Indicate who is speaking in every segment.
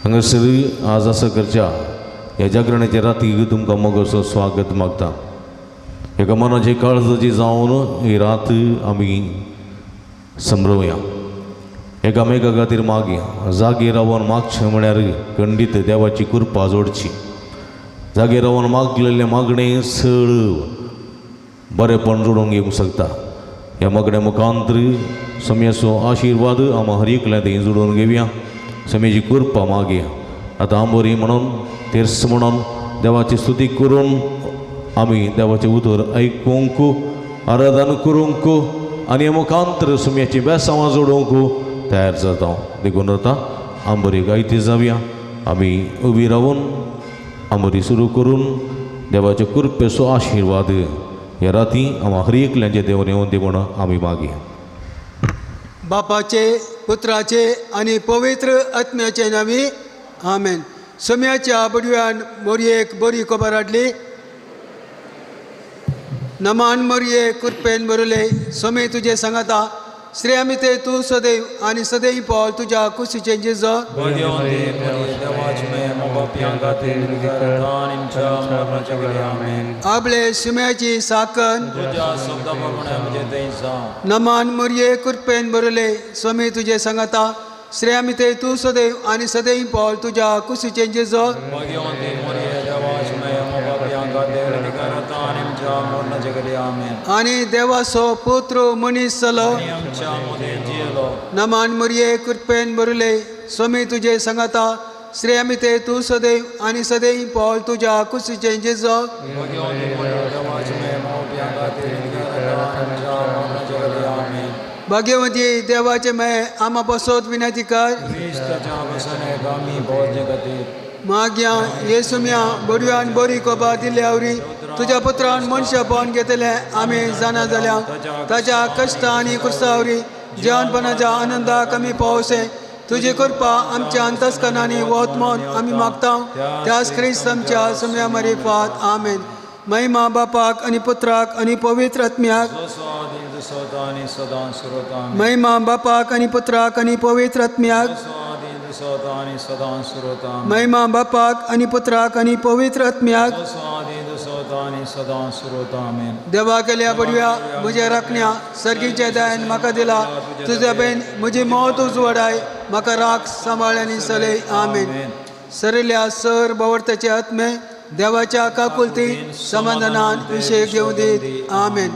Speaker 1: हांगासर आज आसा करच्या ह्या जागरणाच्या राती तुमकां मोगाचो स्वागत मागता. एका मनाची काळजाची जावन ही रात आमी संभ्रमया. एकामेका खातीर मागया. जागे रावन मागचें म्हळ्यार खंडीत देवाची कृपा जोडची. जागे रावन मागलेलें मागणें चड बरेंपण जोडून घेवंक शकता. ह्या मागण्या मुखांतर सम्याचो आशिर्वाद आमी हर एकल्या थंय जोडून घेवया. सम्याची कृपा मागया. आतां आंबोरी म्हणून तेर्स म्हणून देवाची स्तुती करून आमी देवाचें उतर आयकूंक आराधन करूंक आनी ह्या मुखांतर सम्याची बेसांवां जोडूंक तयार जाता. देखून आतां आंबोरी गायती जावया. आमी उबी रावन आंबोरी सुरू करून देवाचे कृपेचो आशिर्वाद ह्या राती आमी हर एकल्याचे देव येवन दी म्हण आमी मागया.
Speaker 2: बापाचे पुत्राचे आनी पवित्र आत्म्याचे नांवी आमेन. सम्याच्या बडव्यान मोरयेक बरी खबर हाडली. नमान मोरये कृपेन बरले समे तुजे सांगाता. श्रेयामिते तूं सदैव आनी सदैव पावल तुज्या कुशीचें जेजो. आपले सुम्याची साकन. नमान मोरये कृपेन बरले स्वामी तुजे सांगाता. श्रेयामिते तूं सदैव आनी सदैव पावल तुज्या कुशीचें जेजो. आनी देवाचो पुत्र मनीस जालो. नमान मोरये कृपेन बरले स्वामी तुजे सांगाता. श्रेयामिते तूं सदैव आनी सदैव पावल तुज्या कुशीचें जेजो. भाग्यवंती देवाचे मे आमा बसोत विनंती कर. माग्या येसुम्या बडव्यान बरी कोबा दिल्या आवरी तुज्या पुत्रान मनशापण घेतले आमी जाणा जाल्या. ताच्या कश्ट आनी कुर्सावरी जेवणपणाच्या आनंदाक आमी पावसे. तुजी कृपा आमच्या अंतस्कनांनी वत म्हूण आमी मागता. त्याच क्रिस्त आमच्या सुम्या मरिफात. आमेन. महिमा बापाक आनी पुत्राक आनी पवित्र आत्म्याक. महिमा बापाक आनी पुत्राक आनी पवित्र आत्म्याक. महिमा बापाक आनी पुत्राक आनी पवित्र आत्म्याक. देवा केल्या बडव्या म्हज्या राखण्या सर्गीच्या दयान म्हाका दिला. तुज्या बेन म्हजी मौत उजवाडाय म्हाका राख सांबाळ आनी सलय. आमेन. सरिल्या सर बवर्ताचे आत्मे देवाच्या काकुलती समाधानान विशय घेवं दीत. आमेन.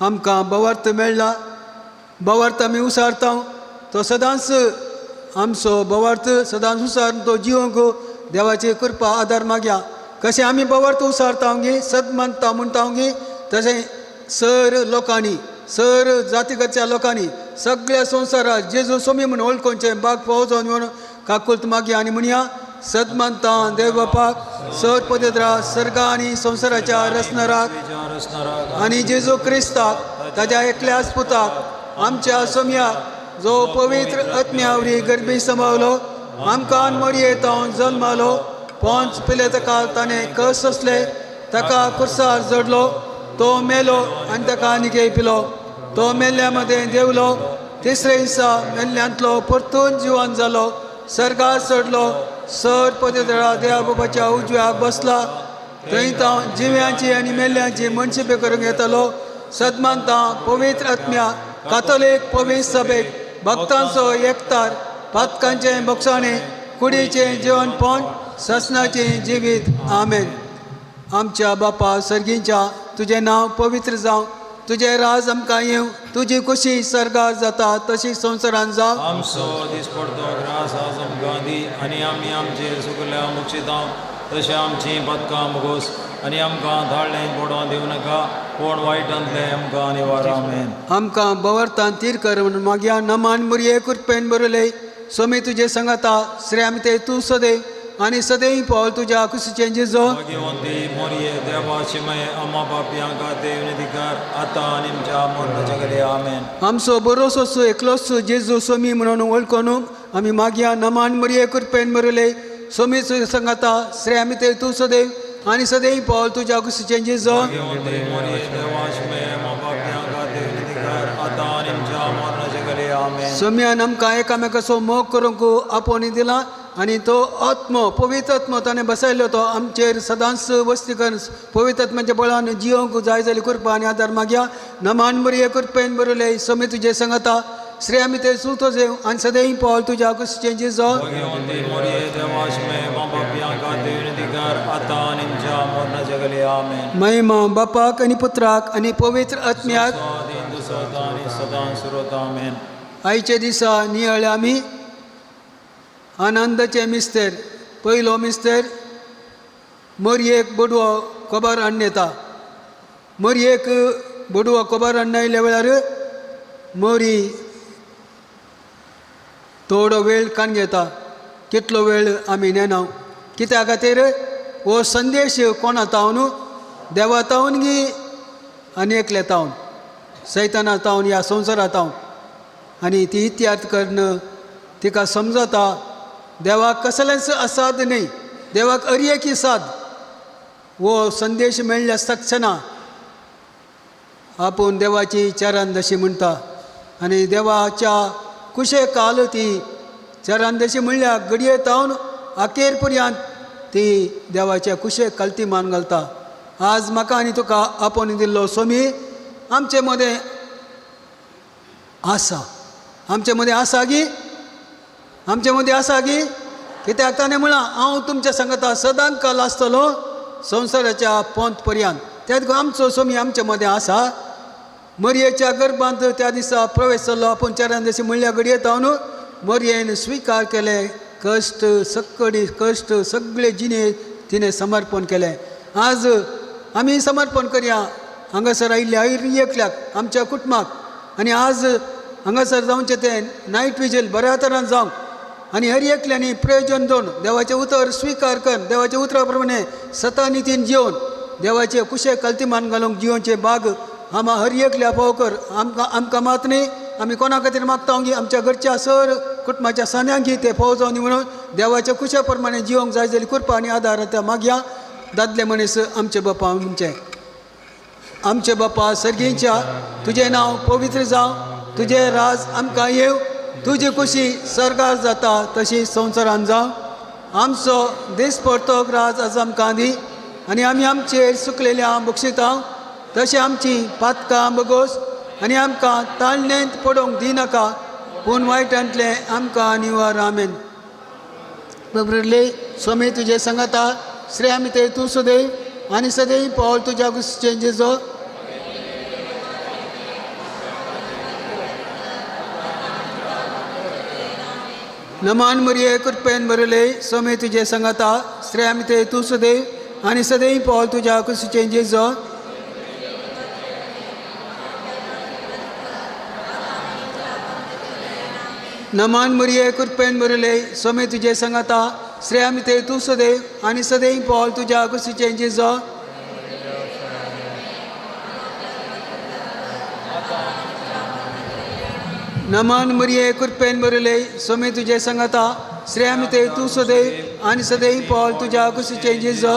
Speaker 2: आमकां बवर्त मेळ्ळा. बवर्त आमी उसारता तो सदांच आमचो बवर्त सदांच उसार तो जिवंक देवाची कृपा आदार मागया. कशें आमी बवर्त उसारता गी सद मानता म्हणटा गी तशें सर लोकांनी सर जातीगतच्या लोकांनी सगळ्या संवसारात जेजू सोमी म्हूण वळखुचें बाग पावचो म्हणून काकुल्त मागया आनी म्हणया. सद मानता देव बापाक सर पवित्र सर्गा आनी संवसाराच्या रचणाराक आनी जेजू क्रिस्ताक ताज्या एकल्याच पुताक आमच्या सोमयाक जो पवित्र आत्म्यावरी गर्भी समावलो आमकां मोरये तावन जल्मालो पोंच पिले ताका ताणें कस सोंसले ताका कुर्सार जडलो तो मेलो आनी ताका निके पिलो. तो मेल्ल्या मदें देवलो तिसरे दिसा मेल्ल्यांतलो परतून जिवन जालो सर्गार चडलो सर पवित्र देवा बाबाच्या उजव्याक बसला. थंय तावन जिव्यांची आनी मेल्ल्यांची मनशिपे करूंक येतालो. सदमानता पवित्र आत्म्या कातोलीक पवित्र सभेक भक्तांचो एकतार पातकांचें बक्षाणें कुडीचें जिवनपण ससनाचें जिवीत. आमेन. आमच्या बापा सर्गींच्या तुजें नांव पवित्र जावं. तुजें राज आमकां येवं. तुजी खुशी सर्गार जाता तशी संवसारान जावं.
Speaker 3: आमचो दिसपडतो ग्रास आज आमकां दी आनी आमी आमचे सुकल्या मुक्षितां तशें आमचीं पदकां मुगोस आनी आमकां धाडलें पडों दिवं नाका कोण वायटांतलें आमकां निवार. आमेन.
Speaker 2: आमकां बवर्तान तीर कर म्हणून मागया. नमान मुरये कृपेन बरयले सोमी तुजे सांगाता. श्रेयामिते तूं सदैव आनी सदैव पावल तुज्या कुशीचें जेजो.
Speaker 3: भाग्यवंती मोरये देवाची मये अम्मा पापयां खातीर विनंती कर आतां आनी आमच्या मरणाच्या घडये. आमेन.
Speaker 2: आमचो बरोसो एकलोच जेजू सोमी म्हणून वळखून आमी मागया. नमान मुरये कृपेन बरयले सोमी तुजे सांगाता. श्रेयामिते तूं सदैव आनी सदैव पावल तुज्या कुशीचें जेजो.
Speaker 3: भाग्यवंती मोरये देवाची मये अम्मा पापयां खातीर विनंती कर आतां आनी आमच्या मरणाच्या घडये. आमेन.
Speaker 2: सोम्यान आमकां एकामेकाचो मोग करूंक आपोवणी दिला. आनी तो आत्मो पवित्र आत्मो ताणें बसयल्लो तो आमचेर सदांच वस्ती करून पवित्र आत्म्याच्या बळान जियोंक जाय जाली कृपा आनी आदार मागया. नमान बरी कृपेन बरयले समी तुजे सांगता श्री आमी ते सुतो जेव आनी सदैव पावल तुज्या कुशीचें जेजो.
Speaker 3: भगवंती मोरये देवाशमे बापाप्यां खातीर विनंती कर आतां आनी आमच्या मरणाच्या घडये आमेन.
Speaker 2: महिमा बापाक आनी पुत्राक आनी पवित्र आत्म्याक.
Speaker 3: आदीं दुसोता आनी सदां सुरोता आमेन.
Speaker 2: आयच्या दिसा नियाळे आमी आनंदाचे मिस्तेर. पयलो मिस्तेर मोरयेक बोडवो कोबार हाडून येता. मोरयेक बोडवो कोबार हाडून आयल्या वेळार मोरी थोडो वेळ कान घेता. कितलो वेळ आमी नेना कित्या खातीर हो संदेश कोणा तावन देवा तावन गी आनी एकले तावन सैताना तावन ह्या संवसारा तावन आनी ती इतिहात करून तिका समजता देवाक कसलेंच असाद न्हय देवाक अरयेकी साद. हो संदेश मेळ्ळ्या तक्षणा आपूण देवाची चरण दशी म्हणटा आनी देवाच्या कुशे काल ती चरण दशी म्हणल्यार घडये तावन अखेर पर्यंत ती देवाच्या कुशे कलती मान घालता. आज म्हाका आनी तुका आपोवन दिल्लो स्वामी आमचे मदें आसा. आमचे मदें आसा गी? आमचे मदें आसा गी? कित्याक ताणें म्हळां हांव तुमच्या सांगता सदांच काल आसतलो संवसाराच्या पोंत पर्यंत. त्या देखून आमचो स्वामी आमचे मदें आसा. मरयेच्या गर्भांत त्या दिसा प्रवेश जाल्लो आपूण चरण दशी म्हणल्या घडये तावन मरयेन स्विकार केले कश्ट सक्कडी कश्ट सगळे जिणे तिणें समर्पण केलें. आज आमी समर्पण करया हांगासर आयिल्ल्या हर एकल्याक आमच्या कुटुंबाक आनी आज हांगासर जावचें तें नायट विजील बऱ्या तरान जावंक आनी हर एकल्यांनी प्रयोजन दवरून देवाचें उतर स्विकार कर देवाच्या उतरा प्रमाणे सता नितीन जिवन देवाचे कुशे कल्तीमान घालूंक जिवनचे बाग आमा हर एकल्या पाव कर. आमकां आमकां मात न्ही आमी कोणा खातीर मागता की आमच्या घरच्या सर कुटुंबाच्या सान्यांक ते पाव जावं म्हणून देवाच्या कुशा प्रमाणे जिवंक जाय जाली कृपा आनी आदार त्या मागया. दादले मनीस आमचे बापा आमचे आमचे बापा सर्गीच्या तुजें नांव पवित्र जावं तुजें राज आमकां येवं तुजी खुशी सर्गार जाता तशी संवसारान जावं. आमचो दीस परतो राज आज आमकां दी आनी आमी आमचेर सुकलेल्या बक्षिता तशें आमची पातकां बगोस आनी आमकां ताळणेंत पडोवंक दिनाका पूण वायटांतलें आमकां निवार आमेन. बबरले स्वामी तुजे सांगता श्री आमी ते तूं सदैव आनी सदैव पावल तुज्या कुशीचें जेजो. नमान मरिये कृपेन बरले स्वामी तुजे सांगता श्री आमी ते तूं सदैव आनी सदैव पावल तुज्या कुशीचें जेजो. नमान मरिये कृपेन बरले स्वामी तुजे सांगता श्री आमी ते तूं सदैव आनी सदैव पावल तुज्या कुशीचें जेजो. नमान मरिये कृपेन बरले स्वामी तुजे सांगता श्री आमी ते तूं सदैव आनी सदैव पावल तुज्या कुशीचें जेजो.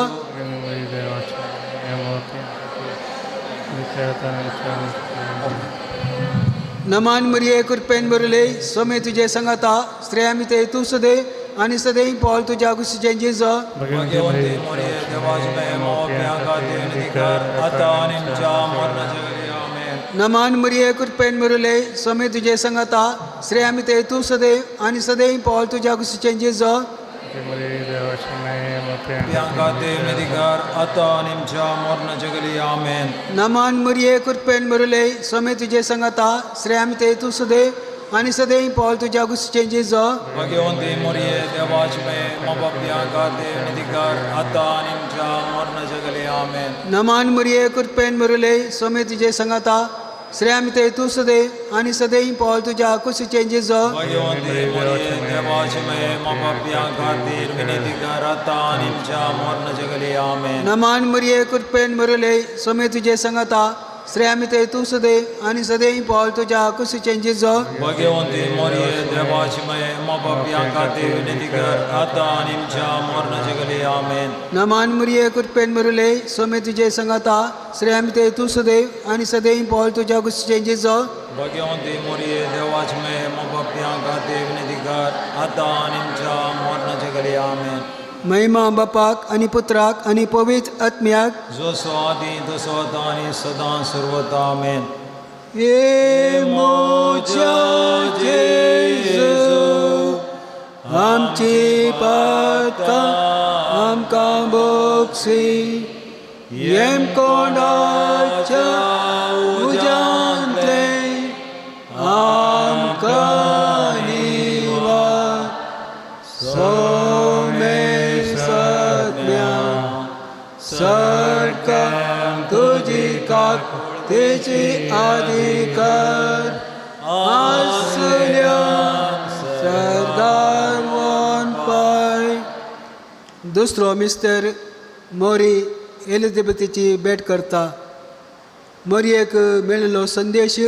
Speaker 2: नमान मरिये कृपेन बरले स्वामी तुजे सांगता श्री आमी ते तूं सदैव आनी सदैव पावल तुज्या कुशीचें जेजो.
Speaker 3: भगवंती मोरये देवाशमे बापाप्यां खातीर विनंती कर आतां आनी आमच्या मरणाच्या घडये आमेन.
Speaker 2: नमान मरिये कृपेन बरले स्वामी तुजे सांगता श्री आमी ते तूं सदैव आनी सदैव पावल तुज्या कुशीचें जेजो.
Speaker 3: पाप्यां खातीर विनंती कर आतां आनी आमच्या मरणाच्या घडये आमेन.
Speaker 2: नमान मरिये कृपेन बरले स्वामी तुजे सांगता श्री आमी ते तूं सदैव आनी सदैव पावल तुज्या कुशीचें जेजो.
Speaker 3: भगवंती मोरये देवाशमे बापाप्यां खातीर विनंती कर आतां आनी आमच्या मरणाच्या घडये आमेन.
Speaker 2: नमान मरिये कृपेन बरले स्वामी तुजे सांगता श्री आमी ते तूं सदैव आनी सदैव पावल तुज्या कुशीचें जेजो.
Speaker 3: भगवंती मोरये देवाशमे बापाप्यां खातीर विनंती कर आतां आनी आमच्या मरणाच्या घडये आमेन.
Speaker 2: नमान मरिये कृपेन बरले स्वामी तुजे सांगता श्री आमी ते तूं सदैव आनी सदैव पावल तुज्या कुशीचें जेजो.
Speaker 3: भगवंती मोरये देवाशमे बापाप्यां खातीर विनंती कर आतां आनी आमच्या मरणाच्या घडये आमेन.
Speaker 2: नमान मरिये कृपेन बरले स्वामी तुजे सांगता श्री आमी ते तूं सदैव आनी सदैव पावल तुज्या कुशीचें जेजो.
Speaker 3: भगवंती मोरये देवाशमे बापाप्यां खातीर विनंती कर आतां आनी आमच्या मरणाच्या घडये आमेन.
Speaker 2: महिमा बापाक आनी पुत्राक आनी पवित्र आत्म्याक.
Speaker 3: जसो आदी तसो आतां आनी सदां सर्वता आमेन.
Speaker 2: हे मोज्या जेजू, आमची पातकां आमकां बोगसी, येम कोणाच्या उज्यांतले आमकां निवार. सोमे सज्ञा सरकार तुजी काकतेची अधिकार आसल्या सरदार वन पाय. दुसरो मिस्टर मोरी एलिझाबेथीची भेट करता. मोरयेक मेळिल्लो संदेश,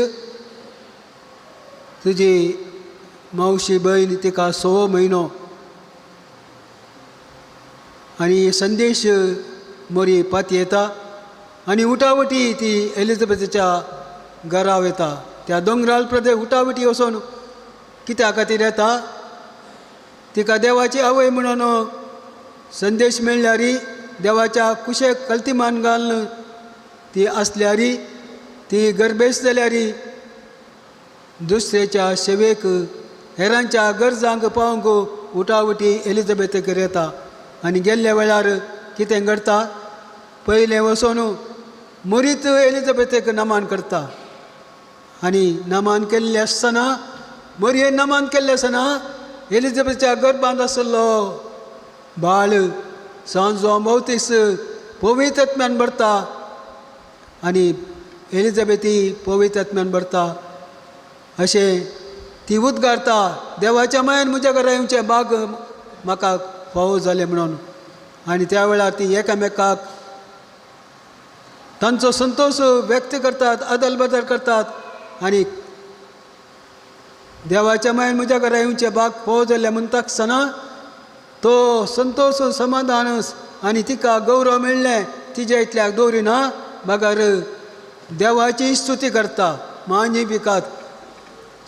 Speaker 2: तुजी मावशी भयण तिका 6 म्हयनो. आनी संदेश मोरी पातयेता आनी उटावटी ती एलिझाबेथीच्या घरा वता. त्या दोंगराळ प्रदेश उटावटी वचून कित्या खातीर येता? तिका देवाची आवय म्हणून संदेश मेळ्ळ्यारी, देवाच्या कुशेक कल्तिमान घालून ती आसल्यारी, ती गर्भेस्त जाल्यारी, दुसरेच्या सेवेक हेरांच्या गरजांक पावंक उटाउटी एलिझाबेथीक येता. आनी गेल्ल्या वेळार कितें घडटा? पयलें वचून मोरीत एलिझाबेथीक नमान करता. आनी नमान केल्लें आसतना, मोरयेन नमान केल्लें आसतना, एलिझाबेथीच्या गर्भांत आशिल्लो बाळ सांजो भोवतीस पवित्र आत्म्यान भरता आनी एलिझाबेथी पवित्र आत्म्यान भरता. अशें ती उद्गारता, देवाच्या मायेन म्हज्या घरा येवचें बाग म्हाका फावो जालें म्हणून. आनी त्या वेळार ती एकामेकाक तांचो संतोश व्यक्त करतात, अदल बदल करतात. आनी देवाच्या मायेन म्हज्या घरा येवचें बाग फावो जालें म्हणटा आसतना तो संतोश समाधान आनी तिका गौरव मेळ्ळें तिज्या इतल्याक दवरिना, बगर देवाची स्तुती करता. मान्यपिकात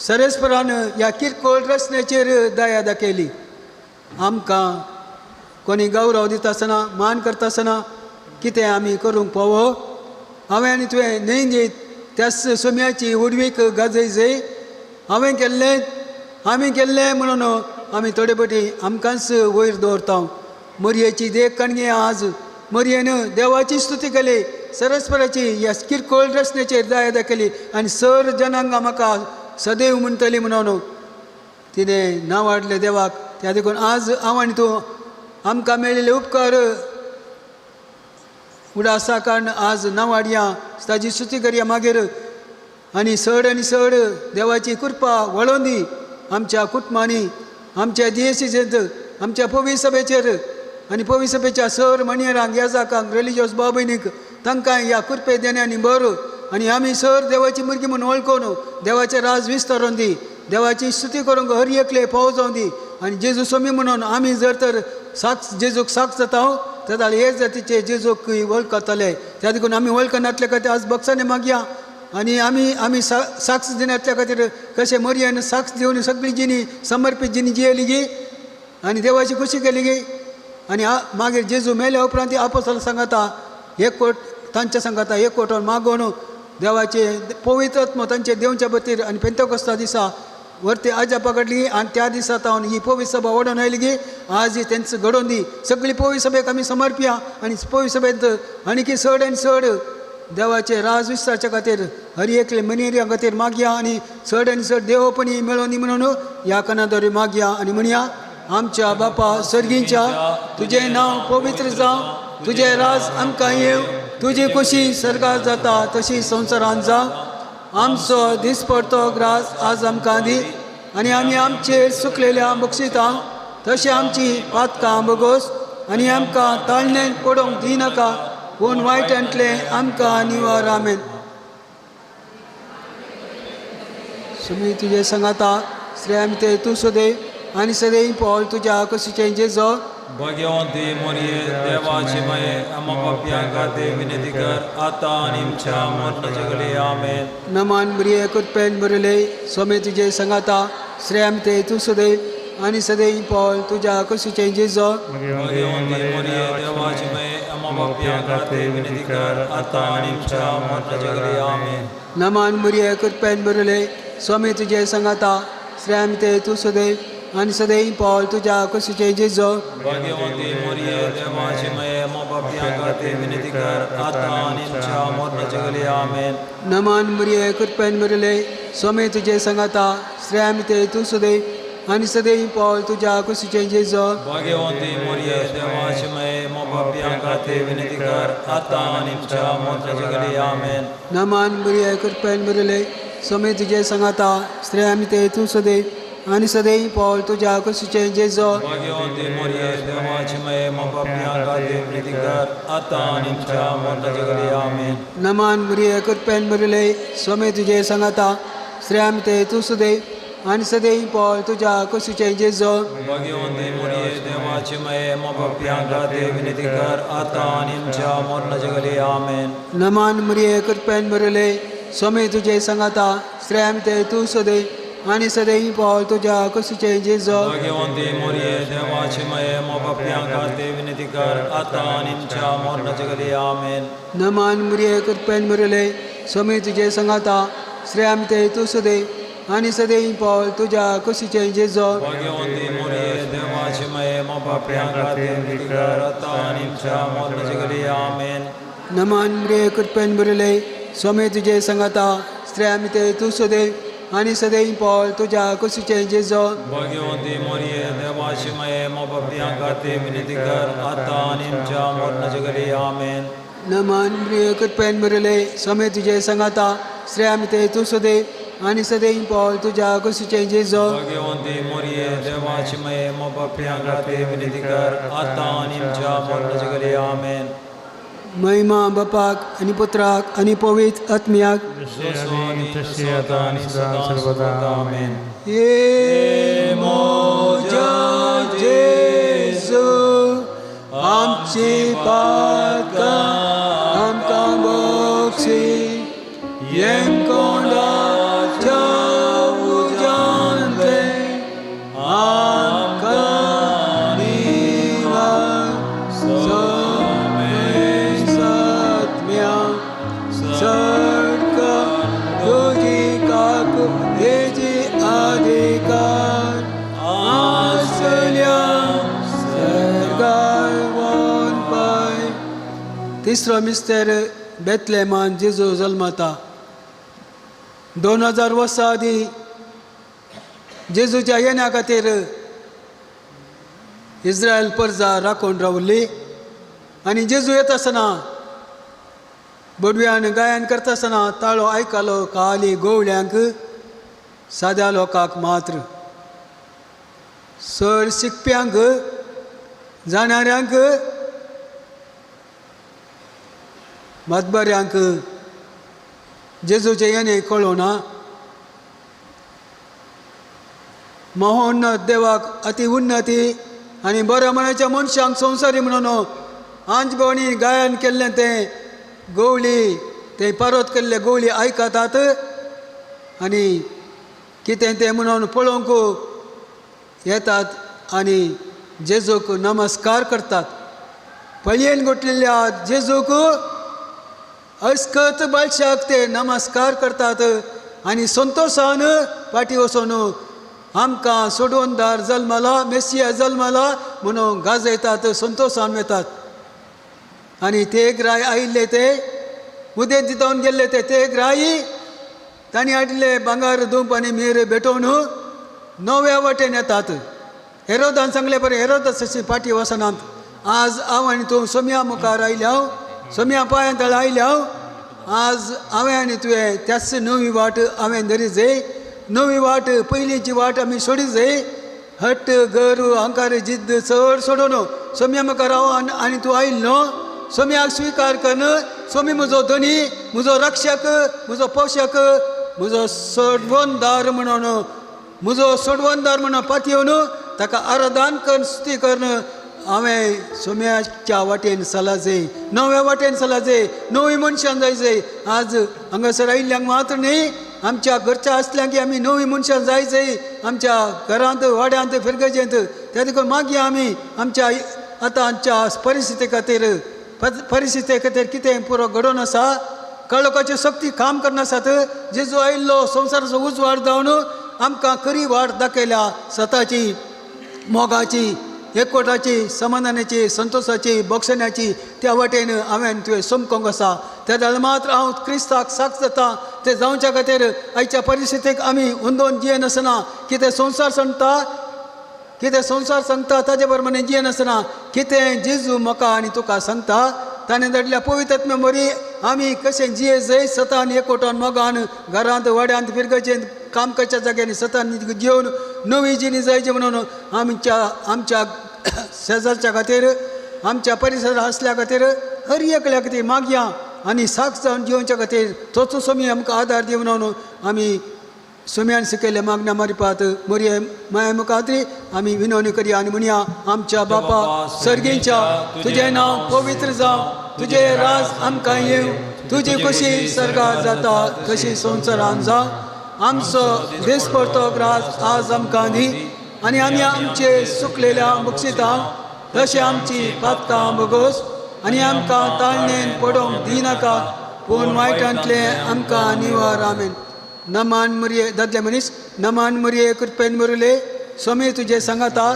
Speaker 2: सरेस्परान ह्या किरकोळ रचनेचेर दया दाखयली. आमकां कोणी गौरव दिता आसतना, मान करता आसतना कितें आमी करूंक फावो? हांवें आनी तुवें न्हय त्याच सोम्याची उडवीक गाजय जय हांवें केल्लें, आमी केल्लें म्हणून आमी थोडे फावटी आमकांच वयर दवरता. मोरयेची देख कणगे आज मोरयेन देवाची स्तुती केली, सरस्पराची ह्या किरकोळ रचनेचेर दया दाखयली आनी सर जनांगां म्हाका सदैव म्हणटली म्हणून तिणें नांव हाडलें देवाक. त्या देखून आज हांव आनी तूं आमकां मेळिल्ले उपकार उडासा कारण आज नांव हाडया, ताजी स्तुती करया मागीर. आनी चड आनी चड देवाची कृपा वळोवन दी आमच्या कुटुंबांनी, आमच्या दियेसीचेर, आमच्या पवी सभेचेर आनी पवी सभेच्या सर मणयरांक, याजाकांक, रिलिजियस भाव भयणीक तांकां ह्या कृपे देण्यांनी बरो. आनी आमी सर देवाची भुरगीं म्हूण वळखून देवाचें राज विस्तारून दी, देवाची स्तुती करूंक हर एकले फावो जावं दी. आनी जेजू स्वामी म्हणून आमी जर तर साक्ष जेजूक साक्ष जाता जाल्यार हे जातीचे जेजूक वळखतले. त्या देखून आमी वळखनातले खातीर आज बक्षांनी मागया. आनी आमी आमी साक्ष दिनातल्या खातीर कशें मोरयेन साक्ष दिवन सगळी जिणी समर्पीत जिणी जियेली गी आनी देवाची खुशी केली गी. आनी मागीर जेजू मेल्या उपरांत ती आपोस्तलां सांगता एक कोट, तांच्या सांगता एक कोटोन मागोवन देवाचे पवित्र आत्मो तांचे देवच्या बतीर. आनी पेंतकोस्ता दिसा वरती आजा पकडली आनी त्या दिसा तावन ही पवित्र सभा ओडून आयली गी आज ही तेंच घडोवन दी. सगळी पवित्र सभेक आमी समर्पया आनी पवित्र सभेंत आणखी चड आनी चड देवाचे राज विस्तारच्या खातीर हर एकले मनेरिया खातीर मागया आनी चड आनी चड देवपणी मेळोवन दी म्हणून ह्या कनादरी मागया. आनी म्हणया, आमच्या बापा सर्गींच्या, तुजें नांव पवित्र जावं, तुजें राज आमकां येवं, तुजी खुशी सर्गार जाता तशी संवसारांत जावं. आमचो दिसपडतो ग्रास आज आमकां दी आनी आमी आमचेर सुकलेल्या बक्षिता तशें आमची पातकां बगोस आनी आमकां ताळणेन पडोवंक दिनाका, पूण वायटांतलें आमकां निवार. आमेन. सुमी तुजे सांगाता, श्रेय ते तूं सदैव आनी सदैव पावल तुज्या कशीचें जेजो.
Speaker 3: भाग्यवंती मोरये, देवाची माये, आम्हा पापयां खातीर विनंती कर आतां आनी आमच्या मरणाच्या घडये आमेन.
Speaker 2: नमान बरिये, कृपेन बरले, स्वामी तुजे सांगाता, श्रेय ते तूं सदैव आनी सदैव पावल तुज्या कुशीचें जेजो.
Speaker 3: भाग्यवंती मोरये देवाची माये, आम्हा पापयां खातीर विनंती कर आतां आनी आमच्या मरणाच्या घडये. आमेन.
Speaker 2: नमान मुरये कृपेन बरले स्वामी तुजे संगाता श्रेयाम ते तूं सदैव आनी सदैव पावल तुज्या कुशीचें जेजो.
Speaker 3: भाग्यवंती मोरये देवाची माये, आम्हा पापयां खातीर विनंती कर आतां आनी आमच्या मरणाच्या घडये. आमेन.
Speaker 2: नमान मुरये कृपेन बरले स्वामी तुजे संगाता श्रेयाम ते तूं सदैव आनी सदैव पावल तुज्या कुशीचें जेजो.
Speaker 3: भाग्यवंती मोरये देवाची माये, आम्हा पापयां खातीर विनंती कर आतां आनी आमच्या मरणाच्या घडये. आमेन.
Speaker 2: नमान मुरये कृपेन बरले स्वामी तुजे संगाता श्रेयाम ते तूं सदैव आनी सदैव पावल तुज्या कुशीचें जेजो.
Speaker 3: भाग्यवंती मोरये देवाची माये, आम्हा पापयां खातीर विनंती कर आतां आनी आमच्या मरणाच्या घडये. आमेन.
Speaker 2: नमान मुरये कृपेन बरले स्वामी तुजे संगाता श्रेयाम ते तूं सदैव आनी सदैव पावल तुज्या कुशीचें जेजो.
Speaker 3: भाग्यवंती मोरये देवाची माये, आम्हा पापयां खातीर विनंती कर आतां आनी आमच्या मरणाच्या घडये. आमेन.
Speaker 2: नमान मुरये कृपेन बरले स्वामी तुजे संगाता श्रेयाम ते तूं सदैव आनी सदैव पावल तुज्या कुशीचें जेजो.
Speaker 3: भाग्यवंती मोरये देवाची माये, आम्हा पापयां खातीर विनंती कर आतां आनी आमच्या मरणाच्या घडये. आमेन.
Speaker 2: नमान मुरये कृपेन बरले स्वामी तुजे संगाता श्रेयाम ते तूं सदैव आनी सदैव पावल तुज्या कुशीचें जेजो.
Speaker 3: भाग्यवंती मोरये देवाची माये, आम्हा पापयां खातीर विनंती कर आतां आनी आमच्या मरणाच्या घडये. आमेन.
Speaker 2: नमान मुरये कृपेन बरले स्वामी तुजे संगाता श्रेयाम ते तूं सदैव आनी सदैव पावल तुज्या कुशीचें जेजो.
Speaker 3: भाग्यवंती मोरये देवाची माये, आम्हा पापयां खातीर विनंती कर आतां आनी आमच्या मरणाच्या घडये. आमेन.
Speaker 2: नमान मुरये कृपेन बरले स्वामी तुजे संगाता श्रेयाम ते तूं सदैव आनी सदैव पावल तुज्या कुशीचें जेजो.
Speaker 3: भाग्यवंती मोरये देवाची माये, आम्हा पापयां खातीर विनंती कर आतां आनी आमच्या मरणाच्या घडये. आमेन.
Speaker 2: महिमा बापाक आनी पुत्राक आनी पवित्र आत्म्याक.
Speaker 3: जसो आदी तशी आता आणि सदा सर्वदा. आमेन.
Speaker 2: हे म्हज्या जेजू आमची पातकां आमकां बक्षी येंकोंडाच्या उज्यांतले आमकां निवार समेसात्म्या सडक तुजी काकू हेजी अधिकार आसल्या सर्गार पाय. तिसरो मिस्तर बेतलेमान जेजू जल्मता. 2000 वर्सां आदीं जेजूच्या येण्या खातीर इस्रायल परजा राखून रावली आनी जेजू येता आसतना बोडव्यान गायन करता आसतना ताळो आयकलो काली गोवल्यांक साद्या लोकांक मात्र चड शिकप्यांक जाणाऱ्यांक मतबऱ्यांक जेजूचें येणें कळोना. महोन्नत देवाक अति उन्नती आनी बऱ्या मनाच्या मनशांक संवसारी म्हणून आंजभवणी गायन केल्लें तें गोवली तें परत केल्ले गोवली आयकतात आनी कितें तें म्हणून पळोवंक येतात आनी जेजूक नमस्कार करतात. पळयेन गोठलेल्या जेजूक अस्कत बालशाक ते नमस्कार करतात आनी संतोशान फाटीं वचून आमकां सोडवणदार जल्मला मेसिया जल्मला म्हणून गाजयतात संतोशान वतात. आनी ते ग्राय आयिल्ले ते उदेंत जावन गेल्ले ते ते ग्रायी तांणी हाडिल्ले भांगर धूप आनी मीर भेटोवन नव्या वाटेन येतात. हेरोदान सांगले बरें हेरोद तशी फाटीं वचनात. आज हांव आनी तूं सोम्या मुखार आयल्या हांव सोम्या पांयां तळ आयल्या हांव. आज हांवें आनी तुवें त्याच नवी वाट हांवें धरी जाय. नवी वाट पयलींची वाट आमी सोडी जाय. हट्ट गरू अहंकार जिद्द चड सोडून सोम्या मुखार हांव आनी तूं आयिल्लो सोम्याक स्विकार करून सोमी म्हजो धनी म्हजो रक्षक म्हजो पोशक म्हजो सोडवणदार म्हणून म्हजो सोडवणदार म्हणून पातयेवन ताका आराधन करून स्तुती करून हांवें सोम्याच्या वाटेन चला जाय नव्या वाटेन चला जाय नवी मनशान जाय जाय. आज हांगासर आयिल्ल्यांक मात्र न्ही आमच्या घरच्या आसल्या की आमी नवी मनशां जाय जाय आमच्या घरांत वाड्यांत फिरगजेंत. त्या देखून मागीर आमी आमच्या आतां आमच्या परिस्थिती खातीर, परिस्थिती खातीर कितें पुरो घडोवन आसा. काळोखाची शक्ती काम करनासात. जेजू आयिल्लो संवसाराचो उजवाड जावन आमकां खरी वाट दाखयल्या, सताची, मोगाची, एकवटाची, समाधानाची, संतोशाची, बक्षण्याची. त्या वाटेन हांवें तुवें समकोंक आसा. त्या जाल्यार मात्र हांव क्रिस्ताक साक्ष जाता. ते जावच्या खातीर आयच्या परिस्थितीक आमी अंदोवन जियेनासतना कितें संवसार सांगता, कितें संवसार सांगता ताजे प्रमाणे जियेनासतना कितें जेजू म्हाका आनी तुका सांगता, ताणें धाडल्या पवित्र वरी आमी कशें जिये जय सतान, एकवटान, मोगान, घरांत, वाड्यांत, फिरगजेंत, काम करच्या जाग्यांनी सतान जिवन नवी जिणी जायची म्हणून आमच्या आमच्या शेजारच्या खातीर, आमच्या परिसर आसल्या खातीर, हर एकल्या खातीर मागया आनी साक्ष जावन जिवच्या खातीर तोच स्वामी आमकां आदार दी म्हणून आमी सुम्यान शिकयल्ल्या मागण्या मारिपात मोरये माया मुखात्री आमी विनवणी करया आनी म्हणया: आमच्या बापा सर्गींच्या, तुजें नांव पवित्र जावं, तुजें राज आमकां येवं, तुजी खुशी सर्गार जाता तशी संवसारान जावं. आमचो दिसपडतो ग्रास आज आमकां दी आनी आमी आमचे सुकलेल्या बक्षिता तशें आमची पातकां भोगोस आनी आमकां ताळणेन पडोवंक दिनाका, पूण वायटांतलें आमकां निवार. आमेन. नमान मुरये दादले मनीस. नमान मुरये, कृपेन मुरले, स्वामी तुजे सांगाता,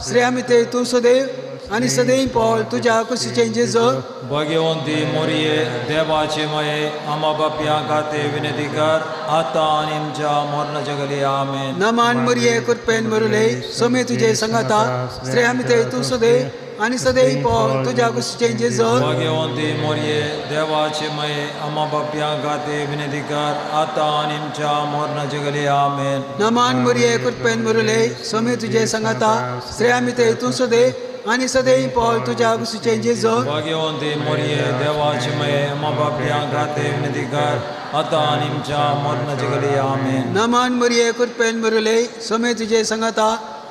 Speaker 2: श्रेयामिते तूं सदैव आनी सदैव पावल तुज्या कुशीचें जेजो.
Speaker 3: भाग्यवंती मोरये, देवाचे माये, आमा बापया खाते विनंती कर, आता आनी आमच्या मरणाच्या घडी. आमेन.
Speaker 2: नमान मुरये, कृपेन मुरले, स्वामी तुजे सांगाता, श्रेयामिते तूं सदैव आनी सदैव पावल तुज्या कुशीचें जेजो.
Speaker 3: भाग्यवंती मोरये, देवाचे माये, आमा बापया खाते विनंती कर, आता आनी आमच्या मरणाच्या घडी. आमेन.
Speaker 2: नमान मुरये, कृपेन मुरले, स्वामी तुजे सांगाता, श्रेयामिते तूं सदैव आनी सदैव पावल तुज्या कुशीचें जेजो.
Speaker 3: भाग्यवंती मोरये, देवाचे माये, आमा बापया खाते विनंती कर, आता आनी आमच्या मरणाच्या घडी. आमेन.
Speaker 2: नमान मुरये, कृपेन मुरले, स्वामी तुजे सांगाता,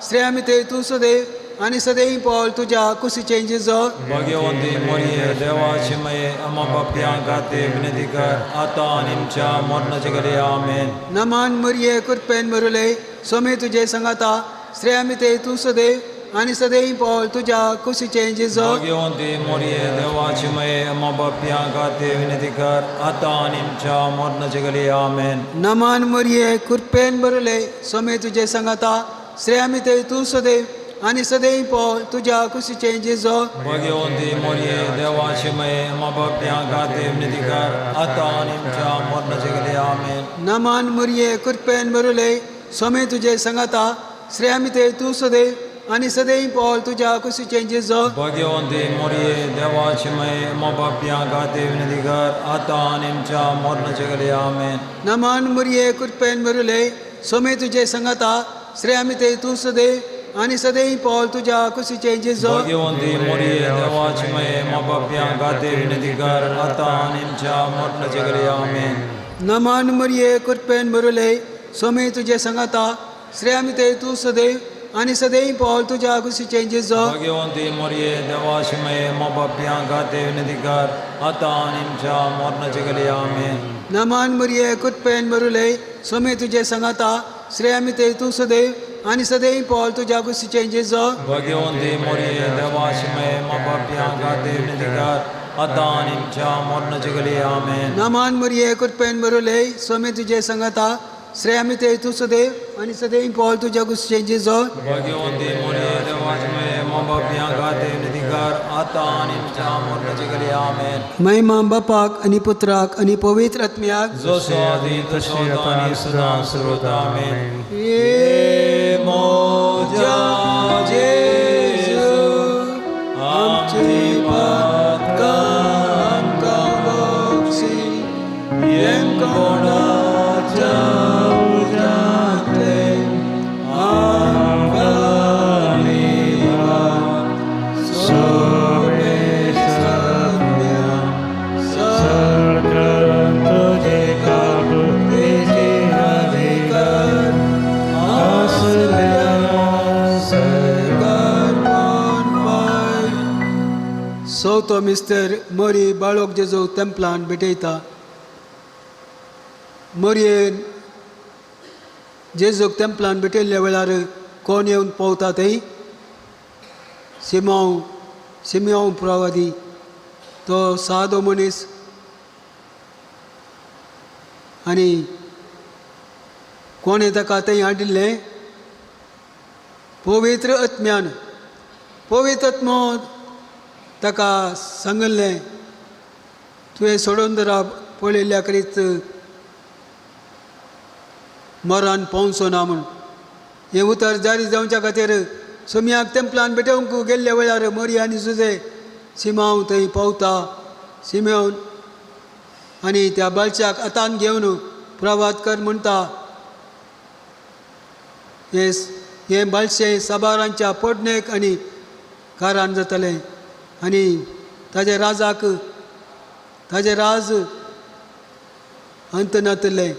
Speaker 2: श्रेयामिते तूं सदैव आनी सदैव पावल तुज्या कुशीचें जेजो.
Speaker 3: भाग्यवंती मोरये, देवाचे माये, आमा बापया खाते विनंती कर, आता आनी आमच्या मरणाच्या घडी. आमेन.
Speaker 2: नमान मुरये, कृपेन मुरले, स्वामी तुजे सांगाता, श्रेयामिते तूं सदैव आनी सदैव पावल तुज्या कुशीचें जेजो.
Speaker 3: भाग्यवंती मोरये, देवाचे माये, आमा बापया खाते विनंती कर, आता आनी आमच्या मरणाच्या घडी. आमेन.
Speaker 2: नमान मुरये, कृपेन बरले, स्वामी तुजे सांगाता, श्रेयामिते तूं सदैव आनी सदैव पावल तुज्या कुशीचें जेजो.
Speaker 3: भाग्यवंती मोरये, देवाचे माये, आमा बापया खाते विनंती कर, आता आनी आमच्या मरणाच्या घडी. आमेन.
Speaker 2: नमान मुरये, कृपेन बरले, स्वामी तुजे सांगाता, श्रेयामिते तूं सदैव आनी सदैव पावल तुज्या कुशीचें जेजो.
Speaker 3: भाग्यवंती मोरये, देवाचे माये, आमा बापया खाते विनंती कर, आता आनी आमच्या मरणाच्या घडी. आमेन.
Speaker 2: नमान मुरये, कृपेन बरले, स्वामी तुजे सांगाता, श्रेयामिते तूं सदैव आनी सदैव पावल तुज्या कुशीचें जेजो.
Speaker 3: भाग्यवंती मोरये, देवाचे माये, आमा बापया खाते विनंती कर, आता आनी आमच्या मरणाच्या घडी. आमेन.
Speaker 2: नमान मुरये, कृपेन बरले, स्वामी तुजे सांगाता, श्रेयामिते तूं सदैव आनी सदैव पावल तुज्या कुशीचें जेजो.
Speaker 3: भाग्यवंती मोरये, देवाचे माये, आमा बापया खाते विनंती कर, आता आनी आमच्या मरणाच्या घडी. आमेन.
Speaker 2: नमान मुरये, कृपेन बरले, स्वामी तुजे सांगाता, श्रेयामिते तूं सदैव आनी सदैव पावल तुज्या कुशीचें जेजो.
Speaker 3: भाग्यवंती मोरये, देवाचे माये, आमा बापया खाते विनंती कर, आता आनी आमच्या मरणाच्या घडी. आमेन.
Speaker 2: नमान मुरये, कृपेन बरले, स्वामी तुजे सांगाता, श्रेयामिते तूं सदैव आनी सदैव पावल तुज्या कुशीचें जेजो.
Speaker 3: भाग्यवंती मोरये, देवाचे माये, आमा बापया खाते विनंती कर, आता आनी आमच्या मरणाच्या घडी. आमेन.
Speaker 2: महिमा बापाक आनी पुत्राक आनी पवित्र आत्म्याक.
Speaker 3: जसो आदी तसो आतां आनी सदां सर्वदा. आमेन.
Speaker 2: ये
Speaker 3: मोज्या
Speaker 2: जेजू, आमची पातकां आमकां बक्षी,
Speaker 3: कोणाच्या उज्यांतलें आमकां निवार.
Speaker 2: सोमेसम्या
Speaker 4: तुझे काबुतेचे अधिकार
Speaker 2: आसल्या चवथो मिस्तर. मोरी बाळोक जेजू तेंपलान भेटयता. मोरयेन जेजूक तेंपलान भेटयल्ल्या वेळार कोण येवन पावता थंय? सिमांव, सिमयांव प्रवादी, तो सादो मनीस आनी कोणें ताका थंय हाडिल्लें? पवित्र आत्म्यान. पवित्र आत्मो ताका सांगिल्लें, तुवें सोडून दरा पळयल्ल्या करीत मरण पावचो ना म्हूण. हें उतर जारी जावच्या खातीर सोमयाक तेंपलान भेटोवंक गेल्ल्या वेळार मोरया आनी जुजे सिमांव थंय पावता. सिमेवन आनी त्या बालच्याक हातान घेवन प्रवात कर म्हणटा, हें बालशें साबारांच्या पोडणेक आनी कारान जातलें आनी ताजे राजाक ताजें राज अंत नातलें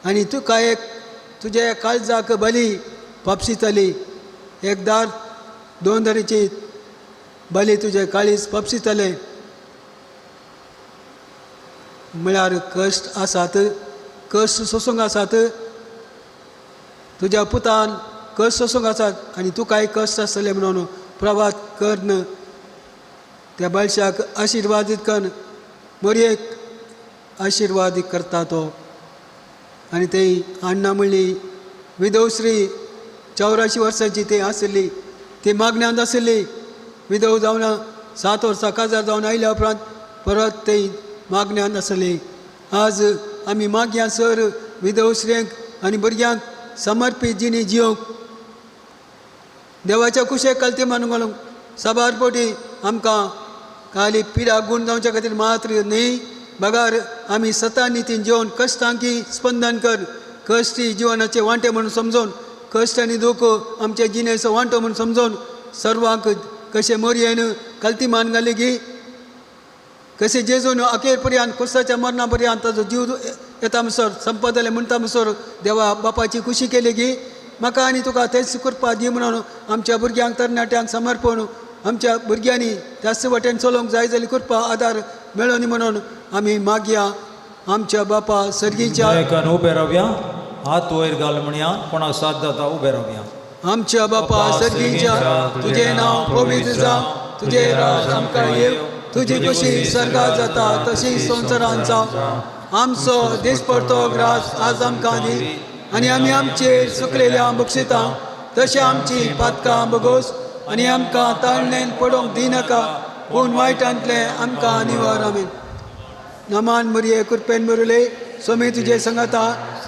Speaker 2: आनी तुका एक तुज्या काळजाक बली पापशितली, एक दार दोन तरेची बली तुजें काळीज पापशितलें. म्हळ्यार कश्ट आसात, कश्ट सोसूंक आसात, तुज्या पुतान कश्ट सोसूंक आसात आनी तुकाय कश्ट आसतले म्हणून प्रवात करन त्या बाळशाक आशिर्वादीत कन्न मोरयेक आशिर्वाद करता तो. आनी थंय अण्णा म्हणली विधवश्री 84 वर्सांची ती आशिल्ली, ती मागण्यांत आशिल्ली. विधव जावन 7 वर्सां काजार जावन आयल्या उपरांत परत थंय मागण्यांत आसली. आज आमी मागया सर विधवश्रेंक आनी भुरग्यांक समर्पीत जिणी जिवंक देवाच्या कुशेक कलती मानून घालूंक साबार पोटी आमकां खाली पिडा गूण जावच्या खातीर मात्र न्ही, बगार आमी सता नितीन जिवन कश्टांकी स्पंदन कर, कश्टी जिवनाचे वांटे म्हणून समजून, कश्ट आनी दूख आमच्या जिणेचो वांटो म्हणून समजून सर्वांक कशें मोरयेन कलती मान घाली की कशें जेजून अखेर पर्यंत कुर्साच्या मरणा पर्यंत ताजो जीव येता म्हणसर संपतले म्हणटा म्हणसर देवा बापाची खुशी केली की म्हाका आनी तुका तेच कृपा दी म्हणून आमच्या भुरग्यांक तरणाट्यांक समर्पण आमच्या भुरग्यांनी त्याच वाटेन चलोवंक जाय जाल्यार कृपा आदार मेळोनी म्हणून आमी मागया आमच्या बापा सर्गीच्या.
Speaker 3: एकान उबे रावया, हात वयर घाल म्हणया, कोणाक साथ जाता उबे रावया.
Speaker 2: आमच्या बापा सर्गीच्या, तुजें नांव पवित्र जावं, तुजें राज आमकां येवं, तुजी खुशी स्वर्गात जाता तशी संवसारांत जावं. आमचो दिसपडतो ग्रास आज आमकां दी आनी आमी आमचेर सुकलेल्या बक्षिता तशें आमची पातकां बगोस आनी आमकां ताळणेन पडोवंक दिनाका, पूण वायटांतलें आमकां निवार. आमीन. नमान मुरये कृपेन मुरले, स्वामी तुजे संगता,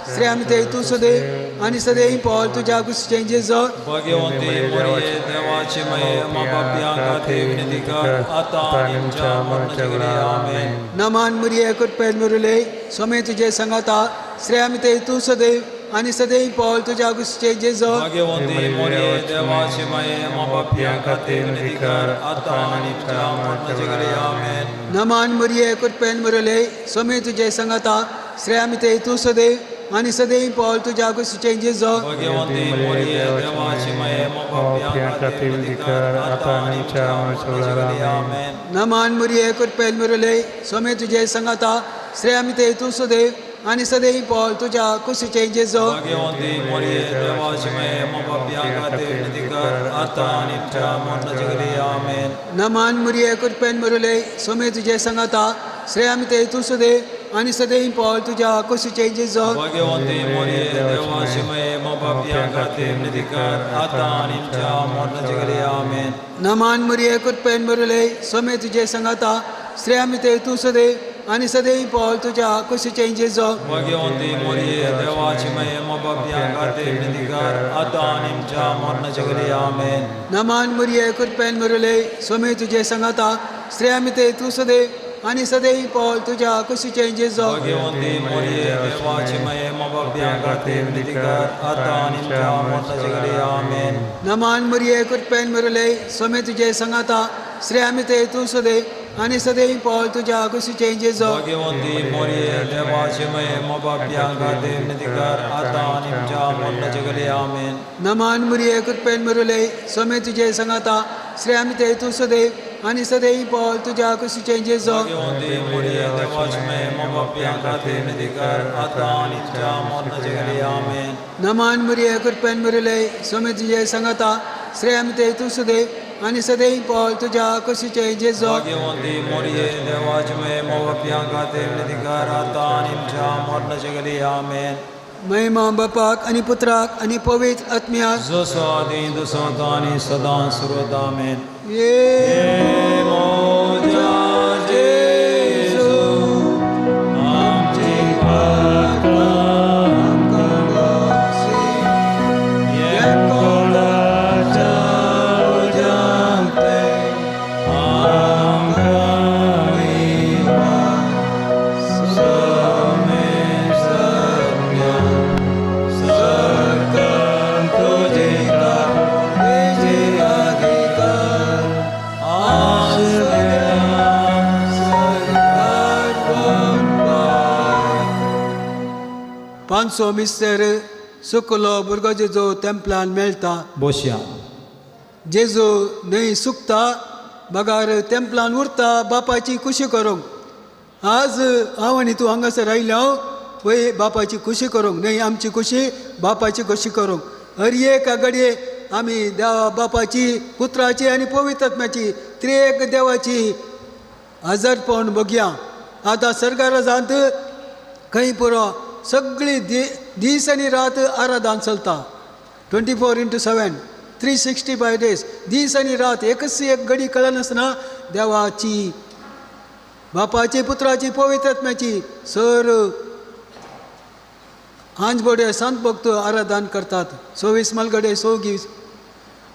Speaker 2: स्त्रियां ते तूं सदैव आनी सदैव पावल तुज्या कुशीचें जेजो.
Speaker 3: भाग्यवंती मोरये देवाची मये, आम्हा पापयां खातीर विनंती कर आतां आनी आमच्या मरणाच्या घडये. आमेन.
Speaker 2: नमान मुरये कृपेन मुरले, स्वामी तुजे संगता, स्त्रियां ते तूं सदैव आनी सदैव पावल तुज्या कुशीचें जेजो.
Speaker 3: भाग्यवंती मोरये देवाची मये, आम्हा पापयां खातीर विनंती कर आतां आनी आमच्या मरणाच्या घडये. आमेन.
Speaker 2: नमान मुरये कृपेन मुरले, स्वामी तुजे संगता, स्त्रियां ते तूं सदैव आनी सदैव पावल तुज्या कुशीचें जेजो.
Speaker 3: भाग्यवंती मोरये देवाची मये, आम्हा पापयां खातीर विनंती कर आतां आनी आमच्या मरणाच्या घडये. आमेन.
Speaker 2: नमान मुरये कृपेन मुरले, स्वामी तुजे संगता, स्त्रियां ते तूं सदैव आनी सदैव पावल तुज्या कुशीचें जेजो.
Speaker 3: भाग्यवंती मोरये देवाची मये, आम्हा पापयां खातीर विनंती कर आतां आनी आमच्या मरणाच्या घडये. आमेन.
Speaker 2: नमान मुरये कृपेन मुरले, स्वामी तुजे संगता, स्त्रियां ते तूं सदैव आनी सदैव पावल तुज्या कुशीचें जेजो.
Speaker 3: भाग्यवंती मोरये देवाची मये, आम्हा पापयां खातीर विनंती कर आतां आनी आमच्या मरणाच्या घडये. आमेन.
Speaker 2: नमान मुरये कृपेन मुरले, स्वामी तुजे संगता, स्त्रियां ते तूं सदैव आनी सदैव पावल तुज्या कुशीचें जेजो.
Speaker 3: भाग्यवंती मोरये देवाची मये, आम्हा पापयां खातीर विनंती कर आतां आनी आमच्या मरणाच्या घडये. आमेन.
Speaker 2: नमान मुरये कृपेन मुरले, स्वामी तुजे संगता, स्त्रियां ते तूं सदैव आनी सदैव पावल तुज्या कुशीचें जेजो.
Speaker 3: भाग्यवंती मोरये देवाची मये, आम्हा पापयां खातीर विनंती कर आतां आनी आमच्या मरणाच्या घडये. आमेन.
Speaker 2: नमान मुरये कृपेन मुरले, स्वामी तुजे संगता, स्त्रियां ते तूं सदैव आनी सदैव पावल तुज्या कुशीचें जेजो.
Speaker 3: भाग्यवंती मोरये देवाची मये, आम्हा पापयां खातीर विनंती कर आतां आनी आमच्या मरणाच्या घडये. आमेन.
Speaker 2: नमान मुरये कृपेन मुरले, स्वामी तुजे संगता, श्रेयामिते तूं सदैव आनी सदैव पावल तुज्या कुशीचें जेजो.
Speaker 3: भाग्यवंती मोरये देवाची माये, माबापया खातीर विनंती कर आतां आनी आमच्या मरणाच्या घडये. आमेन.
Speaker 2: नमान मुरये कृपेन मुरले स्वामी तुजे सांगता श्रेयामिते तूं सदैव आनी सदैव पावल तुज्या कुशीचें जेजो.
Speaker 3: भाग्यवंती मोरये देवाची माये, माबापया खातीर विनंती कर आतां आनी आमच्या मरणाच्या घडये. आमेन.
Speaker 2: महिमा बापाक आनी पुत्राक आनी पवित्र आत्म्याक.
Speaker 3: जसो आदी तसो आतां आनी सदां सुरत. आमेन.
Speaker 2: ये
Speaker 3: मोजा जेजू आमची
Speaker 2: पांचसो मिस्तर सुकलो भुरगो जेजू तेंपलान मेळटा.
Speaker 3: बोशया.
Speaker 2: जेजू न्हंय सुकता बगार तेंपलान उरता बापाची खुशी करूंक. आज हांव आनी तूं हांगासर आयल्या हांव पळय बापाची खुशी करूंक न्हय, आमची खुशी बापाची खुशी करूंक. हर एक घडये आमी देवा बापाची पुत्राची आनी पवित्र आत्म्याची त्रिएक देवाची हजारपण बघया. आतां सरकारांत खंय पुरो सगळी दीस आनी रात आराधन चलता. 24x7 365 days दीस आनी रात एकच एक घडी कळनासतना देवाची बापाची पुत्राची पवित्र आत्म्याची सर आंजबोडे संत भक्त आराधन करतात. 26 मलगडे 26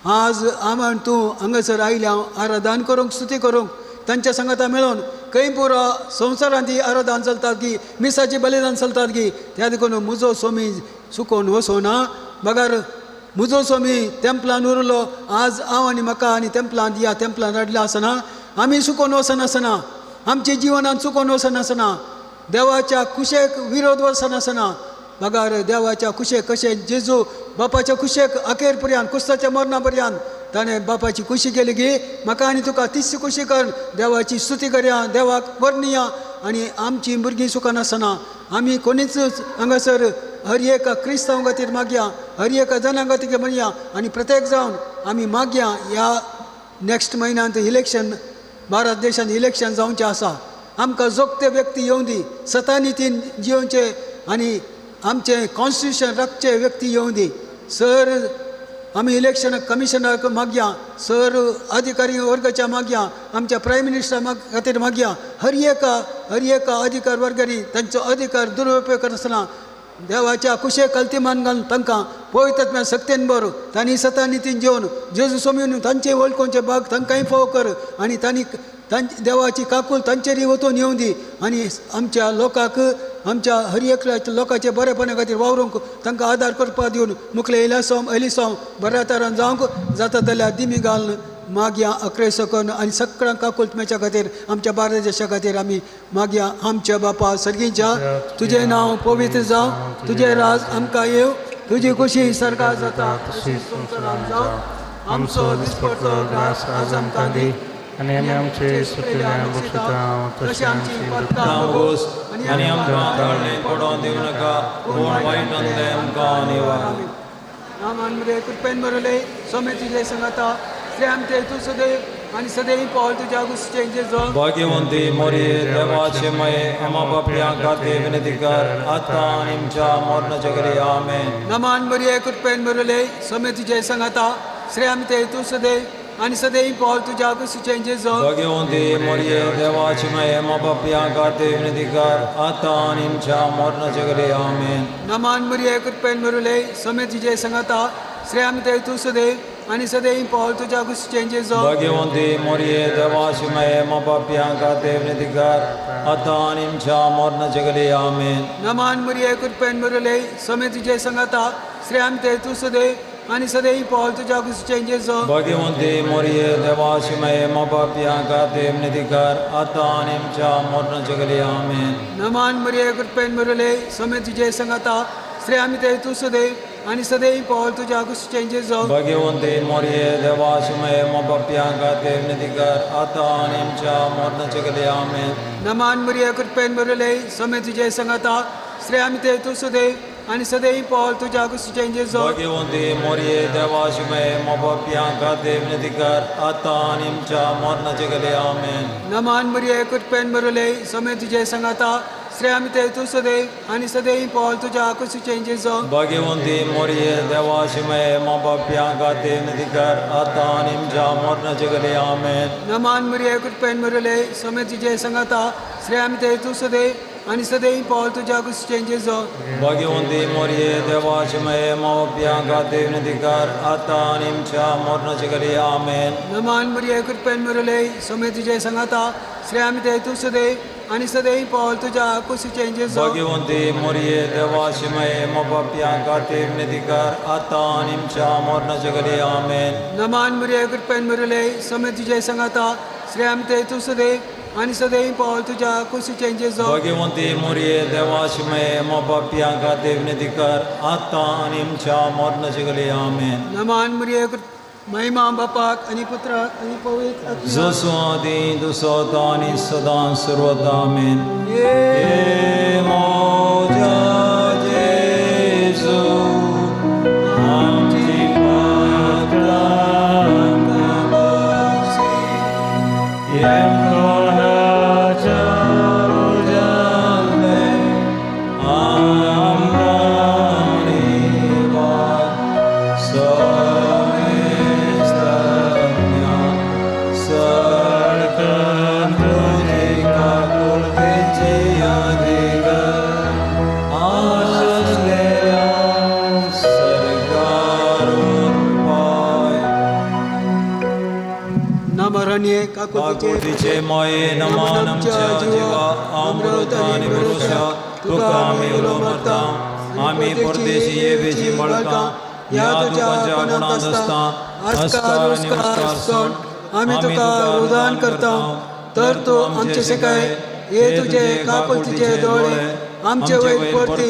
Speaker 2: आज आम तूं हांगासर आयल्या हांव आराधन करूंक स्तुती करूंक तांच्या सांगाता मेळोन खंय पुरो संवसारांत ही आराधन चलतात की मिसाची बलिदान चलतात की त्या देखून म्हजो स्वामी सुकोवन वसोना बगर म्हजो स्वामी तेंपलान उरलो. आज हांव आनी म्हाका आनी तेंपलान ह्या तेंपलान हाडलें आसना आमी सुकोवन वचनासना आमच्या जिवनान चुकोवन वचनासना देवाच्या कुशेक विरोध वचनासना बगर देवाच्या कुशेक कशें जेजू बापाच्या कुशेक अखेर पर्यंत कुस्ताच्या मरणा पर्यंत ताणें बापाची खुशी केली की म्हाका आनी तुका तीच खुशी कर देवाची स्तुती करया देवाक वर्णया. आनी आमची भुरगीं सुखान आसना आमी कोणीच हांगासर हर एक क्रिस्तांव खातीर मागया हर एक जनां खातीर म्हणया आनी प्रत्येक जावन आमी मागया. ह्या नेक्स्ट म्हयन्यांत इलेक्शन भारत देशांत इलेक्शन जावचें आसा. आमकां जोगते व्यक्ती येवं दी सतानितीन जियोवचे आनी आमचें कॉन्स्टिट्युशन राखचे व्यक्ती येवं दी. सर आमी इलेक्शन कमिशनराक मागया सर अधिकारी वर्गाच्या मागया आमच्या प्रायम मिनिस्टरा खातीर मागया. हर एका अधिकार वर्गांनी तांचो अधिकार दुरुपयोग करनासतना देवाच्या कुशेक कल्तिमान घालून तांकां पवित्र सक्तेन बरो तांणी सतानितीन जेवन जेजू सोमीन तांचे वळखोवचे भाग तांकांय फावो कर आनी तांणी देवाची काकूल तांचेरय वचून येवं दी आनी आमच्या लोकांक आमच्या हर एकल्या लोकांचे बरेपणा खातीर वावरूंक तांकां आदार करपाक दिवन मुखले एलिसांव एलिसांव बऱ्या तरान जावंक जाता जाल्यार दिमी घालून मागया अक्रेसो करून आनी सगळ्यांक काकूल मेच्या खातीर आमच्या भारत देशा खातीर आमी मागया. आमच्या बापा सर्गीच्या तुजें नांव पवित्र जावं तुजें राज आमकां येवं तुजी खुशी सरकार जाता
Speaker 4: तशी संवसारांत जावं. आमचो दिसपडतो ग्रास आज आमकां दी आनी आमी आमचे सुकिल्ल्या बक्षितां तशी आमची
Speaker 3: पातकां भोगोस आनी आमकां ताळणें पडोवन दिवं नाका पूण वायटांतलें आमकां निवार.
Speaker 2: नामान मरे कृपेन बरवले स्वामी तुजे सांगता श्री आमचे तूं सदैव आनी सदैव पावल तुज्या गुस्चें जेजो.
Speaker 3: भाग्यवंती मोरये देवाचे माये, आमा बापया खातीर विनंती कर आतां आनी आमच्या मरणाच्या घडये. आमेन.
Speaker 2: नमान मरिये कृपेन बरवले स्वामी तुजे सांगता श्री आमचे तूं सदैव आनी सदैव पावल तुज्या कुशीचें जेजो.
Speaker 3: भाग्यवंती मोरये देवाची माये, आमा बापया खातीर विनंती कर आतां आनी आमच्या मरणाच्या घडये. आमेन.
Speaker 2: नमान मरिये कृपेन बरवले स्वामी तुजे सांगता श्री आमचे तूं सदैव आनी सदैव पावल तुज्या कुशीचें जेजो.
Speaker 3: भाग्यवंती मोरये देवाची माये, आमा बापया खातीर विनंती कर आतां आनी आमच्या मरणाच्या घडये. आमेन.
Speaker 2: नमान मरिये कृपेन बरवले स्वामी तुजे सांगता श्री आमचे तूं सदैव आनी सदैव पावल तुज्या कुशीचें जेजो.
Speaker 3: भाग्यवंती मोरये देवाची माये, आमा बापया खातीर विनंती कर आतां आनी आमच्या मरणाच्या घडये. आमेन.
Speaker 2: नमान मरिये कृपेन बरवले स्वामी तुजे सांगता श्री आमचे तूं सदैव आनी सदैव पावल तुज्या कुशीचें जेजो.
Speaker 3: भाग्यवंती मोरये देवाशमये मोबाप्यां खातीर विनंती कर आतां आनी आमच्या मरणाचे घडये. आमेन.
Speaker 2: नमान मरिया, कृपेन भरले, समय तुझे संगता, श्रेया ते तूं सदैव आनी सदैव पावल तुज्या कुशीचें जेजो.
Speaker 3: भाग्यवंती मोरये देवाशमये मोबाप्यां खातीर विनंती कर आतां आनी आमच्या मरणाचे घडये. आमेन.
Speaker 2: नमान मरिया, कृपेन भरले, समय तुझे संगता, श्रेया ते तूं सदैव आनी सदैव पावल तुज्या कुशीचें जेजो.
Speaker 3: भाग्यवंती मोरये देवाशमये मोबाप्यां खातीर विनंती कर आतां आनी आमच्या मरणाचे घडये. आमेन.
Speaker 2: नमान मरिया, कृपेन भरले, समय तुझे संगता, श्रेया ते तूं सदैव आनी सदैव पावल तुज्या कुशीचें जेजो.
Speaker 3: भाग्यवंती मोरये देवाशमये मोबाप्यां खातीर विनंती कर आतां आनी आमच्या मरणाचे घडये. आमेन.
Speaker 2: नमान मरिया, कृपेन भरले, समय तुझे संगता, श्रेया ते तूं सदैव आनी सदैव पावल तुज्या कुशीचें जेजो.
Speaker 3: भाग्यवंती मोरये देवाशमये मोबाप्यां खातीर विनंती कर आतां आनी आमच्या मरणाचे घडये. आमेन.
Speaker 2: नमान मरिया, कृपेन भरले, समय तुझे संगता, श्रेया ते तूं सदैव आनी सदैव पावल तुज्या कुशीचें जेजो.
Speaker 3: भाग्यवंती मोरये देवाशमये मोबाप्यां खातीर विनंती कर आतां आनी आमच्या मरणाचे घडये. आमेन.
Speaker 2: नमान मरिया, महिमा बापाक आनी पुत्राक आनी पवित्र आत्म्याक.
Speaker 3: जसो आदी तसो आतां आनी सदां सर्वदा. आमेन. हे म्हज्या जेजू, आमची पात्रां बक्षी, येमकोणाच्या उज्यांतले आमकां निवार, समेस्तांच्या सरकन तुजी काकुळटेची यादीकर आसलेल्या सरकार पाय.
Speaker 2: नामरण्ये काकुळतेचे
Speaker 3: काकुळटीचे माये, नमान आमच्या जिवा, अमृत आनी पुरुषा, तुका आमी उलो मारता. आमी परदेशी ये वेशी मळका ह्या तुज्या गुणांत आसता आस्कार आनी उस्कार सोड
Speaker 2: आमी तुका रुदान करता, तर तूं आमचे शिकाय हे तुजे काकुळतीचे दोळे आमचे वयर परती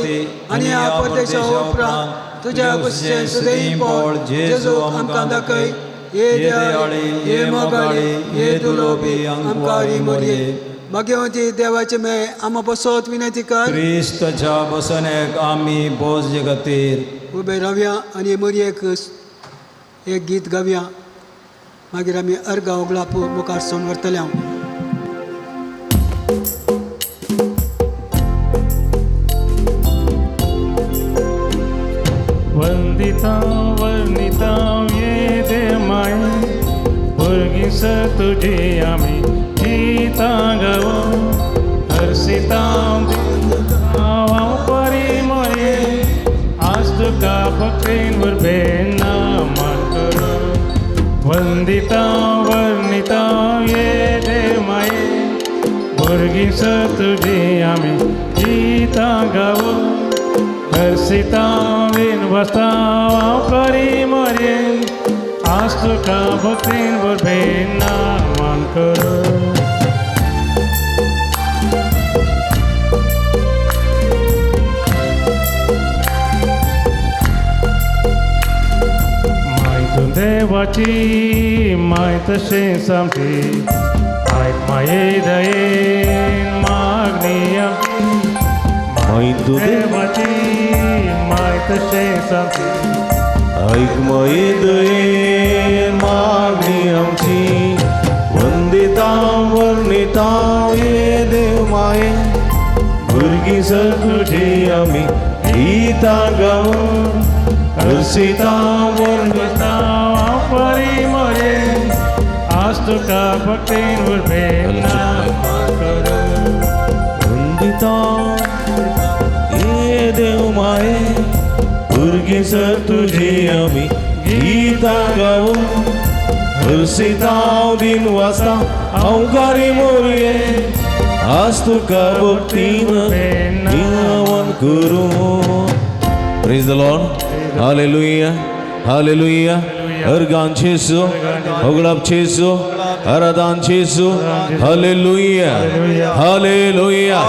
Speaker 2: आनी ह्या परदेशा उपरांत तुज्या कुशीचें सदैव पावल जेजू आमकां दाखय. हे दयाळी, हे मोगाळी, हे दुलोबी आमकां मोरये, भाग्यवंती देवाचे मे, आमा बसोत विनंती कर.
Speaker 3: क्रिस्ताच्या बसनेक आमी बोजचे खातीर.
Speaker 2: उबे रावया आनी मोरयेक एक गीत गावया, मागीर आमी अर्गा ओगळाप मुखार सोन व्हरतले हांव.
Speaker 4: वंदिता वर्णिता ये दे माये, भुरगीं स तुजी आमी गितां गावो, हर्षिता हांव परी मोये, आज तुका भक्तीन उर्बेन मान करो. वंदिता वर्णिता ये दे माये, भुरगीं स तुजी आमी गितां गावो, हर्षिता विन बसता हांव परी मोरये, आज तुका भक्तीन उर्बेन मान करो. माय तूं देवाची माय तशें सामकी, आयक माये दयेन मागणी आमची.
Speaker 1: माय तूं
Speaker 4: देवाची माय तशें सामकी,
Speaker 1: ऐक माये दयेन मागणी आमची. वंदिता वर्णिता ये देव माये, भुरगीं सर तुजी आमी गीतां गावून, हर्षिता वर्णिता
Speaker 4: हांव परी मोरे, आज तुका भक्तीन उर्बेन करो.
Speaker 1: वंदिता ये देव माये, भुरगीं सर तुजी आमी गीतां गावून, हर्षिता दिन वाजता हांव मोरये, आज तुका भक्तीन निवन करूं. Praise the Lord. Hallelujah. Hallelujah. Organ जेजू, होगडाप जेजू, आराधन जेजू. Hallelujah, hallelujah,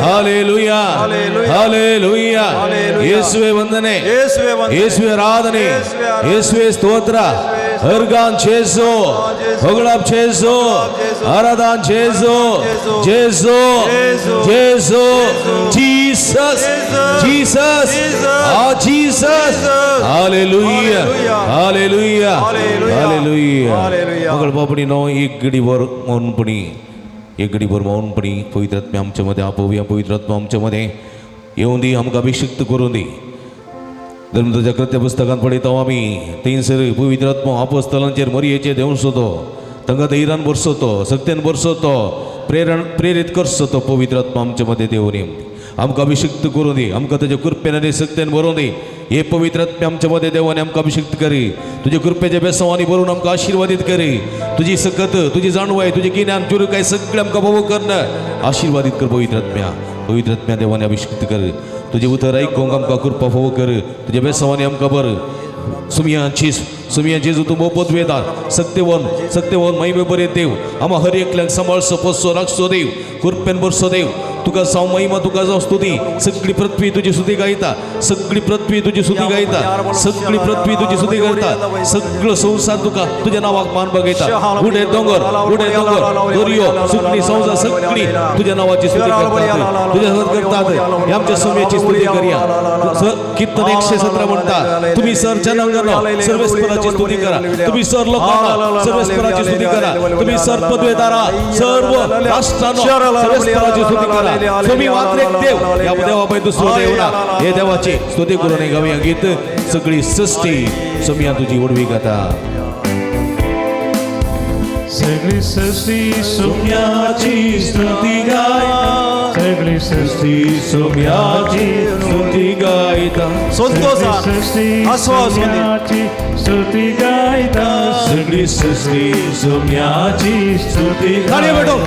Speaker 1: hallelujah, hallelujah. ಯೇಸುವೆ ವಂದನೆ,
Speaker 3: ಯೇಸುವೆ ವಂದನೆ.
Speaker 1: ಯೇಸುವೆ ಆರಾಧನೆ,
Speaker 3: ಯೇಸುವೆ ಆರಾಧನೆ.
Speaker 1: ಯೇಸುವೆ ಸ್ತೋತ್ರ. अर्गान जेजू, होगडाप जेजू, आराधन जेजू, जेजू, जेजू, जीसस, जीसस, आ Jesus. Hallelujah, hallelujah, hallelujah. मग बापणी नो एक गडीवर मौनपणी, एक गडीवर मौनपणी पवित्र आत्म्या आमच्यामध्ये आपोवया. पवित्र आत्मा आमच्यामध्ये येऊन दी, आमकां अभिषिक्त करून दी. धर्मच्या कृत्य पुस्तकांत पळयता आमी, थंयसर पवित्र आत्मो आपोस्तलांचेर मरयेचेर देंवचो तो, तांकां धैर्यान भरसो तो, सक्तेन भरसो तो, प्रेरण प्रेरीत करचो तो. पवित्र आत्मा आमच्या मध्ये देवून आमकां अभिषिक्त करूं दी, आमकां ताच्या कृपेन आनी सक्तेन भरून दी. हे पवित्र आत्म्या आमच्या मध्ये देवाने आमकां अभिषिक्त करी, तुझ्या कृपेच्या बेसवानी भरून आमकां आशीर्वादित करी. तुझी सकत, तुझी जाणवाय, तुझे गिन्यान, काय सगळें आमकां भोव करणं आशीर्वादित कर. पवित्र आत्म्या, पवित्र आत्म्या देवाने अभिषिक्त कर. तुझे उतर ऐकूंक आमकां कृपा फोव कर, तुझ्या बेसवानी आमकां बर. सुमिया जेजू, सुमिया जेजू, तूं पदवेदार, सत्यवन, सत्यवन, महिमे बरे देव, आम्हा हर एकल्याक सांबाळचो, पोसचो, राखचो देव, कृपेन भरचो देव. तुका जावं महिमा, तुका जावं स्तुती. सगळी पृथ्वी तुझी स्तुती गायता, सगळी पृथ्वी तुझी स्तुती गायता, सगळी पृथ्वी तुझी स्तुती करता. सगळं संसार तुका तुझ्या नावाक मान बघयता. गुडे दोंगर, गुडे दोंगर, दर्यो, सुकणी, संसार सगळी तुझ्या नावाची स्तुती करतात, तुझ्या सत करतात. हे आमच्या सुम्याची स्तुती करूया. कीर्तन 117 म्हणता, तुम्ही सर जनांगण सर्वेस्पराची स्तुती करा, तुम्ही सर लोकांना सर्वेस्पराची स्तुती करा, तुम्ही सर पदवेदारा सर्व राष्ट्रांनो सर्वेस्पराची स्तुती करा. तुम्ही मात्र एक देव, या देवापै दुसरो देव ना. हे देवाची स्तुती करून गाऊया गीत. सगळी सृष्टी सुमिया तुझी ओढवी गाता.
Speaker 4: सगळी सृष्टी
Speaker 1: सुम्याची स्तुती गाय,
Speaker 4: सगळी सृष्टी
Speaker 1: सुम्याची स्तुती गायता.
Speaker 3: संतोषान
Speaker 4: सृष्टी
Speaker 3: आस्वाद.
Speaker 4: सोम्याची स्तुती गायता.
Speaker 1: सगळी सृष्टी सुम्याची स्तुती. गाणी भेटो,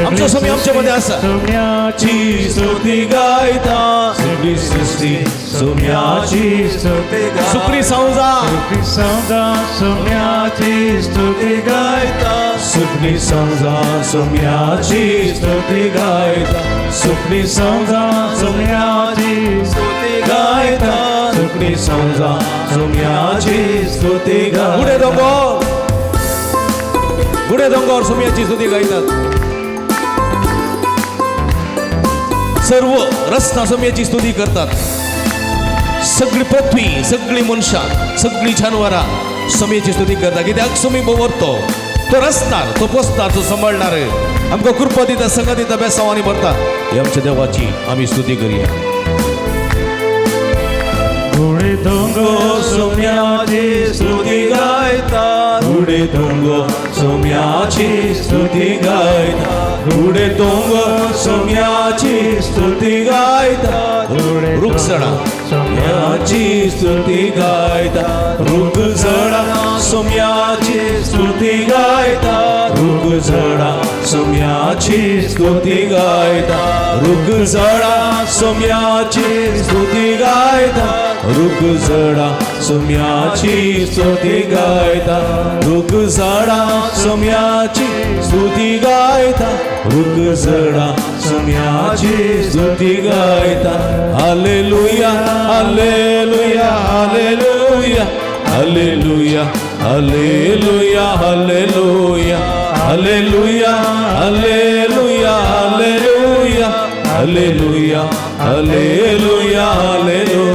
Speaker 1: आमचो सुमी आमच्या मध्ये आसा.
Speaker 4: सोम्याची
Speaker 1: स्तुती गायता, सगळी सृष्टी सुम्याची
Speaker 4: स्तुती
Speaker 1: सुप्री संजा
Speaker 4: स्तुती सदा सोम्याची स्तुती गायता.
Speaker 1: सुखनी संजा सुम्याची स्तुती गायता, सुखनी संजा
Speaker 4: सोम्याची
Speaker 3: स्तुती
Speaker 1: गायता, सुखनी संजा सुम्याची स्तुती गाय. गुडे दोंगर, गुडे दोंगर सुम्याची स्तुती गायतात. सर्व रस्ता सुम्याची स्तुती करतात. सगळी पृथ्वी, सगळी मनशां, सगळी जानवरां समेची स्तुती करतात. कित्याक सुमी भोंवरतो तो, रसणार तो, पोसणार तो, सांबाळणार, आमकां कृपा दिता, संगत दिता, बेसांवानी भरता. ही आमच्या देवाची आमी स्तुती करूया.
Speaker 4: गुडे दोंगर सोम्याची
Speaker 1: स्तुती गायता, गुडे दोंगो सोम्याची स्तुती गायता, गुडे दोंगो सोम्याची स्तुती गायता. रुखसडा सोम्याची स्तुती गायता, रुख झडा सोम्याची स्तुती गायता, रुख झडा सोम्याची स्तुती गायता, रुख झडा सोम्याची स्तुती गायता, रुख झडा सोम्याची स्तुती गायता, रुख झडा सोम्याची स्तुती गायता, रुख झडा सोम्याची स्तुती गायता. Hallelujah, hallelujah, hallelujah, hallelujah, hallelujah, hallelujah, hallelujah, hallelujah, hallelujah, hallelujah, hallelujah, hallelujah,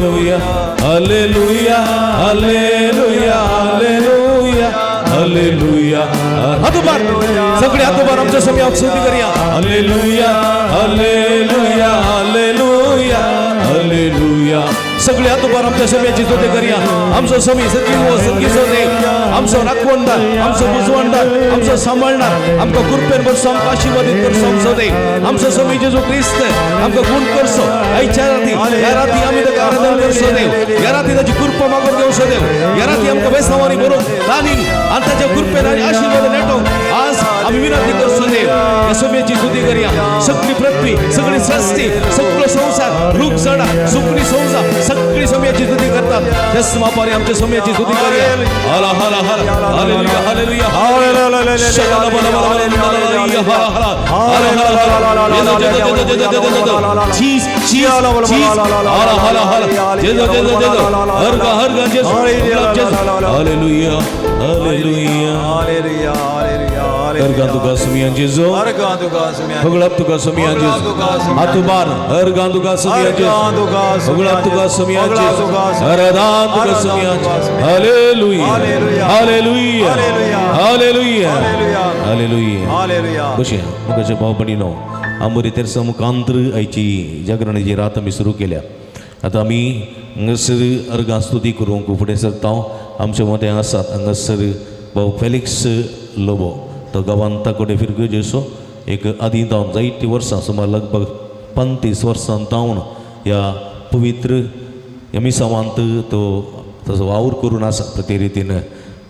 Speaker 1: hallelujah, hallelujah, hallelujah, hallelujah. हात उभार, सगळे हात उभार, आमच्या समोर स्तुती करूया. हालेलुया, हालेलुया, हालेलुया, हालेलुया. सगळे हात उभार, आमच्या समयाची स्तुती करूया. आमचो समी सगळी हो सगळी देव, आमचो राखवणदार, आमचो बुजवणदार, आमचो सांबाळणार, आमकां कृपेन भरसो, आमकां आशीर्वादीत करचो आमचो देव, आमचो समी जेजू क्रिस्त आमकां गुण करचो. आयच्या राती, ह्या राती आमी ताका आराधन करचो देव. ह्या राती ताची कृपा मागून घेवचो देव. ह्या राती आमकां बेसावानी भरून आनी आनी ताच्या कृपेन आनी आशीर्वाद नेटो आज आमी विनंती करचो देव. ह्या समेची स्तुती करूया. सगळी पृथ्वी, सगळी सृष्टी, सगळो संसार, रूख झाडां, सुकणी संसार सगळी समयाची स्तुती करतात. त्याच मापाने आमच्या समयाची स्तुती करूया. हाला हाला हाला, हालेलुया हालेलुया. शगला बला बला बला बला, हाला हाला हाला हाला. चीज चीज चीज, हाला हाला हाला. जेजो जेजो जेजो, हर गा हर गा जेजो जेजो. हालेलुया हालेलुया.
Speaker 3: हालेलुया हालेलुया.
Speaker 1: हर तुका सुमिया जेजो.
Speaker 3: अर्गां तुका सुम्या.
Speaker 1: होगळाप तुका सुमिया जेजो. हातुबार हर गां तुका सुमिया जेजो. होगळाप तुका सुमिया जेजो. हरदान तुका सुमिया जेजो. हालेलुया हालेलुया हालेलुया हालेलुया.
Speaker 3: हालेलुया.
Speaker 1: बशे मुखाचे भाव भयणीनो, आंबोरी तेरसा मुखांतर आयची जागरणाची रात आमी सुरू केल्या. आतां आमी हांगासर अर्गां स्तुती करूंक फुडें सरता. आमचे मदें आसात हांगासर भाव फेलिक्स लोबो. तो गांवांत ताकोडे फिरगजेचो एक आदीं जावन जायतीं वर्सां, सुमार लगभग 35 वर्सां जावन ह्या पवित्र ह्या मिसावांत तो तसो वावर करून आसा. प्रति रितीन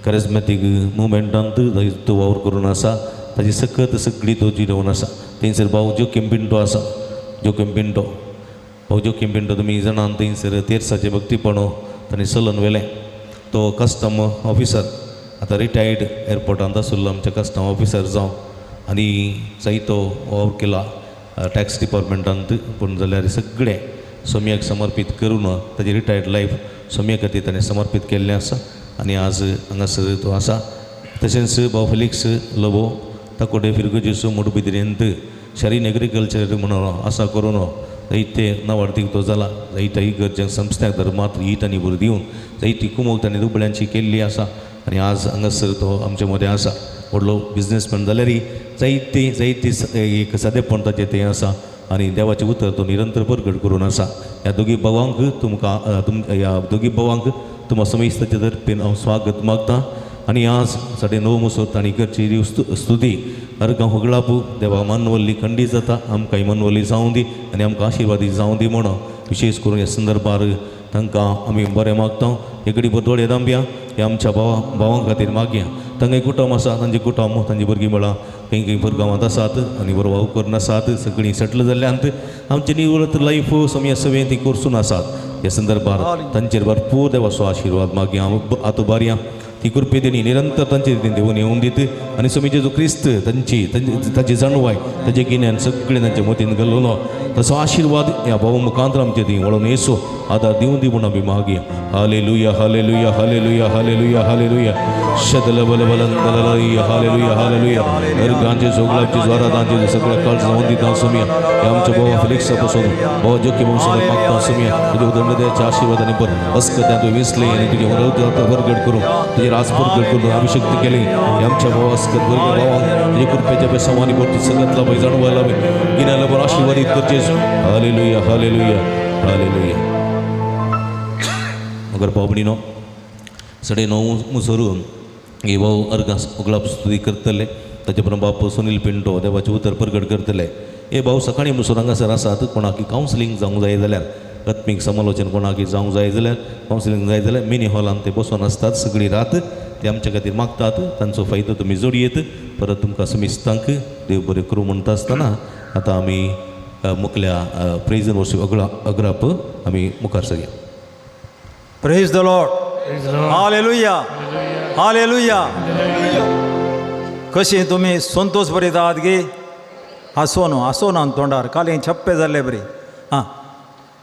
Speaker 1: करिज्मॅटीक मुवमेंटांत तो वावर करून आसा. ताजी सकत सगळी तो जिरोवन आसा. थंयसर भाव जोकीम पिंटो आसा. जोकीम पिंटो, भाव जोकीम पिंटो तुमी जाणान. थंयसर तेरसाचें भक्तीपण ताणें चलन व्हेलें. तो कस्टम ऑफिसर आतां रिटायर्ड एअरपोर्टांत आशिल्लो आमच्या कस्टम ऑफिसर जावन आनी जायतो वावर केला टॅक्स डिपार्टमेंटांत. पूण जाल्यार सगळें सोम्याक समर्पीत करून ताजी रिटायर्ड लायफ सोम्या खातीर ताणें समर्पीत केल्लें आसा आनी आज हांगासर तो आसा. तशेंच भाव फेलिक्स लोबो ताकोडे फिरगजेचो मोडबिद्रेंत शरीन एग्रीकल्चर म्हणून आसा करून जायते नावार्थीक तो जाला. जायत्या इगर्जांक, संस्थ्याक धर्मात हीट आनी भर दिवन जायती कुमोक ताणें दुबळ्यांची केल्ली आसा आनी आज हांगासर तो आमचे मदें आसा. व्हडलो बिजनेसमॅन जाल्यारय जायती जायती एक सादेपण ताचें तें आसा आनी देवाचें उतर तो निरंतर परगट करून आसा. ह्या दोगी भावांक तुमकां तुम ह्या दोगी भावांक तुमकां समेस्ताचे तर्फेन हांव स्वागत मागता. आनी आज 9:30 मुसोर तांणी करची स्तुती अर्गां होगळापू देवा मनवल्ली खंडीत जाता. आमकां मनवल्ली जावं दी आनी आमकां आशिर्वादी जावं दी म्हणून विशेश करून ह्या संदर्भार तांकां आमी बरें मागता. एकडे दोळे दांबया ह्या आमच्या भावां खातीर मागया. तांकां कुटुंब आसा, तांचें कुटुंब, तांची भुरगीं मेळा खंय खंय गांवांत आसात आनी बरो वावर करून आसात. सगळीं सेटल जाल्ल्यांत आमची निवृत्त लायफ समय सगळें ती कोर्सून आसात. ह्या संदर्भार तांचेर भरपूर देवाचो आशिर्वाद मागया. आतां बारया ती कृपे देणी निरंतर तांचे देवून येवन दित आनी स्वामी जेजू क्रिस्त तांची ताची जाणवाय, ताचें गिन्यान सगळें तांच्या मतीन घालून तसो आशिर्वाद ह्या भाव मुखांतर आमचे थंय वळोवन येसो आदार दिवन दी म्हूण आमी मागया. हालेलुया हालेलुया हालेलुया हालेलुया हालेलुया. शदल बल बलन दललया हालेलुया हालेलुया. अर्गांचे जोगलाचे ज्वारादांचे सगळ्या काळ जावन दिता सुमिया. ह्या आमच्या भावा फिलिक्सा पासून भाव जोकी वंशाला मागता सुमिया. तुज्या उदरनिर्वाहाच्या आशिर्वादाने पर अस्कत्या तुवें विसले आनी तुजें वरगड करून तुजें राज परगड करून अभिषेक केले. आमच्या भाव अस्कत भुरग्या भावांक तुजे कृपेच्या बेसावानी भरती सगळ्यात लाभ जाणवायला गिन्याला बरं आशीर्वादित करचे. हालेलुया हालेलुया हालेलुया. मगर भाव भयणीनो, 9:30 मुसरून हे भाव अर्गां उगळाप स्तुती करतले. ताचे उपरांत बाप सुनील पिंटो देवाचें उतर परगट करतले. हे भाव सकाळीं मुसर हांगासर आसात. कोणाक कावन्सिलींग जावंक जाय जाल्यार, आत्मीक समालोचन कोणाक जावंक जाय जाल्यार, कावन्सिलींग जाय जाल्यार मिनी हॉलान ते बसून आसतात सगळी रात. ते आमच्या खातीर मागतात. तांचो फायदो तुमी जोडयेत. परत तुमकां समिस्तांक देव बरें करूं म्हणटा आसतना आतां आमी मुखल्या प्रेज एंड वर्शीप अग्राप आमी मुखार सरया.
Speaker 3: Praise the Lord. Hallelujah hallelujah. कशी तुमी संतोष बरीत आहात गी? हांसो न्हू, हांसो ना तोंडार काल छप्पे जाल्ले बरी. आं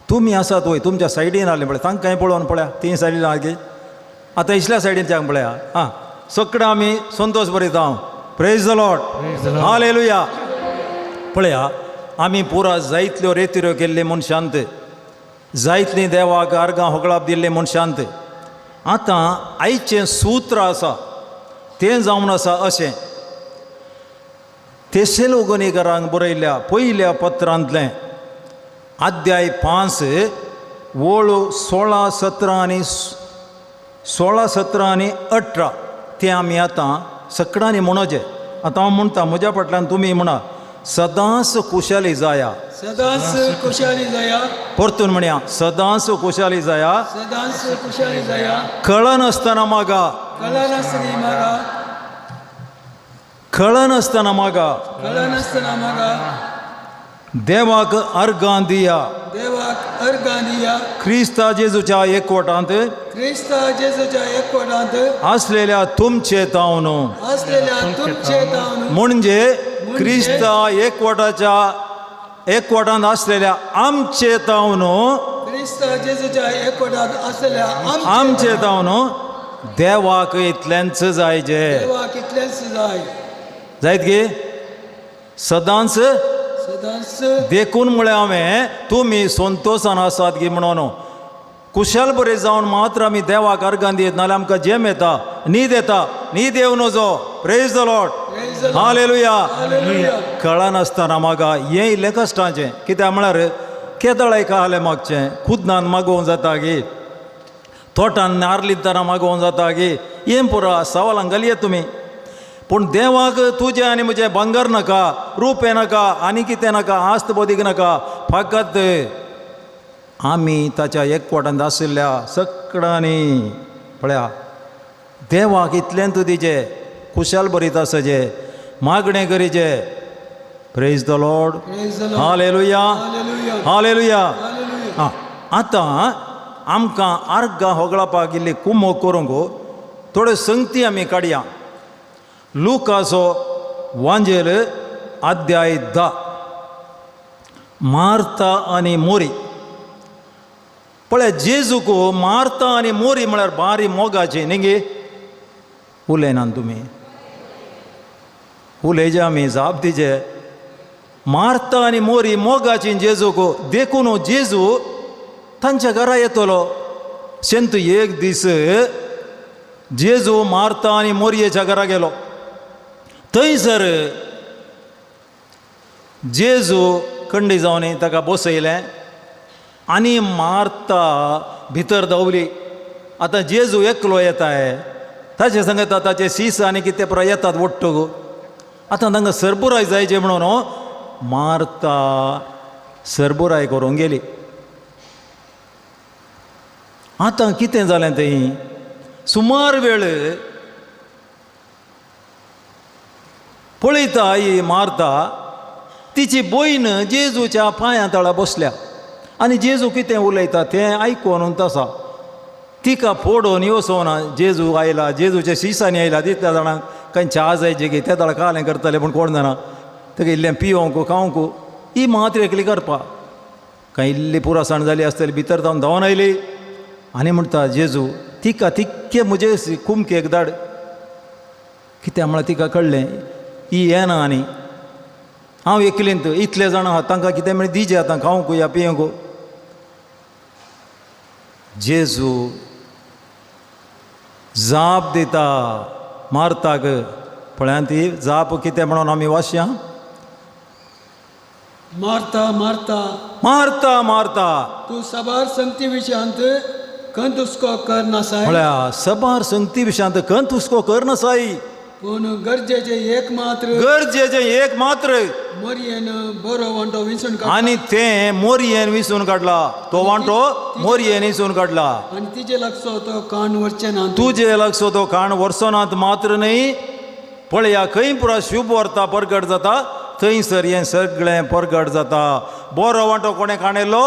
Speaker 3: तुमी आसात वय तुमच्या सायडीन आसले पळय, तांकांय पळोवन पळया ती सायडीन आहात गी. आतां इसल्या सायडीनच्यान पळया. आं सगळें आमी संतोष बरीत हांव. Praise the Lord hallelujah. पळया आमी पुरा जायतल्यो रेतिऱ्यो केल्ली म्हूण शांत, जायतलीं देवाक अर्गां होगळाप दिल्ली म्हूण शांत. आतां आयचें सूत्र आसा तें जावन आसा अशें, तेसेलोगनीकरांक बरयल्ल्या पयल्या पत्रांतलें अध्याय 5 ओळ 16 17 आनी 16 17 आनी 18 तें आमी आतां सगळ्यांनी म्हणोचें. आतां हांव म्हणटा, म्हज्या फाटल्यान तुमी म्हणा, सदांच खुशाली जाया.
Speaker 2: सदांच खुशाली जाया.
Speaker 3: परतून म्हणया, सदांच खुशाली जाया.
Speaker 2: सदांच खुशाली जाया.
Speaker 3: कळनासतना मागा.
Speaker 2: कळनासतना मागा.
Speaker 3: कळनासतना मागा.
Speaker 2: कळनासतना मागा.
Speaker 3: देवाक अर्गां दिया.
Speaker 2: देवाक देवाक अर्गां दिया.
Speaker 3: क्रिस्ता जेजूच्या एकवटांत
Speaker 2: क्रिस्ता जेजूच्या एकवटांत
Speaker 3: असलेल्या तुमचे तावन,
Speaker 2: असलेल्या तुमचे तावन,
Speaker 3: म्हणजे क्रिस्ता एकवटाच्या एकवटांत असलेल्या आमचे तावन,
Speaker 2: क्रिस्ता जेजूच्या एकवटांत असलेल्या
Speaker 3: आमचे तावन देवाक इतलेंच जायजे.
Speaker 2: देवाक इतलेंच जाय.
Speaker 3: जायत गे सदांच.
Speaker 2: सदांच.
Speaker 3: देखून म्हळें हांवें तुमी संतोसान आसात गी म्हणून. कुशल बरे जावन मात्र आमी देवाक अर्गां दियत, नाल्यार आमकां जेम येता, न्हीद येता, न्हीद येवं नजो. Praise the Lord.
Speaker 2: Praise the Lord.
Speaker 3: Hallelujah.
Speaker 2: Hallelujah.
Speaker 3: कळनासतना म्हाका हें इल्लें कश्टाचें. कित्याक म्हळ्यार केदळ एका आहलें मागचें खुदनान मागोवंक जाता गी, तोटान नारलितना मागोवंक जाता गी, हें पुरा सवालां घालयेत तुमी. पूण देवाक तुजें आनी म्हजें भांगर नाका, रुपें नाका, आनी कितें नाका, आस्त बोदीक नाका. फकत आमी ताच्या एकवटांत आशिल्ल्या सगळ्यांनी पळया देवाक इतलें तूं दिजे, खुशाल बरीत आसचे, मागणें करीचे. Praise the Lord.
Speaker 2: Praise the Lord.
Speaker 3: Hallelujah.
Speaker 2: Hallelujah.
Speaker 3: Hallelujah.
Speaker 2: Hallelujah.
Speaker 3: आं, आतां आमकां आर्गां होगळापाक इल्ली कुमोक करूंक थोड्यो संगती आमी काडया. लुकाचो वांजेल अध्याय 10, मार्ता आनी मोरी. पळय जेजूक मार्ता आनी मोरी म्हळ्यार बारी मोगाची न्ही गे. उलयनात तुमी, उलयचे आमी, जाप दिचे. मार्ता आनी मोरी मोगाची जेजूक, देखून जेजू तांच्या घरा येतलो. शेंत एक दीस जेजू मार्ता आनी मोरयेच्या घरा गेलो. थंयसर जेजू कंडी जावन ताका बसयलें आनी मार्ता भितर धांवली. आतां जेजू एकलो येताय, ताचे संगता ताचे शीस आनी कितें पुराय येतात वट्टू. आतां तांकां सरबुराय जायचे म्हणून मार्ता सरबुराय करूंक गेली. आतां कितें जालें थंय सुमार वेळ पळयता ही मार्ता तिची भयण जेजूच्या पांयां तळा बसल्या आनी जेजू कितें उलयता तें आयकून आसा. तिका फोडून येवसोना जेजू आयला, जेजूच्या शिसांनी आयला. तितल्या जाणांक कांय च्या जायची की ते दळ कालें करतले, पूण कोण जाणा ताका इल्लें पिवंक खावंक ही मात्र एकली करपा. कांय इल्ली पुरासाण जाली आसतली, भितर जावन धांवन आयली आनी म्हणटा जेजू तिका तिक्के म्हजे कुमकेक धाड. कित्याक म्हळ्यार तिका कळ्ळें ही येना आनी हांव एकलींत इतले जाणां आहा तांकां कितें म्हळ्यार दिजे आतां खावंक या पिवंक. जेजू जाप दिता मार्ताक. पळयात ती जाप कितें म्हणून आमी वाचया.
Speaker 2: मार्ता मार्ता,
Speaker 3: मार्ता मार्ता,
Speaker 2: तूं साबार संगती विशयांत खंत हुस्को कर नासाय.
Speaker 3: म्हळ्यार सबार संगती विशयांत खंत हुस्को कर नासाय,
Speaker 2: पूण गरजेचें एक मात्र,
Speaker 3: गरजेचें एक मात्र,
Speaker 2: मोरयेन बरो वांटो विंचून काडला
Speaker 3: आनी तें मोरयेन विसून काडला. तो वांटो मोरयेन विसून काडला
Speaker 2: आनी तिजे लागचो तो कान व्हरचे ना.
Speaker 3: तुजे लागचो तो काण वर्सनात मात्र न्हय. पळया खंय पुरा शुभ व्हरता परगट जाता थंयसर हें सगळें परगट जाता. बरो वांटो कोणें काणयलो?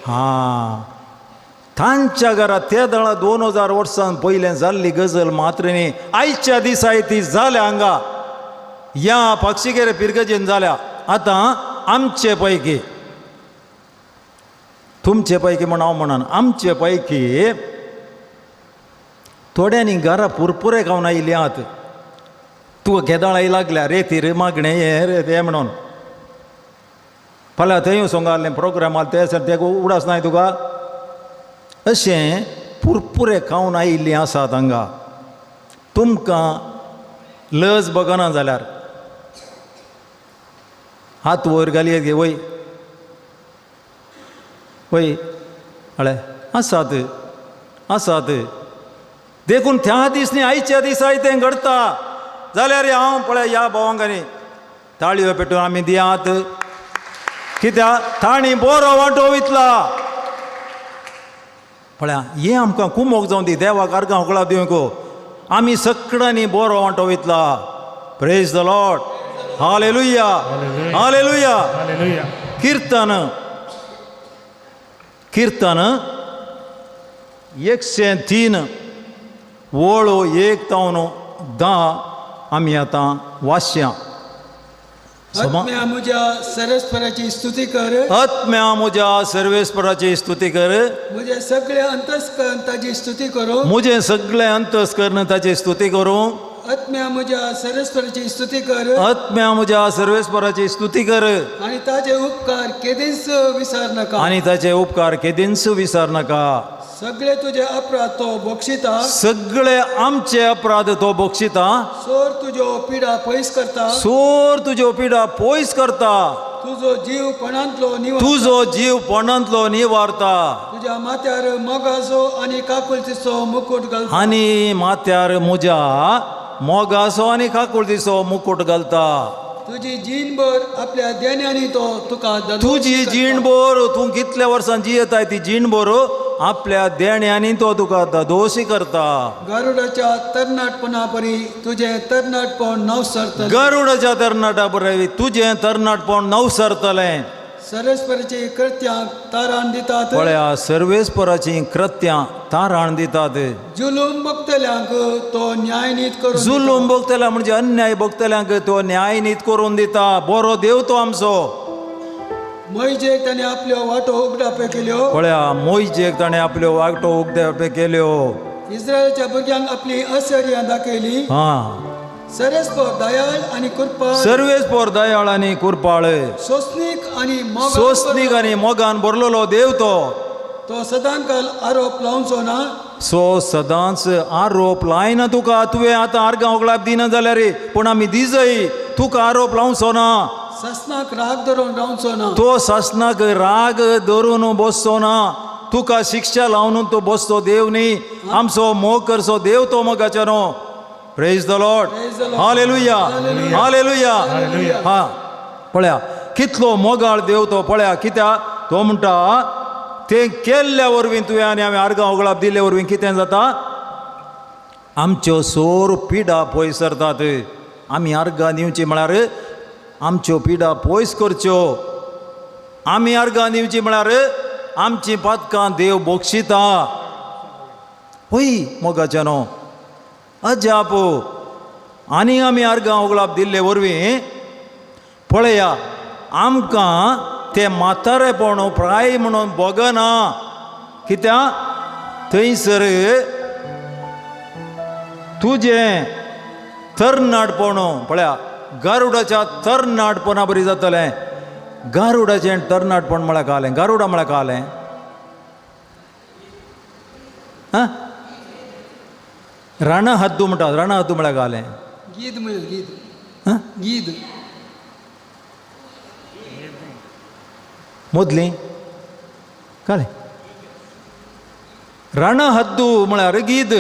Speaker 3: हां, तांच्या घरा ते दळा 2000 वर्सां पयलें जाल्ली गजल मात्र न्ही, आयच्या दिसा ती जाल्या हांगा ह्या पक्षिगेरे पिरगजेन जाल्या. आतां आमचे पैकी, तुमचे पैकी म्हण हांव म्हणन, आमचे पैकी थोड्यांनी घरा पुरपुरे खावन आयिल्ली आहात. तुका केदाळाय लागल्या रे ती रे मागणें हें रे तें म्हणून फाल्यां थंय वचोंक आहलें प्रोग्राम आहा ते सर ते उडास नाय तुका. अशें पुरपुरे खावन आयिल्लीं आसात हांगा. तुमकां लज बगना जाल्यार हात वयर घालयेत गे. वय वय हळे आसात आसात. देखून त्या दिसनी आयच्या दिसाय तें घडता जाल्यार हांव पळय ह्या भावांक ताळयो पेटून आमी दियात. कित्याक तांणी बरो वांटो वितला. पळया हें आमकां कुमोक जावन दी देवाक अर्गां होगळा दिवंक. आमी सगळ्यांनी बरो वांटो वितला. Praise the Lord. Hallelujah. Hallelujah.
Speaker 4: Hallelujah.
Speaker 3: किर्तन किर्तन 103 वळ 1 तावन 10 आमी आतां वाचया.
Speaker 2: आत्म्या म्हज्या सर्वेस्पराची स्तुती कर.
Speaker 3: आत्म्या म्हज्या सर्वेस्पराची स्तुती कर.
Speaker 2: म्हजे सगळे अंतस्करण ताची स्तुती करूं.
Speaker 3: म्हजें सगळें अंतस्करण ताची स्तुती करूं.
Speaker 2: आत्म्या म्हज्या सर्वेस्पराची स्तुती कर.
Speaker 3: आत्म्या म्हज्या सर्वेस्पराची स्तुती कर.
Speaker 2: आनी ताचे उपकार केदींच विसर नाका.
Speaker 3: आनी ताचे उपकार केदींच विसर नाका.
Speaker 2: सगळे तुजे अपराध तो बक्षिता.
Speaker 3: सगळे आमचे अपराध तो बक्षिता.
Speaker 2: सोर तुज्यो पिडा पयस करता.
Speaker 3: सोर तुज्यो पिडा पयस करता.
Speaker 2: तुजो जीव पणांतलो निवार.
Speaker 3: तुजो जीव पणांतलो निवारता.
Speaker 2: तुज्या माथ्यार मोगाचो आनी काकुळतीचो मुकूट घालता.
Speaker 3: आनी माथ्यार म्हज्या मोगाचो आनी काकुळतीचो मुकूट घालता.
Speaker 2: तुजी जीणभर आपल्या देण्यांनी तो तुका
Speaker 3: तुजी जीणभर तूं कितल्या वर्सां जियेताय ती जीणभर आपल्या देण्यांनी तो तुका दोशी करता.
Speaker 2: गारुडाच्या तरणाटपणा परी तुजें तरणाटपण नवसरतलें.
Speaker 3: गरुडाच्या तरणाटा परी तुजें तरणाटपण नवसरतलें.
Speaker 2: सर्वेस्पराची कृत्यां ताराण दितात.
Speaker 3: पळया सर्वेस्पराची कृत्यां ताराण दितात.
Speaker 2: जुलूम भोगतल्यांक तो न्यायनीत करून.
Speaker 3: जुलूम भोगतल्या म्हणजे अन्याय भोगतल्यांक तो न्यायनीत करून दिता. बरो देव तो आमचो.
Speaker 2: मोयजेक ताणें आपल्यो वाटो उगडापे केल्यो.
Speaker 3: पळया मोयजेक ताणें आपल्यो वाटो उगडापे केल्यो.
Speaker 2: इस्रायलच्या भुरग्यांक आपली आश्चर्यां दाखयली.
Speaker 3: हां.
Speaker 2: सर्वेस्पर दयाळ आनी कृपाळ.
Speaker 3: सर्वेस्पर दयाळ आनी कृपाळ.
Speaker 2: सोसनीक आनी मोगान.
Speaker 3: सोसनीक आनी मोगान भरलेलो देव तो.
Speaker 2: तो सदांकाल आरोप लावचो ना.
Speaker 3: सो सदांच आरोप लायना तुका. तुवें आतां आर्गां उगडाप दिना जाल्यार पूण आमी दिजय तुका आरोप लावचो ना.
Speaker 2: सासनाक राग धरून रावचो ना.
Speaker 3: तो सासनाक राग धरून बसचो ना. तुका शिक्षा लावन तो बसचो देव न्ही. आमचो मोग करचो देव तो मोगाचो न्हू. Praise the Lord. Hallelujah. Hallelujah. हा पळया कितलो मोगाळ देव तो. पळया कित्याक तो म्हणटा तें केल्ल्या वरवीं तुवें आनी हांवें आर्गां उगडाप दिल्ले वरवीं कितें जाता आमच्यो सोर पिडा पयस सरतात. आमी आर्गां दिवची म्हळ्यार आमच्यो पिडा पयस करच्यो. आमी आर्गां दिवची म्हळ्यार आमचीं पातकां देव बक्षिता. हय मोगाच्या न्हू अजाप. आनी आमी आर्गां उगडाप दिल्ले वरवीं पळया आमकां तें म्हातारेपण प्राय म्हणून भोगना. कित्याक थंयसर तुजें तरणाटपण पळया गारुडाच्या तरणाटपणा बरी जातलें. गारुडाचें तरणाटपण म्हळ्यार कालें. गारुडा म्हळ्यार कालें. हां राणा हद्दू म्हणटात. राणा हद्दू म्हळ्यार कालें.
Speaker 2: गीद म्हळ्यार गीद.
Speaker 3: हां
Speaker 2: गीद
Speaker 3: मोदली कालें. राणा हद्दू म्हळ्यार गीद.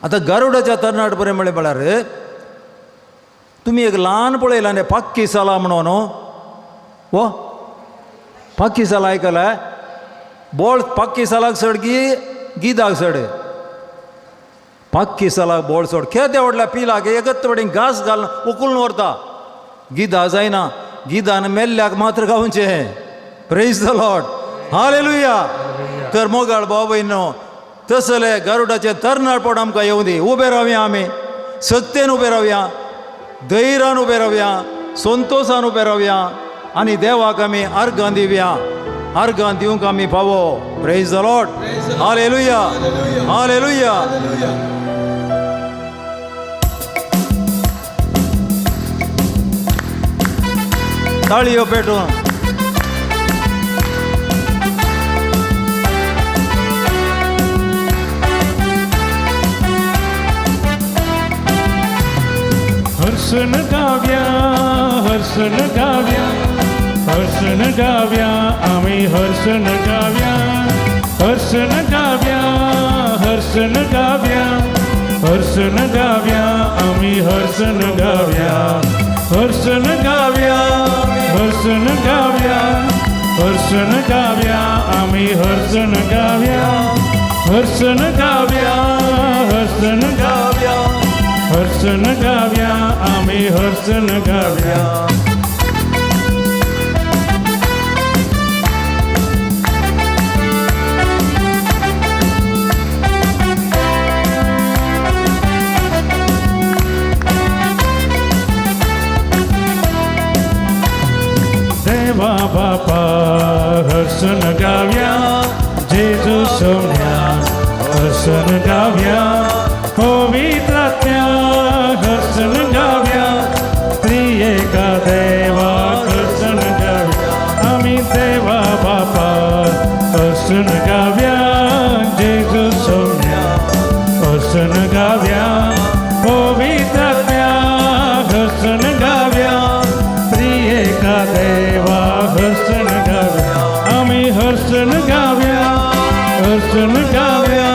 Speaker 3: आतां गारुडाच्या तरणाट बरें म्हळें म्हळ्यार तुमी एक ल्हान पळयला न्ही पाक्की साला म्हणून हो पाक्की साला आयकलाय. बोळ पाक्की सालाक चड की गिदाक चड. पाक्की सालाक बोळ चड केदें व्हडल्या पिलाक एकच वटेन घास घालून उखलून व्हरता. गिदा जायना. गिदान मेल्ल्याक मात्र खावचें. Praise the Lord. Hallelujah. तर मोगाळ भाव भयणो तसले गारुडाचें तरणाटपण आमकां येवं दी. उबे रावया आमी सत्तेन उबे रावया, धैर्यान उबे रावया, संतोशान उबे रावया आनी देवाक आमी आर्गां दिवया. आर्गां दिवंक आमी फावो. Praise the Lord. Hallelujah. Hallelujah. ताळयो पेटून.
Speaker 4: हर्षण गाव्या हर्षण गाव्या हर्षण गाव्या आम्ही हर्षण गाव्या हर्षण गाव्या हर्षण गाव्या हर्षण गाव्या आम्ही हर्षण गाव्या हर्षण गाव्या हर्षण गाव्या हर्षण गाव्या आम्ही हर्षण गाव्या हर्षण गाव्या हर्षण गाव्या हर्षण गाव्या आम्ही हर्षण गाव्या. बापा हर्षण गावया, जेजू सोम्या हर्षण गावया, पवित्र आत्म्या हर्षण गावया, त्रिएका देवा हर्षण गावया, आमी देवा बापा हर्षण गावया, जेजू सोम्या हर्षण गावया, पवित्र आत्म्या हर्षण गावया, त्रिएका देवा हर्षण गावया, आमी हर्षण गावया, हर्षण गावया,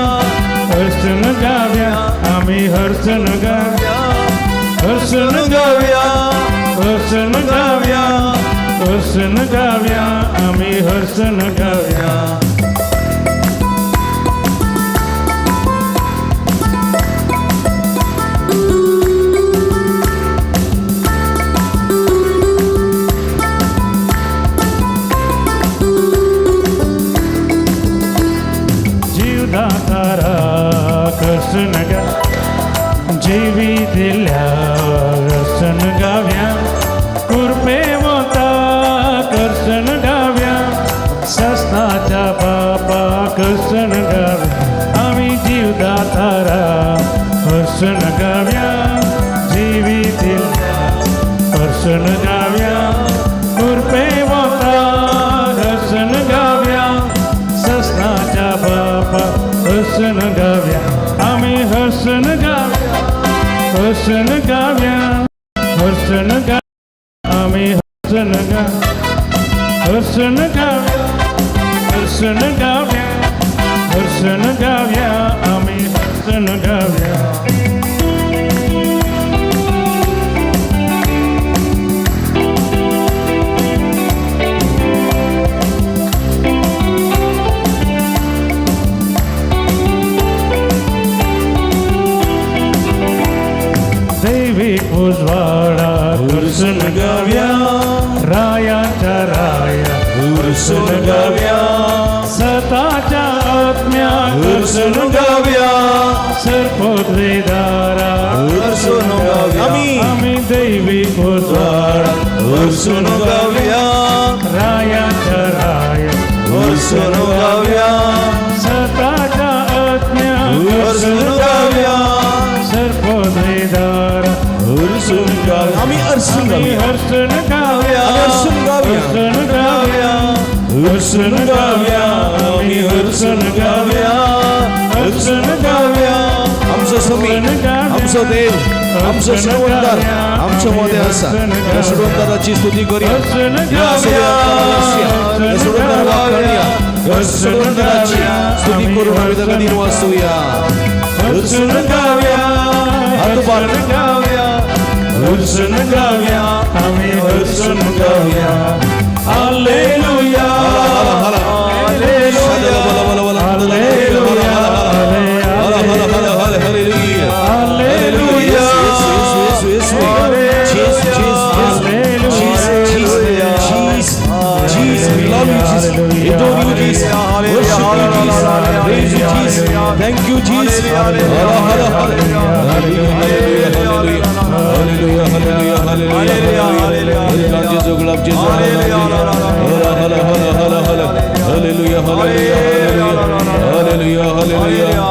Speaker 4: हर्षण गावया, आमी हर्षण गावया, हर्षण गावया, हर्षण गावया, हर्षण गावया, आमी हर्षण गावया. जीवदातारा हर्षण गा, जीवी दिल्या हर्षण गावया, कृपे वता हर्षण गावया, ससनाच्या बापा हर्षण गावया, आमी जीवदातारा हर्षण गावया, जीवी दिल्या हर्षण गावया, कृपे वता हर्षण गावया, ससनाच्या बापा हर्षण गावया, आमी हर्षण गावया, हर्षण गावया, हर्षण गावया, आमी हर्षण गा, हर्षण गावया, हर्षण गावया, हर्षण गावया, आमी हर्षण गावया. दैवी उजवाडा हर्षण गावया, रायाच्या राया
Speaker 1: हर्षण गावया,
Speaker 4: सताच्या आत्म्या
Speaker 1: हर्षण गावया,
Speaker 4: सर्पोद्वेदारा
Speaker 1: हर्षण गावया,
Speaker 4: आमी दैवी उजवाडा
Speaker 1: हर्षण गावया,
Speaker 4: रायाच्या राया
Speaker 1: हर्षण गावया,
Speaker 4: सताच्या आत्म्या
Speaker 1: हर्षण गावया,
Speaker 4: सर्पोद्वेदारा
Speaker 1: हर्षण गावया, आमी हर्षण
Speaker 4: आमी
Speaker 1: गावया,
Speaker 4: हर्षण गावया,
Speaker 1: हर्षण गावया,
Speaker 4: हर्षण गावया,
Speaker 1: हर्षण गावया, आमी हर्षण गावया, हर्षण गावया. आमचो स्वामी, आमचो देव, आमचो सोडवणदार आमच्या मध्ये आसा. त्या सोडवणदाराची स्तुती करूया,
Speaker 4: हर्षण
Speaker 1: या
Speaker 4: गावया,
Speaker 1: सोडवणदाराक या सोडवणदाराक करूया, या सोडवणदाराची स्तुती करून आमी ताका दिनवासूया.
Speaker 4: हर्षण गावया,
Speaker 1: हात उबार.
Speaker 4: हर्षण गावया, हर्षण गावया, आमी हर्षण गावया. हालेलुया,
Speaker 1: हाला हाला हाला
Speaker 4: हालेलुया,
Speaker 1: हाला हाला हाला हाला hallelujah.
Speaker 4: Hallelujah,
Speaker 1: Yesu, Yesu, Yesu, Jesus, Jesus, Jesus, Jesus, we love you, Jesus. We adore you, Jesus. Worship you, Jesus. Praise you, Jesus. Thank you, Jesus. Hala hala hala. Hallelujah, hallelujah, hallelujah, hallelujah, hallelujah, hallelujah. Jesus, glove Jesus. Hala hala hala hala hala. Hallelujah, hallelujah, hallelujah, hallelujah, hallelujah,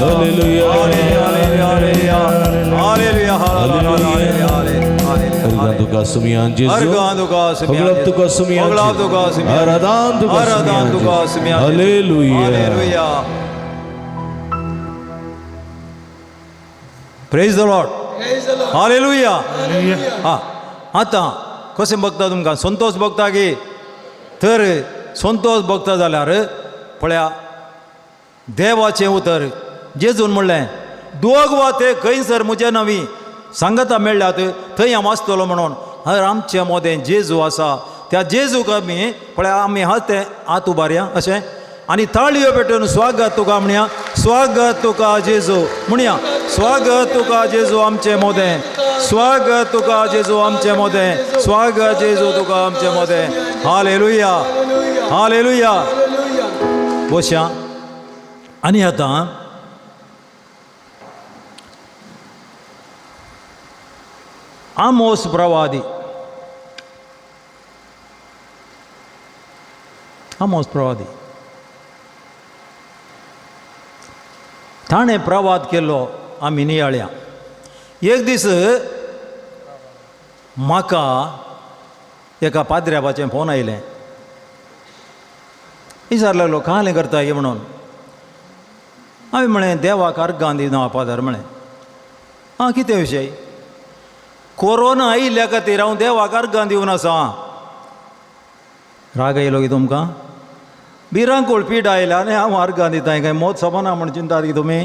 Speaker 1: hallelujah. अर्गां तुका सुमियान जेजू,
Speaker 3: अर्गां तुका सुमियान
Speaker 1: होगळाप तुका सुमियान
Speaker 3: होगळाप तुका सुमियान
Speaker 1: आराधान तुका
Speaker 3: आराधान तुका सुमियान
Speaker 1: hallelujah.
Speaker 3: Hallelujah. Praise the Lord.
Speaker 2: Praise the Lord.
Speaker 3: Hallelujah. हा आतां कशें बघता तुमकां संतोष बघता की तर संतोष बघता जाल्यार पळया देवाचें उतर जेजून म्हणलें दोग वा ते खंयसर म्हजे नवी सांगता मेळ्ळ्यात थंय हांव आसतलो म्हणून. हर आमचे मोदें जेजू आसा त्या जेजूक आमी पळया आमी हा ते हात उबारया अशें आनी ताळयो पेटून स्वागत तुका म्हणया, स्वागत तुका जेजू म्हणया, स्वागत तुका जेजू आमचे मोदें, स्वागत तुका जेजू आमचे मोदें, स्वागत जेजू तुका आमचे मोदें. Hallelujah, hallelujah. बसया. आनी आतां आमोस प्रवादी आमोस प्रवादी ताणें प्रवाद केल्लो आमी नियाळया. एक दीस म्हाका एका पाद्र्याबाचें फोन आयलें. विचार लागलो कालें करता गे म्हणून. हांवें म्हळें देवाक अर्गां दिना फादर म्हळें. आं कितें विशय? कोरोना आयिल्ल्या खातीर हांव देवाक अर्गां दिवन आसा. राग आयलो की तुमकां? भिरांकूळ पिडा आयल्या आनी हांव अर्गां दिता काय मोत सोबना म्हूण चिंतात की तुमी?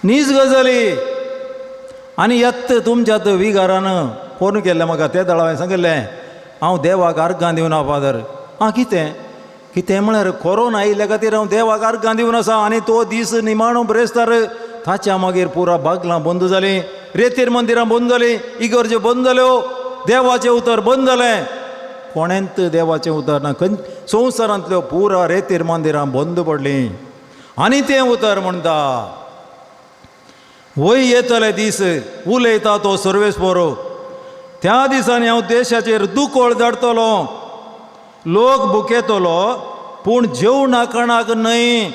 Speaker 3: नीज गजाली. आनी येत तुमच्यात विगारान फोन केल्लें म्हाका ते दळा हांवें सांगिल्लें हांव देवाक अर्गां दिवन आसा फादर. आं कितें? कितें म्हळ्यार कोरोना आयिल्ल्या खातीर हांव देवाक अर्गां दिवन आसा. आनी तो दीस निमाणो ब्रेस्तार ताच्या मागीर पुरा बागलां बंद जालीं, रेतीर मंदिरां बंद जालीं, इगर्ज्यो बंद जाल्यो, देवाचें उतर बंद जालें. कोणेंत देवाचें उतर ना. खंय संवसारांतल्यो पुरा रेतीर मंदिरां बंद पडलीं. आनी तें उतर म्हणटा वय येतले दीस उलयता तो सर्वेस्पर, त्या दिसांनी हांव देशाचेर दुकोळ धाडटलो, लोक भुकेतलो पूण जेवणा खाणाक न्हय,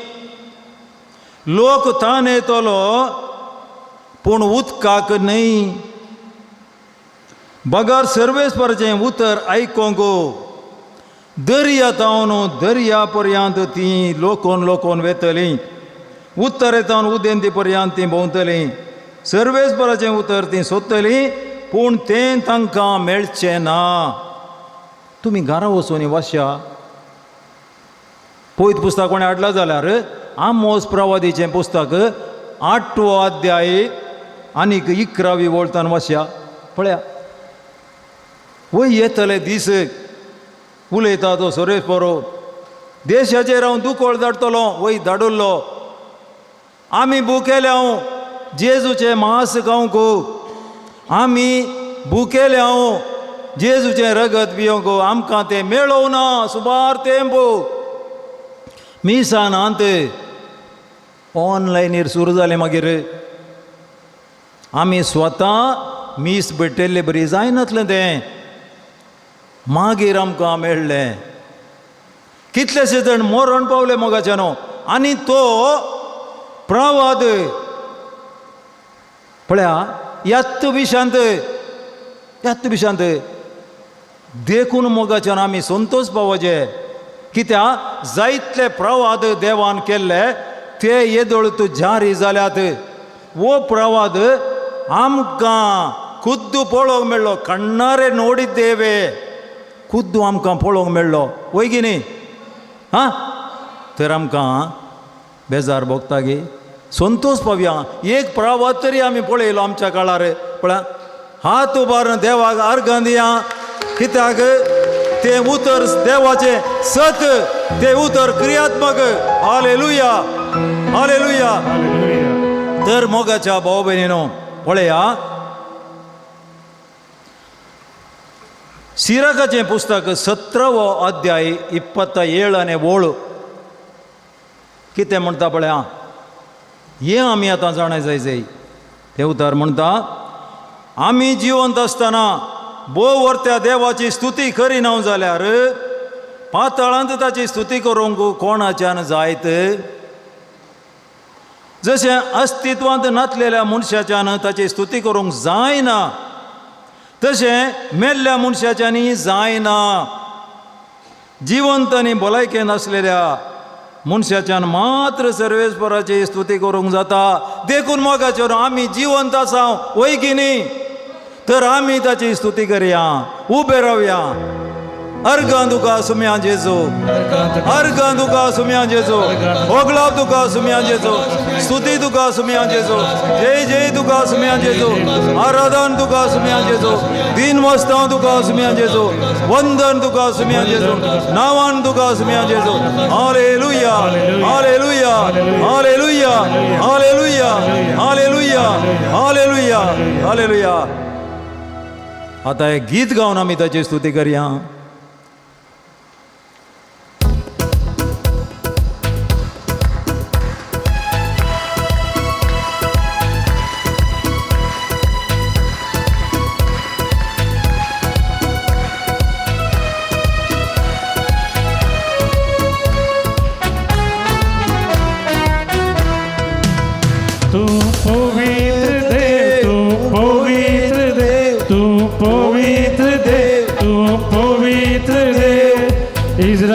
Speaker 3: लोक तान येतलो पूण उदकाक न्हय. बगर सर्वेस्पराचें उतर आयकोंक दर्या तावन दर्या पर्यंत ती लोकोन लोकोन वेतलीं, उत्तरे तावन उदेंती पर्यंत ती भोंवतलीं, सर्वेस्पराचें उतर ती सोदतलीं पूण तें तांकां मेळचें ना. तुमी घरा वचून वाश्या पयत पुस्तक कोणें हाडलां जाल्यार आमोस प्रवादीचें पुस्तक 8वो अध्याय आनीक 11वी वळतान वाश्या पळया. वय येतले दीस उलयता तो सर्वेस्पर, देशाचेर हांव दुकोळ धाडटलो. वय धाडुल्लो. आमी भुकेले हांव जेजूचें मांस खावंक, आमी भुकेले हांव जेजूचें रगत पिवंक, आमकां तें मेळोवं ना सुमार तेंप. मिसानांत ऑनलायनीर सुरू जालें. मागीर आमी स्वता मीस भेटयल्ले बरी जायनातलें तें मागीर आमकां मेळ्ळें. कितलेशे जाण मरण पावले मोगाच्यानो. आनी तो प्रवाद पळया यात्त विशांत, यात्त विशांत. देखून मोगाच्यान आमी संतोष पावचे. कित्याक जायतले प्रवाद देवान केल्ले ते येदोळ तूं जारी जाल्यात. वो प्रवाद आमकां खुद्दू पळोवंक मेळ्ळो, कण्णारे नोडिद्देवे खुद्दू आमकां पळोवंक मेळ्ळो. वय की न्ही? हां तर आमकां बेजार भोगता गे? संतोष पावया. एक प्रवाद तरी आमी पळयलो आमच्या काळार. पळया हात उबारून देवाक अर्गां दिया. कित्याक तें उतर देवाचें सत, तें उतर क्रियात्मक. Hallelujah, hallelujah. तर मोगाच्या भाव भयणीनो पळया सिराकाचें पुस्तक 17वो अध्याय 27 वोळ कितें म्हणटा पळया. हें आमी आतां जाणा जाय जाय. तें उतर म्हणटा आमी जिवंत आसतना भोव वर्त्या देवाची स्तुती करिना जाल्यार पातळांत ताची स्तुती करूंक कोणाच्यान जायत? जशें अस्तित्वांत नातलेल्या मनशाच्यान ताची स्तुती करूंक जायना तशें मेल्ल्या मनशाच्यानी जायना. जिवंत आनी भलायकेन नासलेल्या मनशाच्यान मात्र सर्वेस्पराची स्तुती करूंक जाता. देखून मोगाचेर आमी जिवंत आसा वय की न्ही? तर आमी ताची स्तुती करया, उबे रावया. अर्गां तुका सुम्या जेजू, अर्गां तुका सुम्या जेजू, होगलाव तुका सुम्या जेजू, स्तुती तुका सुम्या जेजू, जय जय तुका सुम्या जेजू, आराधन तुका सुम्या जेजू, दीन वस्ताव तुका सुम्या जेजू, वंदन तुका सुम्या जेजू, नावान तुका सुम्या जेजू. Hallelujah, hallelujah, hallelujah, hallelujah, hallelujah, hallelujah, hallelujah. आतां एक गीत गावन आमी ताची स्तुती करया.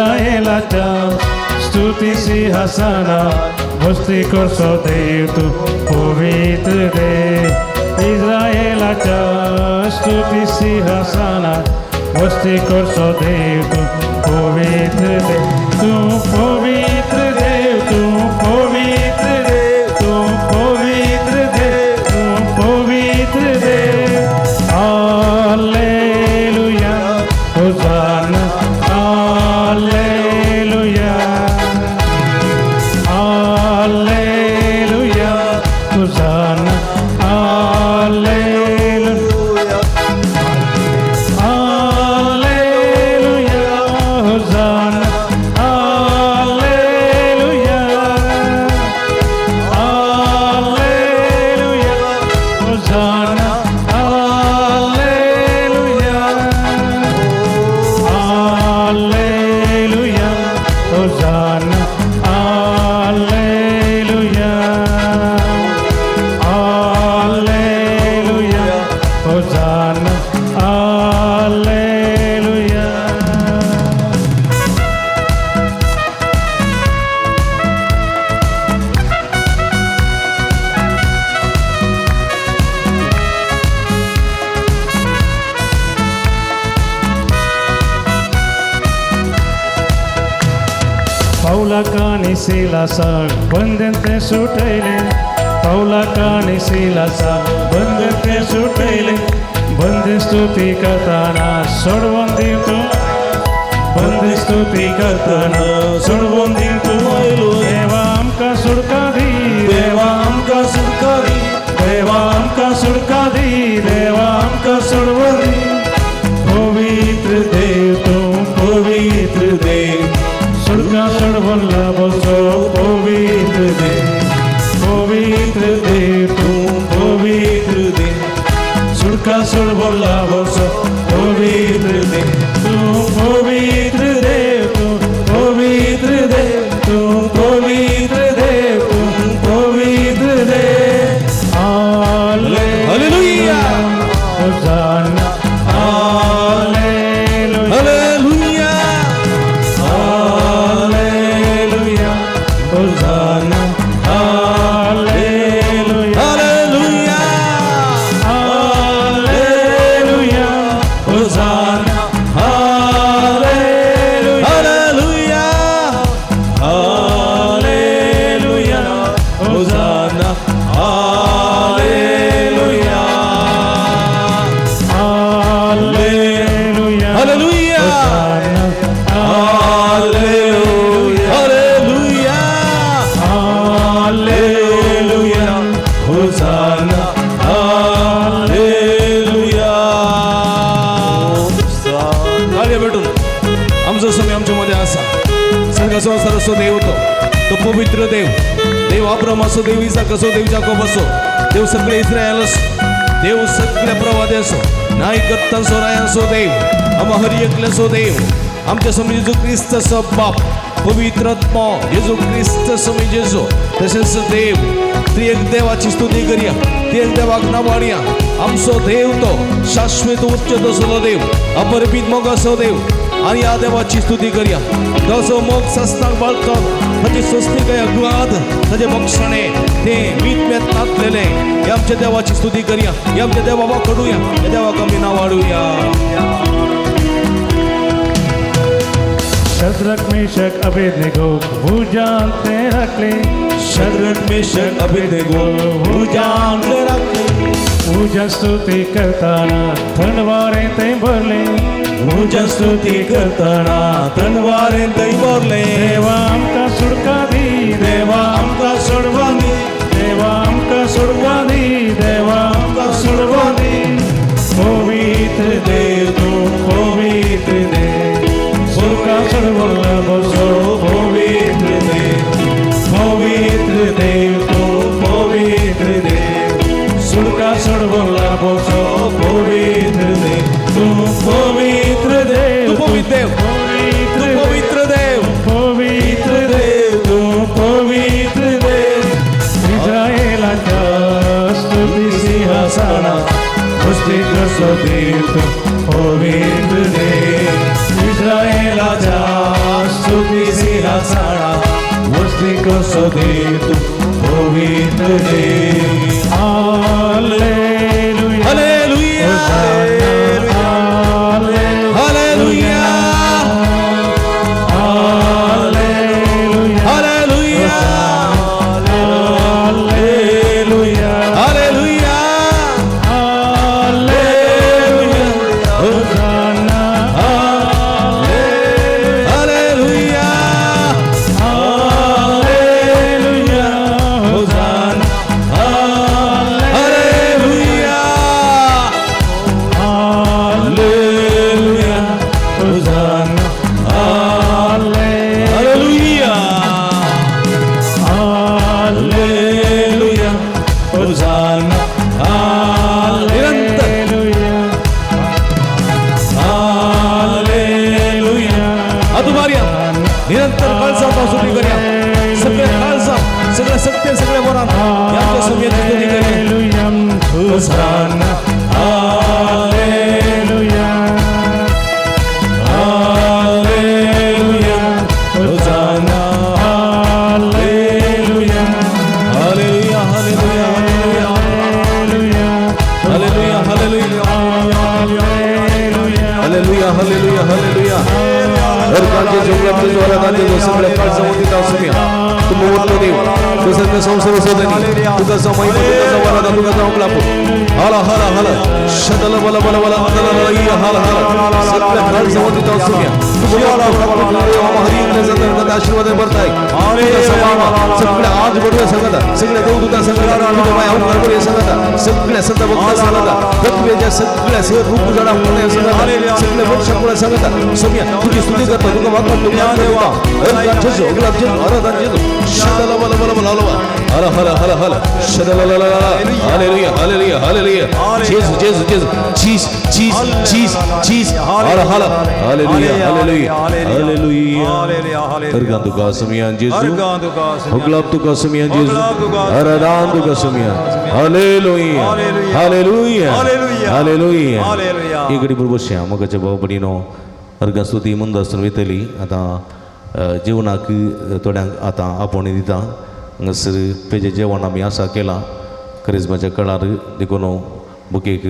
Speaker 4: इस्रायलाच्या स्तुती सिंहासना वस्ती करचो देव तूं पवित्र देव इस्रायलाच्या स्तुती सिंहासना वस्ती करचो देव तूं पवित्र देव तूं पवित्र देव तूं पवित्र देव तूं पवित्र देव तूं पवित्र देव हालेलुया होजाना हालेलुया हालेलुया होजाना हालेलुया हालेलुया होजाना हालेलुया हालेलुया होजाना हालेलुया हालेलुया होजाना हालेलुया हालेलुया होजाना हालेलुया. पावलाक आनी सिलासाक बंधन ते सुटयले पावलाक आनी सिलासाक बंधन ते सुटयले बंद स्तुती करतना सोडवून दी तूं बंद स्तुती करतना सोडवून दी तूं देवा आमकां सुटका दी देवा आमकां सुटका दी देवा आमकां सुटका दी देवा आमकां सोडवून दी पवित्र देव तूं पवित्र देव सुटका सोडवून लाभचो पवित्र देव पवित्र देव तूं पवित्र देव सुटका सोडवून लाभचो पवित्र देव तूं पवित्र देव तूं पवित्र देव तूं पवित्र देव तूं पवित्र देव
Speaker 1: हालेलुया.
Speaker 4: होजाना हालेलुया
Speaker 1: हालेलुया
Speaker 4: हालेलुया होजाना हालेलुया
Speaker 1: हालेलुया
Speaker 4: हालेलुया होजाना हालेलुया
Speaker 1: हालेलुया हालेलुया होजाना हालेलुया
Speaker 4: हालेलुया
Speaker 1: हालेलुया
Speaker 4: हालेलुया
Speaker 1: हालेलुया
Speaker 4: हालेलुया होजाना
Speaker 1: हालेलुया. कार्य भेटून आमचो समय आमच्या मध्ये आसा. सर्ग संवसाराचो देव तो तो पवित्र देव देव अब्रामाचो देव इसाकाचो देव जाकोबाचो देव सगळे इस्रायल असो देव सगळ्या प्रवाद्यांचो नायकत्तांचो रायांचो देव आमा हर एकल्याचो देव आमच्या स्वामी जेजू क्रिस्ताचो बाप पवित्र आत्मो जेजू क्रिस्त स्वामी जेजू तशेंच देव त्रिएक देवाची स्तुती करया त्रिएक देवाक नावाडया. आमचो देव तो शाश्वत उच्च तसलो देव अपरिमित मोगाचो देव आनी ह्या देवाची स्तुती करया. तसो मोग सस्ताक बाळतो ताची स्वस्तिकाय अग्वाद ताचे बक्षणे ते मीत मेत नातलेले ह्या आमच्या देवाची स्तुती करया. ह्या आमच्या देवा वाकडुया ह्या देवाक आमी नावाडुया.
Speaker 4: शद्रक मेशक अबेदनेगो भुजान ते राखले
Speaker 1: शद्रक मेशक अबेदनेगो भुजान ते राखले
Speaker 4: पूजा स्तुती करताना थंड वारें ते भरले
Speaker 1: पूजा स्तुती करताना थंड वारें ते भरले
Speaker 4: देवा आमकां सुटका दी
Speaker 1: देवा आमकां सोडवा दी
Speaker 4: देवा आमकां सुटका दी देवा आमकां सोडवा दी पवित्र देव तूं पवित्र देव सुटका सोडवून लाभचो पवित्र देव पवित्र देव तूं पवित्र देव सुटका सोडवून लाभचो पवित्र देव तूं पवित्र देव
Speaker 1: तूं पवित्र देव
Speaker 4: पवित्र
Speaker 1: तूं पवित्र देव
Speaker 4: पवित्र देव तूं पवित्र देव इस्रायलाच्या स्तुती सिंहासना स्तुती करचो देव तूं पवित्र देव इस्रायलाच्या
Speaker 1: साळा वस्ती कसो दे तूं पवित्र देव.
Speaker 4: Hallelujah.
Speaker 1: Hallelujah.
Speaker 4: Hallelujah.
Speaker 1: Hallelujah.
Speaker 4: Hallelujah.
Speaker 1: Hallelujah.
Speaker 4: Hallelujah.
Speaker 1: Hallelujah.
Speaker 4: Hosanna.
Speaker 1: Hallelujah.
Speaker 4: Hallelujah.
Speaker 1: Hosanna. Hallelujah.
Speaker 4: Hallelujah.
Speaker 1: Hosanna.
Speaker 4: Hallelujah.
Speaker 1: Hallelujah.
Speaker 4: Hallelujah.
Speaker 1: Hosanna. निरंतर.
Speaker 4: Hallelujah. Hallelujah.
Speaker 1: आतुमार्या निरंतर काळजा स्तुती करूया. सगळ्या काळजा, सगळ्या सत्य, सगळ्या मनात यांच्या समेत स्तुती करूया.
Speaker 4: Hallelujah.
Speaker 1: Hosanna.
Speaker 4: Hallelujah.
Speaker 1: Hallelujah.
Speaker 4: Hosanna. Hallelujah.
Speaker 1: Hallelujah. Hallelujah.
Speaker 4: Hallelujah.
Speaker 1: Hallelujah. Hallelujah.
Speaker 4: Hallelujah.
Speaker 1: Hallelujah. Hallelujah. Hallelujah. हरकांचे जोगलाचे जोरातांचे जो सगळ्या काळजा वतीत आसूया. तुमो वतलो देव तुझं संसार सोदनी तुका महिमा तुका वरादा तुका जावं हाला हाला हाला शतल बल बल बल बल हाला हाला सगळ्या काळजा वतीत आसूया. आशीर्वाद भरताय सगळ्या आज बडव्या सांगता, सगळ्या देवदूता सांगता, तुझ्या माया अवघड सांगता, सगळ्या संत भक्त सांगता, पृथ्वीच्या सगळ्या रूप जडा सांगता, सगळ्या वृक्षकुळा सांगता. सगळ्या तुझी स्तुती करतो, तुका वागवतो, तुका शतल बल बल बल हला हला हला हला शतल hallelujah hallelujah hallelujah. जेजू जेजू जेजू चीज चीज चीज चीज हला हला हालेलुया हालेलुया हालेलुया. हरगान तुका समियान जेजू, हुगलाब तुका समियान जेजू, हरदान तुका समियान. हालेलुया हालेलुया हालेलुया. एक घडी बसया मगाच्या भाव भयणीनो, हरगान स्तुती मुंदासून वयतली. आतां जेवणाक थोड्यांक आतां आपोवणी दिता. हांगासर पेजे जेवण आमी आसा केलां करिज्माच्या कळार, देखून बुकेक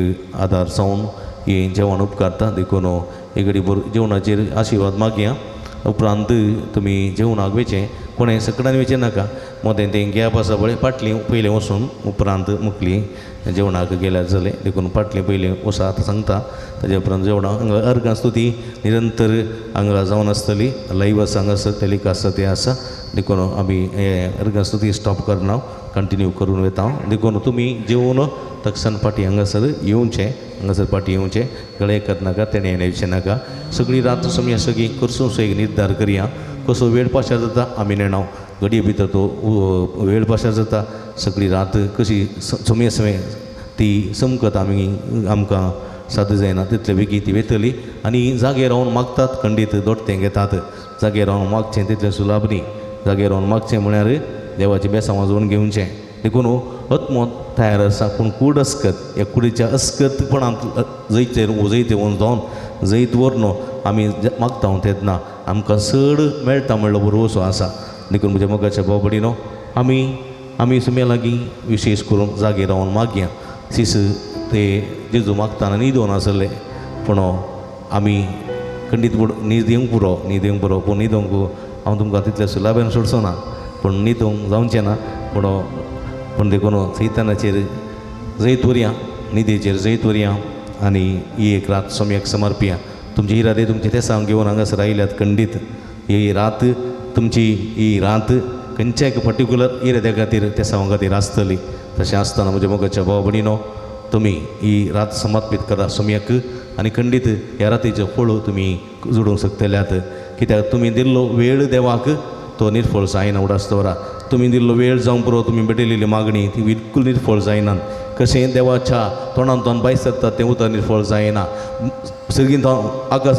Speaker 1: आदार जावन हें जेवण उपकारता. देखून एक घडी जेवणाचेर आशिर्वाद मागया. उपरांत तुमी जेवणाक वयचें, कोणें सकडान वयचें नाका. मदें तें गॅप आसा पळय, फाटलीं पयलीं वचून उपरांत मुकली जेवणाक गेल्यार जालें. देखून फाटलीं पयलीं वचा आतां सांगता. ताजे उपरांत जेवणाक हांगा अर्गां स्तुती निरंतर हांगा जावन आसतली. लायव आसा हांगासर, टेलिकास्ट आसा तें आसा. देखून आमी अर्गां स्तुती स्टॉप करना, कंटिन्यू करून वता. देखून तुमी जेवन तक्षण फाटीं हांगासर येवचें, हांगासर फाटीं येवचें, गळे करनाका, तेणें येवचें नाका. सगळी रात सगळी सगळी करसून एक निर्धार करया. कसो वेळ पाशार जाता आमी नेणाव, घडये भितर तो वेळ पाशार जाता. सगळी रात कशी समे समे ती समकत आमी आमकां साद जायना तितले बेगीन ती वेतली. आनी जागे रावन मागतात, खंडीत दोडतें घेतात. जागे रावन मागचें तितलें सुलाभ न्ही. जागे रावन मागचें म्हळ्यार देवाचें बेसांव वाजोवन घेवचें. देखून आत्मो तयार आसा पूण कूड अस्कत, ह्या कुडीच्या अस्कतपणांत जैत जैत जावन जैत व्हरून आमी मागता तेन्ना आमकां चड मेळटा म्हणलो भरवसो आसा. देखून म्हज्या मोगाच्या भाव भयणीनो, आमी आमी सुम्या लागीं विशेश करून जागे रावन मागया. सीस ते जेजू मागतना न्हिदोन आसले, पूण आमी खंडीत न्हीद येवंक पुरो, न्हीद येवंक पुरो. पूण न्हिदोंक हांव तुमकां तितलें सुलाभेन सोडचो ना, पूण न्हिदोंक जावचें ना. पूण पूण देखून सैतानाचेर जैत व्हरया, न्हिदेचेर जैत व्हरया आनी ही एक रात सोम्याक समर्पया. तुमचे इरादे तुमचे तेसांव घेवन हांगासर आयल्यात खंडीत. ही रात तुमची, ही रात खंयच्या एक पर्टिक्युलर इराद्या खातीर तेसांव खातीर आसतली. तशें आसतना म्हज्या मोगाच्या भाव भयणीनो, तुमी ही रात समर्पीत करा सोम्याक आनी खंडीत ह्या रातीचो फळ तुमी जोडूंक शकतल्यात. कित्याक तुमी दिल्लो वेळ देवाक तो निर्फळ जायना. उडास दवरा, तुमी दिल्लो वेळ जावंक पुरो. तुमी भेटयलेली मागणी ती बिलकूल निर्फळ जायना. कशें देवाच्या तोंडांतल्यान भायर सरता तें उतर निर्फळ जायना. सर्गींत आकाश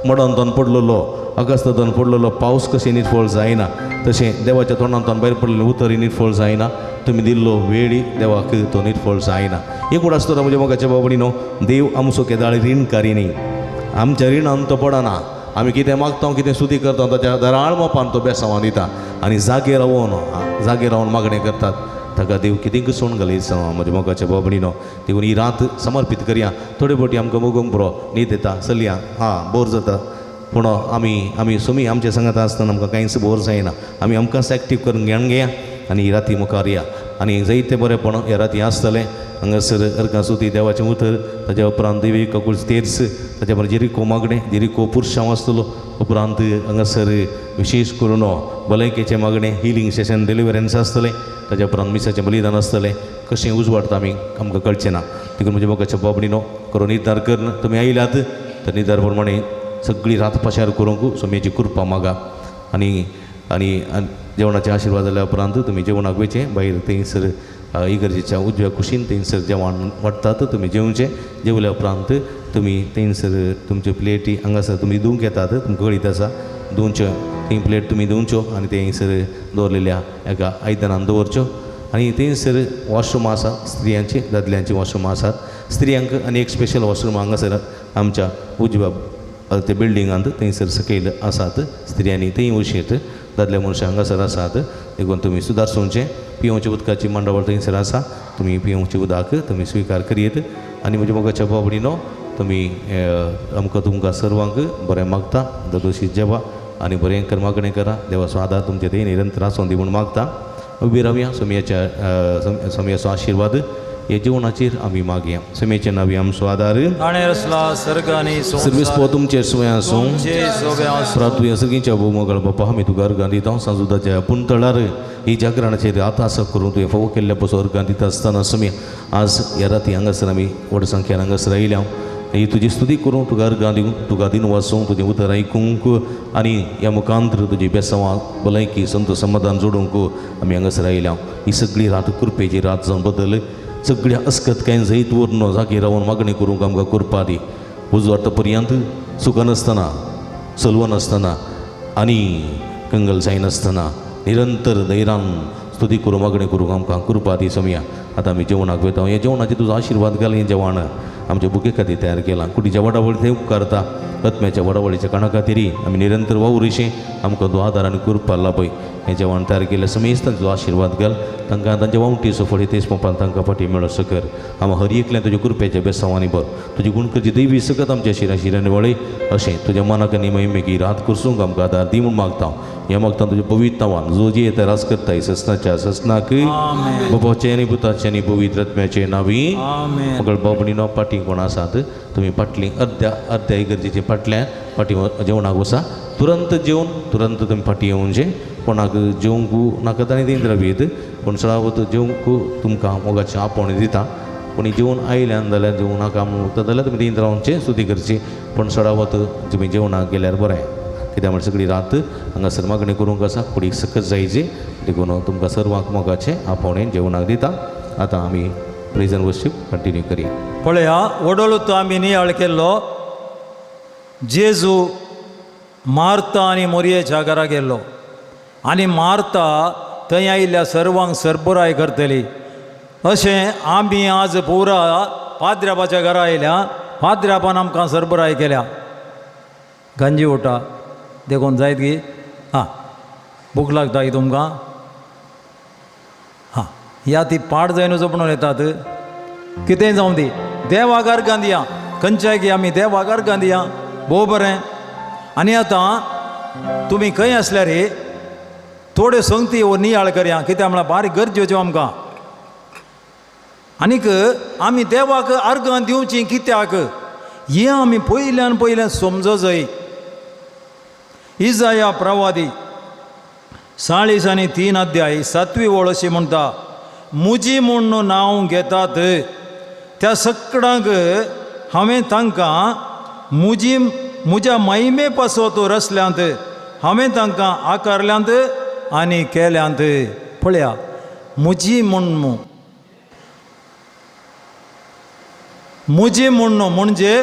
Speaker 1: मडांतल्यान पडलेलो, आकाशांतल्यान पडलेलो पावस कशें निर्फळ जायना, तशें देवाच्या तोंडांतल्यान भायर पडलेलें उतरय निर्फळ जायना. तुमी दिल्लो वेळी देवाक तो निर्फळ जायना. एक उडास दवरा म्हज्या मोगाच्या भाव भयणीनो, देव आमचो केदाळ रीणकारी न्ही. आमच्या रिणान तो पडना. आमी कितें मागता, कितें स्तुती करता ताच्या दराळ मोपान तो बेसांवान दिता आनी जागे रावन मागणें करतात ताका देव कितें सोण घालयता म्हज्या मोगाच्या बाबणीनो. देखून ही रात समर्पीत करया. थोडे फावटी आमकां मोगूंक पुरो, न्हीद येता, चलया, हां बोर जाता, पूण आमी आमी सुमी आमच्या सांगात आसतना आमकां कांयच बोर जायना. आमी आमकांच एक्टीव करून घेवन घेया आनी ही राती मुखार या आनी जायते बरेंपण ह्या राती आसतलें. हांगासर अर्गां सुती देवाचें उतर, ताज्या उपरांत देवी ककुळ तेर्स, ताज्या उपरांत जेरिको मागणें, जेरिको पुरशांव आसतलो. उपरांत हांगासर विशेश करून भलायकेचें मागणें, हिलींग सेशन, डिलिवरन्स आसतलें. ताज्या उपरांत मिसाचें बलिदान आसतलें. कशें उजवाडटा आमी आमकां कळचें ना. देखून म्हज्या मोगाच्या बाबणीनो करून निर्धार करून तुमी आयल्यात तर निर्धार प्रमाणे सगळी रात पाशार करूंक स्वामीची कृपा मागा आनी आनी जेवणाचे आशिर्वाद जाल्या उपरांत तुमी जेवणाक वयचें. भायर थंयसर इगर्जेच्या उजव्या कुशीन थंयसर जेवण वाडटात, तुमी जेवचें. जेवल्या उपरांत तुमी थंयसर तुमच्यो प्लेटी हांगासर तुमी धुवंक येतात, तुमकां कळीत आसा, धुवच्यो ती प्लेट तुमी धुवच्यो आनी थंयसर दवरलेल्या एका आयदनान दवरच्यो. आनी थंयसर वॉशरूम आसा, स्त्रियांची दादल्यांची वॉशरूम आसात. स्त्रियांक आनी एक स्पेशल वॉशरूम हांगासर आमच्या उजव्या ते बिल्डिंगांत थंयसर सकयल आसात. स्त्रियांनी थंय वशेत, दादल्या मनशां हांगासर आसात. देखून तुमी सुदारसोवचें. पिवोवचें उदकाची मांडावळ थंयसर आसा, तुमी पिवोवचें उदक तुमी स्विकार करयेत. आनी म्हज्या मोगाच्या बाबडीनो तुमी आमकां तुमकां सर्वांक बरें मागता. दरदोशी जेवा आनी बरें कर मागणें करा. देवाचो आदार तुमचे थंय निरंतर आसूं दी म्हूण मागता. उबी रावया. सोमयाच्या सोमयाचो आशिर्वाद हे जेवणाचेर आमी मागया. सोमयेचे नांवी आमचो आदार सर्वीस पो तुमचेर सुवें आसूं. प्रातुया सगळींच्या भोवमोगळ बापा, आमी तुका अर्गां दिता. सांजुदाच्या पुंतळार ही जागरणाचेर रात आसा करून तुवें फावो केल्ल्या पसून अर्गां दिता आसतना समी आज ह्या राती हांगासर आमी व्हड संख्येन हांगासर आयल्या. ही तुजी स्तुती करूं, तुका अर्गां दिवंक, तुका दिन वाचूंक, तुजें उतर आयकूंक आनी ह्या मुखांतर तुजी बेसांवां भलायकी संत समाधान जोडूंक आमी हांगासर आयल्या. ही सगळी रात कृपेची रात जावन बदल. सगळ्या अस्कत कांय जैत वरून जागे रावन मागणी करूंक आमकां कृपा दी. उजवाडता पर्यंत चुकनासतना, चलवनासतना आनी कंगल जायनासतना निरंतर धैर्यान स्तुती करूं, मागणी करूंक आमकां कृपा दी सोमया. आतां आमी जेवणाक वयता. ह्या जेवणाचेर तुजो आशिर्वाद घाल. हें जेवण आमच्या भुके खातीर तयार केलां. कुडीच्या वडावळी थंय उपकारता. आत्म्याच्या वडावळीच्या कारणा खातीर आमी निरंतर वावुरीशी आमकां तूं आदार आनी कृपा लाभय. हें जेवण तयार केलें समेस्त तुजो आशिर्वाद घाल. तांकां तांच्या वावटीचो फळ तेच मोपान तांकां फाटी मेळो सकर. आमी हर एकल्यान तुज्या कृपेच्या बेसांवांनी भर. तुजी गुणकरची दैवी सकत आमच्या शिरा शिरांनी वळय. अशें तुज्या मनाक आनी महिमेकी रात करसूंक आमकां आदार दी म्हूण मागता. हें मागता तुज्या पवित्र नांवान जो जी येता रास करताय ससनाच्या ससनाक बाबाचें आनी पुताचें आनी पवित्र आत्म्याचें नांवी. मगळ बाबणीनो पाटी कोण आसात तुमी पाटली अर्द्या अर्द्या इगर्जेचे पाटल्यान फाटीं जेवणाक वसा. तुरंत जेवन तुरंत तुमी फाटीं येवचें. कोणाक जेवंक नाका ताणें थंय रावयत, पूण चडावत जेवंक तुमकां मोगाचें आपोवणें दिता. पूण जेवण आयल्यान जाल्यार जेवण नाका म्हूण उरता जाल्यार तुमी थंय रावचें, स्तुती करची. पूण चडावत तुमी जेवणाक गेल्यार बरें. कित्याक म्हळ्यार सगळी रात हांगासर मागणी करूंक आसा, कुडीक सकत जायची. देखून तुमकां सर्वांक मोगाचें आपोवणें जेवणाक दिता. आतां आमी प्रेज एंड वर्शीप कंटिन्यू करया.
Speaker 3: पळया वडोलूत आमी नियाळ केल्लो जेजू मार्ता आनी मोरयेच्या घरा गेल्लो आनी मार्ता थंय आयिल्ल्या सर्वांक सरबराय करतली. अशें आमी आज पुरा पाद्र्याबाच्या घरा आयल्या. पाद्र्याबान आमकां सरबराय केल्या. गांजी ओटा देखून जायत गी हां भूक लागता की तुमकां? हां या ती पाड जायन म्हणून येतात. कितेंय जावं दी, देवाक अर्गां दिया. खंयच्याय की आमी देवाक अर्गां दिया. भोव बरें. आनी आतां तुमी खंय आसल्यार थोड्यो संगती हो नियाळ करया. कित्याक म्हळ्यार बारीक गरजेच्यो आमकां. आनीक आमी देवाक अर्गां दिवचीं कित्याक हें आमी पयल्यान पयल्यान समजो जाय. इजाया प्रवादी 40 आनी 3 अध्याय 7वी ओळ अशी म्हणटा, मुजी म्हूण नांव घेतात त्या सगळ्यांक हांवें तांकां मुजी म्हज्या महिमे पासत रचल्यांत, हांवें तांकां आकारल्यांत आनी केल्यांत. पळया मुजी म्हूण, मुजी म्हूण म्हणजे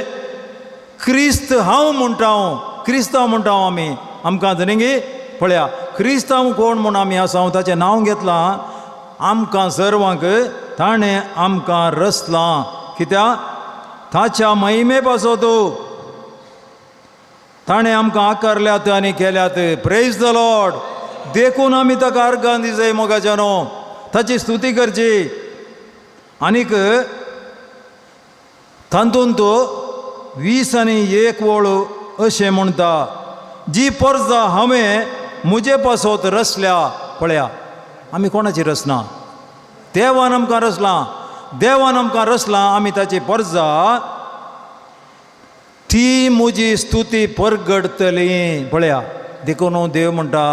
Speaker 3: क्रिस्त हांव म्हणटा. हांव क्रिस्तांव म्हणटा हांव आमी आमकां जनी पळया क्रिस्तांव कोण म्हूण आमी आसा. हांव ताचें नांव घेतलां. आमकां सर्वांक ताणें आमकां रचलां. कित्याक? ताच्या महिमे पासत. ताणें आमकां आकारल्यात आनी केल्यात. प्रेज the Lord. देखून आमी ताका अर्गां दिजय मोगाच्यानो, ताची स्तुती करची. आनीक तातूंत 20 आनी 1 वळ अशें म्हणटा, जी परजा हांवें म्हजे पासत रचल्या. पळया, आमी कोणाची रचना? देवान आमकां रचलां, देवान आमकां रचलां, आमी ताची परजा. ती म्हजी स्तुती परगडतली. पळया, देखून देव म्हणटा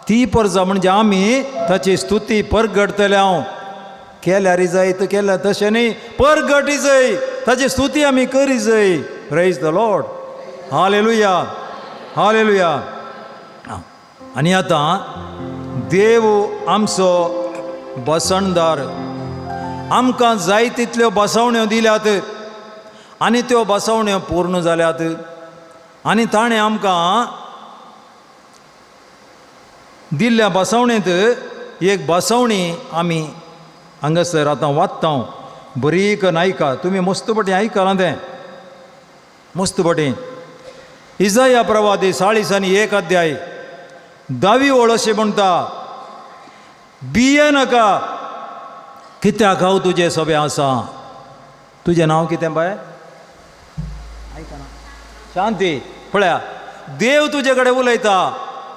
Speaker 3: ती परजा म्हणजे आमी ताची स्तुती परगडतले. हांव केल्यार जाय तर केल्यार तशें न्ही, परगटी जाय, ताची स्तुती आमी करी जाय. Praise the Lord. Hallelujah, hallelujah. आनी आतां देव आमचो बसणदार, आमकां जाय तितल्यो बसवण्यो दिल्यात आनी त्यो बसवण्यो पूर्ण जाल्यात. आनी ताणें आमकां दिल्ल्या बसवणेंत एक बसवणी आमी हांगासर आतां वाचता. बरी करून आयका, तुमी मस्त पटी आयकलां तें मस्त पटी. इजाया प्रवादी 40 आनी 1 अध्याय 10वी ओळ अशें म्हणटा, भिये नाका कित्याक हांव तुजें सोबें आसा. तुजें नांव कितें बाय? आयकना. शांती. पळया, देव तुजे कडेन उलयता.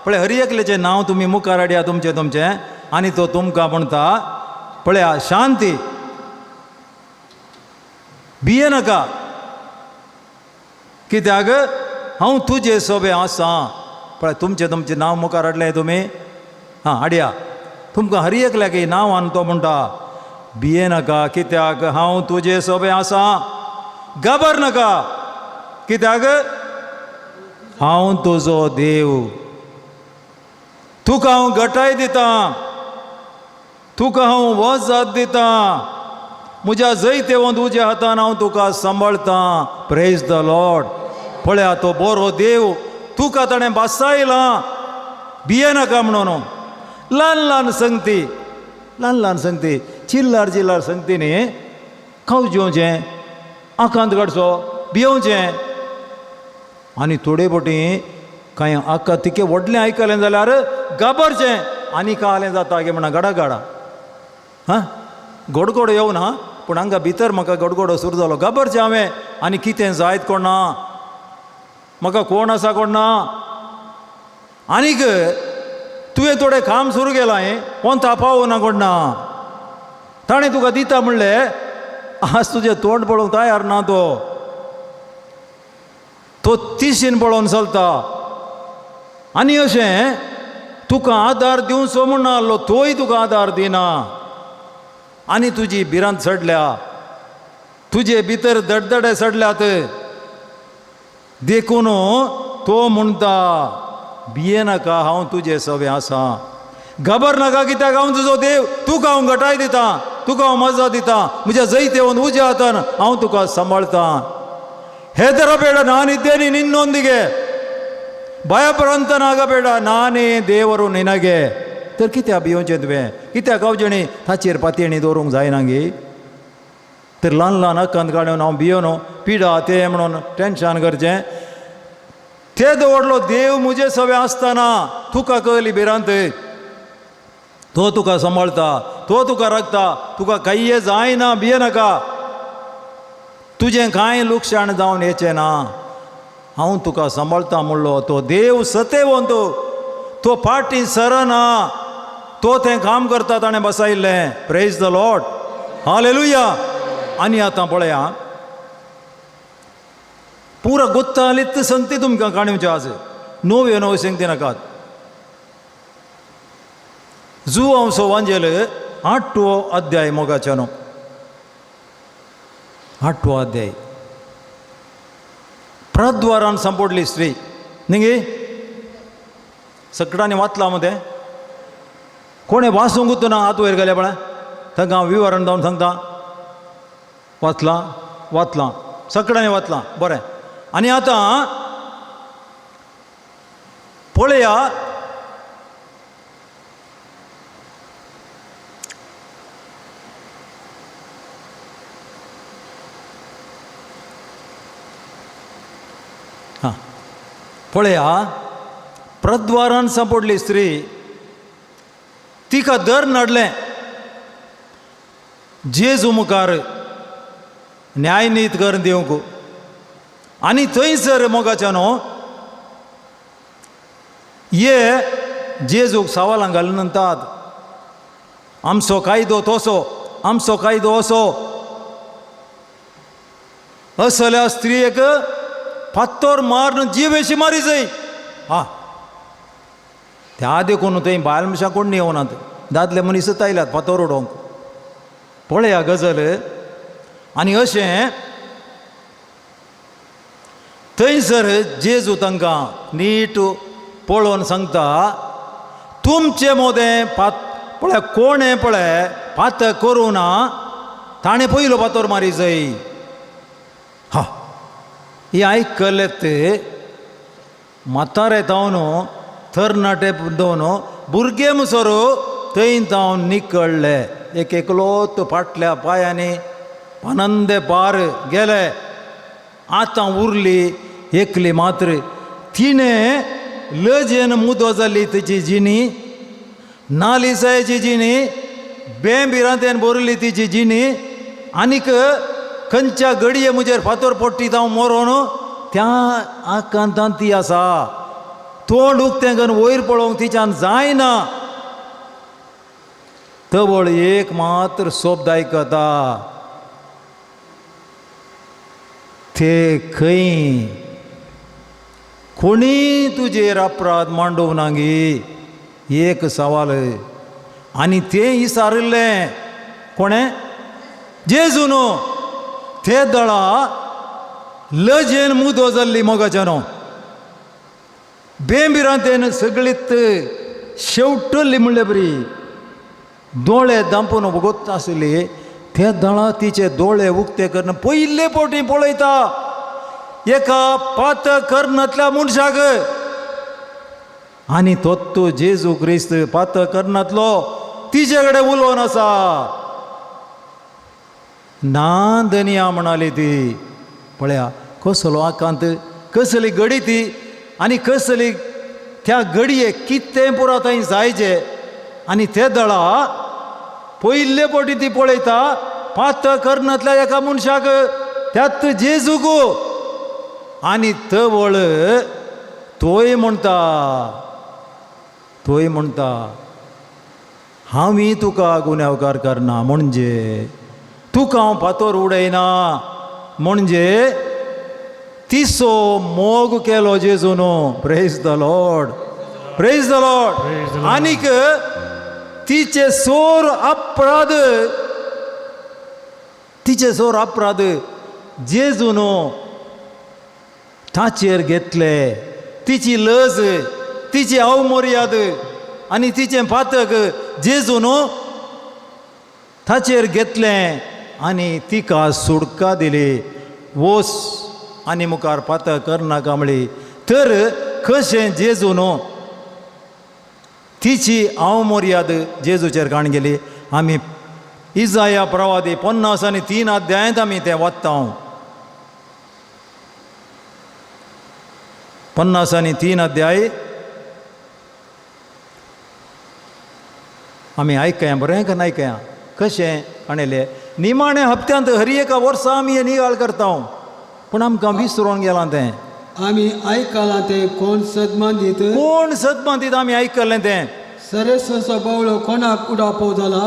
Speaker 3: पळय, हर एकल्याचें नांव तुमी मुखार हाडया तुमचें तुमचें, आनी तो तुमकां म्हणटा, पळया शांती, भिये नाका कित्याक हांव तुजे सोबें आसा. पळय, तुमचें तुमचें नांव मुखार हाडलें तुमी, हां हाडया. तुमकां हर एकल्याक नांव आनी तो म्हणटा, भिये नाका कित्याक हांव तुजे सोबें आसा. घाबर नाका कित्याक हांव तुजो देव. तुका हांव गटाय दितां, तुका हांव वजात दितां, म्हज्या जैतेवंत तुज्या हातान हांव तुका सांबाळतां. Praise the Lord. पळया, तो बरो देव तुका ताणें बासायलां, भिये नाका म्हणून. ल्हान ल्हान संगती, ल्हान ल्हान संगती, चिल्लार चिल्लार संगती न्ही, खावचें जेवचें, आकांत काडचो, भियोवचें. आनी थोडे फावटी कांय आका तिके व्हडलें आयकलें जाल्यार घाबरचें आनी कालें जाता गे म्हणा गाडा गाडा. हां, गोडगोडो येवना पूण हांगा भितर म्हाका गोडगोडो सुरू जालो, घाबरचें हांवें. आनी कितें जायत कोण ना, म्हाका कोण आसा कोण ना. आनीक तुवें थोडें काम सुरू केलां, कोण तापावना कोण ना, ताणें तुका दिता म्हणलें, आज तुजें तोंड पळोवंक तयार ना तो, तो तिशीन पळोवन चलता. आनी अशें तुका आदार दिवचो म्हूण आहलो, तोय तुका आदार दिना. आनी तुजी भिरांत चडल्या, तुजे भितर दडदडे चडल्यात, देखून तो म्हणटा, भिये नाका हांव तुजे सवे आसा. घाबर नाका कित्याक हांव तुजो देव, तुका हांव गटाय दितां, तुका हांव मजा दितां, म्हज्या जैतेवन उज्या हातान हांव तुका सांबाळतां. ಹೆದರಬೇಡ, ನಾನಿದ್ದೇನೆ ನಿನ್ನೊಂದಿಗೆ, ಭಯಭ್ರಾಂತನಾಗಬೇಡ, ನಾನೇ ದೇವರು ನಿನಗೆ. तर कित्याक भियोवचें तुवें, कित्याक खावचें ताचेर पातयेणी दवरूंक जायना गे? तर ल्हान ल्हान अकांत काडून हांव भियोन पिडा तें म्हणून टेंशन करचें. ते दवरलो देव म्हजे सवे आसतना तुका कळली भिरांत, तो तुका सांबाळता, तो तुका राखता, तुका कांय जायना, भिये नाका, तुजें कांय लुकसाण जावन येचें ना, हांव तुका सांबाळता म्हणलो. तो देव सतेवंत, तो फाटीं सरना, तो तें काम करता ताणें बसायिल्लें. Praise the Lord. Hallelujah. आनी आतां पळया, पुरा गोत्तालीत संगती तुमकां काणयेच्यो आज नव्यो नव्यो संगती नाकात. जुवांव वांजेल 8वो अध्याय मोगाच्यानो, 8वो अध्याय. प्रद्वारान सांपडली स्त्री न्ही, सगळ्यांनी वाचलां मग तें, कोणें वाचूंकूच ना हात वयर गेले पळय, तांकां हांव विवरण जावन सांगता. वाचलां वाचलां सगळ्यांनी वाचलां, बरें. आनी आतां पळया, हां, पळया, प्रद्वारान सांपडली स्त्री, तिका दर नाडलें जेजू मुखार न्यायनीत करून दिवंक. आनी थंयसर मोगाच्या न्हू ये जेजूक सवालां घालून म्हणटात, आमचो कायदो तसो, आमचो कायदो असो. असल्या स्त्रियेक फात्तोर मारून जिवेशी मारी जाय. हा, त्या देखून थंय बायल मनशां कोण येवनात, दादले मनीसच आयल्यात फातोर उडोवंक. पळया गजल. आनी अशें थंयसर जेजू तांकां नीट पळोवन सांगता, तुमचे मोदें पात पळय कोणें पळय पात करूं ना ताणें पयलो फातोर मारी जाय. हा, ही आयकलें ते म्हातारे जावन तरणाटे जावन भुरगे मुसर थंय जावन निकळ्ळे, एक एकलोत फाटल्या पांयांनी आनंदे पार गेले. आतां उरली एकली मात्र, तिणें लजेन मुदो जाली तिची जिणी, नालिसायची जिणी, बेंबिरांतेन भरली तिची जिणी. आनीक खंयच्या घडये म्हजेर फातोर पडटी हांव मरोन त्या आकांतान ती आसा. तोंड उक्तें करून वयर पळोवंक तिच्यान जायना. तवळ एक मात्र शब्द आयकता, ते खंय कोणी तुजेर अपराध मांडोवं नागी, एक सवाल. आनी तें विचारिल्लें कोणें? जेजू न्हू. ते दळा लजेन मुदो जाल्ली मोगाच्या न्हू, बेंबिरांतेन सगळीत शेवटली म्हणले बरी, दोळे दांपून भोगत आसली. ते दळा तिचे दोळे उक्ते करून पयले फावटी पळयता एका पात करनातल्या मनशाक. आनी तोत्तो जेजू क्रिस्त पात करनातलो तिचे कडेन उलोवन आसा. ना धनिया म्हणाली ती. पळया कसलो आकांत, कसली घडी ती, आनी कसली त्या घडये कितें पुरो थंय जायचे. आनी ते दळा पयले फावटी ती पळयता पात करनातल्या एका मनशाक, त्यात जेजूक. आनी तवळ तोय म्हणटा, तोय म्हणटा, हांवूय तुका गुन्यांवकार करना, म्हणजे तुका हांव फातोर उडयना. म्हणजे तिसो मोग केलो जेजून. Praise the Lord, praise the Lord. आनीक तिचे सोर अपराध, तिचे सोर अपराध जेजून ताचेर घेतले. तिची लज, तिची अवमर्याद आनी तिचें पातक जेजून ताचेर घेतलें आनी तिका सुडका दिली. वोस आनी मुखार पातक करनाका म्हळी. तर कशें जेजून तिची अवमर्याद जेजूचेर काण गेली. आमी इजाया प्रवादी 53 अध्यायांत आमी तें वाचता. 53 अध्याय आमी आयकया, बरें करून आयकया कशें आणले. निमाणे हप्त्यांत हर एका वर्सा आमी हें नियाळ करता, पूण आमकां विसरून गेलां तें.
Speaker 2: आमी आयकलां तें कोण सदमान दीत,
Speaker 3: कोण सदमान दीत आमी आयकलें तें.
Speaker 2: सरस्वचो बावळो कोणाक उडापो जाला,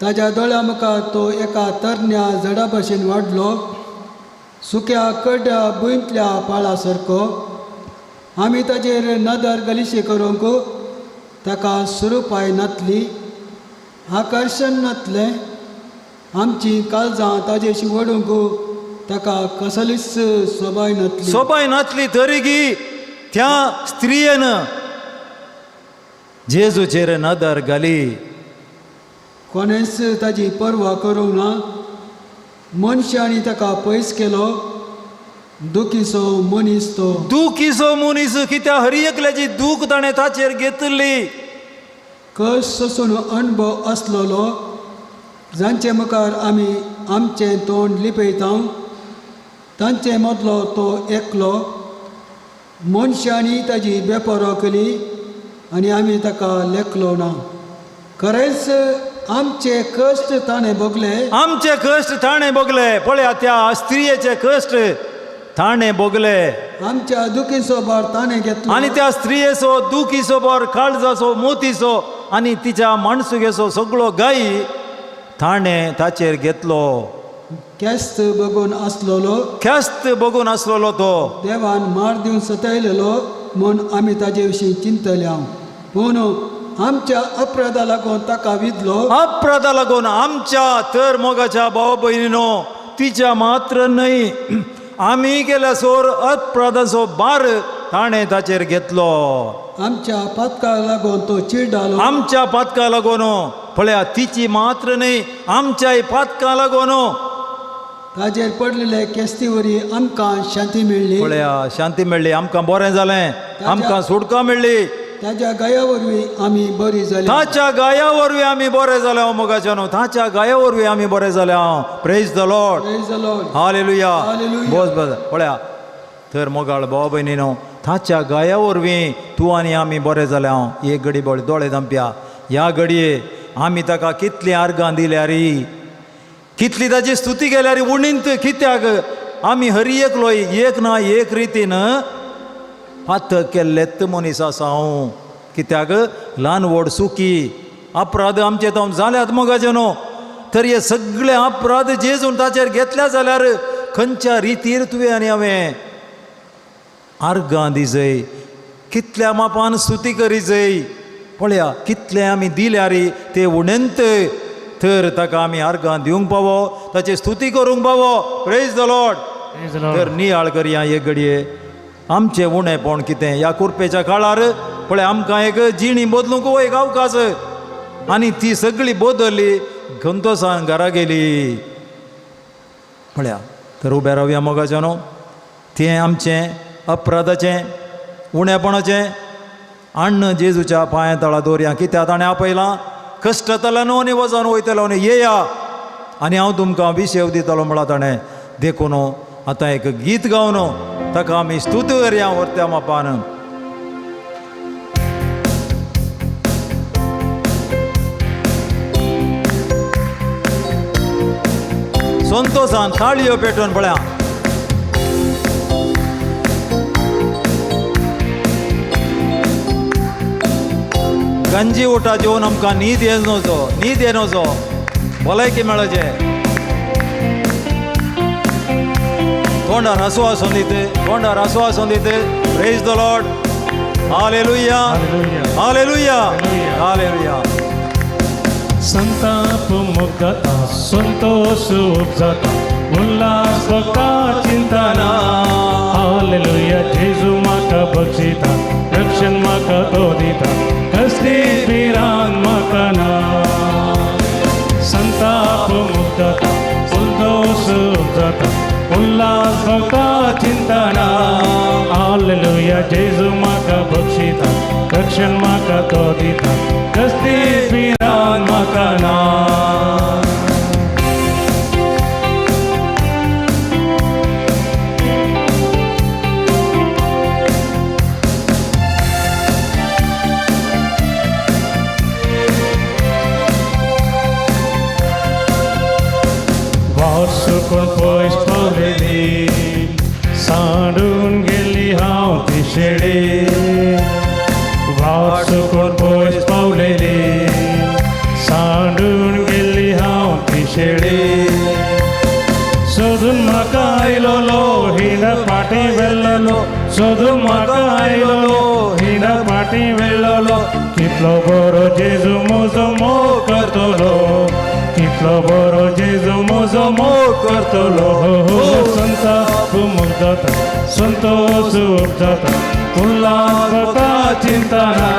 Speaker 2: ताज्या दोळ्या मुखार तो एका तरण्या झाडा भशेन वाडलो, सुक्या कडड्या भुंयतल्या पाळा सारको. आमी ताजेर नदर गलिशी करूंक ताका सुरूपाय नातली, आकर्शण नातलें. आमची काळजां ताजेशी वडूंक ताका कसलीच सोबाय नातली.
Speaker 3: सोबाय नातली तरीगी त्या स्त्रियेन जेजूचेर नदर घाली.
Speaker 2: कोणेच ताजी पर्वा करूंक ना. मनशांनी ताका पयस केलो, दुखीचो मनीस तो.
Speaker 3: दुखीचो मनीस कित्याक हर एकल्याची दूख ताणें ताचेर घेतिल्ली.
Speaker 2: कश सोसून अणभव आसलेलो, जांचे मुखार आमी आमचें तोंड लिपयता तांचे मदलो तो एकलो. मनशांनी ताजी बेपरो केली आनी आमी ताका लेखलो ना. खरेंच आमचे कश्ट ताणें भोगले.
Speaker 3: आमचे कश्ट ताणें भोगले. पळया त्या स्त्रियेचे कश्ट ताणें भोगले.
Speaker 2: आमच्या दुखीचो भार ताणें घेतलो.
Speaker 3: आनी त्या स्त्रियेचो दुखीचो भार, काळजाचो, मोतीचो आनी तिच्या माणसुगेचो सगळो गाय ताणें ताचेर घेतलो.
Speaker 2: केस्त बघून आसलेलो.
Speaker 3: ख्यास्त बघून आसलेलो तो.
Speaker 2: देवान मार दिवन सतायलेलो म्हूण आमी ताजे विशीं चिंतले. पूण आमच्या अपराधा लागून ताका विधलो.
Speaker 3: अपराधा लागून आमच्या तर मोगाच्या भाव भयणीनो तिच्या मात्र न्हय आमी केल्या सोर अपराधाचो भार ताणें ताचेर घेतलो.
Speaker 2: आमच्या पातका लागून तो चिरडालो.
Speaker 3: आमच्या पातका लागून. पळया तिची मात्र न्हय आमच्याय पातका लागून
Speaker 2: ताजेर पडलेले केस्ती वरी आमकां शांती मेळ्ळी.
Speaker 3: पळया शांती मेळ्ळी, आमकां बरें जालें, आमकां सुटका मेळ्ळी.
Speaker 2: ताज्या गाया वरवीं आमी बरी जाली.
Speaker 3: ताच्या गाया वरवीं आमी बरे जाले. हांव मोगाच्या न्हू ताच्या गाया वरवीं आमी बरे जाले. हांव praise the Lord.
Speaker 2: Praise the Lord.
Speaker 3: Hallelujah.
Speaker 2: Hallelujah.
Speaker 3: बस बस. पळया तर मोगाळ भाव भयणीनो ताच्या गाया वरवीं तूं आनी आमी बरे जाले. हांव एक घडी बळ दोळे धांपया. ह्या घडये आमी ताका कितलीं आर्गां दिल्यार, कितली ताची स्तुती केल्यार उणींत कित्याक आमी हरी एकलो एक ना एक रितीन पातक केल्लेत मनीस आसा हांव. कित्याक ल्हान व्हड सुकी अपराध आमचे जावन जाल्यात मोगाचे न्हू. तर हे सगळे अपराध जेजून ताचेर घेतल्या जाल्यार खंयच्या रितीर तुवें आनी हांवें आर्गां दिजय, कितल्या मापान स्तुती करीजय. पळया कितले आमी दिल्यार ते उणेंत तर ताका आमी आर्गां दिवंक पावो, ताची स्तुती करूंक पावो. Praise the Lord. तर नियाळ करया एक घडये आमचें उणेपण कितें ह्या कुरपेच्या काळार. पळय आमकां एक जिणी बदलूंक एक अवकाश आनी ती सगळी बदलली, गंतोसान घरा गेली. पळया तर उबे रावया मोगाच्या न्हू. तें आमचें अपराधाचें उणेपणाचें अण्ण जेजूच्या पांया तळा दवरया. कित्याक ताणें आपयलां कश्टतलो न्हू आनी वजन वयतलो न्हू येया आनी हांव तुमकां विशेव दितलो म्हळां ताणें. देखून आतां एक गीत गावन ताका आमी स्तुती करया व्हरत्या मापान. संतोषान ताळयो पेटोवन पळया. गंजी उठा जेवन आमकां न्हीद येनोचो, न्हीद येनोचो, भलायकी मेळचे. तोंडार हांसो आसून दित, तोंडार हांसो आसून दित. Praise the Lord. Hallelujah. Hallelujah. Hallelujah.
Speaker 4: संताप मुक्त संतोष उपजाता उल्हास भक्ता चिंतना. हालेलुया. जेजू म्हाका बक्षिता, रक्षण म्हाका तो दिता, कसली भिरांत म्हाका ना. संताप मुक्तता संतोष उपजाता उल्हास भक्ता चिंतना. हालेलुया. जेजू म्हाका बक्षिता, रक्षण म्हाका तो दिता, कसली भिरांत म्हाका ना. सुकून पयस पावलेली सांडून गेली हांव ती शेळी. वाट सुकून पयस पावलेली सांडून गेली हांव ती शेळी. सोदून म्हाका आयलोलो हिण फाटी वेल्लोलो, सोदून म्हाका आयलोलो हिण फाटी वेल्लोलो. कितलो बरो जेजू म्हजो मोग करतलो, कितलो बरो जेजू म्हजो मोग करतलो. संताप मुक्त जाता संतोष उपजाता उल्हास भक्ता चिंतना.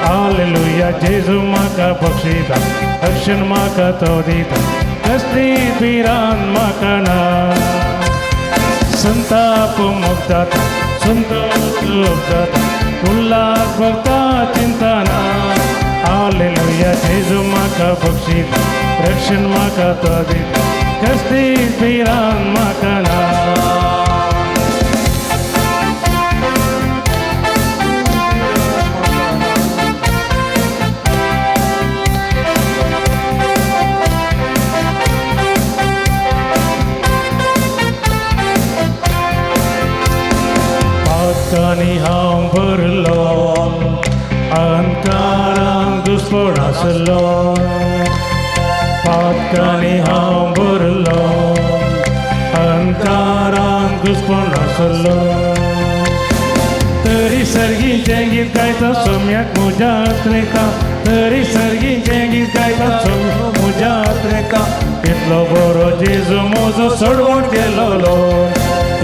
Speaker 4: हालेलुया. जेजू म्हाका बक्षिता, रक्षण म्हाका तो दिता, कसली भिरांत म्हाका ना. संताप मुक्त जाता संतोष उपजाता उल्हास भक्ता चिंतना. हालेलुया. जेजू म्हाका बक्षिता, रक्षण म्हाका तो दिता, कसली भिरांत म्हाका ना. पातकांनी हांव भरलो अंकारान घुसपण आसलो पातकांनी हांव भरलो अंकारान घुसपण आसलो तरी सर्गीचें गीत गायता सोम्याक म्हज्या त्रेका तरी सर्गीचें गीत गायता सोम्याक म्हज्या त्रेका इतलो बरो जेजू म्हजो सोडवण केलोलो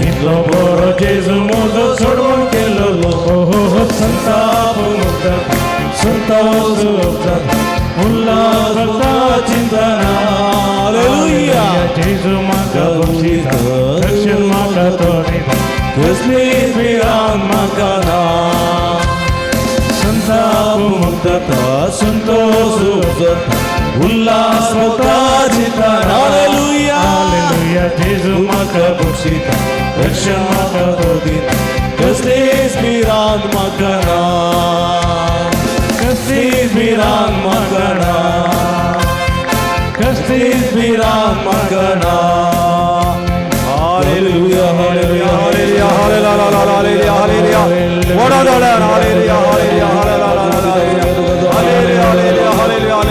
Speaker 4: इतलो बरो जेजू म्हजो सोडवण केलोलो हो हो हो संताप मुक्त संतोष उपजाता उल्हास भक्ता चिंतना.
Speaker 1: हालेलुया.
Speaker 4: जेजू म्हाका बक्षिता रक्षण म्हाका तो दिता
Speaker 1: कसलीच भिरांत म्हाका ना.
Speaker 4: संताप मुक्तता
Speaker 1: संतोष उपजता उल्हास भक्ता चिंतना. हालेलुया.
Speaker 4: हालेलुया जेजू म्हाका बक्षिता रक्षण म्हाका तो दिता
Speaker 1: कसलीच भिरांत म्हाका ना.
Speaker 4: कसलीच
Speaker 1: भिरांत म्हाका ना.
Speaker 4: कसलीच
Speaker 1: भिरांत म्हाका ना. Hallelujah hallelujah
Speaker 3: hallelujah hallelujah hallelujah वडा दोळ्यान hallelujah hallelujah hallelujah hallelujah hallelujah hallelujah hallelujah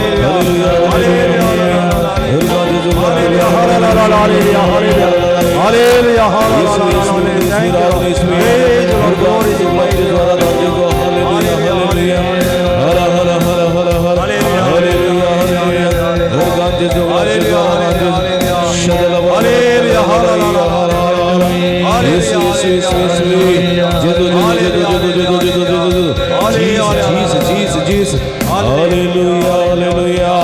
Speaker 3: hallelujah
Speaker 1: Yesu Yesu Yesu hallelujah Har Har Har Har Har hallelujah hallelujah Yesu Yesu Yesu Yesu Jesu Jesu Jesu Jesu Jesu Jesus Jesus Jesus hallelujah hallelujah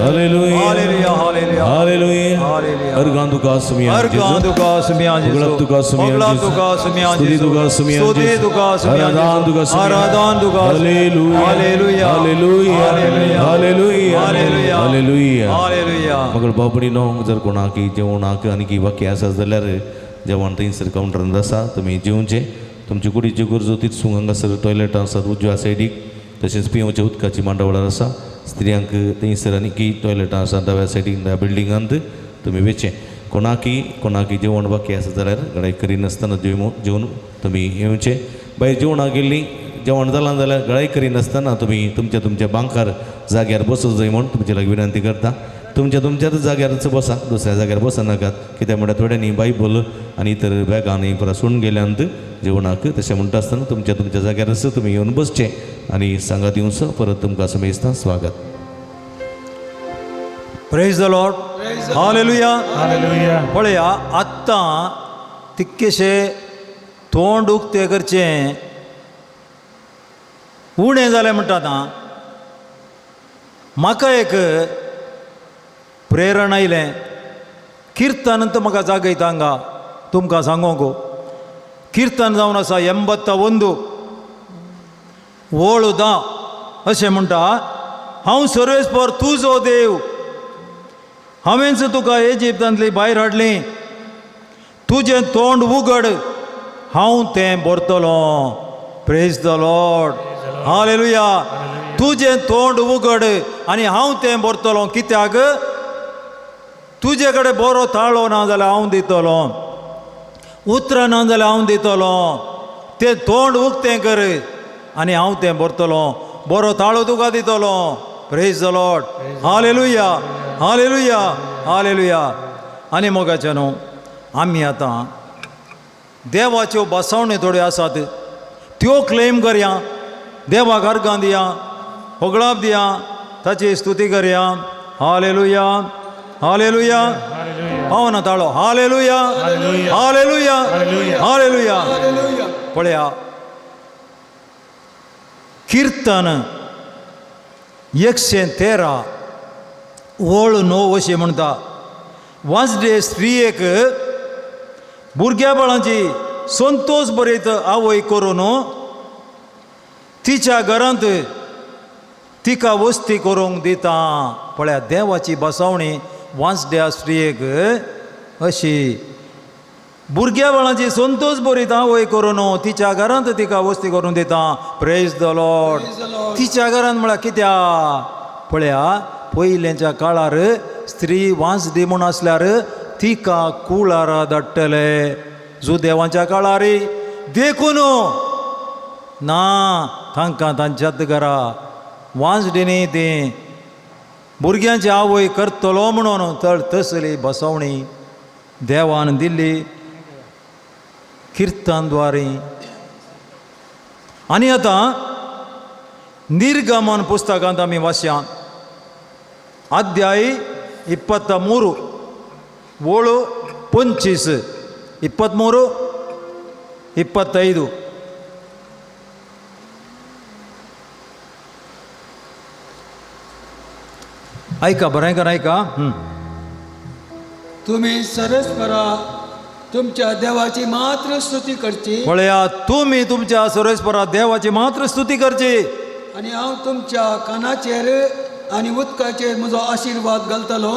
Speaker 1: hallelujah
Speaker 3: hallelujah hallelujah
Speaker 1: hallelujah.
Speaker 3: Hallelujah.
Speaker 1: अर्गां तुका सुमिया
Speaker 3: अर्गां तुका सुमिया जेजू.
Speaker 1: होगळप तुका सुमिया
Speaker 3: होगळप
Speaker 1: जेजू.
Speaker 3: तुका सुमिया
Speaker 1: स्तुती
Speaker 3: जेजू.
Speaker 1: तुका सुमिया
Speaker 3: स्तुती
Speaker 1: जेजू.
Speaker 3: तुका सुमिया
Speaker 1: आराधन
Speaker 3: जेजू.
Speaker 1: तुका सुमिया.
Speaker 3: आराधन तुका
Speaker 1: hallelujah
Speaker 3: hallelujah.
Speaker 1: Hallelujah
Speaker 3: hallelujah.
Speaker 1: Hallelujah
Speaker 3: hallelujah.
Speaker 1: Hallelujah.
Speaker 3: Hallelujah.
Speaker 1: मगर बाबडीनो जर कोणाक जेवणाक आनी की बाकी आसा जाल्यार जेवण थंयसर कावंटरान आसा तुमी जेवचें. तुमची कुडीची गरजो तितसूंक हांगासर टॉयलेटां आसात उजव्या सायडीक तशेंच पिवच्या उदकाची मांडावळार आसा. स्त्रियांक थंयसर आनी की टॉयलेटां आसा दाव्या सायडीक त्या बिल्डिंगांत तुमी वेचें. कोणाकी कोणाकी जेवण बाकी आसा जाल्यार गडाय करिनासतना जेवन तुमी येवचें. भायर जेवणाक गेल्लीं जेवण जालां जाल्यार गळाय करिनासतना तुमी तुमच्या तुमच्या बांकार जाग्यार बसूंक जाय म्हूण तुमचे लागीं विनंती करता. तुमच्या तुमच्याच जाग्यारच बसा दुसऱ्या जाग्यार बसनाकात. कित्याक म्हणल्यार थोड्यांनी बायबल आनी इतर बॅगांनी परत सोडून गेल्यांत जेवणाक. तशें म्हणटा आसतना तुमच्या तुमच्या जाग्यारच तुमी येवन बसचें आनी सांगात दिवचो. परत तुमकां समेस्तां स्वागत.
Speaker 3: Praise the lord. Hallelujah.
Speaker 4: Hallelujah.
Speaker 3: पळया आत्तां तितकेशें तोंड उक्तें करचें उणें जालें म्हणटा. आतां म्हाका एक प्रेरणा आयलें किर्तन तर म्हाका जागयता हांगा तुमकां सांगूंक. किर्तन जावन आसा 81 ओळ 10 अशें म्हणटा. हांव सर्वेस्पर तुजो देव हांवेंच तुका इजिप्तांतली भायर हाडली. तुजें तोंड उगड हांव तें भरतलो. Praise the lord. Hallelujah. तुजें तोंड उगड आनी हांव तें भरतलो. कित्याक तुजे कडेन बरो ताळो ना जाल्यार हांव दितलो उतरां ना जाल्यार हांव दितलो. तें तोंड उक्तें कर आनी हांव तें भरतलो. बरो ताळो तुका दितलो. Praise the lord. Hallelujah hallelujah hallelujah. आनी मोगाचें न्हू आमी आतां देवाच्यो बसवण्यो थोड्यो आसात त्यो क्लेम करया. देवाक अर्गां दिया होगळाप दिया ताची स्तुती करया. Hallelujah hallelujah. पावना ताळो. हालेलुया हालेलुया हालेलुया. पळया किर्तन 113 ओळ 9 अशें म्हणटा. वाजडे स्त्रियेक भुरग्या बाळांची संतोष बरयत आवय करून तिच्या घरांत तिका वस्ती करूंक दिता. पळया देवाची बसवणी वांसड्या स्त्रियेक अशी भुरग्या बाळांची संतोष बरीत आवय करून तिच्या घरांत तिका वस्ती करून दिता. Praise the lord. तिच्या घरांत म्हळ्यार कित्याक पळया पयलेंच्या काळार स्त्री वांस दी म्हूण आसल्यार तिका कुळारा धाडटले. जुदेवांच्या काळार देखून ना तांकां तांच्यात घरा वांजडिनी ती भुरग्यांची आवय करतलो म्हणून तर तसली बसवणी देवान दिल्ली किर्तन द्वारे. आनी आतां निर्गमन पुस्तकांत आमी वाचया अध्याय 23 ಓಳು 25 23 25. ऐका बरें कर ऐका.
Speaker 2: तुम्ही सरस्परा तुमच्या देवाची मात्र स्तुती करची
Speaker 3: पळया तुमी तुमच्या सर्वेस्परा देवाची मात्र स्तुती करची
Speaker 2: आनी हांव तुमच्या कानाचेर आनी उदकाचेर म्हजो आशिर्वाद घालतलो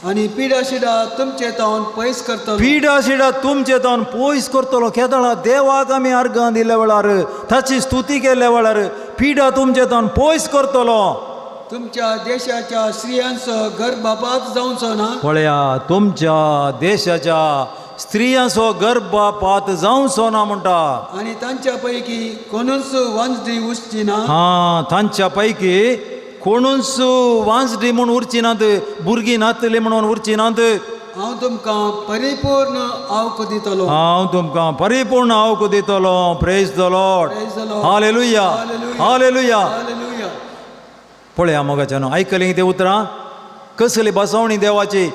Speaker 2: आनी पिडा शिडा तुमचे तावन पयस करतलो.
Speaker 3: पिडा शिडा तुमचे तावन पयस करतलो. केदळा देवाक आमी अर्गां दिल्या वेळार ताची स्तुती केल्ल्या वेळार पिडा तुमचे तावन पयस करतलो.
Speaker 2: तुमच्या देशाच्या स्त्रियांचो गर्भपात जावचो ना.
Speaker 3: पळया तुमच्या देशाच्या स्त्रियांचो गर्भपात जावचो ना म्हणटा.
Speaker 2: आनी तांच्या पैकी कोणूच वांजडी उरची ना.
Speaker 3: हा तांच्या पैकी कोणूच वांजडी म्हूण उरची नात, भुरगीं नातली म्हणून उरची नात.
Speaker 2: हांव तुमकां परिपूर्ण आवक दितलो.
Speaker 3: हांव तुमकां परिपूर्ण आवक दितलो. Praise the Lord.
Speaker 2: Praise the Lord.
Speaker 3: Hallelujah.
Speaker 2: Hallelujah.
Speaker 3: Hallelujah.
Speaker 2: Hallelujah.
Speaker 3: पळया मोगाच्यानो आयकली ते उतरां कसली बसवणी देवाची.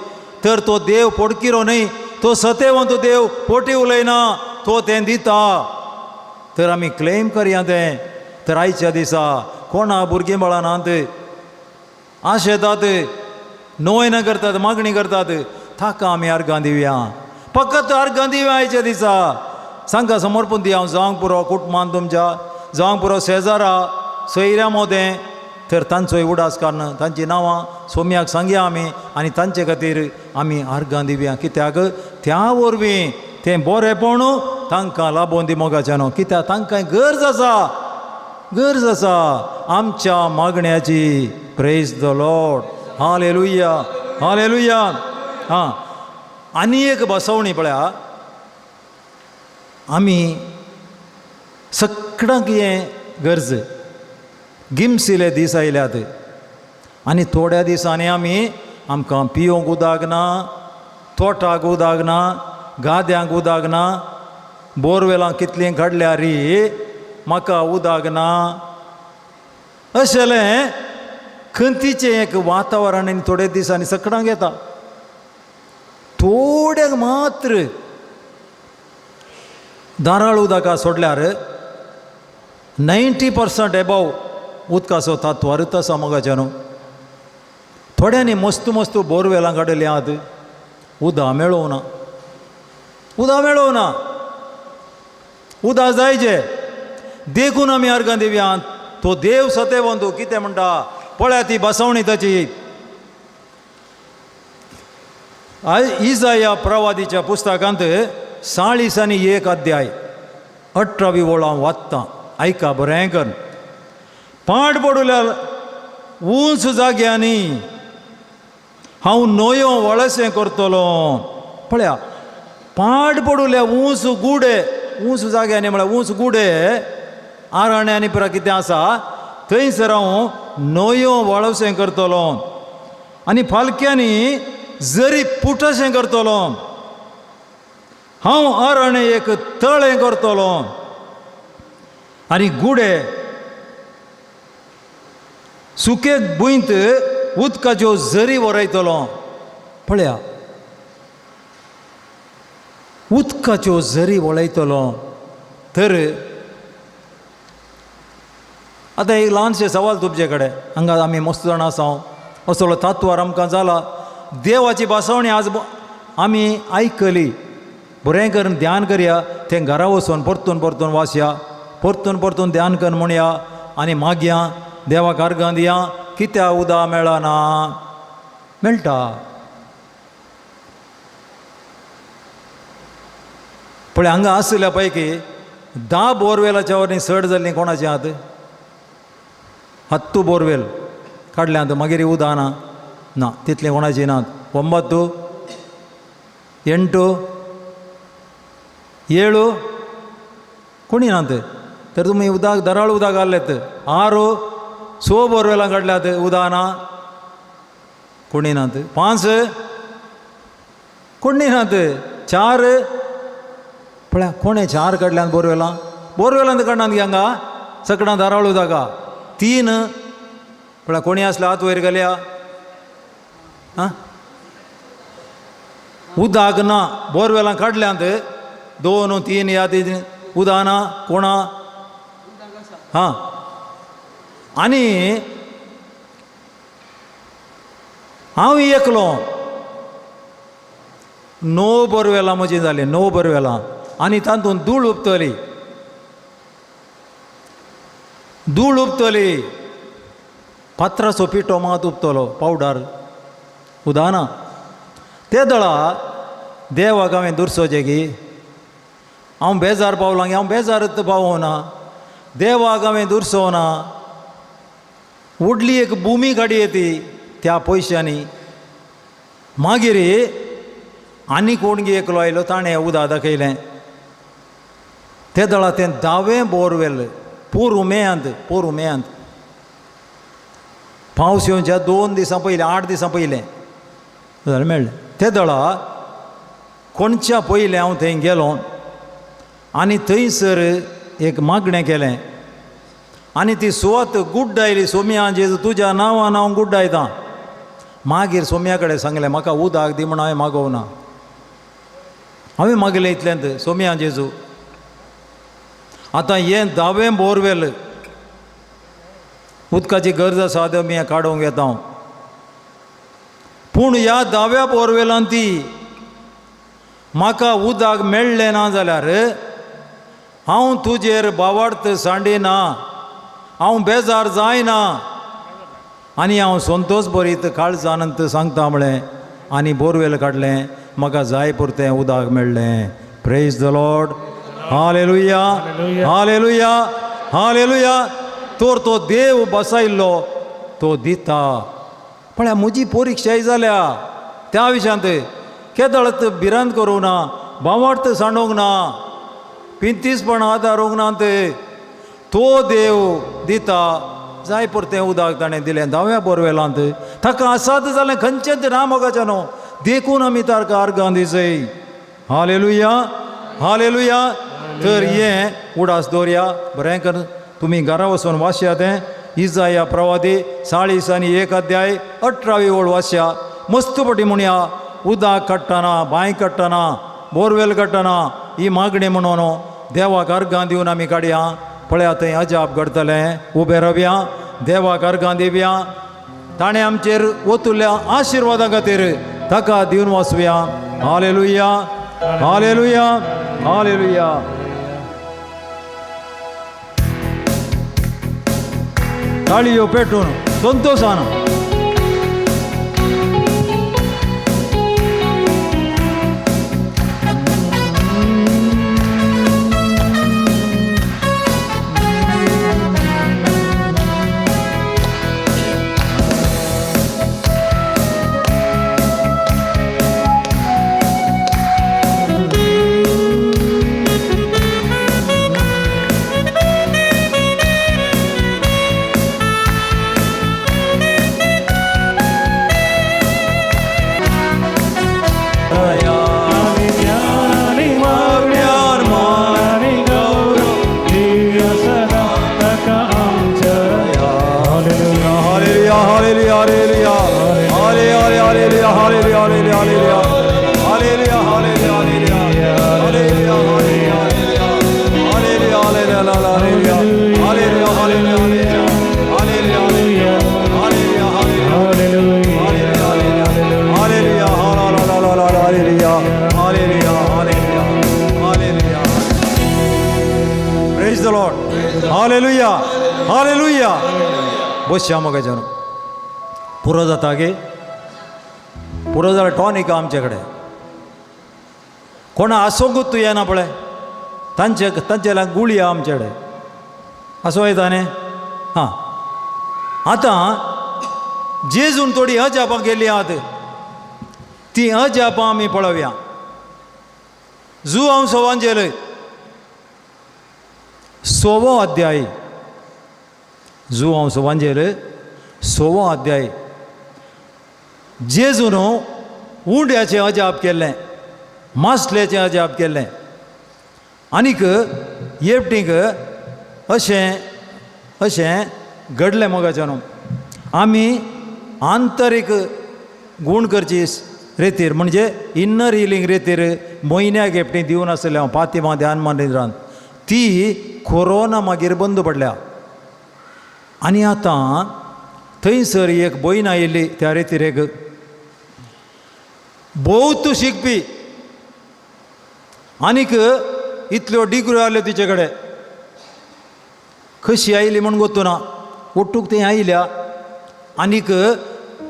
Speaker 3: तर तो देव पोटकिरो न्हय, तो सतेवंत देव पोटी उलयना, तो तें दिता. तर आमी क्लेम करया तें. तर आयच्या दिसा कोणा भुरगीं बाळां नात, आशेतात, नोयना करतात, मागणी करतात, ताका आमी अर्गां दिवया. फकत अर्गां दिवया आयच्या दिसा. सांगा समर्पण दी हांव जावंक पुरो कुटुंबान तुमच्या, जावंक पुरो शेजारा सोयऱ्या मोदें. तर तांचोय उडास काडून तांचीं नांवां सोम्याक सांगया आमी आनी तांचे खातीर आमी अर्गां दिवया. कित्याक त्या वरवीं तें बरेंपण तांकां लाबोवन दी मोगाच्यानो. कित्याक तांकां गरज आसा, गरज आसा आमच्या मागण्याची. Praise the Lord. Hallelujah. Hallelujah. हां आनी एक बसवणी पळया आमी सगळ्यांक हें गरज. गिमसिले दीस आयल्यात आनी थोड्या दिसांनी आमी आमकां पियोंक उदक ना, तोटाक उदक ना, गाद्यांक उदक ना, बोरवेलां कितलीं काडल्यार म्हाका उदक ना, अशेलें खंतीचें एक वातावरण आनी थोडे दिसांनी सगळ्यांक येता. थोड्यांक मात्र दाराळ उदका सोडल्यार 90% एबव उदकाचो तात्वारत आसा मोगाच्या न्हू. थोड्यांनी मस्त मस्त बोरवेलां काडिल्लीं आहात, उदक मेळोवं ना, उदक मेळोवं ना, उदक जायचे. देखून आमी अर्गां दिवया. तो देव सतेवंतू कितें म्हणटा पळया ती बसवणी ताची. इजाया प्रवादीच्या पुस्तकांत 41 अध्याय 18वी ओळ हांव वाचतां, आयका बरें कर. पाड पडुल्या उंच जाग्यांनी हांव न्हंयो वळसें करतलो. पळया पाड पडुल्या उंच गुडे, उंच जाग्यांनी म्हळ्यार उंच गुडे आराणे आनी पुरा कितें आसा थंयसर हांव न्हंयो वळसें करतलो आनी फालक्यांनी जरी पुटशें करतलो. हांव आराणे एक तळें करतलो आनी गुडे सुके भुंयत उदकाच्यो जरी वरयतलो. पळया उदकाच्यो जरी वळयतलो. तर आतां एक ल्हानशें सवाल तुमचे कडेन, हांगा आमी मस्त जाणां आसा, असलो तात्वार आमकां जाला. देवाची बसवणी आज आमी आयकली, बरें करून ध्यान करया, तें घरा वचून परतून परतून वाचया, परतून परतून ध्यान कर म्हणया आनी मागया देवाक अर्गां दिया. कित्याक उदक मेळना? मेळटा. पळय हांगा आशिल्ल्या पैकी 10 बोरवेलाच्या वरवीं चड जाल्लीं कोणाचीं आहात? 10 बोरवेल काडल्यात मागीर उदक ना, ना तितलीं कोणाचीं नात. 9, 8, 7 कोणी नात तर तुमी उदक दराळ उदक घाल्लेत. 6 6 बोरवेलां काडल्यात उदक ना कोणी नात. 5 कोणी नात. 4 पळया कोणें 4 काडल्यात बोरवेलां, बोरवेलां काडनात गी हांगा सगळ्यां धाराळ उदक. 3 पळया कोणी आसले हात वयर घालया. आं उदक ना बोरवेलां काडल्यांत 2 3 या 3 उदक ना कोणा. हां आनी हांव एकलो 9 बोरवेलां म्हजी जालीं, 9 बोरवेलां आनी तातूंत धूळ उपतली, धूळ उपतली, फातराचो पिठो मात उपतलो पावडर उदक ना. ते दळा देवाक हांवें दुरसोचें की हांव बेजार पावलां की हांव बेजारत पावना, देवाक हांवें दुरसोना. व्हडली एक भुमी काडी येती त्या पयशांनी. मागीर आनी कोण गी एकलो आयलो ताणें उदक दाखयलें. ते दळा तें 10वें बोरवेल पोरूं मेयांत, पोरूं मेयांत पावस येवच्या 2 दिसां पयलीं, 8 दिसां पयलें जालें मेळ्ळें. ते दळा कोणच्या पयलें हांव थंय गेलो आनी थंयसर एक मागणें केलें आनी ती सुवात गुड्डायली. सोम्या जेजू तुज्या नांवान हांव गुड्डायतां. मागीर सोम्या कडेन सांगलें म्हाका उदक दी म्हूण हांवें मागोवना. हांवें मागलें इतल्यांत सोम्या जेजू आतां हें 10वें बोरवेल उदकाची गरज आसा तें मी काडूंक येता हांव, पूण ह्या 10व्या बोरवेलान ती म्हाका उदक मेळ्ळें ना जाल्यार हांव तुजेर बावार्थ सांडिना, हांव बेजार जायना आनी हांव संतोष बरीत काळजानंत सांगता म्हळें आनी बोरवेल काडलें, म्हाका जाय पुरतें उदक मेळ्ळें. Praise the Lord. Hallelujah, hallelujah, hallelujah. तर तो देव बसायल्लो तो दिता. पळया म्हजी परिक्षाय जाल्या त्या विशयांत केदळत भिरांत करूंक ना, बावार्थ सांडूंक ना, पिंतीसपण आदारूंक ना. ते तो देव दिता जाय पुरतें उदक ताणें दिलें 10व्या बोरवेलांत. ताका आसात जालें खंयचेंच ना मोगाचें न्हू, देखून आमी ताका अर्गां दिसय. Hallelujah, hallelujah. तर हें उडास दवरया बरें कर. तुमी घरा वचून वाचया तें इजाया प्रवादी 40 आनी 1 अध्याय 18वी ओळ वाचया. मस्त पटी म्हणया उदक काडटना, बांय काडटना, बोरवेल काडटना ही मागणी म्हणून देवाक अर्गां दिवन आमी काडया. पळया थंय अजाप घडतलें. उबें रावया, देवाक अर्गां दिवया, ताणें आमचेर ओतुल्ल्या आशिर्वादा खातीर ताका दिवन वचुया. Hallelujah, hallelujah, hallelujah. ताळयो पेटून संतोषान. Hallelujah, hallelujah. बसया मोगाच्यान पुरो जाता गे, पुरो जाल्यार टॉनिक आमचे कडेन कोणा आसोंकूच तूं येना पळय, तांचे तांचे लागून गुळी आमचे कडेन आसूं येता न्ही. हां आतां जेजून थोडी अजापां केली आहात, ती अजापां आमी पळोवया. जुवांव सोवांजेल सोवो अध्याय, जुवांव सोवांजेल सोवो अध्याय. जेजून उंड्याचें अजाप केल्लें, मासल्याचें अजाप केल्लें आनीक एकटीक अशें अशें घडलें मोगाच्यान. आमी आंतरीक गूण करची रेतीर म्हणजे इन्नर हिलींग रेतीर म्हयन्याक एकटी दिवन आसलें हांव पातिमा ध्यान मंदिरान, ती कोरोना मागीर बंद पडल्या. आनी आतां थंयसर एक भयण आयिल्ली त्या रेतीरेक, भोवत शिकपी आनीक इतल्यो डिग्र्यो आयल्यो तिचे कडेन, कशी आयली म्हूण गोत्तू ना, ओट्टूक थंय आयल्या आनीक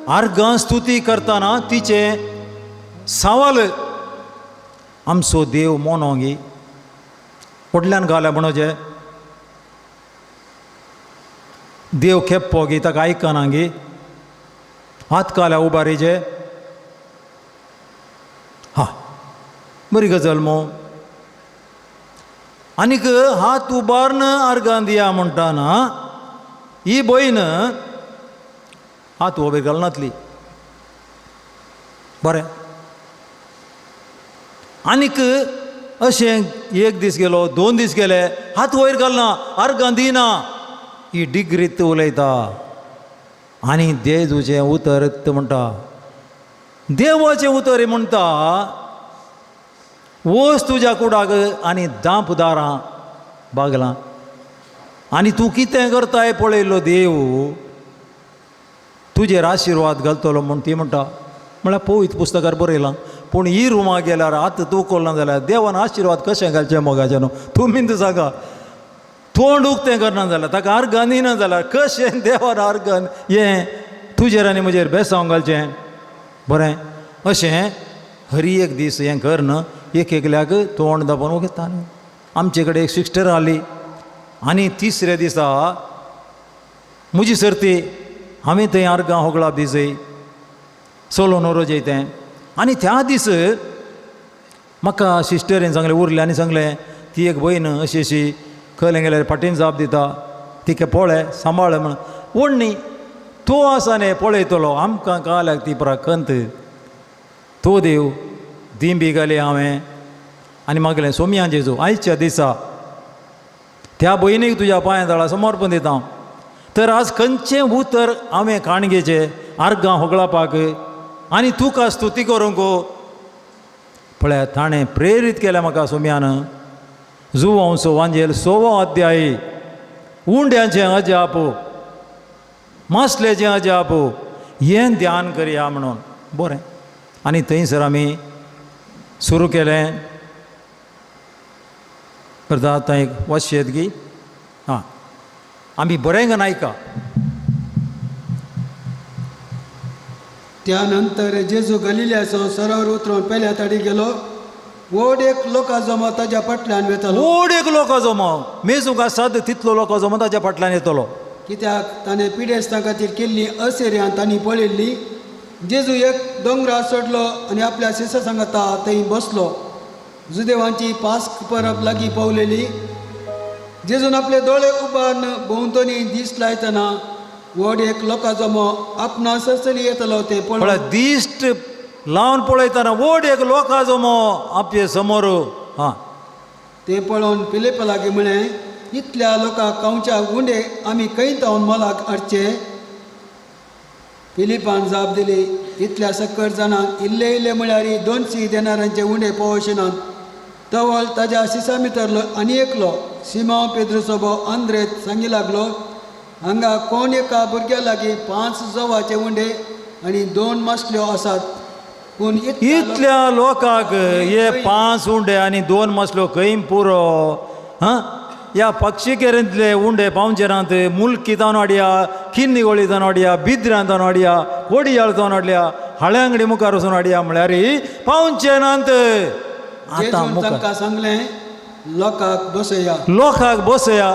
Speaker 3: आर्गां स्तुती करतना तिचें सवाल, आमचो देव मोनो गी व्हडल्यान घाल्या म्हणोजे देव खेप्पो गी ताका आयकना गी, हात काल्या उबारीचे, हा बरी गजाल मो. आनीक हात उबारून आर्गां दिया म्हणटा ना ही भयण हात उबे घालनातली बरें. आनीक अशें एक दीस गेलो, दोन दीस गेले, हात वयर घालना, आर्गां दिना, ही डिग्रीत उलयता आनी देजूचें उतर म्हणटा, देवाचें उतर म्हणटा, वच तुज्या कुडाक आनी दांप दारां बागलां आनी तूं कितें करताय पळयलो देव तुजेर आशिर्वाद घालतलो म्हूण ती म्हणटा. म्हळ्यार पवित्र पुस्तकार बरयलां, पूण ही रुमा गेल्यार आतां तूं कोल्ला जाल्यार देवान आशिर्वाद कशें घालचें मोगाचें न्हू तुमी सांगा, तोंड उक्तें करना जाल्यार ताका आर्गां दिना जाल्यार कशें देवान आर्गां हें तुजेर आनी म्हजेर बेसांव घालचें बरें. अशें हरी एक दीस हें कर न्हू एक एकल्याक तोंड दाबोवन घेता न्हू. आमचे कडेन एक सिस्टर आसली आनी तिसऱ्या दिसा म्हजी सर्ती हांवें थंय आर्गां होगळाप दिसय सोलो नोरोजय तें. आनी त्या दीस म्हाका सिस्टरीन सांगलें, उरलें आनी सांगलें ती एक भयण अशी अशी खंय गेल्यार फाटीन जाप दिता, तिका पळय सांबाळ म्हण व्हडनी तो आसा न्ही पळयतलो आमकां काल्याक ती खंत तो देव दिंबी घाली हांवें आनी मागलें सोमया जेजू आयच्या दिसा त्या भयणीक तुज्या पांया तळा समर्पण दिता. तर आज खंयचें उतर हांवें काणगेचें आर्गां होगळापाक आनी तुका स्तुती करूंक पळया ताणें प्रेरीत केलें म्हाका सोमयान. जुवांसो वांजेल सोवो अध्याय, उंड्याचें अजाप, मासल्याचें अजाप हें ध्यान करया म्हणून बरें. आनी थंयसर आमी सुरू केलें. परत आतां एक वाशयत गी आं आमी बरें आयका.
Speaker 2: त्यानंतर जेजू गलिल्याचो सरोवर उतरून पेल्या ताडी गेलो. व्हड एक लोका जमो ताज्या फाटल्यान वेतालो.
Speaker 3: व्हड एक लोकां जमो मेजूंक आसात तितलो लोकां जमो ताज्या फाटल्यान येतलो.
Speaker 2: कित्याक ताणें पिडेस्तां खातीर केल्ली असेर्यां तांणी पळयल्ली. जेजू एक दोंगरार चडलो आनी आपल्या शिसा सांगाता थंय बसलो. जुदेवांची पास्क परब लागीं पावलेली. जेजून आपले दोळे उबारून भोंवतणी दीस लायतना व्हड एक लोकां जमो आपणा सरसरी येतलो ते
Speaker 3: म्हळ्यार
Speaker 2: पळोवन
Speaker 3: दिश्ट लावन पळयतना व्हड एक लोकां जमो आपले समोर. हां
Speaker 2: ते पळोवन फिलिपा लागीं म्हळें, इतल्या लोकांक खावच्या उंडे आमी खंय तावन मोलाक हाडचे? फिलिपान जाप दिली, इतल्या सक्कर जाणांक इल्ले इल्ले म्हळ्यार 200 देनारांचे उंडे पावोवचे नात. तवळ ताज्या शिसा भितरलो आनी एकलो सिमांव पेद्रुचो भाव आंद्रेत सांगी लागलो, हांगा कोण एका भुरग्या लागीं 5 जवाचे उंडे आनी 2 मासल्यो आसात, पूण
Speaker 3: इतल्या लोकांक हे 5 उंडे आनी 2 मासल्यो खंय पुरो? हां ह्या पक्षी केरेंतले उंडे पावचे नात. मुल्की तावन हाडया, किन्नी तावन हाडया, बिद्र्यां तावन हाडया, कोडियाळ तावन हाडल्या, हाळ्यांगडी मुखार वचून हाडया म्हळ्यार पावचे नात. आतां मुखार
Speaker 2: तांकां सांगलें, लोकांक बसया.
Speaker 3: लोकांक बसया.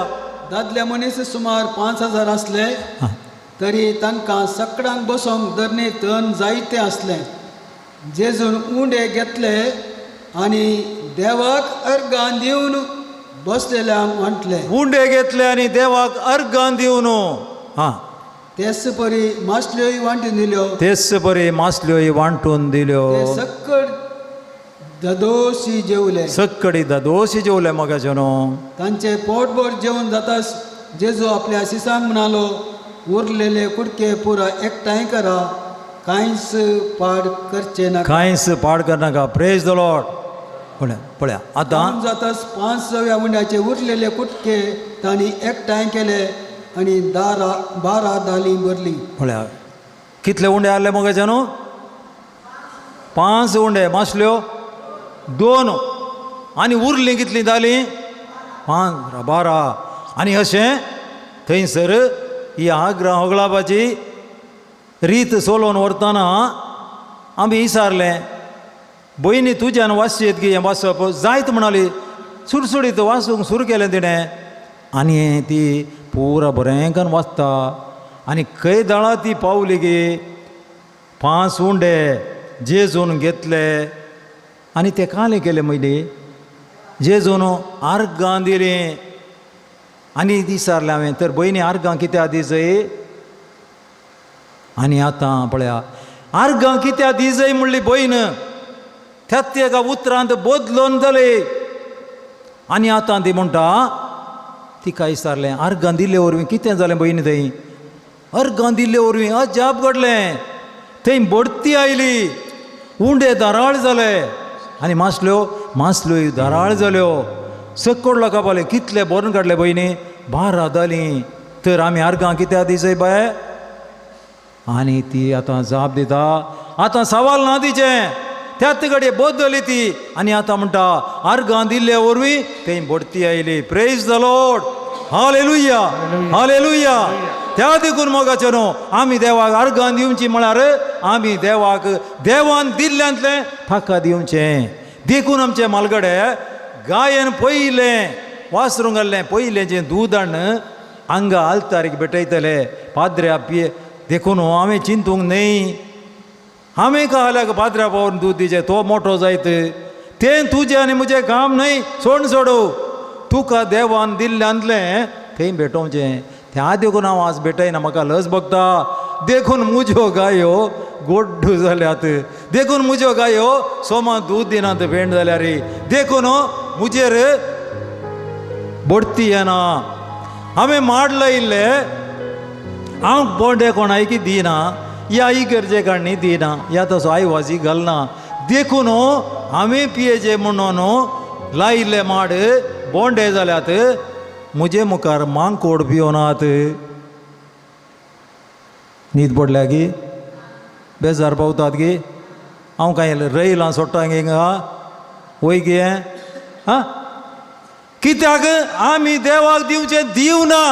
Speaker 2: दादले मनीस सुमार 5000 आसले तरी तांकां सकडांक बसोवंक धरणे तण जायते आसले. जेजून उंडे घेतले आनी देवाक अर्गां दिवन बसलेल्यांक वांटले.
Speaker 3: उंडे घेतले आनी देवाक अर्गां दिवन, हां.
Speaker 2: तेच परी मासल्योय वांटून दिल्यो.
Speaker 3: तेच बरी मासल्योय वांटून दिल्यो.
Speaker 2: ते सक्कड ददोशी जेवले.
Speaker 3: सक्कडी ददोशी जेवले मोगाचे न्हू.
Speaker 2: तांचे पोटभर जेवण जाताच जेजू आपल्या शिसांक म्हणालो, उरलेले कुडके पुरा एकठांय करा, कांयच पाड करचे नाका.
Speaker 3: कांयच पाड करनाका. प्रेज the Lord. पळया पळया आतां.
Speaker 2: जेवण जाताच पांच सव्या उंड्याचे उरलेले कुटके तांणी एकठांय केले आनी दारा 12 दाली भरली.
Speaker 3: पळया, कितले उंडे आहले मोगाचे न्हू? 5 उंडे, मासल्यो 2, आनी उरलीं कितलीं जालीं? 5 12. आनी अशें थंयसर ही आग्रा होगळापाची रीत सोलोवन व्हरतना आमी विचारलें, भयणी तुज्यान वाचयत गी हें वाचप जायत म्हणाली. सुडसुडीत वाचूंक सुरू केलें तिणें आनी ती पुरा बरें वाचता आनी खंय दळा ती पावली गी 5 उंडे जेजून घेतले आनी ते काले केले मयली जेजून आर्गां दिलीं. आनी विचारलें हांवें, तर भयणी आर्गां कित्याक दिजय? आनी आतां पळया, आर्गां कित्याक दिजय म्हणली भयण त्याच एका उतरांत बदलून जाली. आनी आतां ती म्हणटा, तिका विचारलें, आर्गां दिल्ले वरवीं कितें जालें भयणी थंय? अर्गां दिल्ले वरवीं अजाप घडलें, थंय बडती आयली, उंडे धाराळ जाले आनी मासल्यो मासल्योय धाराळ जाल्यो. सकड लोकां पावले, कितले भरून काडले भयणी? 12 जालीं. तर आमी आर्गां कित्याक दिसय बाय? आनी ती आतां जाप दिता, आतां सवाल ना तिचें, त्याच घडये बदलली ती आनी आतां म्हणटा आर्गां दिल्ले वरवीं थंय बडती आयली. Praise the Lord, hallelujah, hallelujah. त्या देखून मोगाचे न्हू, आमी देवाक आर्गां दिवची म्हळ्यार आमी देवाक देवान दिल्ल्यांतलें ताका दिवचें. देखून आमचे मालगडे गायन पयलें वासरूंक घाल्लें पयलें जें दूद हाडून हांगा आल्तारीक भेटयतले पाद्र्या पिये. देखून हांवें चिंतूंक न्हय, हांवें कहल्याक पाद्र्या पावून दूद दिचें तो मोटो जायत, तें तुजें आनी म्हजें काम न्हय. सोड सोडू, तुका देवान दिल्ल्यांतलें थंय भेटोवचें. त्या देखून हांव आज भेटयना, म्हाका लज भोगता. देखून म्हज्यो गायो गोड्डू जाल्यात, देखून म्हज्यो गायो सोमा दूद दिनात भेंड जाल्यार, देखून म्हजेर बडती येना. हांवें माड लायिल्ले, हांव बोंडे कोणायकी दिना, या इगर्जे काडणी दिना, या तसो आई वाजी घालना. देखून हांवें पियेजे म्हणून लायिल्ले माड बोंडे जाल्यात, म्हजे मुखार मांकोड पियोनात. न्हीद पडल्या गी? बेजार पावतात गी? हांव कांय रयलां सोडटा गी हिंगा वय गे? आं, कित्याक आमी देवाक दिवचें दिवना.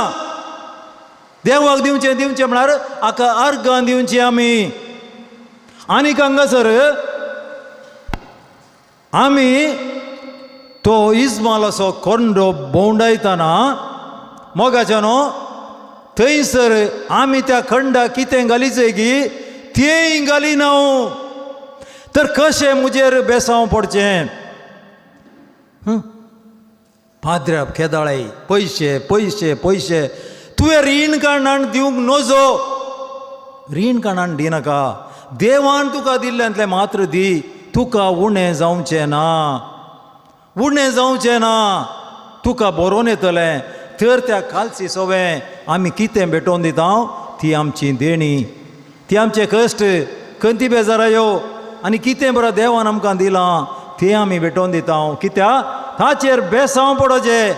Speaker 3: देवाक दिवचें दिवचें म्हळ्यार हाका अर्गां दिवचीं आमी. आनीक हांगासर आमी तो इस्मालाचो कोंडो भोंवडायतना मोगाच्या न्हू, थंयसर आमी त्या खंडाक कितें घालीचय गी तेंय घालिना. तर कशें म्हजेर बेसांव पडचें? पाद्र्या केदाळाय पयशे पयशे पयशे, तुवें रीण काडून दिवंक नजो, रीण काडून दिनाका. देवान तुका दिल्ल्यांतलें मात्र दी, तुका उणें जावचें ना, उणें जावचें ना, तुका बरोवन येतलें. तर त्या कालची सवें आमी कितें भेटोवन दिता ती आमची देणी, ती आमचे कश्ट, खंती बेजारायो आनी कितें बरें देवान आमकां दिलां तें आमी भेटोवन दिता. कित्याक ताचेर बेसांव पडोचें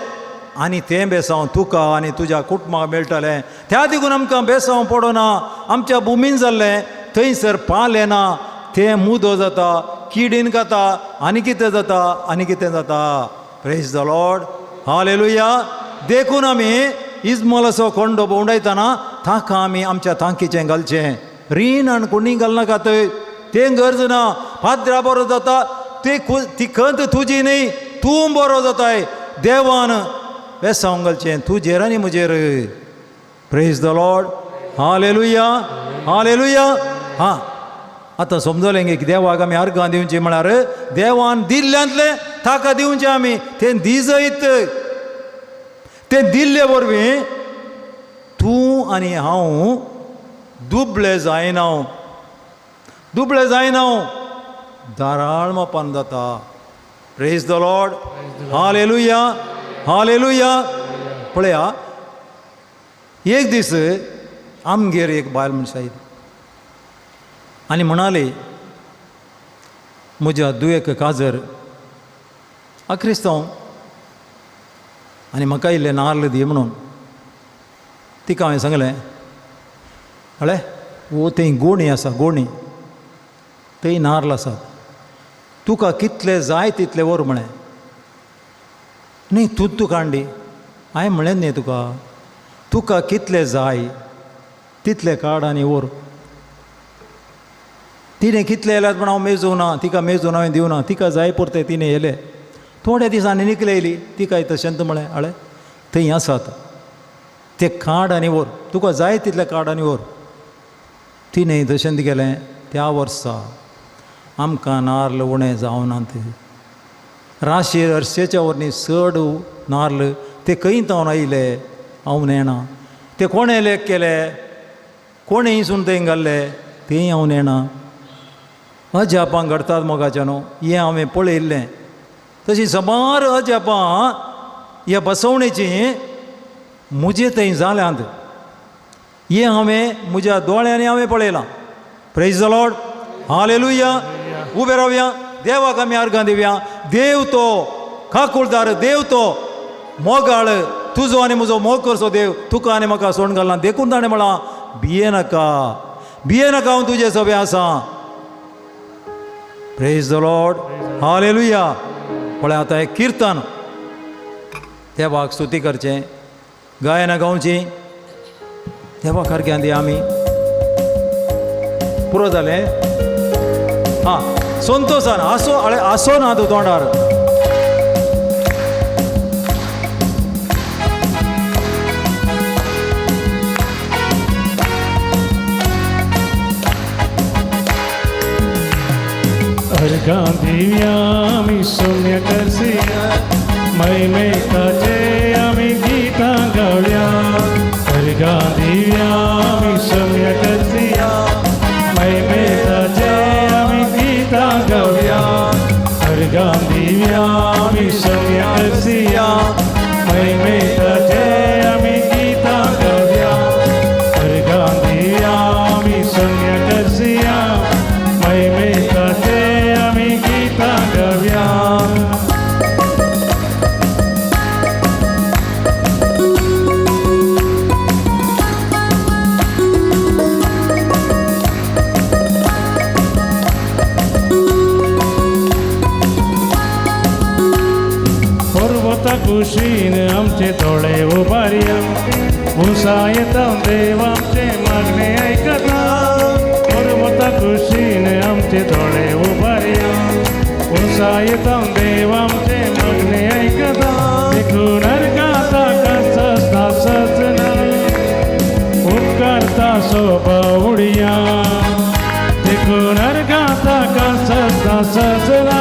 Speaker 3: आनी तें बेसांव तुका आनी तुज्या कुटुंबाक मेळटलें. त्या देखून आमकां बेसांव पडना. आमच्या भुमीन जाल्लें थंयसर पाल येना, तें मुदो जाता, किडीन खाता आनी कितें जाता आनी कितें जाता. प्रेज the Lord, hallelujah. देखून आमी इजमोलाचो कोंडो भोंवडायतना ताका आमी आमच्या तांकीचें घालचें. रीण आनी कोणी घालनाका थंय, तें गरज ना. पाद्रा बरो जाता ती ती खंत तुजी न्ही, तूं बरो जाताय. देवान बेसांव घालचें तुजेर आनी म्हजेर. Praise the Lord, hallelujah, hallelujah. हां. आतां समजलें की देवाक आमी अर्गां दिवची म्हळ्यार देवान दिल्ल्यांतलें ताका दिवचें आमी तें दिजयत तें दिल्ले वरवीं तूं आनी हांव दुबळे जायना, दुबळे जायना, धाराळ मापान जाता. Praise the Lord, hallelujah, hallelujah. पळया, एक दीस आमगेर एक बायल मनशां आयली आनी म्हणाली, म्हज्या दुयेक काजर आ क्रिस्तांव आनी म्हाका इल्लें नार्ल दी म्हणून. तिका हांवें सांगलें, म्हळें वो थंय गोणी आसा, गोणी थंय नार्ल आसात, तुका कितले जाय तितले व्हर म्हळें. न्ही तूं तुका हांडी, हांवें म्हळें न्ही तुका, तुका कितले जाय तितले काड आनी व्हर. तिणें कितले येल्यात म्हण हांव मेजूं ना, तिका मेजून हांवें दिवना, तिका जाय पुरते तिणें येले. थोड्या दिसांनी निकले येयली, तिका तशेंच म्हळें, आळे थंय आसात ते काड आनी व्हर, तुका जाय तितले काड आनी व्हर. तिणें तशेंच केलें. त्या वर्सा आमकां नार्ल उणें जावनात, राशीर हरशेच्या वरनी चड नार्ल ते खंय तावन आयले हांव नेणा, ते कोणें लेख केले, कोणें सुन थंय घाल्ले तें हांव नेणा. अजापां घडटात मोगाच्या न्हू, हें हांवें पळयल्लें. तशीं साबार अजापां ह्या बसवणेचीं म्हजे थंय जाल्यांत, हें हांवें म्हज्या दोळ्यांनी हांवें पळयलां. प्रेज the Lord, hallelujah. उबे रावया, देवाक आमी अर्गां दिवया. देव तो काकुळदार, देव तो मोगाळ, तुजो आनी म्हजो मोग करचो देव तुका आनी म्हाका सोडून घालना. देखून ताणें म्हळां, भिये नाका, भिये नाका, हांव तुजे सभे आसा. प्रेज the Lord, hallelujah. पळय आतां एक किर्तन, देवाक स्तुती करचें, गायनां गावचीं, देवाक अर्घ्यां दिया आमी. पुरो जालें. हां, संतोसान आसो, आळे आसो ना तूं तोंडार.
Speaker 4: अर्घां दिवया आमी सौम्य करसिया, महिमेताचे आमी गितां गावया. अर्घां दिवया आमी सौम्य करसिया, महिमेताचे आमी गितां गावया. अर्घां दिवया आमी सौम्य करसिया, महिमेताचे आमी गितां गावया. अर्घां दिवया आमी सौम्य करसिया, महिमेताचे आमी गितां गावया. पर्वता कुशीन आमचे दोळे उबारया, उंचा येता देव आमचे मागणे आयकता. पर्वता कुशीन आमचे दोळे उबारया, उंचा येता देव आमचे मागणे आयकता. देखून अर्घां ताका सजना सजना, उपकारता सोबा उडया. देखून अर्घां ताका सजना सजना,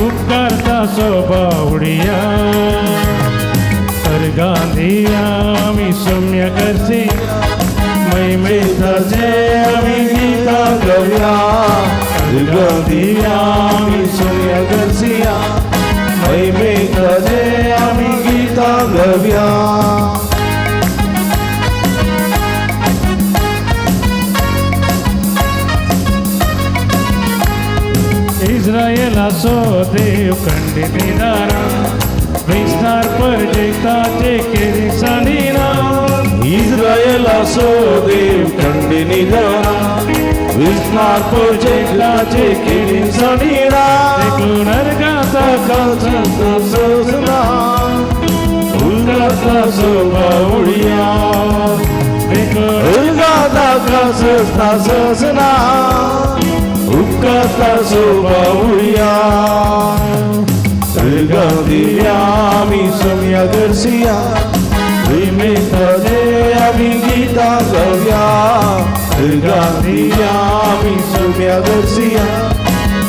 Speaker 4: उपकारता सोबा उडया. अर्घां दिया आमी सौम्य करसी, महिमेताचे आमी गितां गावया. अर्घां दिया आमी सौम्य करसिया, महिमेताचे आमी गितां गावया. इस्रायलाचो देव खंडित दारा, विस्तार परजेताचे केरिसानीना.
Speaker 1: इस्रायलाचो देव खंडिनी दारा, विस्तार परजेताचे केरिसानीना.
Speaker 4: देखून अर्घां ताका
Speaker 1: सजना, उल्लासा सोबा उडया.
Speaker 4: देखून
Speaker 1: अर्घां ताका सजना सजना, उपकारता सोबा उडया. अर्घां दिवया आमी सौम्य करसिया, महिमेताचे आमी गितां गावया. अर्घां दिवया आमी सुम्या गरसिया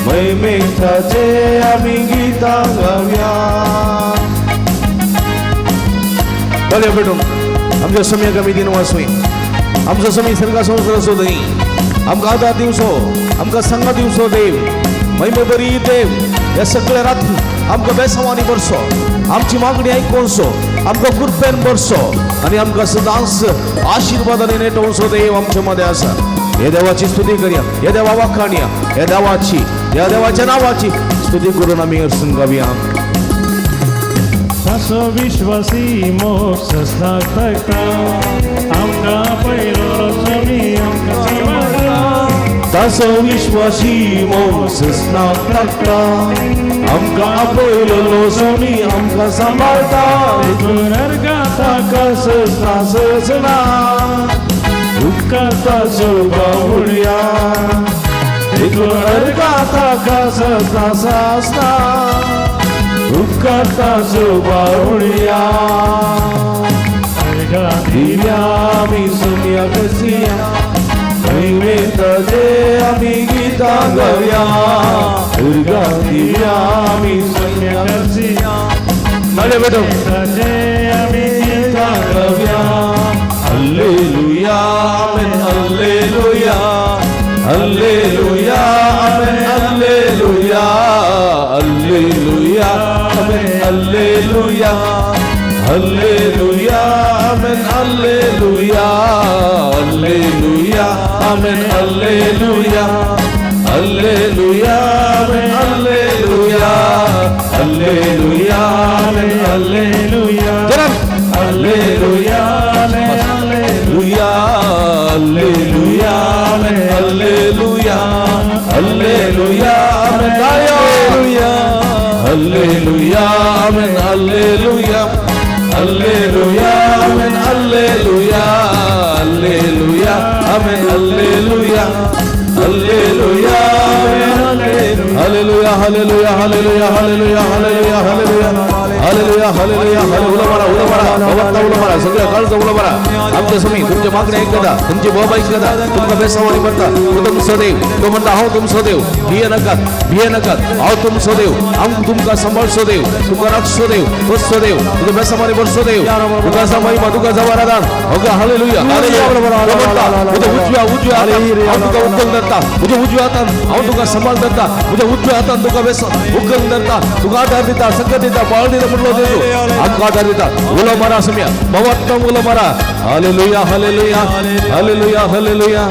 Speaker 1: महिमेताचे आमी गितां गावया. बरें भेटून आमच्या सम्याक आमी दिन वाचूया. आमचो समी सर्गा संवसार असो न्ही, आमकां आदार दिवचो, आमकां संगा दिवचो देव, महिमे बरी देव. ह्या सगळ्या राती आमकां बेसांवांनी भरचो, आमची मागणी आयकोवचो, आमकां कृपेन भरचो आनी आमकां सदांच आशिर्वादांनी नेटोवचो देव आमच्या मदें आसा. हे देवाची स्तुती करया, हे देवा वाखाणया, ह्या देवाची, ह्या देवाच्या नांवाची स्तुती करून आमी अर्सून गावया.
Speaker 4: ताचो विश्वासी मोग ससनाक तकता आमकां पयलो स्वामी आमकां सांबाळटा.
Speaker 1: ताचो विश्वासी मोग ससनाक लागता आमकां आपयलोलो स्वामी आमकां सांबाळटा.
Speaker 4: देखून अर्गां
Speaker 1: ताका ससना ससना उपकारता बावुळया, देखून अर्गां ताका ससना ससना उपकारता बावुळया.
Speaker 4: अर्गां
Speaker 1: दिव्या आमी सुम्या कसिया महिमेताचे आमी गितां गावया. दुर्गा दिव्या आमी सुम्या
Speaker 4: कसिया
Speaker 1: नाले बेटो
Speaker 4: ताचे आमी गितां
Speaker 1: गावया. Hallelujah amen hallelujah hallelujah amen hallelujah hallelujah amen hallelujah hallelujah amen hallelujah hallelujah amen hallelujah hallelujah amen hallelujah hallelujah amen
Speaker 4: hallelujah
Speaker 1: जरा
Speaker 4: hallelujah
Speaker 1: hallelujah hallelujah hallelujah hallelujah hallelujah amen hallelujah hallelujah amen hallelujah hallelujah amen hallelujah hallelujah hallelujah hallelujah hallelujah hallelujah hallelujah hallelujah hallelujah hallelujah. उलो मारा, उलो मारा, भगवंता उलो मारा, सगळ्या काळजा उलो मारा. आमच्या समी तुमच्या मागण्या ऐकता, तुमची बोब ऐकता, तुमकां बेसावानी करता. तो तुमचो देव, तो म्हणटा हांव तुमचो देव, भिये नाकात, भिये नाकात, हांव तुमचो देव, हांव तुमकां सांबाळचो देव, तुमकां राखचो देव, बसचो देव, तुका बेसावानी भरचो देव, तुका जा महिमा, तुका जा आराधन. अगं हालेलुया हालेलुया. तो म्हणटा म्हज्या उजव्या उजव्या हातान हांव तुका उखल धरता, म्हज्या उजव्या हातान हांव तुका सांबाळ धरता, म्हज्या उजव्या हातान तुका बेस उखल धरता, तुका आधार दिता, संगत दिता, बळ दिता म्हणलो जेजू. आमकां आधार दिता. उलो मारा सम्या भवात्म उलो मारा. Hallelujah hallelujah hallelujah hallelujah hallelujah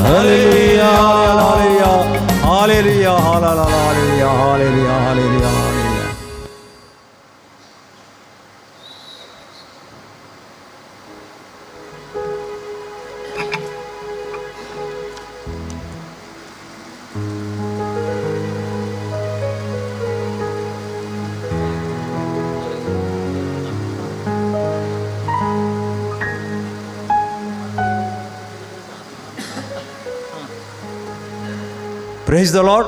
Speaker 3: hallelujah hallelujah hallelujah hallelujah hallelujah. Praise the Lord.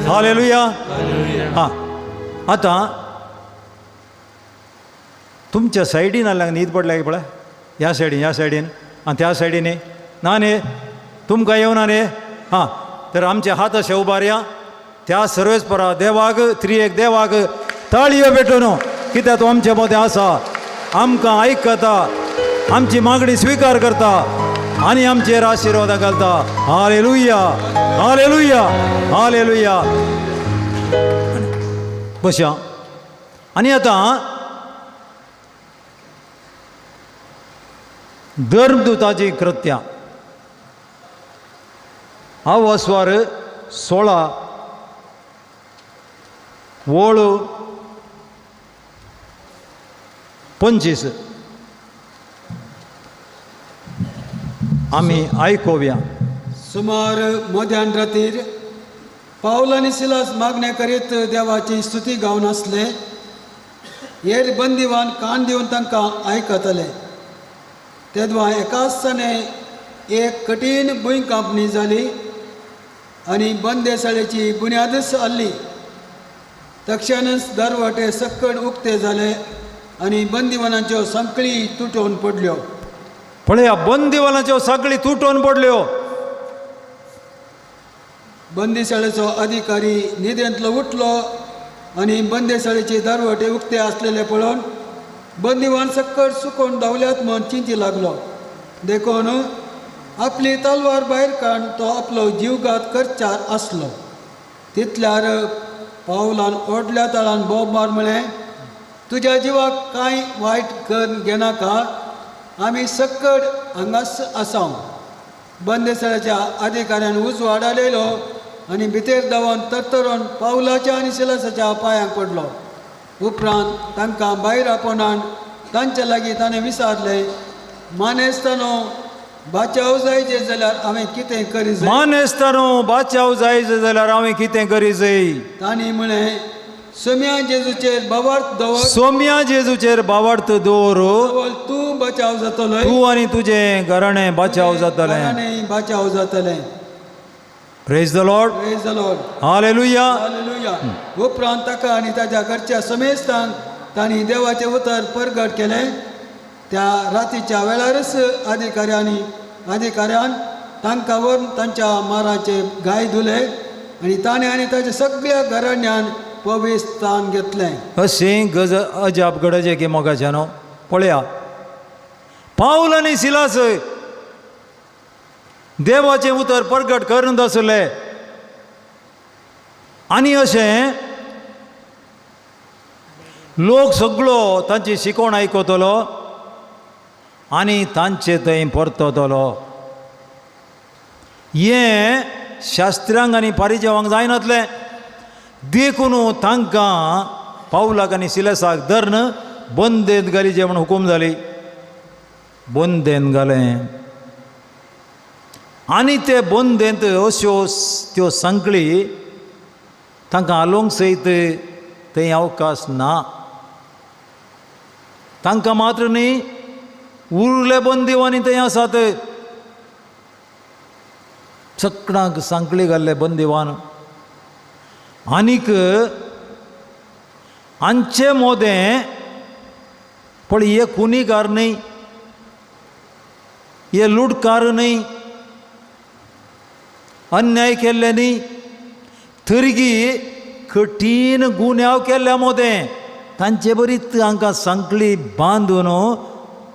Speaker 3: Hallelujah. हां, आतां तुमच्या सायडीन आसल्यार न्हीद पडल्या पळय, ह्या सायडीन, ह्या सायडीन आनी त्या सायडीन ना न्ही, तुमकां येवना न्ही. हां, तर आमचे हात अशे उबारया त्या सर्वेस्परा देवाक, त्रिएक देवाक ताळयो भेटून, कित्याक तो आमचे मदें आसा, आमकां आयकता, आमची मागणी स्विकार करता आनी आमचेर आशिर्वाद घालता. Hallelujah hallelujah hallelujah. बशा. आनी आतां धर्मदूताची कृत्यां आवास्वार 16 वळ 25 आमी आयकोवया.
Speaker 2: सुमार मध्यान रातीर पावल आनी सिलास मागण्या करीत देवाची स्तुती गावन आसले. हेर बंदिवान कान दिवन तांकां आयकतले. तेदवा एकाच सणे एक कठीण भुंयकांपणी जाली आनी बंदेसाळेची बुन्यादच हाल्ली. तक्षणच दरवटे सक्कड उक्ते जाले आनी बंदिवानाच्यो सांखळी तुटोवन पडल्यो.
Speaker 3: पळया, बंदिवानाच्यो सगळी तुटोवन पडल्यो.
Speaker 2: बंदीशाळेचो अधिकारी न्हिदेंतलो उठलो आनी बंदीशाळेचे दरवटे उक्ते आसलेले पळोवन बंदीवान सक्कड सुकोवन धांवल्यात म्हूण चिंती लागलो. देखून आपली तलवार भायर काडून तो आपलो जीवघात करचार आसलो. तितल्यार पावलान ओडल्या तळान बोब मार म्हळें, तुज्या जिवाक कांय वायट करून घेनाका, आमी सक्कड हांगाच आसाव. बंदेसळाच्या अधिकाऱ्यान उजवाड आलयलो आनी भितर धांवन तरतरून पावलाच्या आनी सिलासाच्या पांयांक पडलो. उपरांत तांकां भायर आपोवनान तांचे लागीं ताणें विचारलें, मानेस्तानो, बाचाव जायचे जाल्यार हांवें कितें करी जाय?
Speaker 3: मानेस्तानो, बाचाव जायचे जाल्यार हांवें कितें करी जाय?
Speaker 2: तांणी म्हळें, सोम्या जेजूचेर बावार्थ दवर.
Speaker 3: सोम्या जेजूचेर बावार्थ दवर,
Speaker 2: दवर, तूं बचाव जातलो,
Speaker 3: तूं आनी तुजें घराणें बाचाव जातलें.
Speaker 2: घराणें बाचाव जातलें.
Speaker 3: Praise the Lord.
Speaker 2: Praise the Lord.
Speaker 3: Hallelujah.
Speaker 2: Hallelujah. उपरांत ताका आनी ताच्या घरच्या समेस्तांक तांणी देवाचें उतर परगट केलें. त्या रातीच्या वेळारच अधिकाऱ्यान तांकां व्हरून तांच्या माराचे घाय धुले आनी ताणें आनी ताच्या सगळ्या घराण्यान पवित्र स्थान घेतलें.
Speaker 3: अशें गज अजाप घडचें की मोगाचें न्हू. पळया, पावल आनी सिलास देवाचें उतर परगट करून आसले आनी अशें लोक सगळो तांची शिकवण आयकतलो आनी तांचे थंय परततलो. हें शास्त्र्यांक आनी पारिजेवांक जायनातलें, देखून तांकां पावलाक आनी सिलेसाक धरून बंदेंत घालीचे म्हूण हुकूम जाली. बंदेंत घालें आनी ते बंदेंत अश्यो त्यो सांकळी तांकां हालोवंक सयत थंय अवकाश ना. तांकां मात्र न्ही, उरले बंदिवानी थंय आसात. सगळ्यांक सांकळी घाल्ले बंदिवान. आनीक आमचे मोदें पळय, हे खुनीकार न्ही, हे लुटकार न्ही, अन्याय केल्ले न्ही, तरीकी कठीण गुन्यांव केल्ल्या मोदें तांचे बरीच हांकां सांकळी बांदून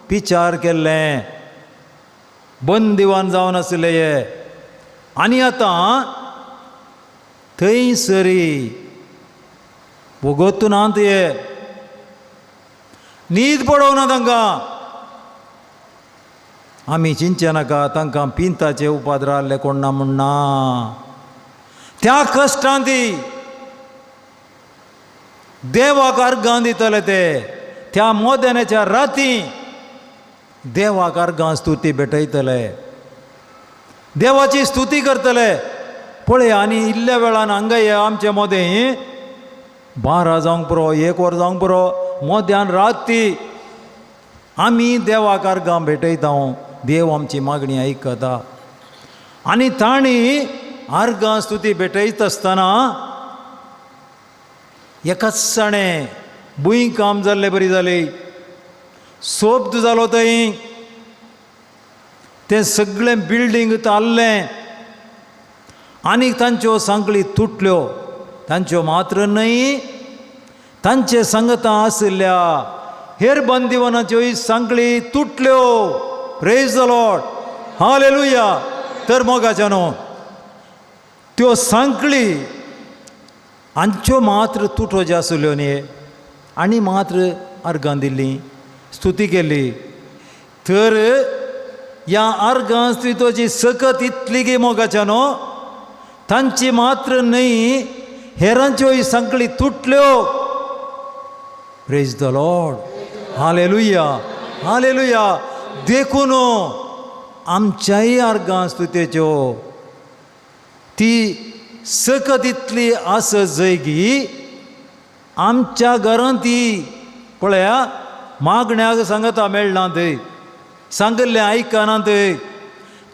Speaker 3: पिचार केल्लें, बंदिवान जावन आशिल्ले हे. आनी आतां थंयसरी वगोतून नात हे, न्हीद पडोवना तांकां. आमी चिंतचे नाका तांकां पिंताचे उपाद्र आहले कोण ना म्हूण ना. त्या कश्टान ती देवाक अर्गां दितले ते त्या मोदेनाच्या राती देवाक अर्गां स्तुती भेटयतले, देवाची स्तुती करतले. पळय, आनी इल्ल्या वेळान हांगा हे आमचे मोदें 12 जावंक पुरो, 1 वर जावंक पुरो, मोद्यान राती आमी देवाक अर्गां भेटयता. देव आमची मागणी आयकता. आनी तांणी अर्गां स्तुती भेटयत आसतना एकाच जाणें भूंय काम जाल्ले बरी जाली, सोब्द जालो थंय, तें सगळें बिल्डींग ताल्लें आनी तांच्यो सांकळी तुटल्यो. तांच्यो मात्र न्हय, तांचे सांगता आशिल्ल्या हेर बंदिवनाच्योय Sanquelim तुटल्यो. Praise the Lord, hallelujah. तर मोगाच्या न्हू, त्यो सांकळी आमच्यो मात्र तुटो आशिल्ल्यो न्ही, आनी मात्र अर्गां दिल्ली, स्तुती केली. तर ह्या अर्गां स्तुतोची सकत इतली गी मोगाच्या न्हू, तांची मात्र न्हय, हेरांच्योय Sanquelim तुटल्यो. Praise the Lord, hallelujah, hallelujah. देखून आमच्याय अर्गां स्तुतेच्यो ती सकत इतली आसत जय की आमच्या घरांत ती पळया मागण्याक सांगता मेळना थंय, सांगिल्लें आयकना थंय,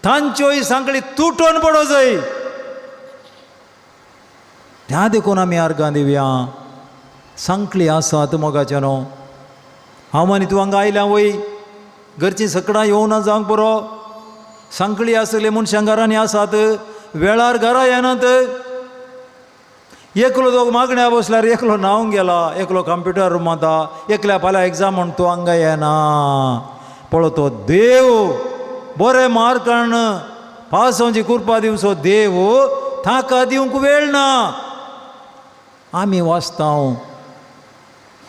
Speaker 3: तांच्योय सांकळी तुटोन पडो जाय. त्या देखून आमी अर्गां दिवया. सांकळी आसात मोगाचें न्हू. हांव आनी तूं हांगा आयल्या वय, घरचीं सकडां येवना जावंक पुरो. सांकळी आसले मनशां घरांनी आसात, वेळार घरा येनात. एकलो दोग मागण्या बसल्यार एकलो न्हावंक गेला, एकलो कंप्युटर रुमांत, एकल्या फाल्यां एग्जाम म्हण तूं हांगा येना. पळय तो देव बरें मार्कान पास जावची कृपा दिवचो देव ताका दिवंक वेळ ना. आमी वाचता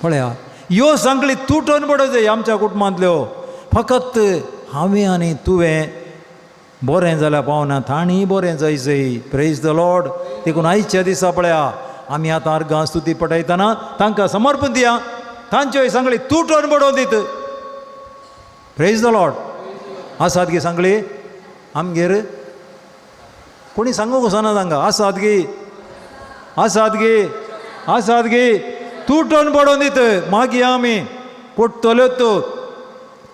Speaker 3: पळया ह्यो सांगली तुटोन पडत जाय आमच्या कुटुंबांतल्यो. फकत हांवें आनी तुवें बरें जाल्यार पावना, तांणी बरें जाय जय. Praise the Lord. देखून आयच्या दिसा पळया आमी आतां अर्गां स्तुती पठयतना तांकां समर्पण दिया, तांच्यो सांगली तुटोन पडोवन दित. Praise the Lord. आसात गी सांगली आमगेर कोणी सांगूंक वचना तांकां. आसात गी, आसात गी, आसात गी, तुटोन पडोवन दित. मागीर आमी पडटल्योच.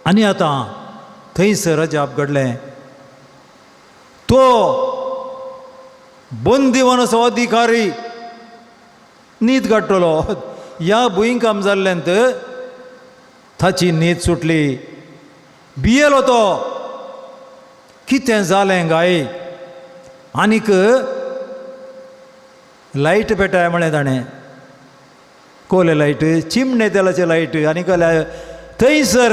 Speaker 3: आनी आतां थंयसर अजाप घडलें. तो बंदीवानाचो अधिकारी न्हीद काडटलो. ह्या भुंयकाम जाल्ल्यान ताची न्हीद सुटली. भियेलो तो, कितें जालें गाय. आनीक लायट पेटाय म्हळें ताणें, कोले लायट, चिमणे तेलाचे लायट. आनी कसले थंयसर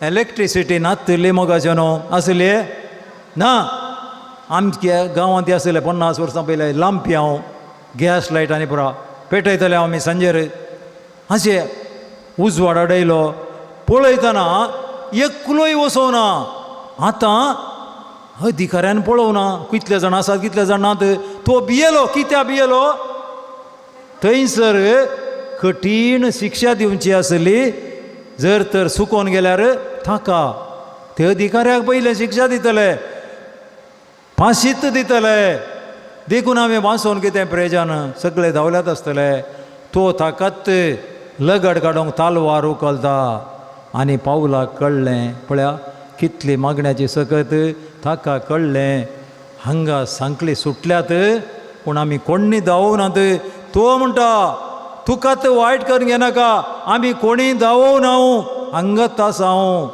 Speaker 3: इलेक्ट्रिसिटी नासली मोगाचे न्हू आसली ना. आमच्या गांवांत आसले 50 वर्सां पयलीं लांपी हांव गॅस लायट आनी पुरा पेटयतले आमी सांजेर. अशें उजवाड अडयलो पळयतना एकलोय वसोना. आतां अधिकाऱ्यान पळोवना कितले जाण आसात कितले जाण नात. तो भियेलो. कित्याक भियेलो? थंयसर कठीण शिक्षा दिवची आसली. जर तर सुकोन गेल्यार ताका ते अधिकाऱ्याक पयलें शिक्षा दितले, फांशीत दितले. देखून हांवें वाचोवन कितें प्रयोजन, सगळे धांवल्यात आसतले. तो ताकात लगड काडूंक तालवार उखलता आनी पावलाक कळ्ळें. पळया कितली मागण्याची सकत. ताका कळ्ळें हांगा सांकली सुटल्यात पूण आमी कोण्णी धांवनात. तो म्हणटा तुका तर वायट करून घेनाका, आमी कोणी धांवना, हांगाच आसा हांव.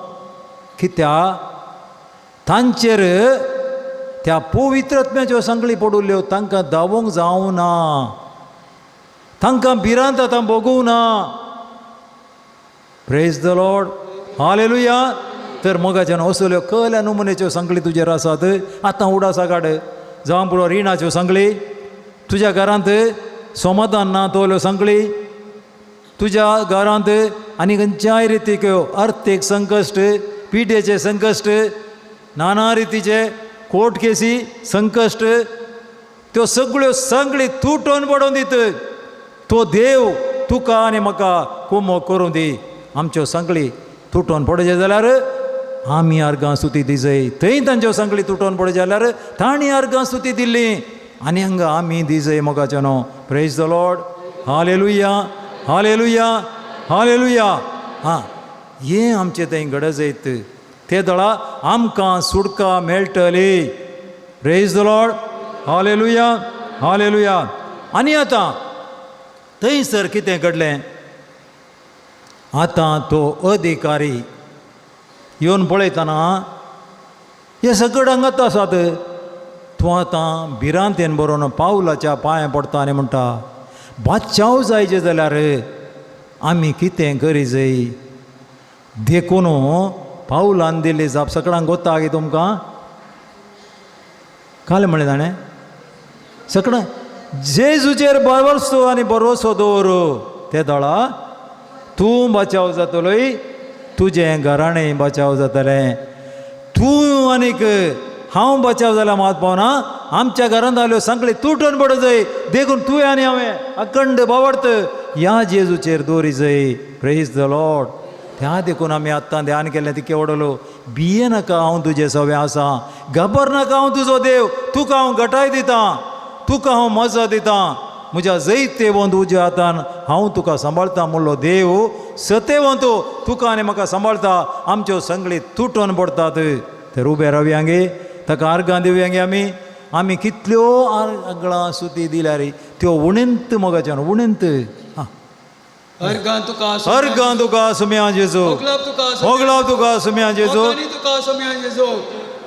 Speaker 3: कित्याक तांचेर त्या पवित्रत्म्याच्यो सांगली पडुल्ल्यो, तांकां धांवूंक जावना, तांकां भिरांत आतां भोगूं ना. Praise the Lord. Hallelujah. तर मोगाच्यान असल्यो कल्या नमुन्याच्यो सांगली तुजेर आसात. आतां उडासा काड, जावं पुरो रिणाच्यो सांगली, तुज्या घरांत समाधान ना तोल्यो सांगली, तुज्या घरांत आनी खंयच्याय रितीक्यो अर्थीक संकश्ट, पिडेचे संकश्ट, नाना रितीचे कोर्ट केसी संकश्ट, त्यो सगळ्यो सांगली तुटोवन पडोवन दित. तो देव तुका आनी म्हाका कुमो करूं दी. आमच्यो सांगली तुटोवन पडचे जाल्यार आमी अर्गां स्तुती दिजय. थंय तांच्यो सांगली तुटोवन पडचे जाल्यार तांणी अर्गां स्तुती दिल्ली आनी हांगा आमी दिजय मोगाचे न्हू. Praise the Lord. Hallelujah, hallelujah, hallelujah. हां, हें आमचें थंय घडजयत ते दळा आमकां सुटका मेळटली. Praise the Lord. Hallelujah, hallelujah. आनी आतां थंयसर कितें घडलें? आतां तो अधिकारी येवन पळयतना हे सगळे हांगाच आसात. तूं आतां भिरांतेन बरोवन पावलाच्या पांय पडटा आनी म्हणटा बादशाव जायचे जाल्यार आमी कितें करी जाय. देखून पावलान दिली जाप. सगळ्यांक गोता गे तुमकां काल म्हणलें ताणें सगळें जेजूचेर भरवसो आनी भरवसो दवर ते दळा तूं बचाव जातलोय, तुजें घराणें बचाव जातलें. तूं आनीक हांव बचाव जाल्यार मात पावना, आमच्या घरांत आल्यो सांगली तुटून पडत जाय. देखून तुवें आनी हांवें अखंड बावडत ह्या जेजूचेर दवरी जाय. Praise the Lord. त्या देखून आमी आत्तां ध्यान केलें तिके वडलो भिये नाका, हांव तुजें सवें आसा, घबर नाका, हांव तुजो देव, तुका हांव गटाय दितां, तुका हांव मजा दितां, म्हज्या जैतेवंत उज्या हातान हांव तुका सांबाळटा म्हणलो देव सतेवंत तुका आनी म्हाका सांबाळटा. आमच्यो संगळी तुटोन पडटात. तर उबे रावया गे, ताका आर्गां दिवया गे. आमी आमी कितल्यो आर्गां सुती दिल्यार त्यो उणेंत मोगाच्यान उणेंत.
Speaker 2: अर्गां तुका
Speaker 3: अर्गां तुका सुम्या जेजू,
Speaker 2: होगलाप तुका
Speaker 3: होगलाप तुका सुम्या जेजू,
Speaker 2: होगानी तुका सुम्या जेजू,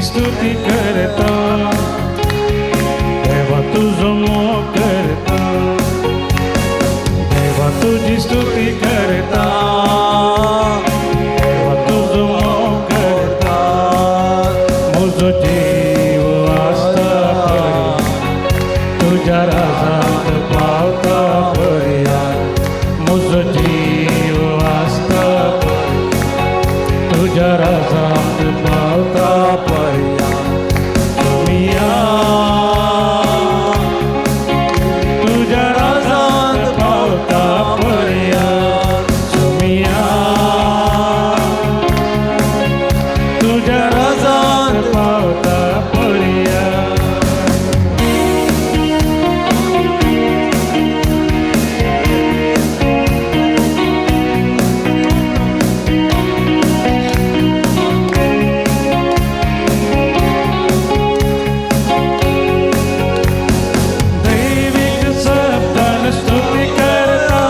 Speaker 4: तुजी स्तुती करता, देवा तुजो मोग करता, देवा तुजी स्तुती करता, देवा तुजो मोग करता. म्हजो जीव आसता पळय तुज्या राजांत पावता पळया, म्हजो जीव आसता पळय तुज्या राजांत पावता पळया. तुमिया तुज्या राजांत पावता पळया, सुमिया तुज्या राजांत पावता पळया. दैविक शब्दान स्तुती करता,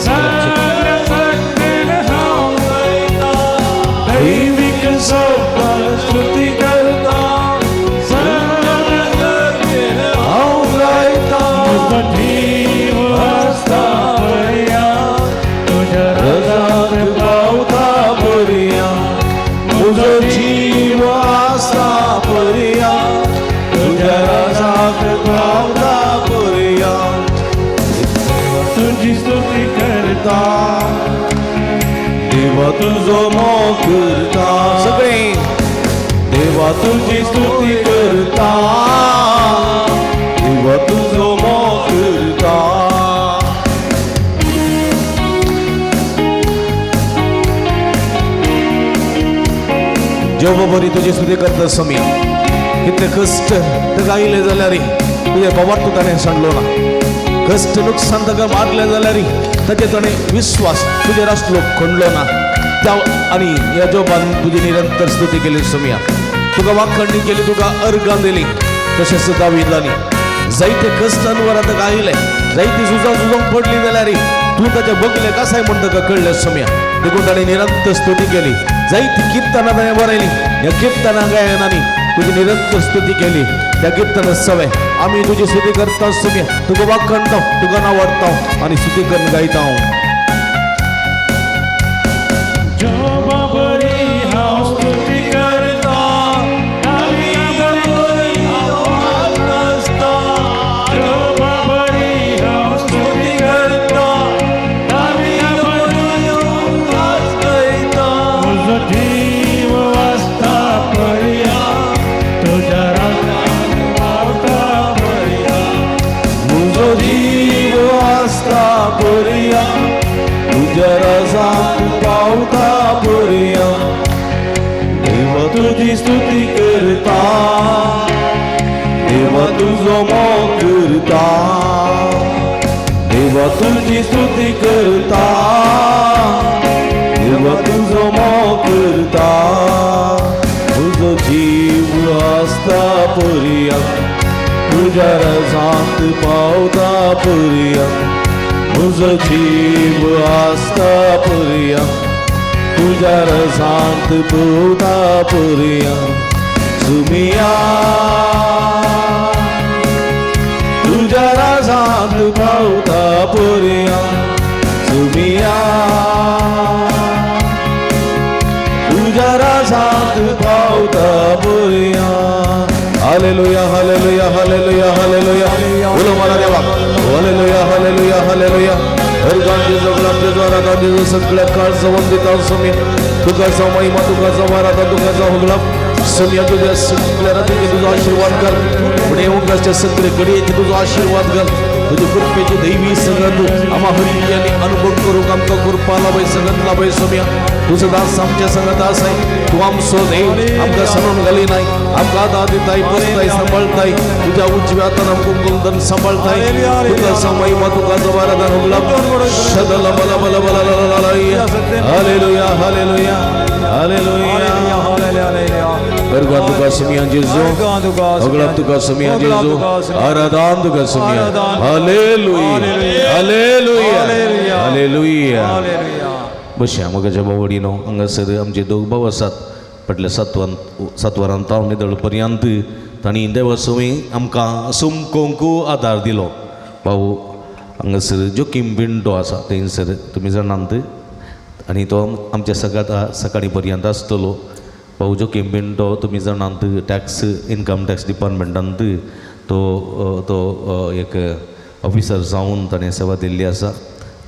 Speaker 4: सगळ्या शक्तीन हांव गायता. दैविक शब्दान स्तुती करता, सगळ्या शक्तीन
Speaker 1: हांव गायता.
Speaker 4: म्हजो जीव आसता पळया तुज्या
Speaker 1: रजांत
Speaker 4: रजांत
Speaker 1: पावता पर्या, म्हजो जीव आसता पर्या, तुज्या रजांत पावता पर्या.
Speaker 4: तुजी स्तुती करता,
Speaker 1: देवा तुजो मोग करता. सगळे देवा तुजी स्तुती करता, देवा तुजो मोग करता. जेव बरी तुजी स्तुती करता समी. कितले कश्ट ताका आयले जाल्यार तुजे बाबार तूं ताणें सांडलो ना. कश्ट नुकसान ताका मारलें जाल्यार ताचे ताणें विस्वास तुजेर आसलो खंडलो ना. त्या आनी ह्या जोबान तुजी निरंतर स्तुती केली समिया, तुका वाखणणी केली, तुका अर्गां दिली. तशेंच दाविदांनी जायते कश्ट अनवरा ताका आयले, जायती झुजां झुजोंक पडली जाल्यार तूं ताच्या बगले कसाय म्हूण ताका कळ्ळें समिया. देखून ताणें निरंतर स्तुती केली. जायती किर्तनां ताणें बरयली. ह्या किर्तनां गायनांनी तुजी निरंतर स्तुती केली. त्या किर्तन सवे आमी तुजी स्तुती करता समिया, तुका वाखणता, तुका नावडता आनी स्तुती करून गायता.
Speaker 4: जोबा बरी हांव स्तुती करता, दाविदा बरी जोबा बरी हांव स्तुती करता, दाविदा बरी म्हजो जीव आसता पळया तुज्या राजांत पावता पळया,
Speaker 1: म्हजो जीव आसता पर्या, तुज्या रजांत पावता पर्या. देवा तुजी स्तुती करता, देवा तुजो मोग करता, देवा तुजी स्तुती करता, देवा तुजो मोग करता. तुजो जीव आसता पर्या, तुज्या रजांत पावता पर्या. म्हजो जीव आसता पर्या, तुज्या रजांत पावता पर्या. सुमिया तुज्या रजांत पावता पर्या, सुमिया तुज्या रजांत पावता पर्या. Hallelujah, hallelujah, hallelujah, hallelujah. उलो मारा देवा. Hallelujah, hallelujah, hallelujah. अर्गां जेजू, गुलाम जेजू, आराधन जेजू, सगळ्या काळ जावन दिता समी. तुका जावं महिमा, तुका जावं आराधन, तुका जावं गुलाम समिया. तुझ्या सगळ्या रातीचे तुझो आशीर्वाद कर. फुडें उगासच्या सगळे घडयेचे तुझो आशीर्वाद कर. तुझे कृपेची दैवी संगत आम्हा हरियानी अनुभव करूंक आमकां कृपा लाभय, संगत लाभय समिया. तुझं दास आमच्या संगत आसाय. तूं आमचो देव, आमकां सणून घाली नाय. आमकां आदार दिताय, पोसताय, सांबाळताय. तुझ्या उजव्या हातान आमकां कुंदन सांबाळताय. तुका जावं महिमा, तुका जावं आराधन गुलाम. शदल बल बल बल बल. हालेलुया, हालेलुया, हालेलुया. अर्गां तुका समिया जेजू, अगलाब तुका समिया जेजू, आराधन तुका समिया. हालेलुया, हालेलुया, हालेलुया. बसया. मोगाच्या भावडीनो, हांगासर आमचे दोग भाव आसात. फाटल्या 7 वरां तावन निदळ पर्यंत तांणी देवासवी आमकां सुमकोंकू आदार दिलो. भाऊ हांगासर जोकीम पिंटो आसा थंयसर तुमी जाणात आनी तो आमच्या सगळ्यात सकाळी पर्यंत आसतलो. भाऊ जोकीम पिंटो तुमी जाणात, टॅक्स इनकम टॅक्स डिपार्टमेंटांत तो तो एक ऑफिसर जावन ताणें सेवा दिल्ली आसा,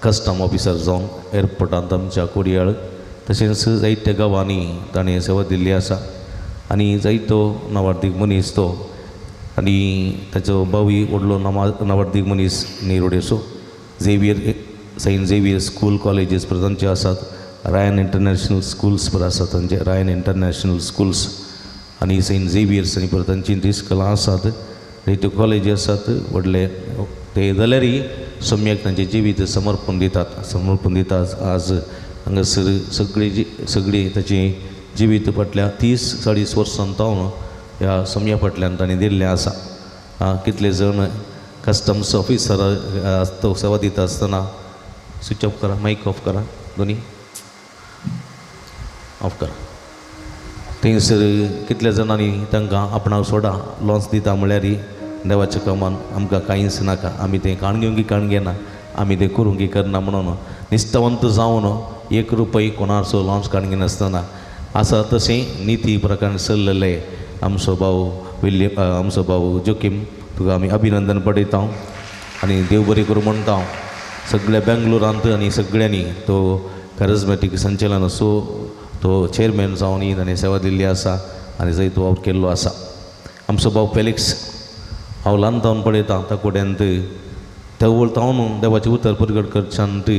Speaker 1: कस्टम ऑफिसर जावन एअरपोर्टांत आमच्या कोडियाळ, तशेंच जायत्या गांवांनी ताणें सेवा दिल्ली आसा आनी जायतो नावाडदीक मनीस तो. आनी ताचो भावूय व्हडलो नावाडदीक मनीस निरोडेचो, झेवियर, सेंट झेवियर स्कूल कॉलेजीस पर तांचे आसात, रायन इंटरनॅशनल स्कुल्स पर आसात तांचे, रायन इंटरनॅशनल स्कुल्स आनी सेंट झेवियर्स आनी परत तांची ती स्कुलां आसात, जायत्यो कॉलेजी आसात व्हडले. ते जाल्यारय सम्यक तांचें जिवीत समर्पण दितात, समर्पण दितात. आज हांगासर सगळी जी सगळी ताची जिवीत फाटल्या 30-40 वर्सां जावन ह्या सम्या फाटल्यान तांणी दिल्लें आसा. कितले जण कस्टम्स ऑफिसर तो सेवा दिता आसतना, स्विच ऑफ करा, मायक ऑफ करा, दोनी ऑफ करा. थंयसर कितल्या जाणांनी तांकां आपणाक सोडा लॉन्स दिता म्हळ्यार देवाच्या कामान आमकां कांयच नाका, आमी तें काण घेवंक काण घेना, आमी तें करूंक करना म्हणून निश्ठवंत जावन एक रुपय कोणाचो लॉन्स काडून घेनासतना आसा तशें निती प्रकार चल्लेले आमचो भाव विल्य, आमचो भाव जोकीम, तुका आमी अभिनंदन पडयता आनी देव बरें करूं म्हणटा. सगळ्या बेंगलोरांत आनी सगळ्यांनी तो करिज्मॅटीक संचलन असो तो चेअरमॅन जावन ताणें सेवा दिल्ली आसा आनी जंय तो वावर केल्लो आसा. आमचो भाव फेलिक्स, हांव ल्हान जावन पळयता ताकोड्यांत तवळ तावन देवाचें उतर परगट करच्यांत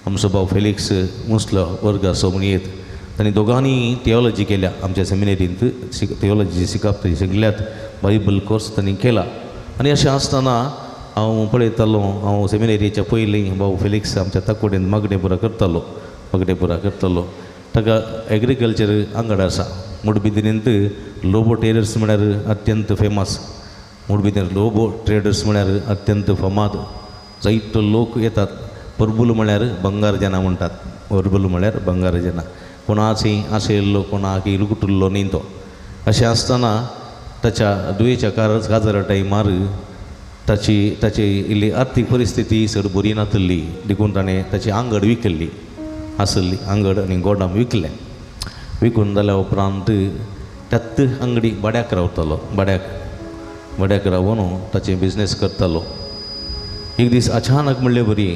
Speaker 1: आमचो भाव फेलिक्स मुसलो वर्ग असो म्हण येत. तांणी दोगांनी थियोलॉजी केल्या आमच्या सेमिनरींत, थियोलॉजी शिकप थंय सगल्यात बायबल कोर्स तांणी केला. आनी अशें आसतना हांव पळयतालो, हांव सेमिनरीच्या पयलीं भाऊ फेलिक्स आमच्या ताकोडेन मागणें पुरा करतालो, मागणें पुरा करतालो. ताका एग्रीकल्चर आंगड आसा मुडबिद्रींत. लोबो ट्रेडर्स म्हळ्यार अत्यंत फेमस. मुडबिद्रींत लोबो ट्रेडर्स म्हळ्यार अत्यंत फामाद, जायतो लोक येतात. परबूल म्हळ्यार बंगार जना म्हणटात, परबूल म्हळ्यार बंगार जना. कोणाची आशेल्लो, कोणाक इलकुटुल्लो न्ही तो. अशें आसतना ताच्या दुयेच्या काजारा टायमार ताची ताची इल्ली आर्थीक परिस्थिती चड बरी नातल्ली, देखून ताणें ताची आंगड विकल्ली आसली, आंगड आनी गोडाम विकलें. विकून जाल्या उपरांत त्याच अंगडी भाड्याक रावतालो, भाड्याक भाड्याक रावन ताचें बिजनेस करतालो. एक दीस अचानक म्हणले बरी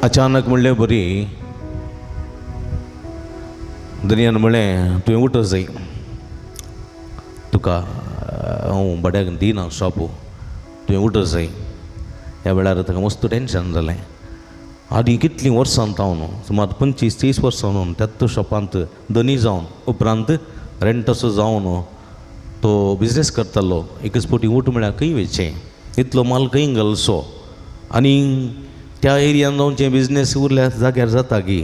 Speaker 1: अचानक म्हणले बरी दर्यान म्हणलें, तुवें उठ जाय, तुका हांव भाड्याक दिना शॉप, तुवें उठ जाय. ह्या वेळार ताका मस्त टेंशन जालें. आदी कितलीं वर्सां जावन, सुमार 25-30 वर्सां जावन त्याच शॉपांत धनी जावन उपरांत रेंटसो जावन तो बिजनेस करतालो. एकच फावटी उठ म्हळ्यार खंय वयचें, इतलो माल खंय घालचो आनी त्या एरियान जावचें बिजनेस उरल्या जाग्यार जाता की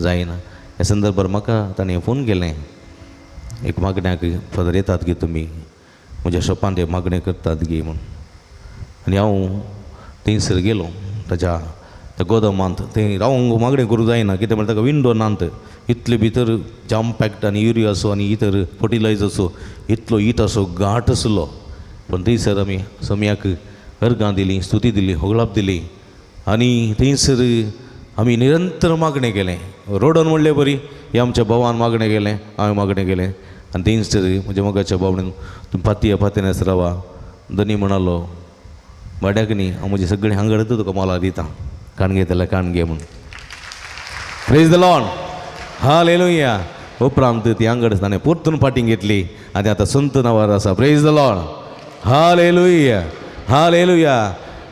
Speaker 1: जायना. ह्या संदर्भार म्हाका ताणें फोन केलें एक मागण्याक, फादर येतात गी तुमी म्हज्या शॉपांत हे मागणें करतात गी म्हूण. आनी हांव थंयसर गेलो ताच्या त्या गोदामांत. थंय रावंक मागणें करूंक जायना, कितें म्हणल्यार ताका विंडो नात, इतले भितर जाम पॅक्ड आनी युरिया आसो आनी इतर फर्टिलायजर आसो, इतलो it असो घाट आसलो. पूण थंयसर आमी सम्याक अर्गां दिलीं, स्तुती दिली, होगळाप दिली आनी थंयसर आमी निरंतर मागणें केलें. रोडन म्हणले बरी हे आमच्या भावान मागणें केलें, हांवें मागणें केलें. आनी थंयसर म्हज्या मोगाच्या भावणेन, तुमी फाती फातयान रावा. धनी म्हणालो, भाड्याक न्ही, हांव म्हजें सगळें हांगडत तुका मोला दिता, काण घे जाल्यार काण घे म्हूण. प्रेज the Lord, hallelujah. उपरांत ती आंगड ताणें परतून फाटीं घेतली आनी आतां संत नांवार आसा. प्रेज the Lord, hallelujah, hallelujah.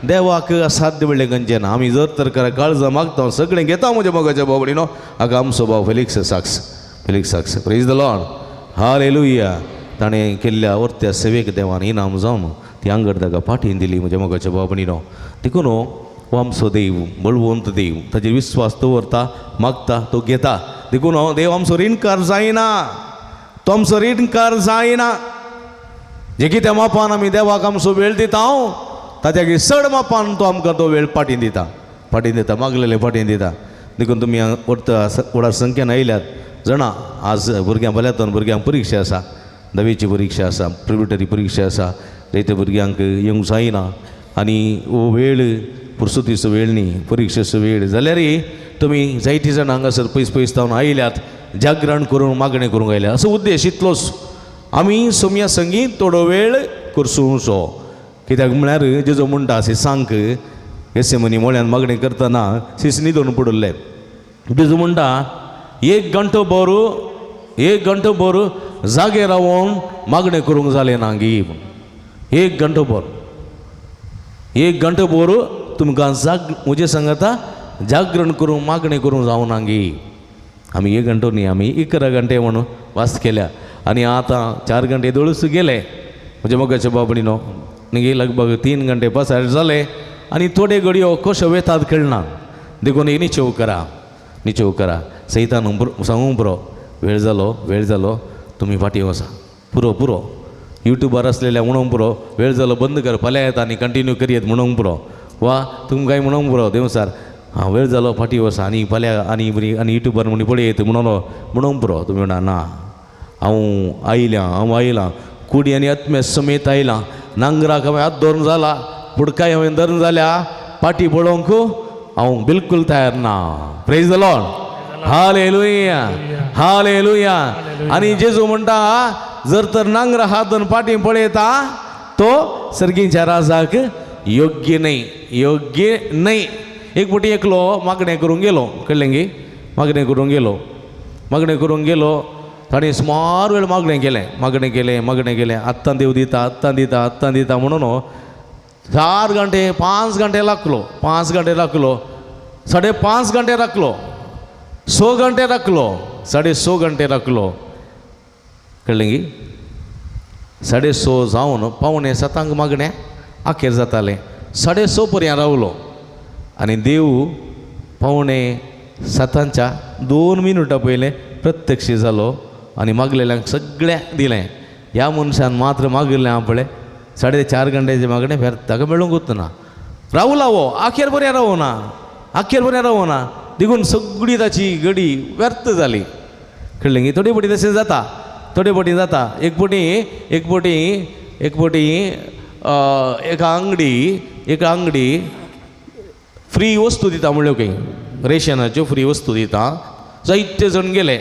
Speaker 1: देवाक असाध्य म्हणलें खंयचें ना. आमी जर तर काळजां मागता, सगळें घेता म्हज्या मोगाच्या भावणी न्हू. हाका आमचो भाव फेलिक्स साक्स, फेलिक्स साक्स. प्रेज the Lord, hallelujah. ताणें केल्ल्या वर्त्या सेवेक देवान इनाम जावन ती आंगड ताका फाटीं दिली म्हज्या मोगाच्या भावणी न्हू. देखून हो आमचो देव बळवंत देव, ताचेर विस्वास दवरता, मागता तो घेता. देखून हो देव आमचो रिणकार जायना, तो आमचो रिणकार जायना. जे कितें मापान आमी देवाक आमचो वेळ दिता हांव तात्याक चड मापान तो आमकां तो वेळ फाटीं दिता, फाटीं दिता, मागलेले फाटीं दिता. देखून तुमी व्हडा संख्येन आयल्यात जाणा. आज भुरग्यां भल्यातून भुरग्यांक परिक्षा आसा, धावेची परिक्षा आसा, प्रिलिमिनरी परिक्षा आसा. जायते भुरग्यांक येवंक जायना आनी हो वेळ पुर्सुतीचो वेळ न्ही, परिक्षेचो वेळ. जाल्यार तुमी जायतीं जाणां हांगासर पयस पयस जावन आयल्यात, जागरण करूंक मागणें करूंक आयल्यात. असो उद्देश इतलोच, आमी सोमया संगीत थोडो वेळ करसुचो. कित्याक म्हळ्यार जेजो म्हणटा सांक येसेमनी मोळ्यान मागणें करतना शिस न्हिदून पडिल्ले. जेजू म्हणटा एक घंटो भर, एक घंटो भर जागे रावन मागणें करूंक जालें ना गी. एक घंटो भर, एक घंटो भर तुमकां जाग म्हजे सांगता जागरण करूंक मागणें करूंक जावना गी. आमी एक घंटो न्ही, आमी 11 घंटे म्हणून वास केल्या आनी आतां 4 घंटे दोळूस गेले. म्हजे मोगाचे बाबडीनो न्ही, लगभग 3 घंटे पसार जाले आनी थोडे घडयो कश्यो वेतात खेळना. देखून निचेव करा, निचेव करा. सैतान सांगूंक पुरो, वेळ जालो, वेळ जालो, तुमी फाटीं वसा, पुरो पुरो. युट्यूबार आसलेल्या म्हणूंक पुरो, वेळ जालो बंद कर, फाल्यां येता आनी कंटिन्यू करयेत म्हणूंक पुरो. वा तुमकांय म्हणूंक पुरो देवसार हां वेळ जालो फाटीं वसा आनी फाल्यां आनी बरी आनी युट्यूबार म्हणी पळयत म्हणून म्हणूंक पुरो. तुमी म्हणा ना, हांव आयलां, हांव आयलां, कुडी आनी आत्म्या समेत आयलां. नांगराक हांवें हात धरून जाला, पुडकाय हांवें धरून जाल्या, पाटी पळोवंक हांव बिलकूल तयार ना. Praise the lord, hallelujah, hallelujah. आनी जेजू म्हणटा जर तर नांगरा हात धरून पाटी पळयता तो सर्गीच्या राजाक योग्य न्हय, योग्य न्हय. एक फावटी एकलो मागणें करूंक गेलो, कळ्ळें गी, मागणें करूंक गेलो, मागणें करूंक गेलो. ताणें सुमार वेळ मागणें केलें, मागणें केलें, मागणें केलें, आत्तां देव दिता, आत्तां दिता, आत्तां दिता म्हणून 4 घंटे 5 घंटे लागलो, 5 घंटे लागलो, 5.5 घंटे राखलो, 6 घंटे राखलो, 6.5 घंटे राखलो. कळ्ळें गी, 6.5 जावन 6:45 मागणें आखेर जातालें. 6:30 पर्यंत रावलो आनी देव 6:45 2 मिनटां पयलें प्रत्यक्ष जालो आनी मागलेल्यांक सगळें दिलें. ह्या मनशान मात्र मागिल्लें आहा पळय 4.5 घंट्याचें मागणें व्यर्थ, ताका मेळूंकूच ना. रावला हो आखेर पर्यंत रावना, आखेर पर्यंत रावना, देखून सगळी ताची गडी व्यर्थ जाली. कळ्ळें गी, थोडे फावटी तशें जाता, थोडे फावटी जाता. एक फावटी, एक फावटी, एक फावटी एका अंगडी, एका अंगडी फ्री वस्तू दिता म्हणल्यो खंय, रेशनाच्यो फ्री वस्तू दिता. जायते जण गेले,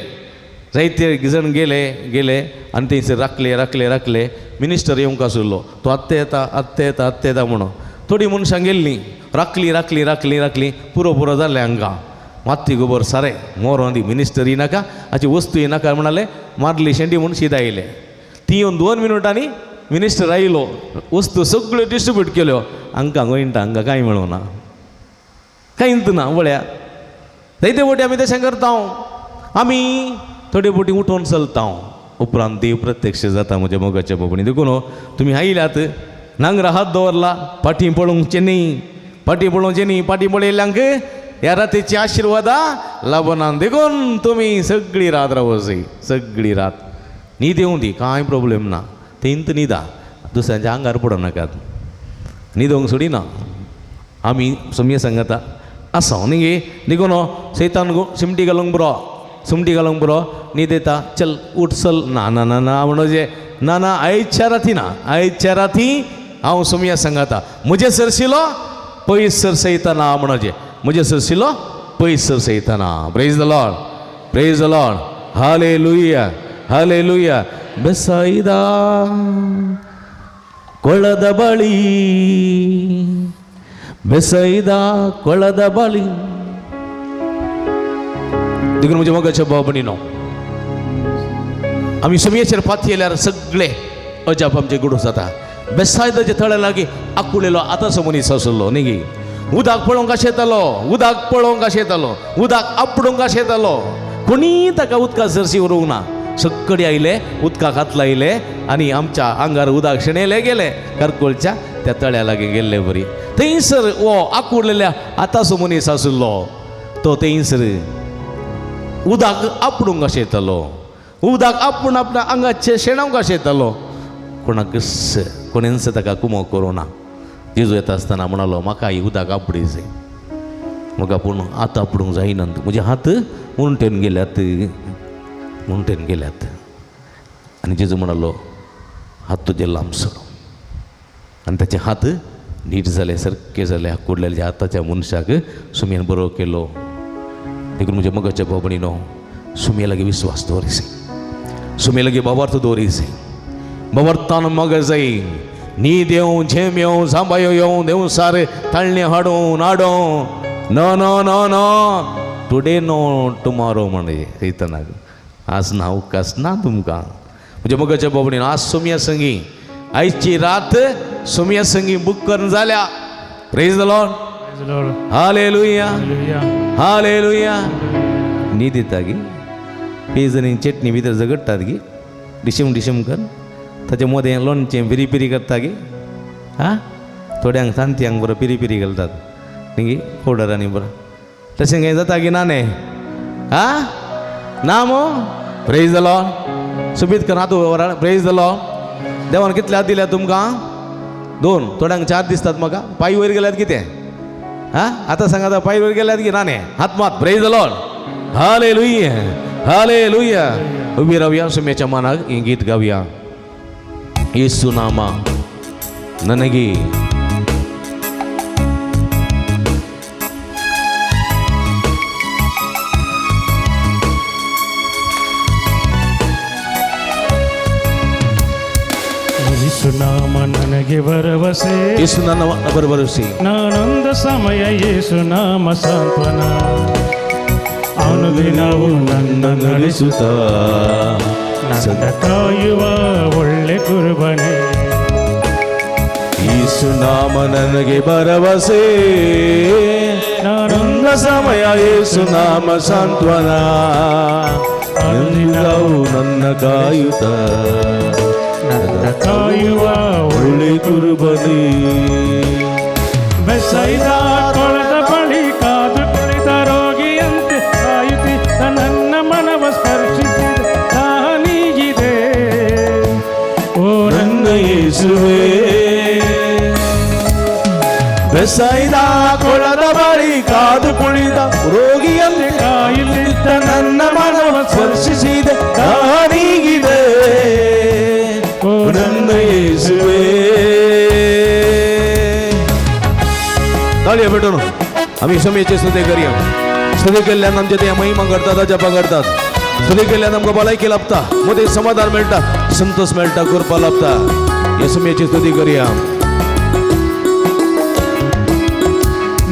Speaker 1: जायते जण गेले गेले आनी थंयसर राखले राखले राखले. मिनिस्टर येवंक आशिल्लो, तो आत्तां येता, आत्तां येता, आत्तां येता म्हणून. थोडीं मनशां गेल्लीं, राखली राखली राखली राखली, पुरो पुरो जालें हांकां. मात्ती गोबर सारें मोरोन दी, मिनिस्टर येनाका, हाची वस्तू येनाका म्हणाले, मारली शेंडी म्हूण शीत आयले. ती येवन 2 मिनटांनी मिनिस्टर आयलो, वस्तू सगळ्यो डिस्ट्रिब्यूट केल्यो. हांकां गोंयटा हांकां कांय मेळूंक ना, कांयच ना. पळया जायते फावटी आमी तशें करता, आमी थोडे फावटी उठोवन चलता, उपरांत देव प्रत्यक्ष जाता. म्हज्या मोगाच्या बाबणी देखून तुमी आयल्यात, नांगरा हात दवरला, फाटीं पळोवचें न्ही, फाटीं पळोवचें न्ही, फाटीं पळयल्ल्यांक ह्या रातीची आशिर्वादा लाबना. देखून तुमी सगळी रात रावची, सगळी रात न्हीद येवं दी, कांय प्रोब्लेम ना, थंयत न्हिदा, दुसऱ्यांच्या आंगार पडोवं नाकात, न्हिदोंक सोडिना. आमी सोमये सांगता आसा न्ही गे. देखून सैतान सिमटी घालूंक पुरो, सुमटी घालूंक पुरो, न्हीद येता, चल उठ चल, ना ना ना ना म्हणचे ना ना, आयच्या राती ना, आयच्या राती हांव सोमया सांगता म्हजे सरशिलो पयस सर सैताना म्हणचे, म्हजे सरशिलो पयस sir सैताना. Praise the lord, praise the lord, hallelujah, hallelujah. Bethsaida ಕೊಳದ ಬಳಿ, बेसैदा ಕೊಳದ ಬಳಿ. देखून म्हज्या मोगाच्या भाव भयणीनो, आमी सुमयेचेर पातयेल्यार सगळे अजाप आमचे गुडूस जाता. बेसायदाच्या तळ्या लागीं आकुळेलो आतांचो मनीस आसलो न्ही गी. उदक पळोवंक आशेतालो, उदक पळोवंक आशेतालो, उदक आपडूंक आशेतालो. कोणी ताका उदका सरशी उरूंक ना. सगळे आयले, उदकाक हात लायले आनी आमच्या आंगार उदक शेणयले गेले. करकोळच्या त्या तळ्या लागीं गेल्ले बरी थंयसर हो आकुळलेल्या आतांचो मनीस आशिल्लो तो थंयसर उदक आपडूंक आशेतालो, उदक आपूण आपल्या आंगाचें शेणोवंक आशेतालो. कोणाकच कोणेंच ताका कुमोक करूं ना. जेजू येता आसतना म्हणालो म्हाका ही उदक आपडी जाय, म्हाका पूण आतां आपडूंक जायना, म्हजे हात उमटेन गेल्यात, उमटेन गेल्यात. आनी जेजू म्हणालो हात तुजे लांबसो, आनी ताचे हात नीट जाले, सारके जाले. आकुडलेल्या हाताच्या मनशाक सुमयेन बरो केलो. देखून म्हज्या मोगाच्या भाव भयणीनो, सुमये लागीं विस्वास दवरीय जाय, सुमये लागीं बाबार्थ दवरीय जाय. बाबार्थान मग जाय न्हीद येवं, झेम येवं, जांबायो येवं, देंवसार ताळणें हाडूं नाडूं, no no no no, today no tomorrow म्हणजे सैतानाक आज ना अवकाश ना तुमकां. म्हज्या मोगाच्या भाव भयणीनो, आज सोमया संगी आयची रात सोमया संगी बूक करून जाल्या. Praise the Lord, hallelujah, hallelujah. न्हीद येता गी, पेज आनी चटणी भितर झगडटात गी, डिशीम डिशीम कर ताचे मदें लोणचें पिरी पिरी करता गी. आं, थोड्यांक सांत्यांक बरो पिरी पिरी घालतात न्ही पावडर आनी बरो, तशें कांय जाता की ना न्ही? आं ना मो. प्रेज the Lord. सुबीत कर हात वराळ. Praise the Lord. देवान कितले हात दिल्या तुमकां? दोन, थोड्यांक चार दिसतात म्हाका. पांय वयर गेल्यात कितें? आं आतां सांगात, पांय वयर गेल्यात की ना न्ही? हात मात. Praise the Lord, hallelujah, hallelujah. उबी रावया, सुम्याच्या मनाक हें गीत गावया. येसू नामा ನನಗೆ
Speaker 4: ಯೇಸುನಾಮ ನನಗೆ ಭರವಸೆ,
Speaker 1: ಯೇಸು ನನ್ನ ಭರವಸೆ,
Speaker 4: ನಾನೊಂದ ಸಮಯ ಯೇಸುನಾಮ ಸಾಂತ್ವನ, ಅನುದಿನವು ನನ್ನ ನಡೆಸುತ್ತ ನನ್ನ ಕಾಯುವ ಒಳ್ಳೆ ಕುರುಬನೇ.
Speaker 1: ಯೇಸು ನಾಮ ನನಗೆ ಭರವಸೆ,
Speaker 4: ನಾನೊಂದ
Speaker 1: ಸಮಯ ಯೇಸು ನಾಮ ಸಾಂತ್ವನ, ಅನುದಿನವು ನನ್ನ ಕಾಯುತ್ತ
Speaker 4: ನನ್ನ ಕಾಯುವ
Speaker 1: ಒಳ್ಳೆ ಕುರುಬನೇ.
Speaker 4: ಬೆಸೈದ ಕೊಳದ ಬಳಿ ಕಾದು ಕುಳಿತ ರೋಗಿಯಂತೆ ಕಾಯುತ್ತಿದ್ದ ನನ್ನ ಮನವ ಸ್ಪರ್ಶಿಸಿದ ತಾನೀಗಿದೆ. ಓ
Speaker 1: ನನ್ನ ಯೇಸುವೆ, ಬೆಸೈದ ಕೊಳದ ಬಳಿ ಕಾದು ಕುಳಿತ ರೋಗಿಯಂತೆ
Speaker 4: ಕಾಯುತ್ತಿದ್ದ
Speaker 1: ನನ್ನ ಮನವ ಸ್ಪರ್ಶಿಸಿದ ತಾನೀಗಿದೆ.
Speaker 4: ಓ
Speaker 1: ನನ್ನ ಯೇಸುವೆ. ताळयो पेटोवन आमी समयेची स्तुती करया. स्तुती केल्ल्यान आमचे ते महिमा करतात, अजापां करतात. स्तुती केल्ल्यान आमकां भलायकी लाभता, मदीं समाधान मेळटा, संतोष मेळटा, कृपा लाभता. ह्या समयेची स्तुती करया.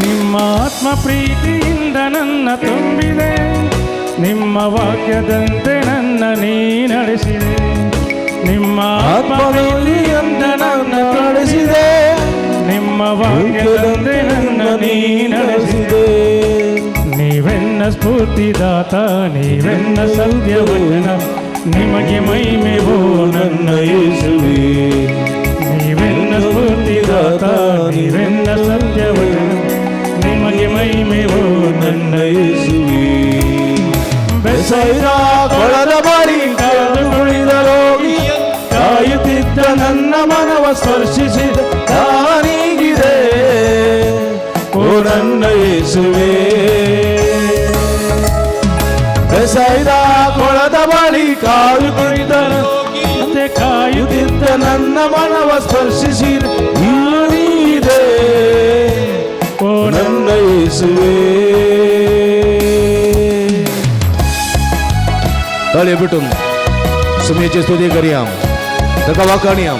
Speaker 4: ನಿಮ್ಮ ಆತ್ಮ ಪ್ರೀತಿಯಿಂದ ನನ್ನ ತುಂಬಿದೆ, ನಿಮ್ಮ ವಾಕ್ಯದಂತೆ ನನ್ನ ನೀ ನಡೆಸಿದೆ. ನಿಮ್ಮ ಆತ್ಮ
Speaker 1: ಆತ್ಮದಲ್ಲಿ ನನ್ನ ನಡೆಸಿದೆ,
Speaker 4: ನಿಮ್ಮ ವಾಕ್ಯದಂತೆ ನನ್ನ ನೀ ನಡೆಸಿದೆ. ನೀವೆನ್ನ ಸ್ಫೂರ್ತಿದಾತ, ನೀವೆನ್ನ ಸತ್ಯವಚನ, ನಿಮಗೆ ಮಹಿಮೆ ಓ ನನ್ನ
Speaker 1: ಯೇಸುವೆ.
Speaker 4: ನೀವೆನ್ನ ಸ್ಫೂರ್ತಿದಾತ, ನೀವೆನ್ನ ಸತ್ಯವಚನ, ನಿಮಗೆ ಮಹಿಮೆ ಓ ನನ್ನ
Speaker 1: ಯೇಸುವೆ.
Speaker 4: ಬೆಸೈದ
Speaker 1: ಕೊಳದ ಬಳಿ ಕಾದು ಕುಳಿತ ರೋಗಿ ಕಾಯುತ್ತಿದ್ದ ನನ್ನ ಮನವ ಸ್ಪರ್ಶಿಸಿದ ತಾನೀಗಿದೆ. ಓ ನನ್ನ ಯೇಸುವೆ. ಬೆಸೈದ ಕೊಳದ ಬಳಿ ಕಾದು ಕುಳಿತ
Speaker 4: ಮತ್ತೆ ಕಾಯುತ್ತಿದ್ದ
Speaker 1: ಕಾಯುತ್ತಿದ್ದ ನನ್ನ ಮನವ ಸ್ಪರ್ಶಿಸಿದ ತಾನೀಗಿದೆ.
Speaker 4: ಓ
Speaker 1: ನನ್ನ ಯೇಸುವೆ. ताळयो पेटून सुमेची स्तुती करया, ताका वाखाणया.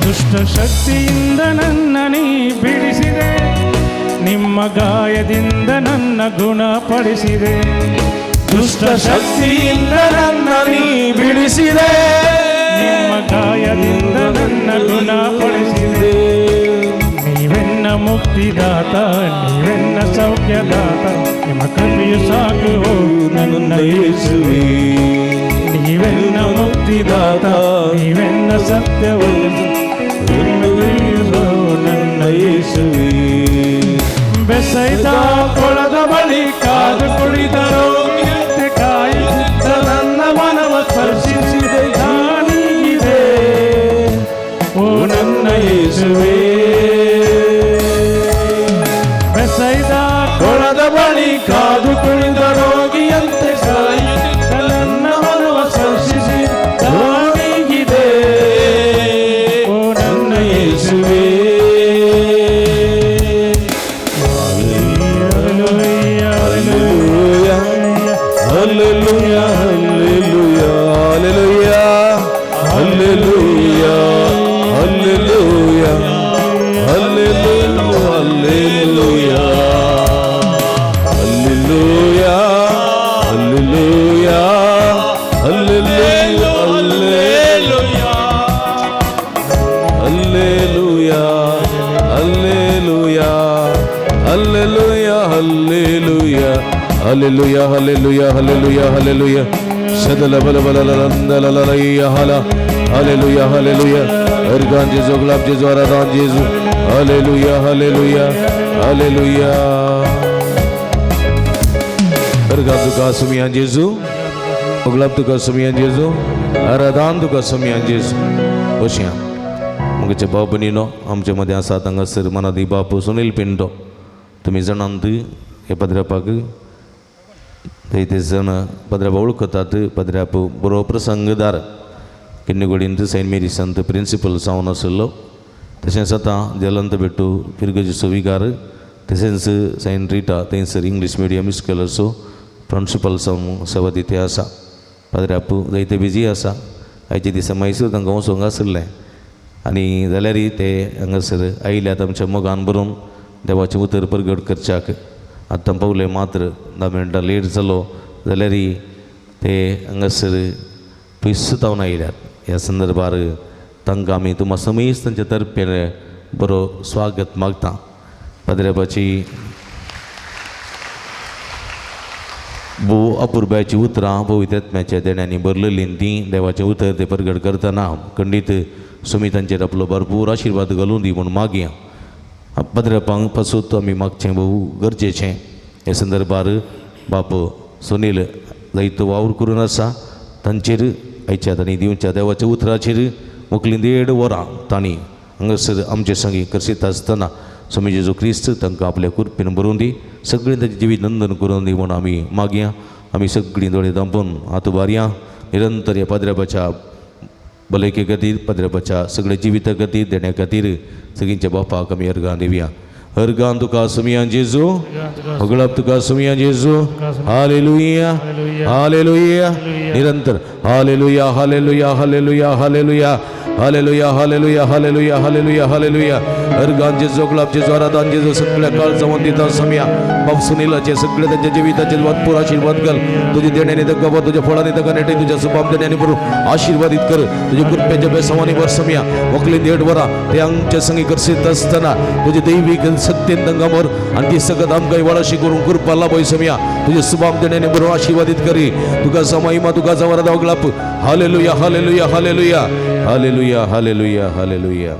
Speaker 4: ದುಷ್ಟ ಶಕ್ತಿಯಿಂದ ನನ್ನ ನೀ ಬಿಡಿಸಿದೆ, ನಿಮ್ಮ ಗಾಯದಿಂದ ನನ್ನ ಗುಣಪಡಿಸಿದೆ. ದುಷ್ಟ
Speaker 1: ಶಕ್ತಿಯಿಂದ ನನ್ನ ನೀ ಬಿಡಿಸಿದೆ,
Speaker 4: ನಿಮ್ಮ ಗಾಯದಿಂದ ನನ್ನ ಗುಣಪಡಿಸಿದೆ. ನೀವೆನ್ನ ಮುಕ್ತಿದಾತ, ನೀವೆನ್ನ ಸೌಖ್ಯದಾತ, ನಿಮ್ಮ ಕೃಪೆಯು ಸಾಕು ಓ
Speaker 1: ನನ್ನ ಯೇಸುವೆ.
Speaker 4: ನೀವೆನ್ನ ಮುಕ್ತಿದಾತ, ನೀವೆನ್ನ ಸತ್ಯವು, ನಿಮ್ಮ ಕೃಪೆಯು ನನ್ನ
Speaker 1: ಯೇಸುವೆ.
Speaker 4: ಬೆಸೈದ ಕೊಳದ ಬಳಿ ಕಾದು ಕುಳಿತರು.
Speaker 1: Hallelujah, hallelujah, hallelujah, hallelujah, hallelujah, hallelujah. सदल बल बल लंदल हाला. Hallelujah, hallelujah. अर्गान जेजू, गुलाब जेजू, आराधन जेजू. हालेलुया, हालेलुया, हालेलुया. अर्गान तुका सुमियान जेजू, गुलाब तुका सुमियान जेजू, आराधन तुका सुमियान जेजू. बसया. मगचे भाव भयणीनो, आमचे मदें आसात हांगासर मनादी बाप सुनील पिंटो. तुमी जाणात हे पद्रापाक जायते जाण पद्रापा वळखतात. पद्राप बरो प्रसंगदार, किन्नेगोडींत सेंट मेरीसांत प्रिंसिपल जावन आशिल्लो. तशेंच आतां जलंत बेट्टू फिरगजीचो विगार, तशेंच सेंट रिटा थंयसर इंग्लीश मिडियम इस्कॉलाचो प्रिंसिपल जावन सेवा दिते आसा. पाद्राप जायते बिजी आसा. आयच्या दिसा मैसूर तांकां वचूंक आशिल्लें आनी जाल्यारय ते हांगासर आयल्यात आमच्या मोगान बरोवन देवाचें उतर परगट करच्याक. आतां पावले मात्र 10 मिनटां लेट जालो जाल्यारय ते हांगासर पयस जावन आयल्यात. ह्या संदर्भार तांकां आमी तुमा समेस्त तांच्या तर्फेन बरो स्वागत मागता. पाद्रेबाची भोव अपुरबायची उतरां पवित्र आत्म्याच्या देण्यांनी भरलेलीं तीं देवाचें उतर ते परगट करतना खंडीत सुमी तांचेर आपलो भरपूर आशिर्वाद घालूं दी म्हूण मागया. पद्रपांक पासून आमी मागचें भोव गरजेचें. हे संदर्भार बाप सुनील जायतो वावर करून आसा. तांचेर आयच्या तांणी दिवच्या देवाच्या उतराचेर मुखली 1.5 वरां तांणी हांगासर आमचे संगी करसीत आसतना स्वामी जेजू क्रिस्त तांकां आपल्या कृपेन बरोवन दी, सगळीं तांचें जिवीत नंदन करून दी म्हूण आमी मागया. आमी सगळीं दोळे धांपून हात उबारया. निरंतर ह्या पाद्रपाच्या भलायके खातीर, पाद्रपाच्या सगळ्या जिविता खातीर, देण्या खातीर सगळींच्या बापाक आमी अर्गां दिवया. अर्गां तुका सुमियान जेजू, अगळाप तुका सुमियान जेजू. Hallelujah, hallelujah. निरंतर hallelujah, hallelujah, hallelujah, hallelujah, hallelujah, hallelujah, hallelujah, hallelujah, hallelujah. अर्गां जेजू, अगळाप जेजू, आराधन जेजू. सगळ्या काळ जावन दिता समिया बाप सुनीलाचे सगळे त्यांच्या जिविताचे भरपूर आशीर्वाद घाल. तुझ्या देण्याने ताका वर, तुझ्या फळाने ताका नेटे, तुझ्या सुबाब देण्याने बरोबर आशीर्वादित कर. तुझ्या कृपेच्या बेसवानी वर समिया मोकली 1.5 वरां ते आमच्या संगी करसीत असताना तुझे दैविक सत्तेन तांकां वर आणि ती सगळं आमकां वळाशी करून कृपा लाभय समिया. तुझे सुबाम देण्याने बरोबर आशीर्वादित करी. तुका समाईमा, तुका जवरा अगलाप. Hallelujah, hallelujah, hallelujah, hallelujah, hallelujah, hallelujah.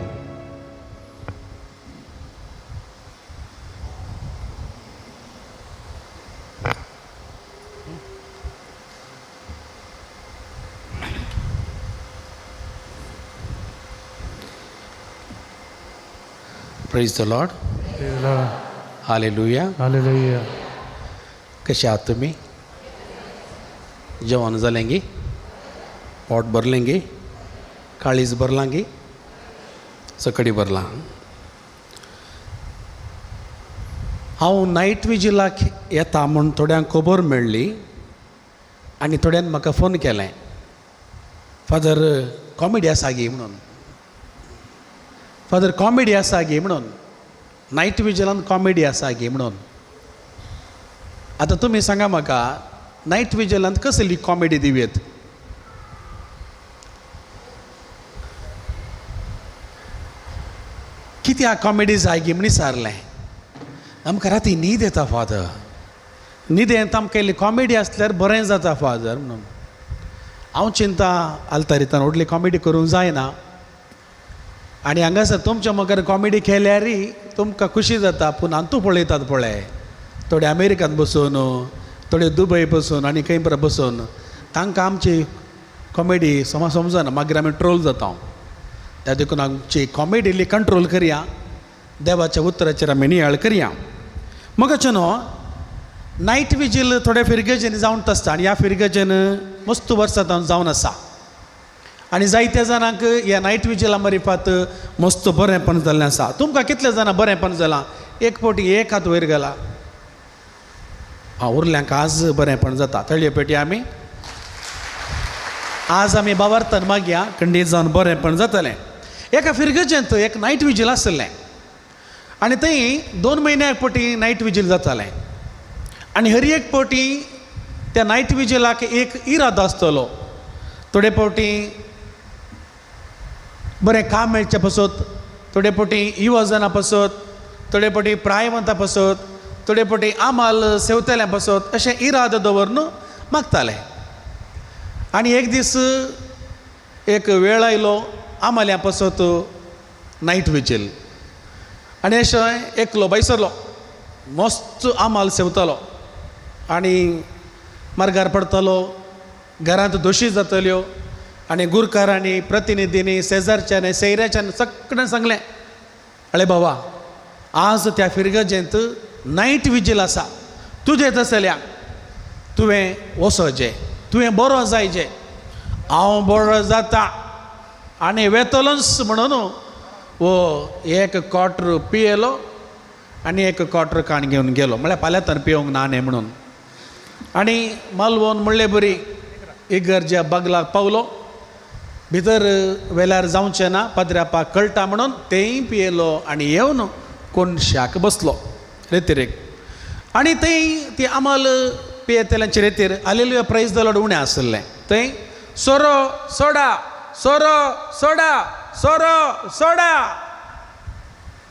Speaker 5: Praise the Lord. Hallelujah.
Speaker 4: Hallelujah.
Speaker 5: कशे आहात तुमी? जेवण जालें गी? पोट भरलें गी? काळीज भरलां गी? सकडी भरलां. हांव नायट विजिलाक येता म्हूण थोड्यांक खबर मेळ्ळी आनी थोड्यान म्हाका फोन केलें, फादर कॉमेडी आसा गी म्हणून, फादर कॉमेडी आसा गी म्हणून, नायट विजिलान कॉमेडी आसा गी म्हणून. आतां तुमी सांगा म्हाका, नायट विजिलांत कसली कॉमेडी दिवयेत? कित्याक कॉमेडी जाय गी म्हण विचारलें. आमकां राती न्हीद येता फादर, न्हिदेंत आमकां इल्ली कॉमेडी आसल्यार बरें जाता फादर म्हणून. हांव चिंता आल्तारितान व्हडली कॉमेडी करूंक जायना आनी हांगासर तुमच्या मुखार कॉमेडी केल्यारय तुमकां खुशी जाता, पूण अंतू पळयतात पळय थोडे अमेरिकान बसून, थोडे दुबय बसून आनी खंय बरें बसून, तांकां आमची कॉमेडी समा समजना, मागीर आमी ट्रोल जाता. त्या देखून आमची कॉमेडी इल्ली कंट्रोल करया, देवाच्या उतराचेर आमी नियाळ करया. मगाचे न्हू नायट विजील थोड्या फिरगेजेन जावन आसता आनी ह्या फिरगेजेन मस्त वर्सां जावन आसा आनी जायत्या जाणांक ह्या नायट विजिला मारिफात मस्त बरेंपण जाल्लें आसा. तुमकां कितले जाणां बरेंपण जालां? एक फावटी एक हात वयर गेला. आं, उरल्यांक आज बरेंपण जाता. तळये पेटी आमी आज आमी बावार्थान मागया, खंडीत जावन बरेंपण जातलें. एका फिरगजेंत एक नायट विजील आसलें आनी थंय 2 म्हयन्याक फावटी नायट विजील जातालें आनी हर एक फावटी त्या नायट विजिलाक एक इरादो आसतलो. थोडे फावटी बरें काम मेळचें पासत, थोडे फावटी युवजना पासत, थोडे फावटी प्रायवंता पासत, थोडे फावटी आमाल सेवतल्या पासत अशें इरादो दवरून मागताले. आनी एक दीस एक वेळ आयलो आमाल्या पासत नायट विजील. आनी अशें एकलो बायसरलो मस्त आमाल सेवतालो आनी मार्गार पडतालो, घरांत दोशी जातल्यो. आनी गुरकारांनी, प्रतिनिधींनी, शेजारच्यानी, सैऱ्याच्यान सगळ्यान सांगलें, अळे बाबा आज त्या फिरगजेंत नायट विजील आसा, तुजें तसल्या तुवें वचोचें, तुवें बरो जायचें. हांव बरो जाता आनी वेतलोच म्हणून वो एक क्वार्टर पियेलो आनी एक क्वार्टर काण घेवन गेलो, म्हळ्यार फाल्यांतान पिवंक ना न्ही म्हणून. आनी मालवण म्हणले बरी इगर्ज्या बागलाक पावलो, भितर वेल्यार जावचें ना पाद्र्यापाक कळटा म्हणून तेंय पियेलो आनी येवन कोनशाक बसलो रेतीरेक. आनी थंय ती आमाल पियेतल्यांचे रेतीर आलेलुया प्रायज the Lord उणें आसलें. थंय सोरो सोडा, सोरो सोडा, सोरो soda,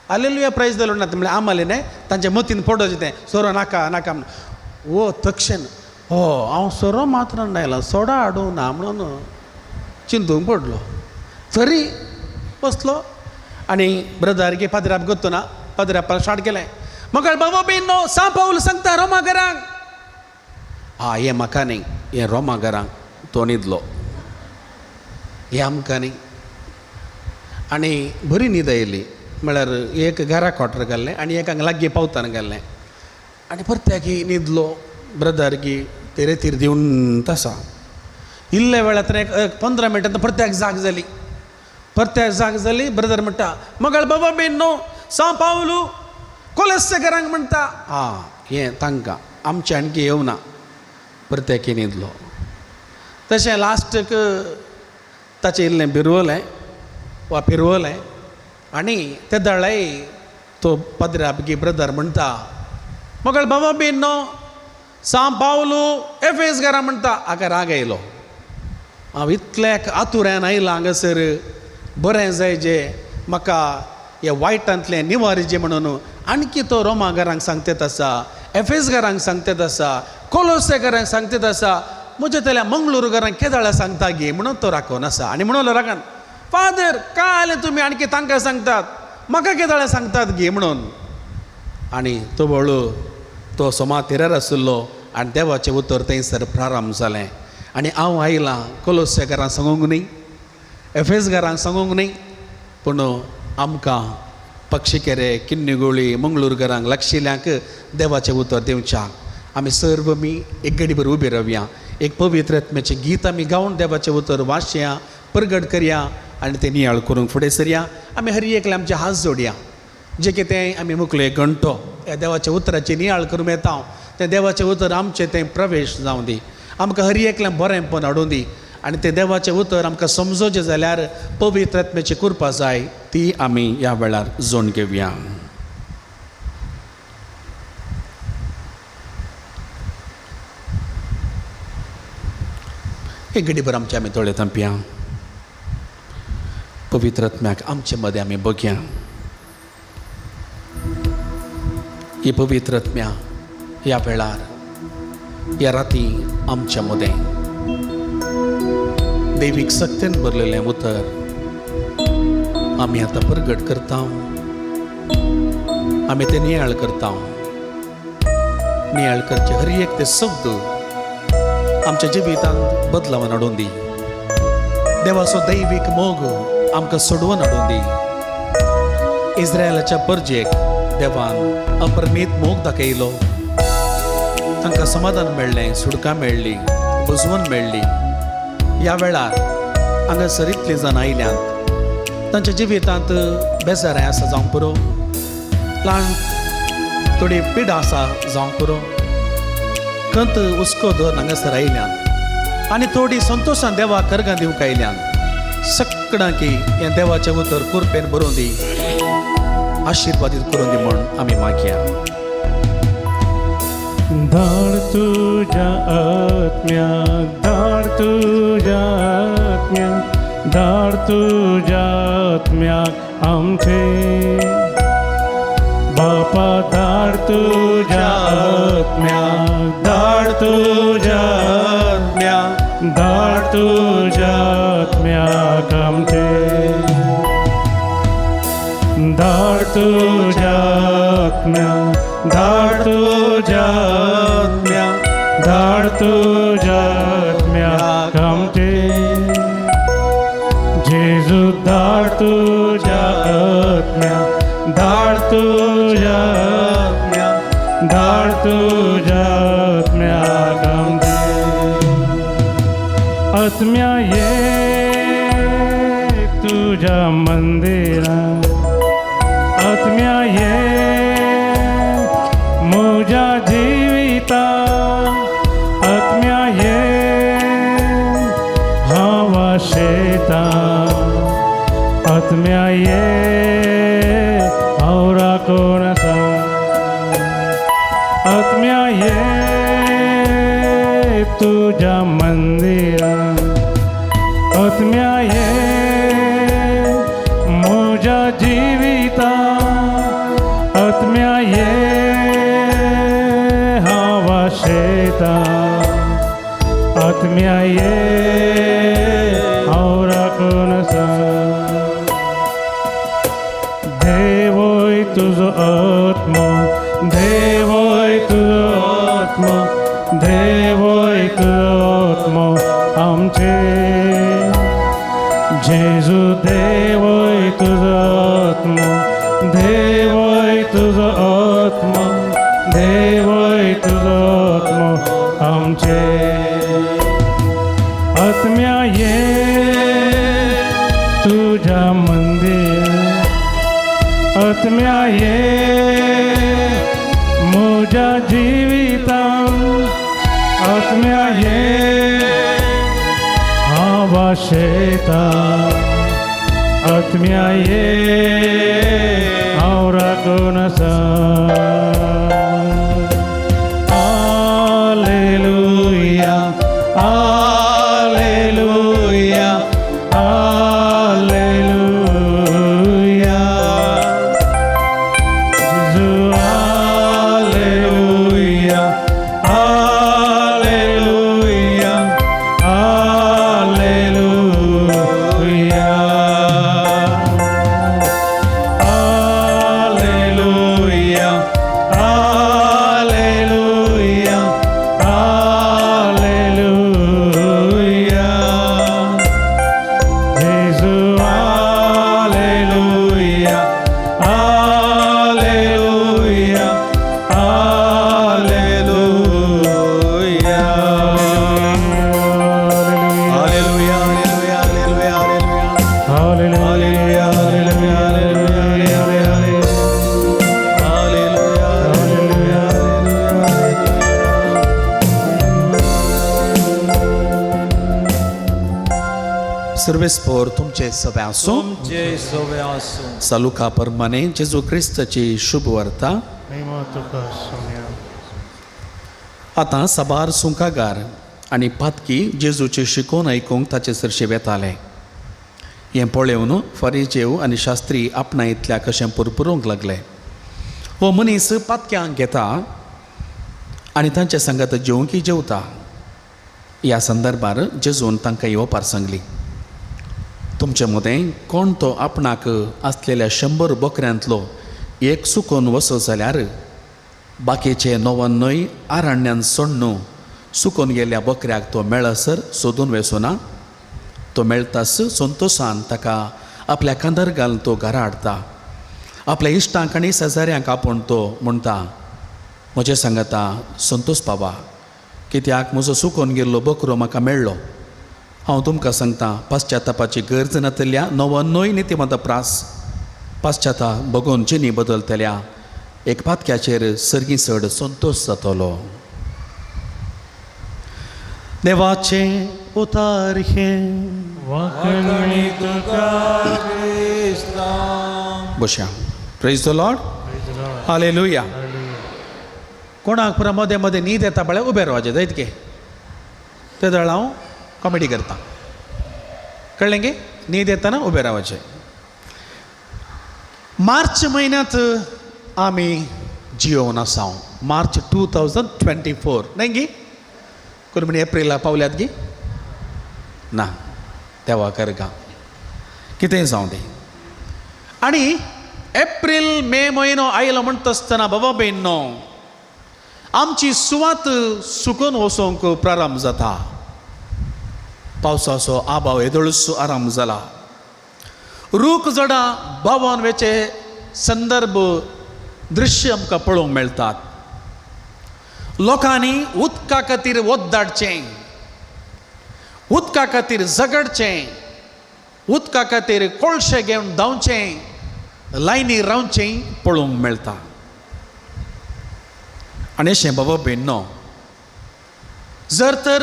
Speaker 5: hallelujah praise the Lord ना म्हणल्यार आमाले न्हय तांच्या मतीन पडोचें तें सोरो नाका नाका म्हणून. वो तक्षण हो हांव सोरो मात्र आयला, सोडा हाडूंक ना म्हणून चिंतूंक पडलो. तरी बसलो आनी ब्रदर गे पाद्राप गोत्तो ना, पाद्रापान स्टार्ट केलें, म्हाका बाबा बी न्हू सा पावल सांगता रोमा घरांक. आ हें म्हाका न्ही, हें रोमा घरांक. तो न्हिदलो, हें आमकां न्ही. आनी बरी न्हीद आयली, म्हळ्यार एक घरा क्वार्टर घाल्लें आनी एक हांगा लागीं पावताना घाल्लें. आनी परत्याक न्हिदलो ब्रदर की ते रेतीर दिवन आसा. इल्ल्या वेळार एक 15 मिनटां परत्याक जाग जाली, परत्याक जाग जाली. ब्रदर म्हणटा, मगळ बाबा बी न्हू सा पावलू कोलस्य घरांक म्हणटा. आं हें तांकां, आमचें आणकी येवना. परत्याक न्हिदलो. तशें लास्टक ताचें इल्लें बिरवलें वा फिरवलें आनी ते दळाय तो पाद्राप की ब्रदर म्हणटा, मगळ बाबा बी न्हू सा पावलू एफेस घरा म्हणटा. हाका राग आयलो, हांव इतल्याक आतुऱ्यान आयलां हांगासर, बरें जाय जे म्हाका हे वायटांतलें निवारिचें म्हणून. आणकी तो रोमा घरांक सांगतेत आसा, एफेस घरांक सांगतेत आसा, कोलोसे घरांक सांगतेत आसा, म्हज्या तल्या मंगळूर घरांक केदाळा सांगता गे म्हणून तो राखोन आसा. आनी म्हणून रागान, फादर काय आलें तुमी आणकी तांकां सांगतात, म्हाका केदाळा सांगतात गे म्हणून. आनी तो वळू तो सोमा तिरार आशिल्लो आनी देवाचें उतर थंयसर प्रारंभ जालें. आनी हांव आयलां कोलोसे घरांक सांगूंक न्ही, एफेस घरांक सांगूंक न्ही, पूण आमकां पक्षीकेरे, किन्नीगोळी, मंगळूर घरांक लागशिल्ल्यांक देवाचें उतर दिवच्याक आमी सर्व मी एक गडीभर उबी रावया, एक पवित्र आत्म्याचें गीत आमी गावन देवाचें उतर वाचया, परगट करया आनी तें नियाळ करूंक फुडें सरया. आमी हर एकले आमचे हात जोडया, जें कितें आमी मुकले घंटो ह्या देवाच्या उतराची नियाळ करूंक येता तें देवाचें उतर आमचें तें प्रवेश जावं दी, आमकां हर एकल्यान बरेंपण हाडूं दी. आनी तें देवाचें उतर आमकां समजोचें जाल्यार पवित्र आत्म्याची कृपा जाय, ती आमी ह्या वेळार जोड घेवया. एक घडीभर आमचे आमी दोळे धांपया, पवित्र आत्म्याक आमचे मदें आमी बघया. ही पवित्र आत्म्या ह्या वेळार ह्या राती आमच्या मदें दैवीक सक्तेन भरलेलें उतर आमी आतां परगट करता, आमी तें नियाळ करता. नियाळ करचे हर एक ते शब्द आमच्या जिवितांत बदलावन हाडून दी. देवाचो दैवीक मोग आमकां सोडोवन हाडून दी. इस्रायलाच्या परजेक देवान अपरमीत मोग दाखयलो, तांकां समाधान मेळ्ळें, सुडकां मेळ्ळी, बुजवण मेळ्ळी. ह्या वेळार हांगासर इतलीं जाणां आयल्यांत, तांच्या जिवितांत बेजाराय आसा जावंक पुरो, ल्हान थोडी पिडा आसा जावंक पुरो, खंत हुस्को धरून हांगासर आयल्यान आनी थोडी संतोशान देवाक करगां दिवंक आयल्यान. सगळ्यांकी हें देवाचें उतर कुरपेन बरोवन दी, आशिर्वादीत करून दी म्हूण आमी मागया.
Speaker 4: धाड तुज्या आत्म्याक, धाड तुज्या आत्म्याक, धाड तुज्या आत्म्याक आमचे. बापा धाड तुज्या आत्म्याक, धाड तुज्या आत्म्याक, धाड तुज्या आत्म्याक आमचे, धाड तुज्या आत्म्याक, धाड तुज्या आत्म्याक, धाड तुज्या आत्म्याक आमचे। जेजू धाड तुज्या आत्म्याक, धाड तुज्या आत्म्याक, धाड तुज्या आत्म्याक आमचे। आत्म्या ये तुज्या मंदिरा, आत्म्या ये म्हज्या जिविता, आत्म्या ये हांव आशेता, आत्म्या ये हांव राखून आसा, आत्म्या ये तुज्या मंदिरा, आत्म्या ये म्हज्या जिविता, आत्म्या ये हांव आशेता, आत्म्या ये हांव राखून आसा। देवय तुजो आत्मो, देवय तुजो आत्मो, देवय तुजो आत्मो आमचे। जेजू देवय तुजो आत्मो, देवय तुजो आत्मो, देवय तुजो आत्मो आमचे। आत्म्या ये तुज्या मंदिर, आत्म्या ये म्हज्या जिवितान, आत्म्या ये हांव आशेता, आत्म्या ये हांव राखून आसा। Hallelujah, hallelujah, hallelujah. Gesù, alleluia, alleluia, alleluia. Alleluia, alleluia, alleluia. Gesù, alleluia, alleluia, alleluia.
Speaker 3: Hallelujah, hallelujah, hallelujah, hallelujah.
Speaker 4: Hallelujah,
Speaker 3: hallelujah, hallelujah, hallelujah. Hallelujah, hallelujah, hallelujah.
Speaker 5: सर्वेस्पोर तुमचे सभे आसूं।
Speaker 3: तुमचे सोबे आसूं।
Speaker 5: सालुका परमाने जेजू क्रिस्ताची शुभ वार्ता।
Speaker 4: महिमा तुका सोम्या।
Speaker 5: आतां साबार सुंकागार आनी पातकी जेजूचे शिकोवन आयकूंक ताचे सरशी वेताले। हें पळोवन फारीजेव आनी शास्त्री आपणा इतल्या कशें पुरपुरूंक लागले, हो मनीस पातक्यांक घेता आनी तांचे सांगात जेवंकी जेवता। ह्या संदर्भार जेजून तांकां येवपार सांगली, तुमचे मदें कोण तो आपणाक आसलेल्या 100 बकऱ्यांतलो एक चुकोन वचत जाल्यार बाकीचे 99 आरण्यान सोडून सुकोन गेल्ल्या बकऱ्याक तो मेळसर सोदून वेसोना। तो मेळटास संतोशान ताका आपल्या खांदार घालून तो घरा हाडटा। आपल्या इश्टांक आनी शेजाऱ्यांक आपोवन तो म्हणटा, म्हजे सांगाता संतोष पावा, कित्याक म्हजो सुकोन गेल्लो बकरो म्हाका मेळ्ळो। हांव तुमकां सांगता, पाश्चातापाची गरज नातल्या 99 नितीमंत प्रास पाश्चाताप बगोवन जिणी बदलतल्या एक पातक्याचेर सर्गी चड संतोश जातलो। देवाचें उतार हें।
Speaker 4: वाखणी
Speaker 3: तुका क्रिस्तांव।
Speaker 5: बशया। Praise the Lord. Hallelujah. कोणाक पुरा मदें मदें न्हीद येता पळय, उबें रावचें जायत गे, ते दळ हांव कॉमेडी करता, कळ्ळें गे? न्हीद येतना उबें रावचें। मार्च म्हयन्यांत आमी जियोवन आसा हांव, मार्च 2024 न्हय गी? कोण म्हणी एप्रिला पावल्यात गी? ना, देवा करगा कितेंय जावं दी. आनी एप्रील मे म्हयनो आयलो म्हणटा आसतना बाबा भयणो आमची सुवात सुकून वचोंक प्रारंभ जाता. पावसाचो आबाव येदोळसो आराम जाला. रूख झाडां बावन वेचे संदर्भ दृश्य आमकां पळोवंक मेळटात. लोकांनी उदका खातीर वत धाडचें, उदका खातीर झगडचें, उदका खातीर कोळशे घेवन धांवचें, लायनी रावचें पळोवंक मेळटा. आनी अशें बाबा भयणो जर तर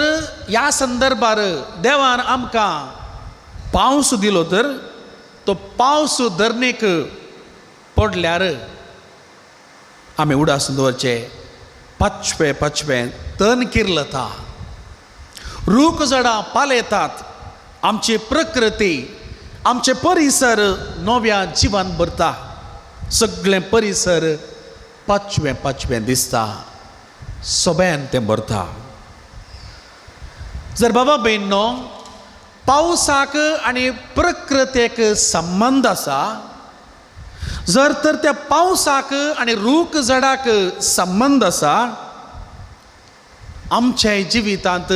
Speaker 5: ह्या संदर्भार देवान आमकां पावस दिलो तर तो पावस धरणीक पडल्यार आमी उडास दवरचे पाचवे पाचवे तण किर्लता, रूख झाडां पालयतात, आमची प्रकृती आमचे परिसर नव्या जिवान भरता, सगळें परिसर पाचवें पाचवें दिसता, सोब्यान तें भरता. जर बाबा भयणो पावसाक आनी प्रकृतेक संबंद आसा, जर तर त्या पावसाक आनी रूख झाडाक संबंद आसा, आमच्या जिवितांत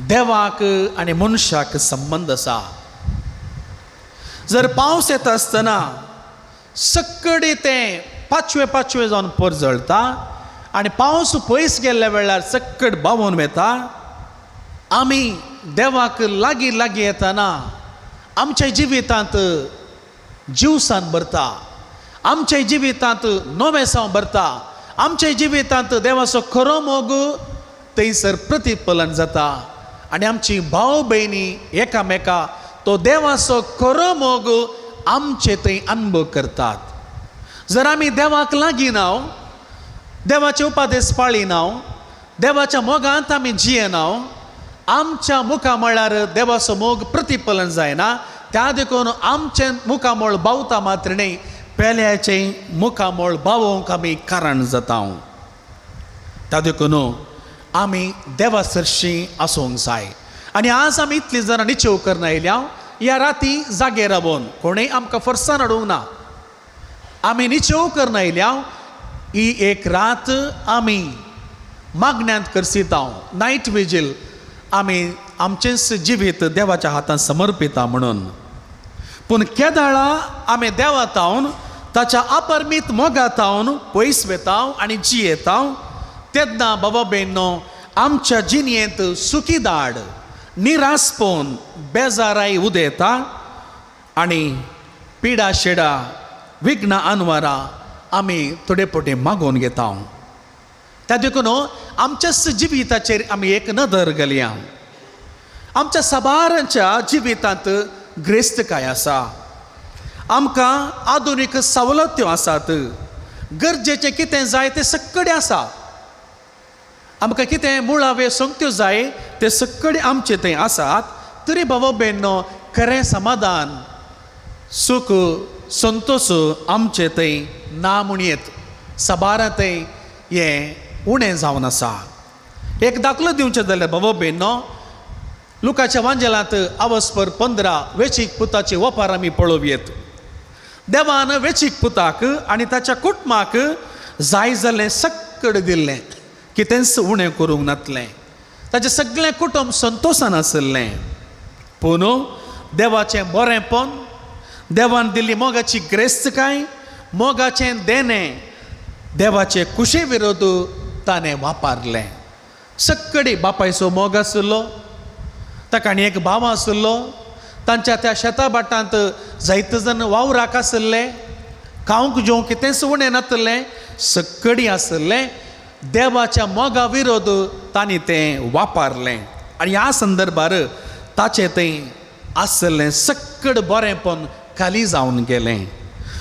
Speaker 5: देवाक आनी मनशाक संबंद आसा. जर पावस येता आसतना सक्कडी तें पाचवें पाचवें जावन परजळटा आनी पावस पयस गेल्ल्या वेळार सक्कड बावून वता. आमी देवाक लागीं लागीं येतना आमच्या जिवितांत जिवसान भरता, आमच्या जिवितांत नवेसांव भरता, आमच्या जिवितांत देवाचो खरो मोग थंयसर प्रतिफलन जाता आनी आमची भाव भयणी एकामेका तो देवाचो खरो मोग आमचे थंय अनुभव करतात. जर आमी देवाक लागीं ना, देवाचे उपादेस पाळिना, देवाच्या मोगांत आमी जियेना, आमच्या मुखामळार देवाचो मोग प्रतिफलन जायना. त्या देखून आमचें मुखामळ बावता मात्र न्हय, पेल्याचें मुखामळ बावोवंक आमी कारण जाता. त्या देखून आमी देवा सरशीं आसूंक जाय. आनी आज आमी इतलीं जाणां निचेव करून आयल्या ह्या राती जागे रावून, कोणूय आमकां फोर्सान हाडूंक ना, आमी निचेव करून आयल्या. ही एक रात आमी मागण्यांत करसिता, नायट विजील आमी आमचेंच जिवीत देवाच्या हातांत समर्पिता म्हणून. पूण केदाळा आमी देवा तावन ताच्या अपरमीत मोगा तावन पयस वेता आनी जियेता तेन्ना बाबा भयणो आमच्या जिणेंत सुखी दाड निरासपण बेजाराय उदेता आनी पिडा शेडा विघ्न अनवारा आमी थोडे पटे मागोवन घेता. त्या देखून आमच्याच जिविताचेर आमी एक नदर घालया. आमच्या साबारांच्या जिवितांत ग्रेस्तकाय आसा, आमकां आधुनीक सवलत्यो आसात, गरजेचें कितें जाय तें सगळें आसा, आमकां कितें मुळावे संगत्यो जाय ते सगळे आमचे थंय आसात. तरी बाबा भयणो खरें समाधान सुख संतोश आमचे थंय ना म्हणयेत, साबारा थंय हें उणें जावन आसा. एक दाखलो दिवचें जाल्यार बाबा भयणो लुकाच्या वांजेलांत अवस्पर 15 वेचीक पुताची वपार आमी पळोवयेत. देवान वेचीक पुताक आनी ताच्या कुटुंबाक जाय जाल्लें सक्कड दिल्लें, कितेंच उणें करूंक नातलें, ताचें सगळें कुटुंब संतोशान आशिल्लें. पूण देवाचें बरेंपण, देवान दिल्ली मोगाची ग्रेस्तकाय, मोगाचें देणें देवाचे कुशे विरोध ताणें वापरलें. सक्कडी बापायचो मोग आशिल्लो, ताका आनी एक भाव आशिल्लो, तांच्या त्या शेता भाटांत जायते जाण वावराक आशिल्ले, खावंक जेवंक कितेंच उणें नातलें, सक्कडी आशिल्लें. देवाच्या मोगा विरोध तांणी तें वापरलें आनी ह्या संदर्भार ताचें थंय आशिल्लें सक्कड बरेंपण खाली जावन गेलें.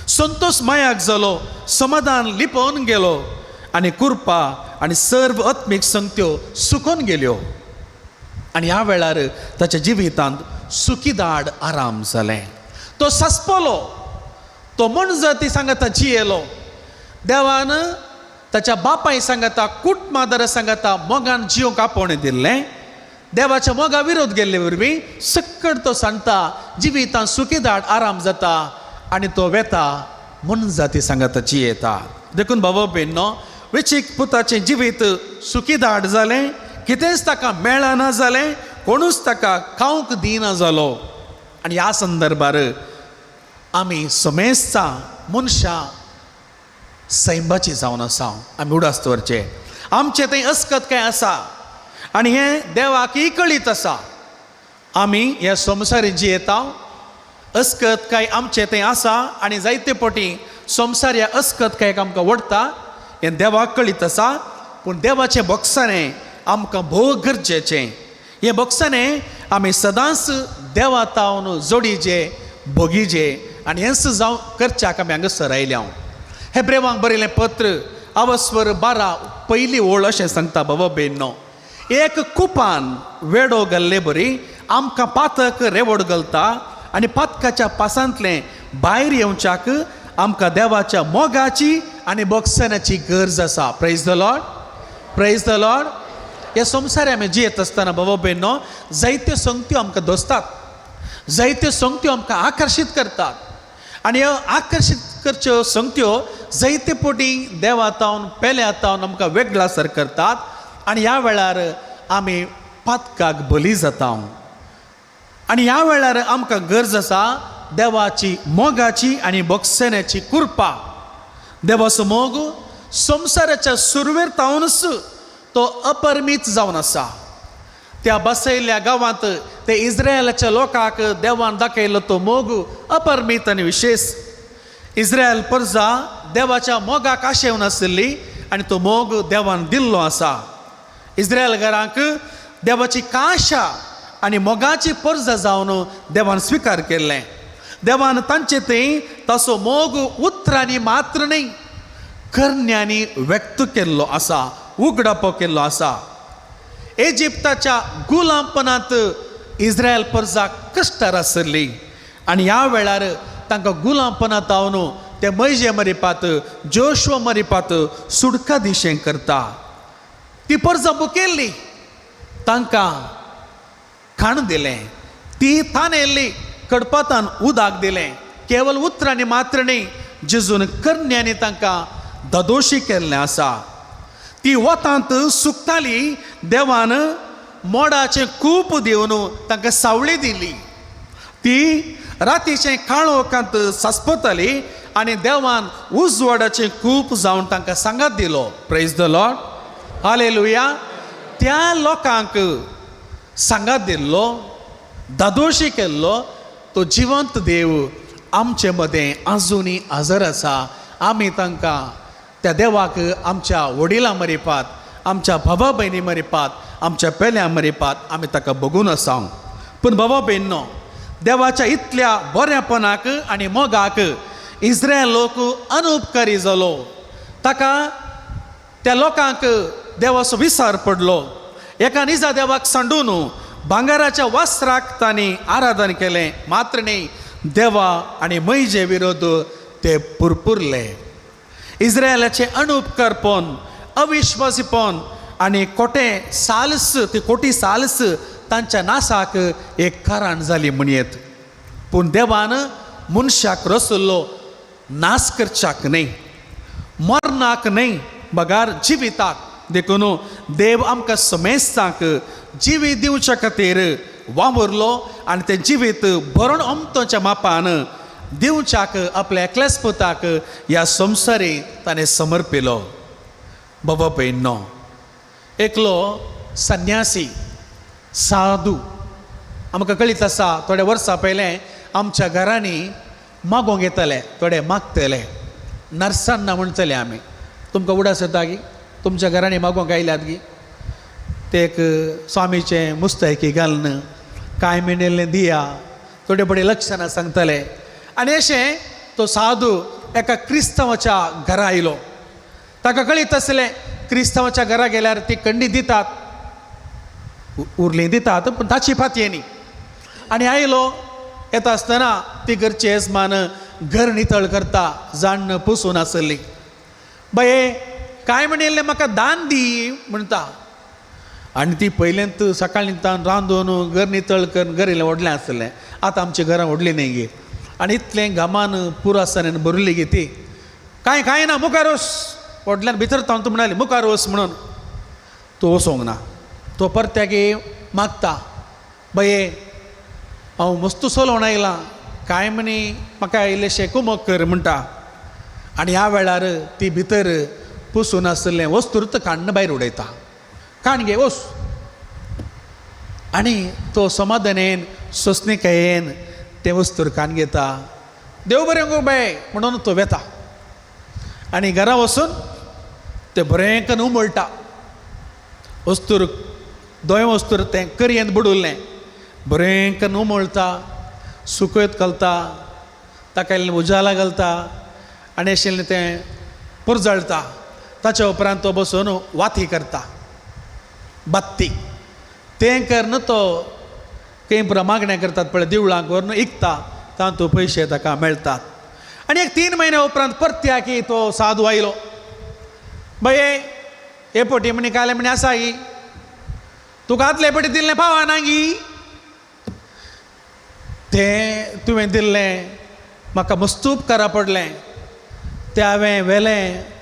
Speaker 5: संतोश मायाक जालो, समाधान लिपोवन गेलो आनी कृपा आनी सर्व आत्मीक संगत्यो सुकोवन गेल्यो. आनी ह्या वेळार ताच्या जिवितांत सुखीदाड आराम जालें. तो सस्पलो, तो मनजाती सांगाता जियेलो. देवान ताच्या बापाय सांगाता, कुटमादर सांगाता मोगान जिवंक आपोवणें दिल्लें. देवाच्या मोगा विरोध गेल्ले वरवीं सक्कड तो सांगता जिवितान सुखीदाट आराम जाता आनी तो वेता मनजाती सांगाता जियेता. देखून बाबा भयणो, वेचीक पुताचें जिवीत सुखीदाट जालें, कितेंच ताका मेळना जालें, कोणूच ताका खावंक दिना जालो. आनी ह्या संदर्भार आमी समेस्तां मनशां सैंबाची जावन आसा. आमी उडास दवरचे आमचें थंय अस्कत कांय आसा आनी हें देवाकय कळीत आसा. आमी ह्या संवसारी जियेता, अस्कत काय आमचें थंय आसा आनी जायते पटी संवसार ह्या अस्कत कांय आमकां ओडटा, हें देवाक कळीत आसा. पूण देवाचें बोगसाणें आमकां भोव गरजेचें. हें बोगसाणें आमी सदांच देवा तावन जोडीजे भोगीजे आनी हेंच जावं करच्याक आमी हांगासर आयल्या. हे ब्रेवांक बरयलें पत्र अवस्वर 12 पयली ओळ अशें सांगता, बाबा बेन्नो, एक कुपान वेडो घाल्ले बरी आमकां पातक रेवड घालता आनी पातकाच्या पासांतलें भायर येवच्याक आमकां देवाच्या मोगाची आनी बोगसण्याची गरज आसा. Praise the Lord, praise the Lord. ह्या संवसार आमी जियेत आसतना बाबा बेन्नो जायत्यो संगत्यो आमकां दोसतात, जायत्यो संगत्यो आमकां आकर्शीत करतात आनी ह्यो आकर्शीत करच्यो संगत्यो जायते पटी देवा तावन पेल्या तावन आमकां वेगळासर करतात आनी ह्या वेळार आमी पातकाक बली जाता. आनी ह्या वेळार आमकां गरज आसा देवाची मोगाची आनी बोगसण्याची कृपा. देवाचो मोग संवसाराच्या सुरवेर तावनच तो अपरमीत जावन आसा. त्या बसयल्ल्या गांवांत ते इस्रायलाच्या लोकांक देवान दाखयलो तो मोग अपरमीत आनी विशेश. इस्रायल परजा देवाच्या मोगाक आशेवन आशिल्ली आनी तो मोग देवान दिल्लो आसा. इस्रायल घरांक देवाची काशा आनी मोगाची परजा जावन देवान स्विकार केल्लें. देवान तांचे थंय ताचो मोग उतरांनी मात्र न्हय करण्यांनी व्यक्त केल्लो आसा, उगडापो केल्लो आसा. इजिप्ताच्या गुलामपणांत इस्रायल परजा कश्टार आसली आनी ह्या वेळार तांकां गुलामपणांत जावन ते मैजे मरिपात जोशवा मरिपात सुडका दिशें करता. ती परजा बुकेल्ली, तांकां खाण दिलें, ती तानेल्ली कडपातान उदक दिलें. केवल उतरांनी मात्र न्हय जेजून करण्यांनी तांकां ददोशी केल्लें आसा. ती वतांत सुकताली, देवान मोडाचें कूप दिवन तांकां सावळी दिली. ती रातीचें काळोखांत सासपताली आनी देवान उजवाडाचें कूप जावन तांकां सांगात दिलो. Praise the Lord, hallelujah. त्या लोकांक सांगात दिल्लो, दादोशी केल्लो तो जिवंत देव आमचे मदें आजुनूय हाजर आसा. आमी तांकां त्या देवाक आमच्या वडिलां मरिपात, आमच्या भावा भयणी मरिपात, आमच्या पेल्या मरिपात आमी ताका बगून आसा. पूण बाबा भयणो, देवाच्या इतल्या बऱ्यापणाक आनी मोगाक इस्रायल लोक अनुपकारी जालो. ताका त्या लोकांक देवाचो विसार पडलो. एका निजा देवाक सांडून भांगराच्या वस्त्राक तांणी आराधन केलें, मात्र न्ही देवा आनी मैजे विरोध ते पुरपुरले. इस्रायलाचें अनुपकारपण, अविश्वासीपण आनी कोटे साल्स, ती कोटी साल्स तांच्या नासाक एक कारण जाली म्हणयेत. पूण देवान मनशाक रसल्लो नास करच्याक न्हय, मरणाक न्हय, बगार जिविताक. देखून देव आमकां समेस्तांक जिवीत दिवच्या खातीर वावुरलो आनी तें जिवीत भरण अमतोच्या मापान दिवच्याक आपल्या एकल्याच पुताक ह्या संवसारी ताणें समर्पिलो. बाबा भयणो, एकलो संन्यासी साधू आमकां कळीत आसा. थोडे वर्सां पयलें आमच्या घरांनी मागोंक येतले, थोडे मागतले, नर्सांना म्हणटले आमी. तुमकां उडास येता की तुमच्या घरांनी मागोंक आयल्यात की ते एक स्वामीचें मुस्तैकी घालून कांय मेणिल्लें दिया, थोडे थोडे लक्षणां सांगतले. आनी अशें तो साधू एका क्रिस्तांवाच्या घरा आयलो. ताका कळीत आसलें क्रिस्तांवाच्या घरा गेल्यार ती कंडी दितात, उरली दितात, पूण ताची फातयेनी. आनी आयलो, येता आसतना ती घरची येजमान घर नितळ करता, जाण्ण पुसून आसली. बाये कांय म्हणिल्लें म्हाका दान दी म्हणटा. आनी ती पयलेंत सकाळीं तान रांदून घर नितळ करून घर इल्लें व्हडलें आसलें, आतां आमच्या घरां व्हडलीं न्ही गे, आनी इतलें घामान पुरासांनी भरली गे ती. कांय कांय ना मुखार वस, व्हडल्यान भितर तांतू म्हणाली मुखार वस म्हणून. तो वचोंक ना, तो परत्याक मागता, बाये हांव मस्त चलोवन आयलां, कांय म्हणी म्हाका इल्लेशें कुमक कर म्हणटा. आनी ह्या वेळार ती भितर पुसून आशिल्लें वस्तूर्त काण्ण भायर उडयता, काण घे वस. आनी तो समाधानेन सोंसणीकायेन तें वस्तूर कान घेता, देव बरें गो बाय म्हणून तो वेता. आनी घरा वचून तें बरें करून उमळटा वस्तूर, दोय वस्तूर तें करयेंत बुडुल्लें बरें करून उमळटा, सुकयत घालता, ताका इल्लें उजाला घालता आनी अशें तें पुरजळटा. ताच्या उपरांत तो बसून वाती करता, बत्ती तें करून तो खंय पुरो मागण्या करतात पळय देवळांक व्हरून इकता, तातूंत पयशे ताका मेळटात. आनी एक 3 म्हयन्या उपरांत परत्याक तो साधू आयलो, बाये हे पटी म्हणी काले म्हणी आसा ही तुका आदले पटी दिल्लें पावना गी, तें तुवें दिल्लें म्हाका मस्त उपकारा पडलें, तें हांवें व्हेलें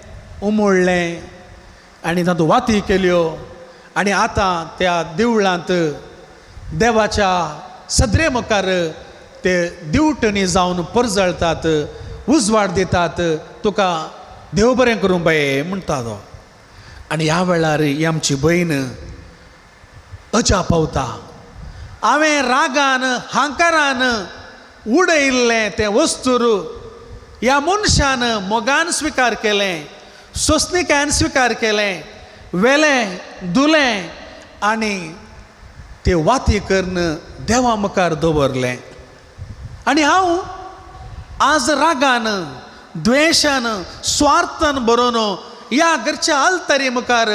Speaker 5: उमळ्ळें आनी तातूंत वाती केल्यो आनी आतां त्या देवळांत देवाच्या सदरे मुखार ते दिवटणी जावन परजळतात, उजवाड दितात, तुका देव बरें करूं बाये म्हणटा तो. आनी ह्या वेळार ही आमची भयण अजा पावता, हांवें रागान हांकारान उडयल्लें तें वस्तूर ह्या मनशान मोगान स्विकार केलें, सोंसणीकायेन स्विकार केलें, वेलें धुलें आनी ते वाती करून देवा मुखार दवरलें. आनी हांव आज रागान द्वेशान स्वार्थान बरोवन ह्या घरच्या आलतरी मुखार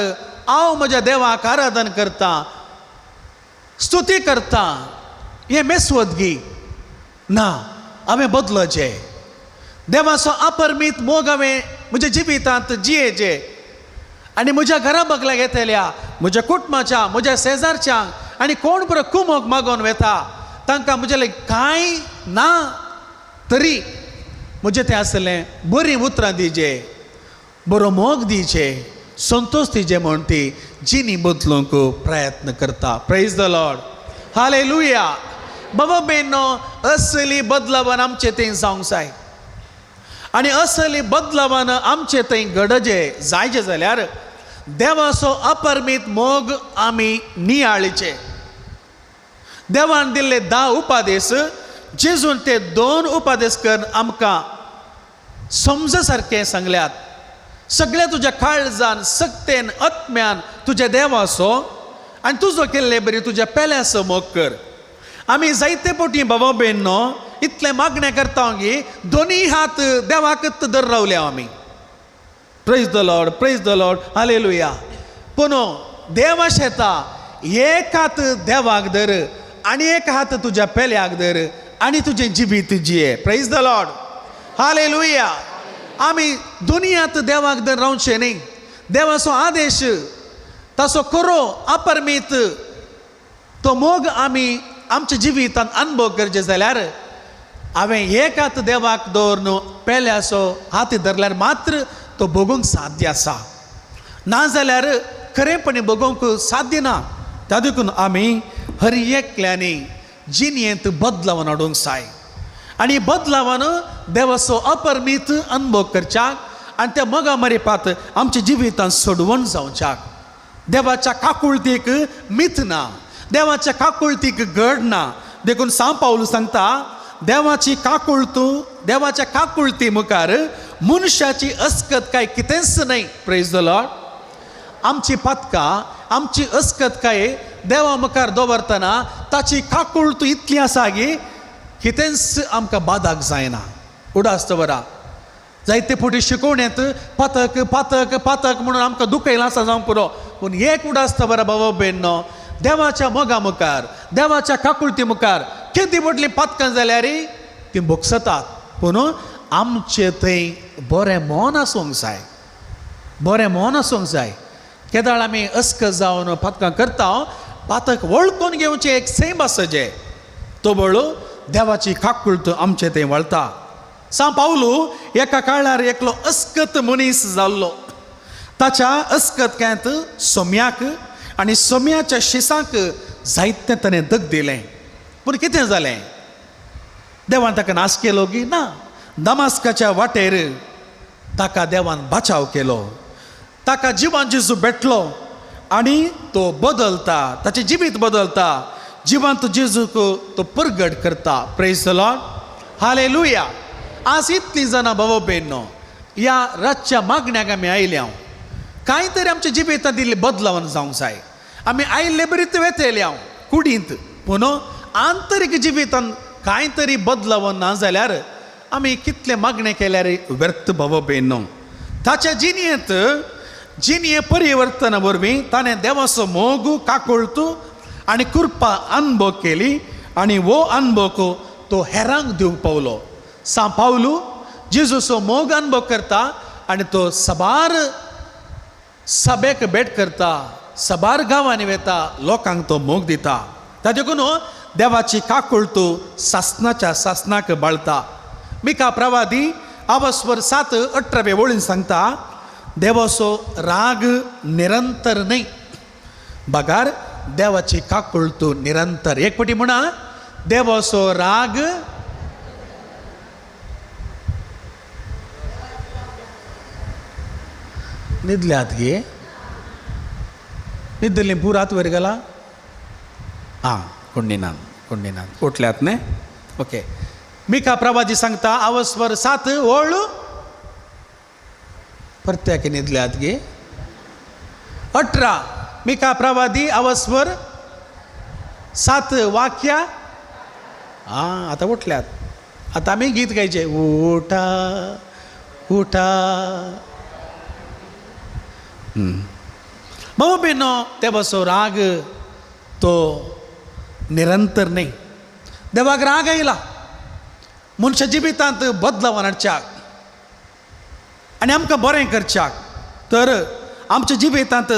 Speaker 5: हांव म्हज्या देवाक आराधन करता, स्तुती करता, हें मेस्वतगी ना, हांवें बदलचें, देवाचो अपरमीत मोग हांवें म्हज्या जिवितांत जियेचें आनी म्हज्या घरा बगल्याक येतल्या म्हज्या कुटुंबाच्या म्हज्या शेजारच्या आनी कोण बरो कुमोक मागोवन वेता तांकां म्हजें कांय ना तरी म्हजें तें आसलें बरीं उतरां दिजे, बरो मोग दिचे, संतोश दिजे म्हण ती जिणी बदलूंक प्रयत्न करता. प्रेज the Lord, hallelujah. बाबा बेनो असली बदलावान आमचे थंय जावंक जाय आनी असली बदलावान आमचे थंय घडजे जायचे जाल्यार देवाचो अपरमीत मोग आमी नियाळीचे. देवान दिल्ले 10 उपादेश जेजून ते 2 उपादेश करून आमकां समज सारकें सांगल्यात. सगळ्या तुज्या काळजान सक्तेन आत्म्यान तुज्या देवाचो आनी तुजो केल्ले बरी तुज्या पेल्याचो मोग कर. आमी जायते पोटी बाबा बेन इतलें मागणें करता की दोनी हात देवाकच दर रावल्या आमी. Praise the Lord, praise the Lord, hallelujah. पूण देवा शेता एक हात देवाक धर आनी एक हात तुज्या पेल्याक धर आनी तुजें जिवीत जिये. प्रेज the Lord, hallelujah. आमी दोनी हात देवाक धर रावचें न्ही. देवाचो आदेश ताचो खरो अपरमीत तो मोग आमी आमच्या जिवितांत अनुभव करचे जाल्यार हांवें एक हात देवाक दवरून पेल्याचो हात धरल्यार मात्र तो भोगूंक साध्य आसा, नाजाल्यार खरेंपणी भोगूंक साध्य ना. त्या देखून आमी हर एकल्यांनी जिणेंत बदलावन हाडूंक जाय आनी बदलावन देवाचो अपरमीत अनुभव करच्याक आनी त्या मोगा मरिपात आमच्या जिवितांत सोडवण जावच्याक. देवाच्या काकुळतीक मीत ना, देवाच्या काकुळतीक गड ना. देखून सांव पावल सांगता देवाची काकुळतू देवाच्या काकुळती मुखार मनशाची अस्कत काय कितेंच न्हय. प्रेज the Lord. आमची पातकां आमची अस्कत काय देवा मुखार दवरतना ताची काकुळतू इतली आसा की कितेंच आमकां बादाक जायना. उडास दवरा जायते फावटी शिकोवणेंत पातक पातक पातक म्हणून आमकां दुखयलां आसा जावंक पुरो, पूण एक उडास दवरा बाबा भयणो देवाच्या मोगा मुखार देवाच्या काकुळती मुखार केदी व्हडलीं पातकां जाल्यार ती भोगसतात, पूण आमचे थंय बरें मन आसूंक जाय. बरें मन आसूंक जाय. केदाळ आमी अस्कत जावन पातकां करता, पातक वळखून घेवचें एक सेम आसा जें तो बळू देवाची काकुळट आमचें तें वळता. सांव पावलू एका काळार एकलो अस्कत मनीस जाल्लो. ताच्या अस्कतक्यांत सोम्याक आनी सोम्याच्या शिसांक जायतें ताणें दग दिलें. पूण कितें जालें? देवान ताका नाश केलो की ना? दमास्काच्या वाटेर ताका देवान बचाव केलो. ताका जिवान जेजू भेटलो आनी तो बदलता, ताचें जिवीत बदलता. जिवांत जेजूक तो परगट करता. Praise the Lord, hallelujah. आज इतलीं जाणां बाबा भयणो ह्या रातच्या मागण्याक आमी आयल्या. कांय तरी आमच्या जिवितांत इल्ली बदलावन जावंक जाय. आमी आयिल्ले बरीच वेतले हांव कुडींत, पूण आंतरीक जिवितांत कांय तरी बदलावन ना जाल्यार आमी कितले मागणें केल्यार व्यर्थ बाबा भयणो. ताच्या जिणेंत जिणये परिवर्तना वरवीं ताणें देवाचो मोग, काकुळटू आनी कृपा अनुभव केली आनी हो अनुभव तो हेरांक दिवंक पावलो. सांव पावलू जेजूचो मोग अनुभव करता आनी तो साबार सभेक भेट करता, साबार गांवांनी वता, लोकांक तो मोग दिता. ताजे देखून देवाची काकुळटू सासनाच्या सासनाक बाळता. मिका प्रवादी आवस्वर 7:18 वळीन सांगता, देवाचो राग निरंतर न्हय, बगार देवाची काकुळटू निरंतर. एक पटी म्हणा, देवाचो राग न्हिदल्यात गे? न्हिदली पुरात वयर गेला? आं, कोण्णीनान कोण्णीनान उठल्यात न्ही? ओके. मिका प्रवादी सांगता आवस्वर 7 ओळ परत्याक न्हिदल्यात गे? 18. मिका प्रवादी आवस्वर 7 वाक्या. आं, आतां उठल्यात. आतां आमी गीत गायचें, उठा उठा. भाऊ भयणो, देवाचो राग तो निरंतर न्हय. देवाक राग आयला मनशा जिवितांत बदलावन हाडच्याक आनी आमकां बरें करच्याक. तर आमच्या जिवितांत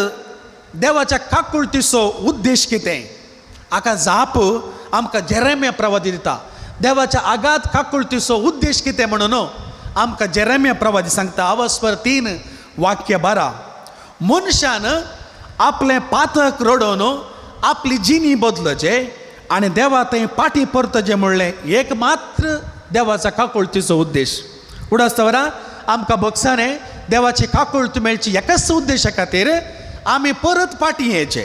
Speaker 5: देवाच्या काकुळटीचो उद्देश कितें हाका जाप आमकां जेरेम्या प्रवादी दिता. देवाच्या आगात काकुळटीचो उद्देश कितें म्हणून आमकां जेरेम्या प्रवादी सांगता. आवस्पर 3:12, मनशान आपलें पातक रडोवन आपली जिणी बदलचे आनी देवा थंय पाटी परतचें म्हणलें एक मात्र देवाच्या काकुळटीचो उद्देश. उडासतवरा आमकां बक्षाने देवाची काकुळट मेळची एकाच उद्देशा खातीर आमी परत पाटी येयचे,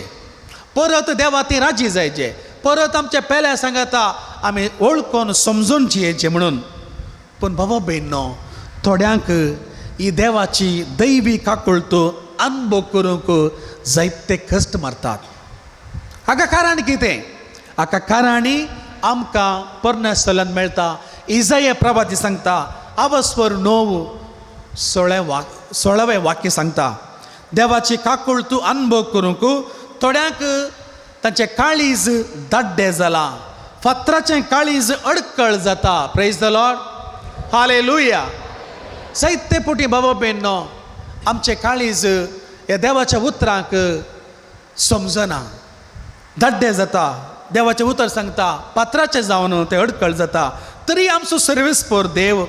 Speaker 5: परत देवा थंय राजी जायचे, परत आमच्या पेल्या सांगाता आमी वळखून समजून जियेचे म्हणून. पूण बाबा भयणो, थोड्यांक ही देवाची दैवी काकुळट अनुभव करूंक जायते कश्ट मारतात. हाका कारण कितें? हाका कारणी आमकां परनेसल्यान मेळटा. इजाय प्रभाती सांगता आवस्वर 9:16 वाक्य सांगता, देवाची काकुळट अनुभव करूंक थोड्यांक तांचें काळीज दाड्डे जालां, फातराचें काळीज अडकळ जाता. Praise the Lord, hallelujah. जायते पुटी बाबा भयणो आमचें काळीज ह्या देवाच्या उतरांक समजना, दाड्डे जाता. देवाचें उतर सांगता पात्राचें जावन तें अडकळ जाता. तरी आमचो सर्वेस्पर देव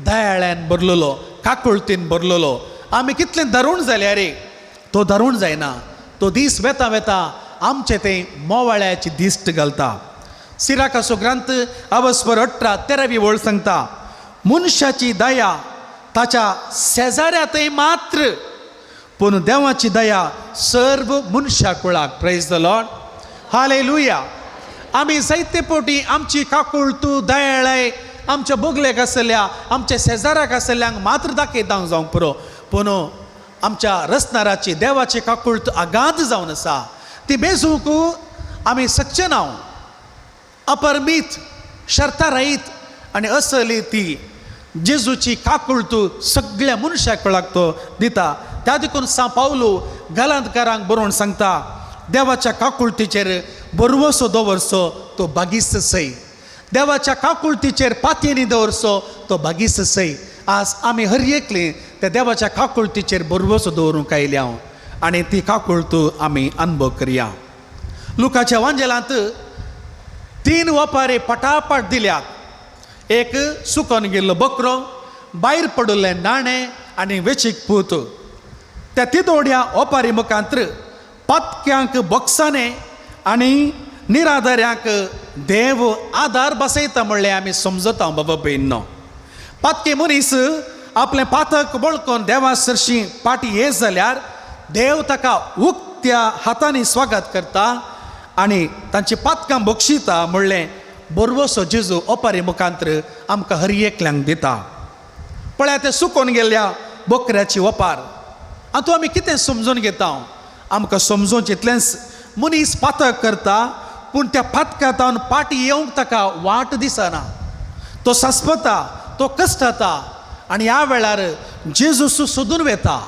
Speaker 5: दयाळ्यान भरलेलो, काकुळटीन भरलेलो. आमी कितलें दारूण जाल्यार रे तो दारूण जायना. तो दीस वेता वेता आमचें तें मोवाळ्याची दिश्ट घालता. सिराकाचो ग्रंथ आवस्वर 18:13 वळ सांगता, मनशाची दया ताच्या शेजाऱ्या थंय मात्र, पूण देवाची दया सर्व मनशा कुळाक. Praise the Lord, hallelujah. आमी जायते पोटी आमची काकुळटू दयाळाय आमच्या बगलेक आसल्या आमच्या शेजाराक आसल्यांक मात्र दाखयता जावंक पुरो, पूण आमच्या रसनाराची देवाची काकुळट आगाद जावन आसा ती बेजूंक आमी शकचे ना. अपरमीत शर्ता रायत आनी असली ती जेजूची काकुळटू सगळ्या मनशाक कळाक तो दिता. त्या देखून सांव पावलू गलांतकारांक बरोवन सांगता, देवाच्या काकुळटीचेर बरवसो दवरचो तो बागीस सय, देवाच्या काकुळटीचेर पातयेनी दवरचो तो बागीस सय. आज आमी हर एकली त्या देवाच्या काकुळतीचेर भरवसो दवरूंक आयल्या हांव आनी ती काकुळत आमी अनुभव करया. लुकाच्या वांजेलांत 3 वपारी पटापट दिल्यात. एक सुकोन गेल्लो बकरो, भायर पडिल्लें नाणें आनी वेचीक पूत. त्या तिदोड्या ओपारी मुखांत्र पातक्यांक बोक्साने आनी निराधाऱ्यांक देव आदार बसयता म्हणलें आमी समजता बाबा भयणो. पातकी मनीस आपलें पातक वळखून देवा सरशी पाटी येत जाल्यार देव ताका उक्त्या हातांनी स्वागत करता आनी तांची पातकां बक्षिता म्हणलें बरवसो जेजू ओपारी मुखांत्र आमकां हर एकल्यांक दिता. पळया तें सुकोन गेल्ल्या बोकऱ्याची ओपार आतां आमी कितें समजून घेता? आमकां समजून इतलेंच मनीस पातक करता पूण त्या पातकांत पाटी येवंक ताका वाट दिसना, तो सस्पता, तो कश्टता आनी ह्या वेळार जेजू सोदून वेता.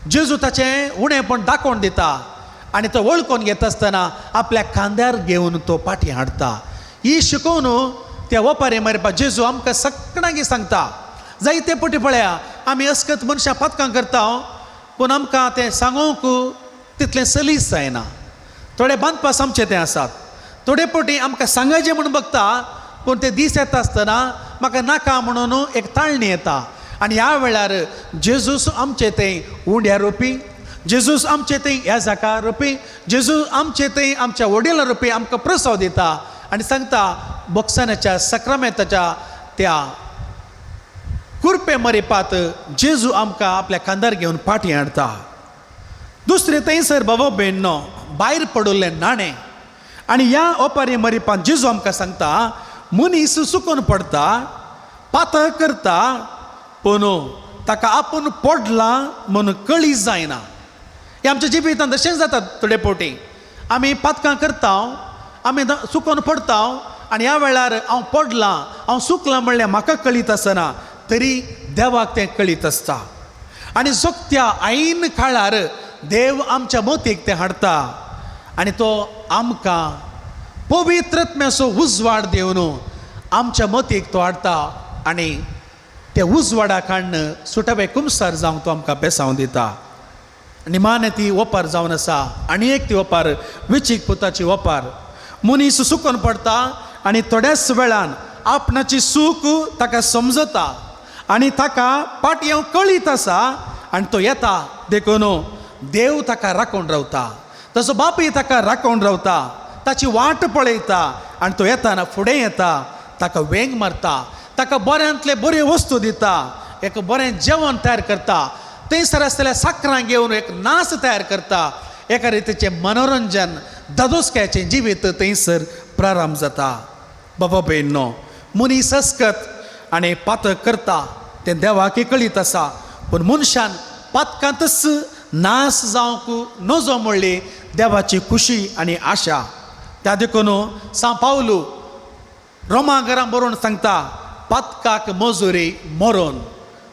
Speaker 5: जेजू ताचें उणेपण दाखोवन दिता आनी तो वळखून घेता आसतना आपल्या खांद्यार घेवन तो पाटी हाडटा. ही शिकोवन त्या वपारी मारपा जेजू आमकां सगळ्यांक सांगता. जायते पटी पळया आमी अस्कत मनशां पातकां करता पूण आमकां तें सांगूंक तितलें सलीस जायना. थोडे बांदपास आमचे तें आसात, थोडे पटी आमकां सांगायचें म्हूण बगता पूण ते दीस येता आसतना म्हाका नाका म्हणून एक ताळणी येता. आनी ह्या वेळार जेजूस आमचे थंय उंड्या रोपी, जेजूस आमचे थंय ह्या जाका रोपी, जेजूस आमचे थंय आमच्या वडिलां रोपी आमकां प्रस्ताव दिता आनी सांगता बोक्सानाच्या सक्रामेताच्या त्या कुरपे मरिपात जेजू आमकां आपल्या खांदार घेवन पाटी हाडटा. दुसरें थंयसर बाबा भयणो भायर पडिल्लें नाणें आनी ह्या ओपारी मरिपान जेजू आमकां सांगता मनीस सुकून पडटा, पातक करता पूण ताका आपूण पडला म्हूण कळी जायना. हें आमच्या जिवितांत तशेंच जाता. थोडे फावटी आमी पातकां करता, आमी सुकून पडटा आनी ह्या वेळार हांव पडलां, हांव सुकलां म्हणल्यार म्हाका कळीत आसना तरी देवाक तें कळीत आसता. आनी जोगत्या ऐन काळार देव आमच्या मोतीक तें हाडटा आनी तो आमकां पवित्रत्म्याचो उजवाड दिवन आमच्या मतीक तो हाडटा आनी ते उजवाडा काडून सुटावे कुमसार जावंक तो आमकां बेसांव दिता. निमाणे ती ओपार जावन आसा आनी एक ती ओपार विचीक पुताची ओपार. मनीस सुकून पडटा आनी थोड्याच वेळान आपणाची सूख ताका समजता आनी ताका पाटयेंव कळीत आसा आनी तो येता. देखून देव ताका राखून रावता, तसो बापूय ताका राखून रावता, ताची वाट पळयता आनी तो येताना फुडें येता, ताका वेंग मारता, ताका बऱ्यांतले बऱ्यो वस्तू दिता, एक बरें जेवण तयार करता, थंयसर आसतल्या साकरां घेवन एक नाच तयार करता. एका रितीचें मनोरंजन दादोसकायेचें जिवीत थंयसर प्रारंभ जाता. बाबा भयणो मनीस अस्कत आनी पातक करता तें देवाक कळीत आसा पूण मनशान पातकांतच नास जावंक नजो म्हणली देवाची खुशी आनी आशा. त्या देखून सांव पावलू रोमा घरां बरोवन सांगता पातकाक मजुरी मरोन,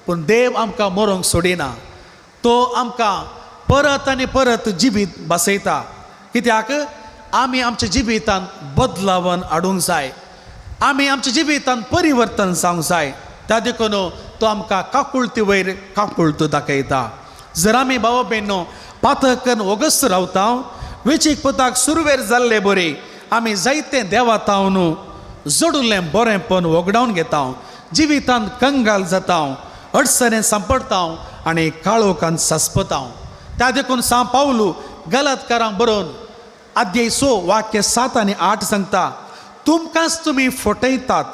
Speaker 5: पूण देव आमकां मरोंक सोडिना, तो आमकां परत आनी परत जिवीत बसयता. कित्याक आमी आमच्या जिवितांत बदलावन हाडूंक जाय, आमी आमच्या जिवितांत परिवर्तन जावंक जाय. त्या देखून तो आमकां काकुळती वयर काकुळत दाखयता. जर आमी भाव भयणो पातक करून ओगस्त रावता वेचीक पुताक सुरवेर जाल्ले बरी आमी जायते देवातावन जोडिल्लें बरेंपण वगडावन घेता, जिवितांत कंगाल जाता, अडचणें सांपडटा आनी काळोखान सासपता. त्या देखून सांव पावलू गलतकारांक बरोवन अध्याय 6 वाक्य 7 आनी 8 सांगता तुमकांच तुमी फटयतात.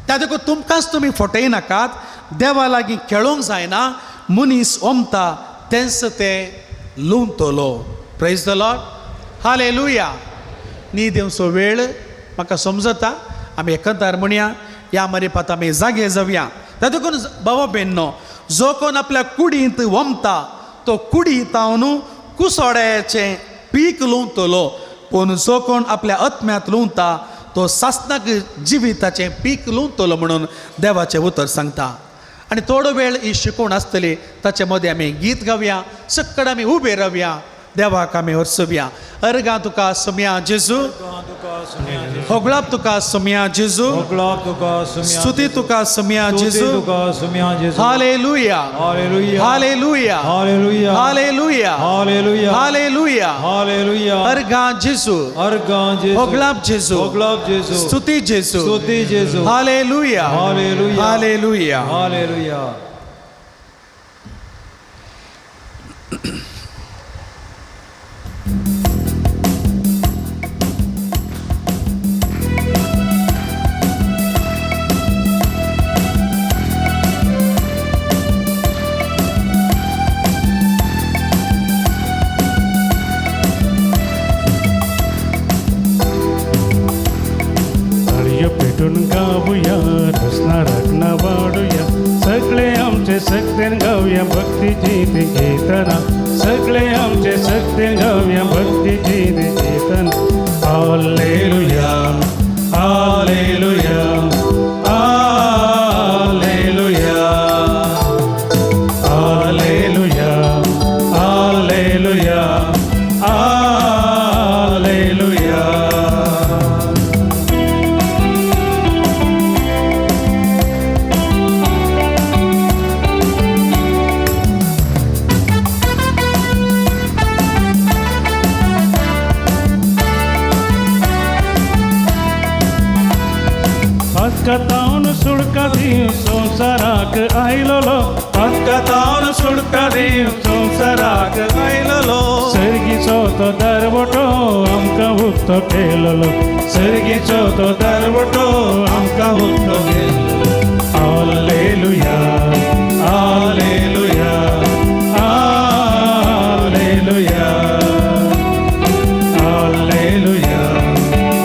Speaker 5: त्या देखून तुमकांच तुमी फटयनाकात, देवा लागीं खेळोंक जायना, मनीस ओमता तेंच तें लुंवतलो. Praise the Lord, hallelujah. न्हीद येवचो वेळ म्हाका समजता, आमी एकंतार म्हणया ह्या मरिपात आमी जागे जावया. त्या देखून बाबा भयणो जो कोण आपल्या कुडींत वमता तो कुडी तावन कुसोड्याचें पीक लुंवतलो, पूण जो कोण आपल्या आत्म्यांत लुंवता तो सासनाक जिविताचें पीक लुंवतलो म्हणून देवाचें उतर सांगता. आनी थोडो वेळ ही शिकवण आसतली ताचे मदें आमी गीत गावया, सक्कड आमी उबे रावया, देवाक आमी हरसुया. अर्गां तुका सोम्या जेजू,
Speaker 3: तुका
Speaker 5: होगळाप तुका सोम्या जेजू,
Speaker 3: होगळाप तुका सुम्या,
Speaker 5: स्तुती तुका सोम्या
Speaker 3: स्तुती
Speaker 5: जेजू।
Speaker 3: तुका सुम्या जेजू।
Speaker 5: Hallelujah,
Speaker 3: hallelujah,
Speaker 5: hallelujah,
Speaker 3: hallelujah,
Speaker 5: hallelujah,
Speaker 3: hallelujah,
Speaker 5: hallelujah.
Speaker 3: Hallelujah.
Speaker 5: अर्घां जेजू,
Speaker 3: अर्घां जेजू,
Speaker 5: होगळाप जेजू,
Speaker 3: होगळाप जेजू,
Speaker 5: स्तुती जेजू,
Speaker 3: स्तुती जेजू।
Speaker 5: Hallelujah,
Speaker 3: hallelujah,
Speaker 5: hallelujah.
Speaker 3: Hallelujah.
Speaker 4: ताळयो पेटून गावया, रसना राखणा वाडुया, सगळे आमचे सक्तेन गावया भक्तीची ती कीर्तना, सगळे आमचे सक्तेन गावया भक्तीची ती कीर्तना। Hallelujah, hallelujah, hallelujah, hallelujah, hallelujah, hallelujah. पातकातावन सुडका दिव संवसाराक आयलोलो, पातकातावन सुडका दिव संवसाराक आयलोलो, सर्गीचो तो दरवटो आमकां उक्तो केलोलो, सर्गीचो तो दरवटो आमकां उक्तो केलोलो। Hallelujah, hallelujah, hallelujah, hallelujah,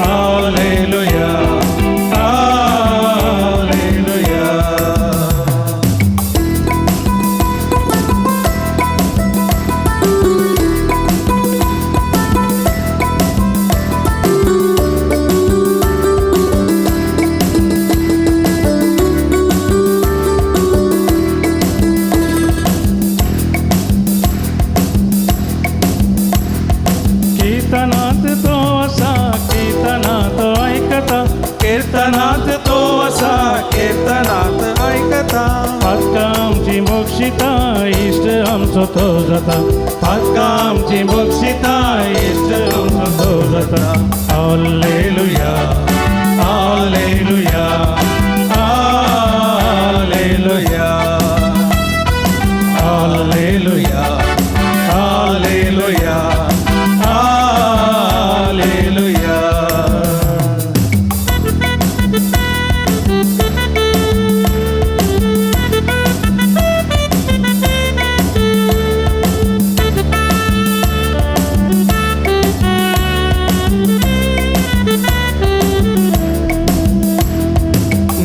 Speaker 4: hallelujah, hallelujah. कीर्तनात तो असा, कीर्तनात ऐकता,
Speaker 5: कीर्तनात तो असा, कीर्तनात ऐकता,
Speaker 4: पातकां आमची मोक्षिता इश्ट आमचो तो जाता, पातकां आमची मोक्षिता इश्ट आमचो तो जाता। Hallelujah, hallelujah, hallelujah, hallelujah, hallelujah, hallelujah.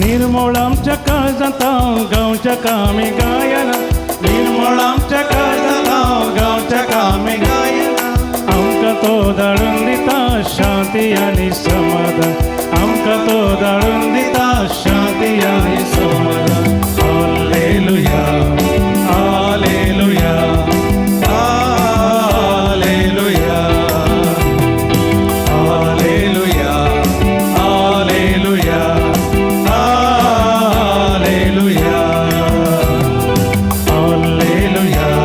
Speaker 4: निर्मळ आमच्या काळजांत गांवच्या कामी गायना, निर्मळ आमच्या काळजांत गांवच्या कामी गायना, आमकां तो धाडून दिता शांती आनी समाधान, आमकां तो धाडून दिता शांती आनी समाधान। Hallelujah, hallelujah, hallelujah, hallelujah, hallelujah, hallelujah, hallelujah, hallelujah, hallelujah,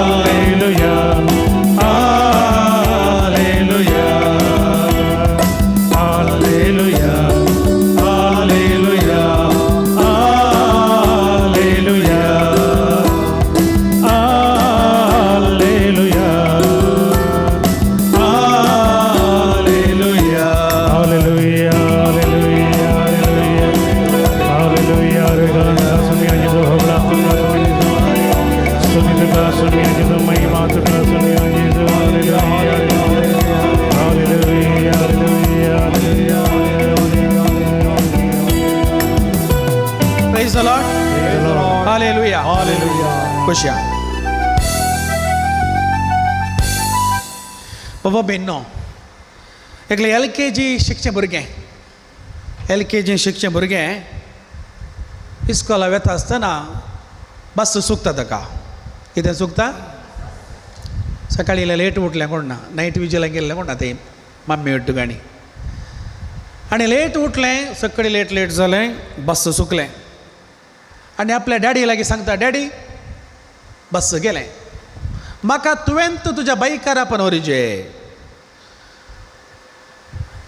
Speaker 4: hallelujah, hallelujah, hallelujah, hallelujah, hallelujah, hallelujah, hallelujah, hallelujah. सुनिया जेजू, होगळा तुका स्तुती तुका सुनिया जेजू, महिमा तुका सुनिया जेजू। Hallelujah, hallelujah, hallelujah, hallelujah.
Speaker 5: Praise the Lord. Hallelujah.
Speaker 3: Hallelujah.
Speaker 5: खुशया बाबा बेन्नो, एकले एल के जी शिकचें भुरगें, एल के जी शिकचें भुरगें इस्कोला वेता आसतना बस चुकता ताका। कितें चुकता? सकाळीं इल्लें लेट उठलें कोण ना, नायट विजिलाक गेल्लें कोण ना, ते मम्मी उट्टू गाणी आनी लेट उठलें, सकाळीं लेट लेट जालें, बस चुकलें आनी आपल्या डॅडी लागीं सांगता, डॅडी बस गेलें, म्हाका तुवें तुज्या बायकार आपण व्हरचे.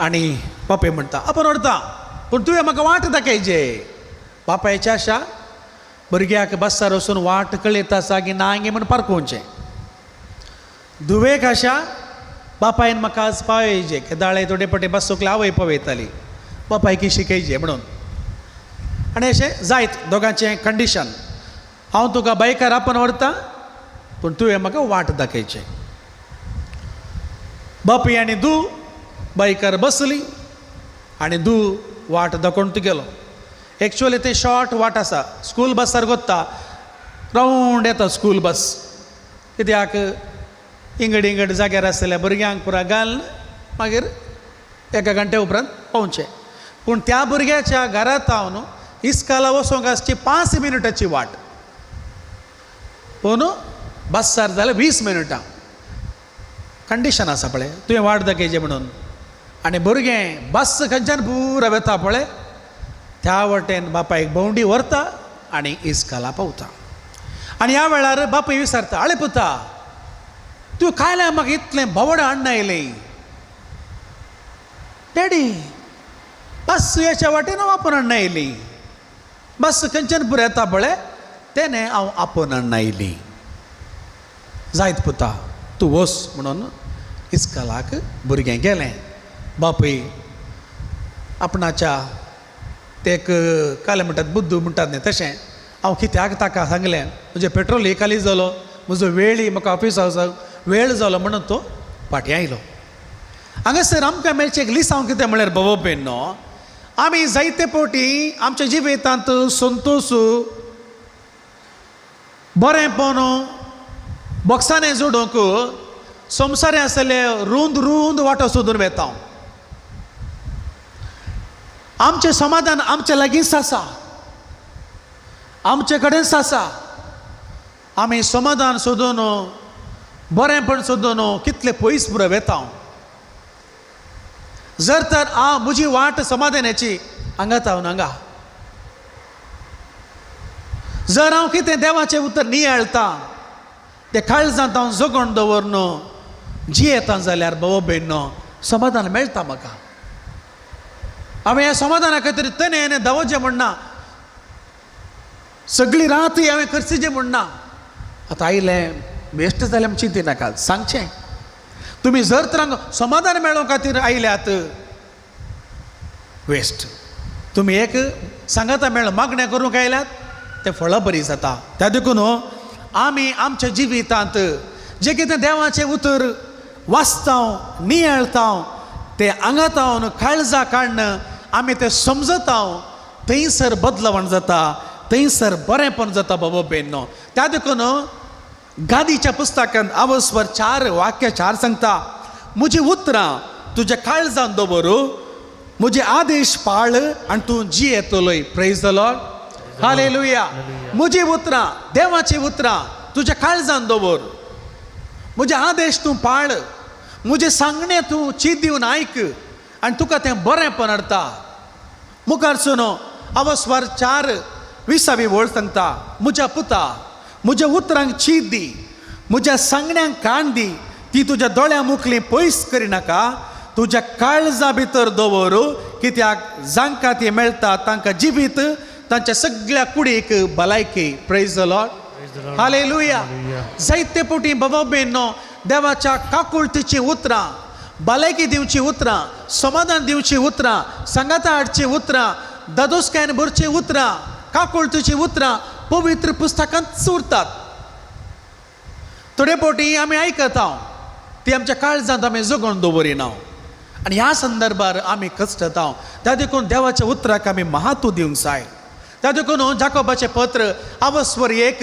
Speaker 5: आनी बापूय म्हणटा आपूण व्हरता पूण तुवें म्हाका वाट दाखयचे. बापायच्या आशा भुरग्याक बसार वचून वाट कळयता आसा की ना गे म्हूण पारखुवचें. धुवेक आशा बापायन म्हाका आज पावयचे, केदाळे थोडे पटे बस चुकले आवय पावयताली, बापायकी शिकयचे म्हणून. आनी अशें जायत दोगांचें कंडिशन, हांव तुका बायकार आपोवन व्हरता पूण तुवें म्हाका वाट दाखयचें. बापूय आनी धूव बायकार बसली आनी धूव वाट दाखोवन तूं गेलो. एक्चुअली ते शॉर्ट वाट आसा, स्कूल बसार गोत्ता रावंड येता स्कूल बस, कित्याक इंगड इंगड जाग्यार आसलेल्या भुरग्यांक पुरा घालून मागीर एका घंट्या उपरांत पावचें. पूण त्या भुरग्याच्या घरांत हांव न्हू इस्काला वचोंक आसची 5 मिनटाची वाट, पूण बसार जाल्यार 20 मिनटां. कंडिशन आसा पळय, तुवें वाट दाखयची म्हणून. आनी भुरगें बस खंयच्यान पुरा वेता पळय त्या वटेन बापायक भोंवडी व्हरता आनी इस्काला पावता. आनी ह्या वेळार बापूय विचारता, आळे पुता तूं कायल्या म्हाका इतलें भोंवड हाडून आयलें? डॅडी बस हेच्या वाटेन हांव आपोवन हाडून आयली, बस खंयच्यान पुरो येता पळय तेणें हांव आपोवन हाडून आयली. जायत पुता तूं वच म्हणून इस्कालाक भुरगें गेलें. बापूय आपणाच्या ते एक काले म्हणटात बुद्दू म्हणटात न्ही तशें, हांव कित्याक ताका सांगलें म्हजें पेट्रोल खाली जालो, म्हजो वेळी म्हाका ऑफिसा वचूंक वेळ जालो म्हणून तो फाटीं आयलो. हांगासर आमकां मेळचें एक लिसांव कितें म्हळ्यार बाबा न्हू, आमी जायते फावटी आमच्या जिवितांत संतोश बरेंपण बॉक्सांनी जोडूंक संवसारे आसले रूंद रूंद वाटो सोदून वेता. आमचें समाधान आमचे लागींच आसा, आमचे कडेनच आसा. आमी समाधान सोदून बरेंपण सोदून कितले पयस पुरो वेता. जर तर हांव म्हजी वाट समाधानाची हांगा तावन हांगा जर हांव कितें देवाचें उतर नियाळता तें काळजांत हांव जगोवन दवरन जियेता जाल्यार बाबा भयणो समाधान मेळटा म्हाका. हांवें ह्या समाधाना खातीर तने धांवचें म्हणना, सगळी रात हांवें खर्चीचें म्हणना. आतां आयलें वेस्ट जालें म्हण चिंती नाका, सांगचें तुमी जर तर समाधान मेळोवं खातीर आयल्यात वेस्ट, तुमी एक सांगाता मेळ मागणें करूंक आयल्यात तें फळां बरी जाता. त्या देखून आमी आमच्या जिवितांत जें कितें देवाचें उतर वाचता नियाळता ते आंगातावन काळजा काडून आमी तें समजता, थंयसर बदलवण जाता, थंयसर बरेंपण जाता बाबा बेन्नो. त्या देखून गादीच्या पुस्तकांत आवस्वर 4 वाक्य 4 सांगता, म्हजी उतरां तुज्या काळजान दवर, म्हजे आदेश पाळ आनी तूं जियेतलोय. Praise the Lord, hallelujah. म्हजी उतरां, देवाची उतरां तुज्या काळजान दवर, म्हजे आदेश तूं पाळ, म्हजें सांगणें तूं चीत दिवन आयक आनी तुका तें बरेंपण हाडटा. मुखार सुनो आवस्वर 4 20वी वळ सांगता, म्हज्या पुता म्हज्या उतरांक चीत दी, म्हज्या सांगण्यांक कान दी, ती तुज्या दोळ्या मुखली पयस करिनाका, तुज्या काळजा भितर दवर, कित्याक जांकां ती मेळटा तांकां जिवीत, तांच्या सगळ्या कुडीक भलायकी. Praise the Lord, hallelujah. जायते फावटी बाबा भयणो देवाच्या काकुळतीचीं उतरां, भलायकी दिवचीं उतरां, समाधान दिवचीं उतरां, सांगाता हाडचीं उतरां, दादोसकायन भरचीं उतरां, काकुळतीचीं उतरां पवित्र पुस्तकांत उरतात. थोडे फावटी आमी आयकता ती आमच्या काळजांत आमी जगोवन दवरिना आनी ह्या संदर्भार आमी कश्टता. त्या देखून देवाच्या उतराक आमी महत्व दिवंक जाय. त्या देखून जाकोबाचें पत्र आवस्वर 1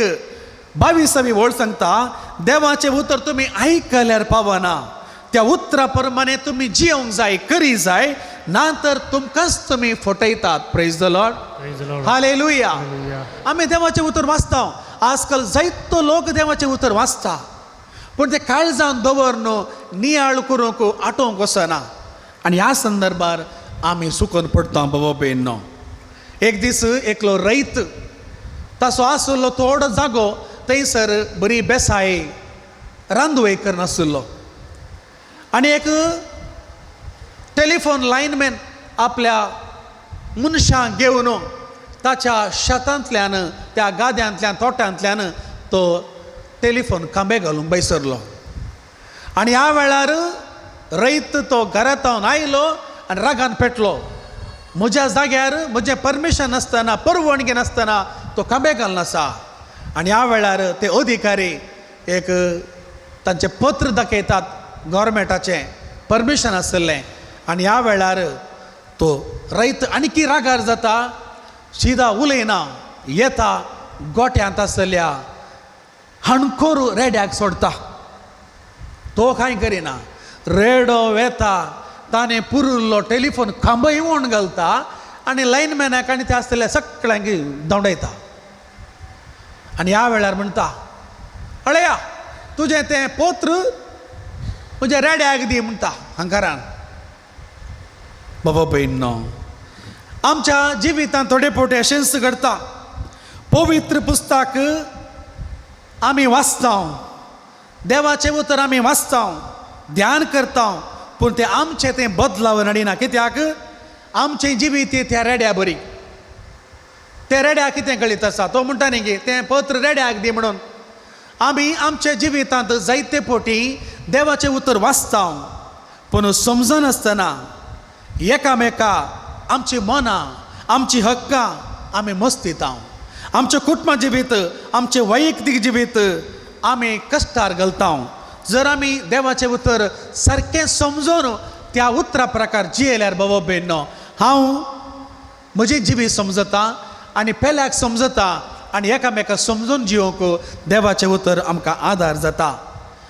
Speaker 5: 22वी वळ सांगता, देवाचें उतर तुमी आयकल्यार पावना, त्या उतरा प्रमाणे तुमी जियोंक जाय, करी जाय, ना तर तुमकांच तुमी फटयतात. Praise the Lord, hallelujah. आमी देवाचें उतर वाचता, आजकाल जायतो लोक देवाचें उतर वाचता पूण ते काळजान दवर न्हू नियाळ करूंक आटोवंक वचना. आनी ह्या संदर्भार आमी सुकून पडटा बाबा भयणो. एक दीस एकलो रैत ताचो आसलो थोडो जागो थंयसर बरी बेसाय रांदवय करनासलो आनी एक टेलिफोन लायनमॅन आपल्या मनशांक घेवन ताच्या शेतांतल्यान त्या गाद्यांतल्यान तोट्यांतल्यान तो टेलिफोन खांबे घालूंक बैसरलो. आनी ह्या वेळार रैत तो घरांत आयलो आनी रागान पेटलो, म्हज्या जाग्यार म्हजें परमिशन नासतना परवानगी नासतना तो खांबे घालून आसा. आनी ह्या वेळार ते अधिकारी एक तांचें पत्र दाखयतात गव्हर्मेंटाचें परमिशन आशिल्लें. आनी ह्या वेळार तो रैत आणकी रागार जाता, शिदा उलयना, येता गोट्यांत आसल्या हणकोर रेड्याक सोडटा, तो कांय करिना, रेडो वेता ताणें पुरिल्लो टेलिफोन खांबय ओण घालता आनी लायनमॅनाक आनी ते आसतल्या सगळ्यांक धांवडायता. आनी ह्या वेळार म्हणटा, अळया तुजें तें पोत्र म्हज्या रेड्याक दी म्हणटा हंकारान. बाबा भयणो, आमच्या जिवितांत थोडे फावटी अशेंच घडटा. पवित्र पुस्तक आमी वाचता, देवाचें उतर आमी वाचता, ध्यान करता, पूण तें आमचें तें बदलावन हाडिना. कित्याक आमचें जिवीत त्या रेड्या बरी. ते रेड्याक कितें कळीत आसा, तो म्हणटा न्ही की तें पत्र रेड्याक दी म्हणून. आमी आमच्या जिवितांत जायते फावटी देवाचें उतर वाचता पूण समजनासतना एकामेका आमची मनां आमची हक्कां आमी मस्तिता. आमचें कुटुंब जिवीत आमचें वैयक्तीक जिवीत आमी कश्टार घालता. जर आमी देवाचें उतर सारकें समजून त्या उतरा प्रकार जियेल्यार बाबा भयणो, हांव म्हजें जिवीत समजता आनी पेल्याक समजता आनी एकामेका समजून जिवंक देवाचें उतर आमकां आदार जाता.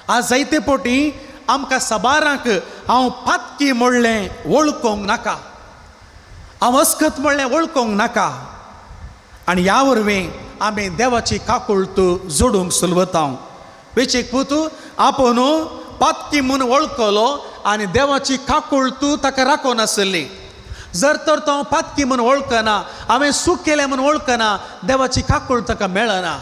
Speaker 5: आज जायते फावटी आमकां साबारांक हांव पातकी म्हणलें वळखूंक नाका, हांव अस्कत म्हणलें वळखूंक नाका, आनी ह्या वरवीं आमी देवाची काकुळट जोडूंक सुलवता. वेचीक पूत आपूण पातकी म्हूण वळखलो आनी देवाची काकुळट ताका राखून आसली. जर तर तो पातकी म्हूण वळखना, हांवें चूक केलें म्हूण वळखना, देवाची काकुळट ताका मेळना.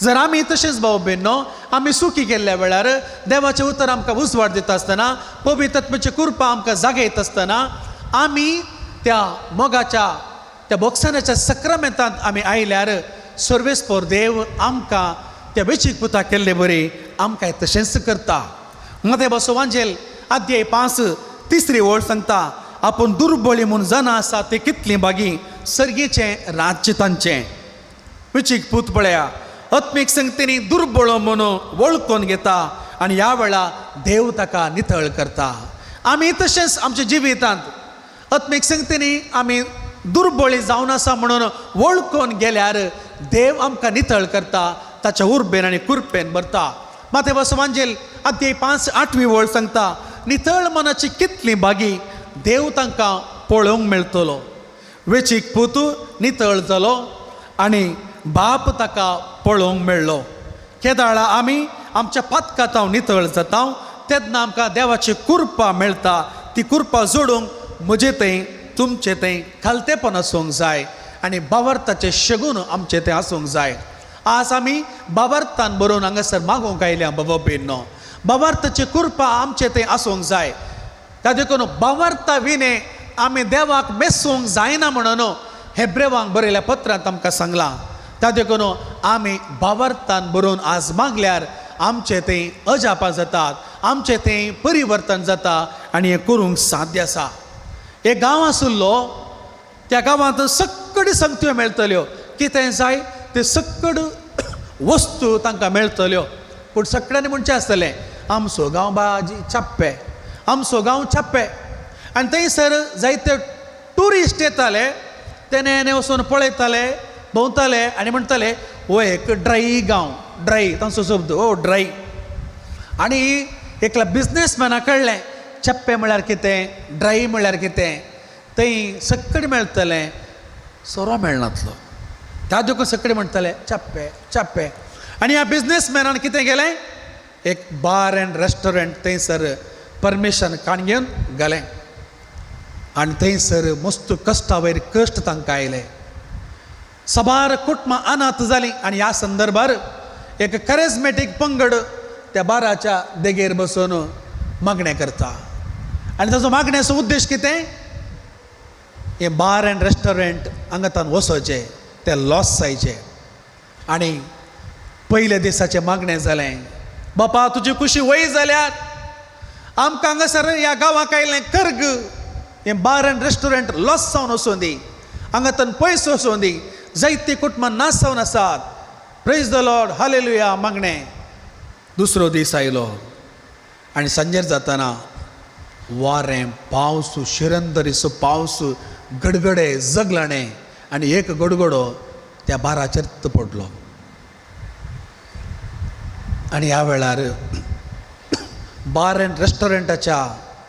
Speaker 5: जर आमी तशेंच भाव भयणो आमी चुकी केल्ल्या वेळार देवाचें उतर आमकां उजवाड दिता आसतना, पवित्र आत्म्याची कृपा आमकां जागयत आसतना आमी त्या मोगाच्या त्या बोक्सानाच्या सक्रामेंतांत आमी आयल्यार सर्वेस्पोर देव आमकां त्या वेचीक पुता केल्ले बरी आमकां तशेंच करता. मते बसो वांजेल अध्याय 5 तिसरी ओळ सांगता, आपूण दुर्बळी म्हूण जाणां आसा ते कितलीं बागी सर्गीचें राज्य तांचें. वेचीक पूत पळया आत्मीक संगतींनी दुर्बळ म्हणून वळखून घेता आनी ह्या वेळा देव ताका नितळ करता. आमी तशेंच आमच्या जिवितांत आत्मीक संगतींनी आमी दुर्बळी जावन आसा म्हणून वळखून गेल्यार देव आमकां नितळ करता, ताच्या उर्बेन आनी कुरपेन भरता. माते बसवांजेल अध्याय 5 8वी वळ सांगता, नितळ मनाची कितली बागी देव तांकां पळोवंक मेळटलो. वेचीक पूत नितळ जालो आनी बाप ताका पळोवंक मेळ्ळो. केदाळा आमी आमच्या पातकातांव नितळ जाता तेन्ना आमकां देवाची कुरपा मेळटा. ती कुरपा जोडूंक म्हजे थंय तुमचे थंय खालतेपण आसूंक जाय आनी बावार्थाचें शगून आमचें तें आसूंक जाय. आज आमी बाबार्थान बरोवन हांगासर मागूंक आयल्या बाबा भयणो, बाबार्थाची कुरपा आमचें थंय आसूंक जाय. त्या देखून बाबार्था विणे आमी देवाक मेसूंक जायना म्हणून हेब्रेवांक बरयल्या पत्रांत आमकां सांगलां. त्या देखून आमी बाबार्थान बरोवन आज मागल्यार आमचें थंय अजापां जातात, आमचें थंय परिवर्तन जाता आनी हें करूंक साध्य आसा. एक गांव आशिल्लो, त्या गांवांत सगळ्यो संगत्यो मेळटल्यो, कितें जाय ते सगळ्यो वस्तू तांकां मेळटल्यो. पूण सगळ्यांनी म्हणचें आसतलें आमचो गांव बाजी चप्पे, आमचो गांव चप्पे. आनी थंयसर जायते ट्युरिस्ट येताले, तेणे वचून पळयताले, भोंवताले आनी म्हणटाले हो एक ड्राय गांव, ड्राय तांचो शब्द हो ड्राय. आनी एकल्या बिजनेसमॅनाक कळ्ळें चप्पे म्हळ्यार कितें, ड्राय म्हळ्यार कितें, थंय सगळें मेळटलें, सोरो मेळनातलो. त्या देखून सगळे म्हणटाले चप्पे चप्पे. आनी ह्या बिजनेसमॅनान कितें केलें, एक बार एंड रेस्टॉरंट थंयसर परमिशन काण घेवन घालें. आनी थंयसर मस्त कश्टा वयर कश्ट तांकां आयले. साबार कुटुंबां अनाथ जालीं. आनी ह्या संदर्भार एक कॅरिज्मेटीक पंगड त्या बाराच्या देगेर बसून मागणें करता. आनी ताचो मागण्याचो उद्देश कितें? हें बार एंड रेस्टॉरंट हांगा तान वचोचें, तें लॉस जायचें. आनी पयल्या दिसाचें मागणें जालें, बापा तुजी खुशी वय जाल्यार आमकां हांगासर ह्या गांवाक आयलें कर्ग, हें बार एंड रेस्टॉरंट लॉस जावन वचूं दी, हांगा तान पयस वचूं दी, जायतीं कुटुंबां नाश जावन आसात. प्रेज the Lord, hallelujah मागणें. दुसरो दीस आयलो आनी सांजेर जातना वारें, पावस, शिरंदरीचो पावस, गडगडे, जगलाणे आनी एक गडगडो त्या बाराचेर पडलो. आनी ह्या वेळार बार एंड रेस्टॉरंटाच्या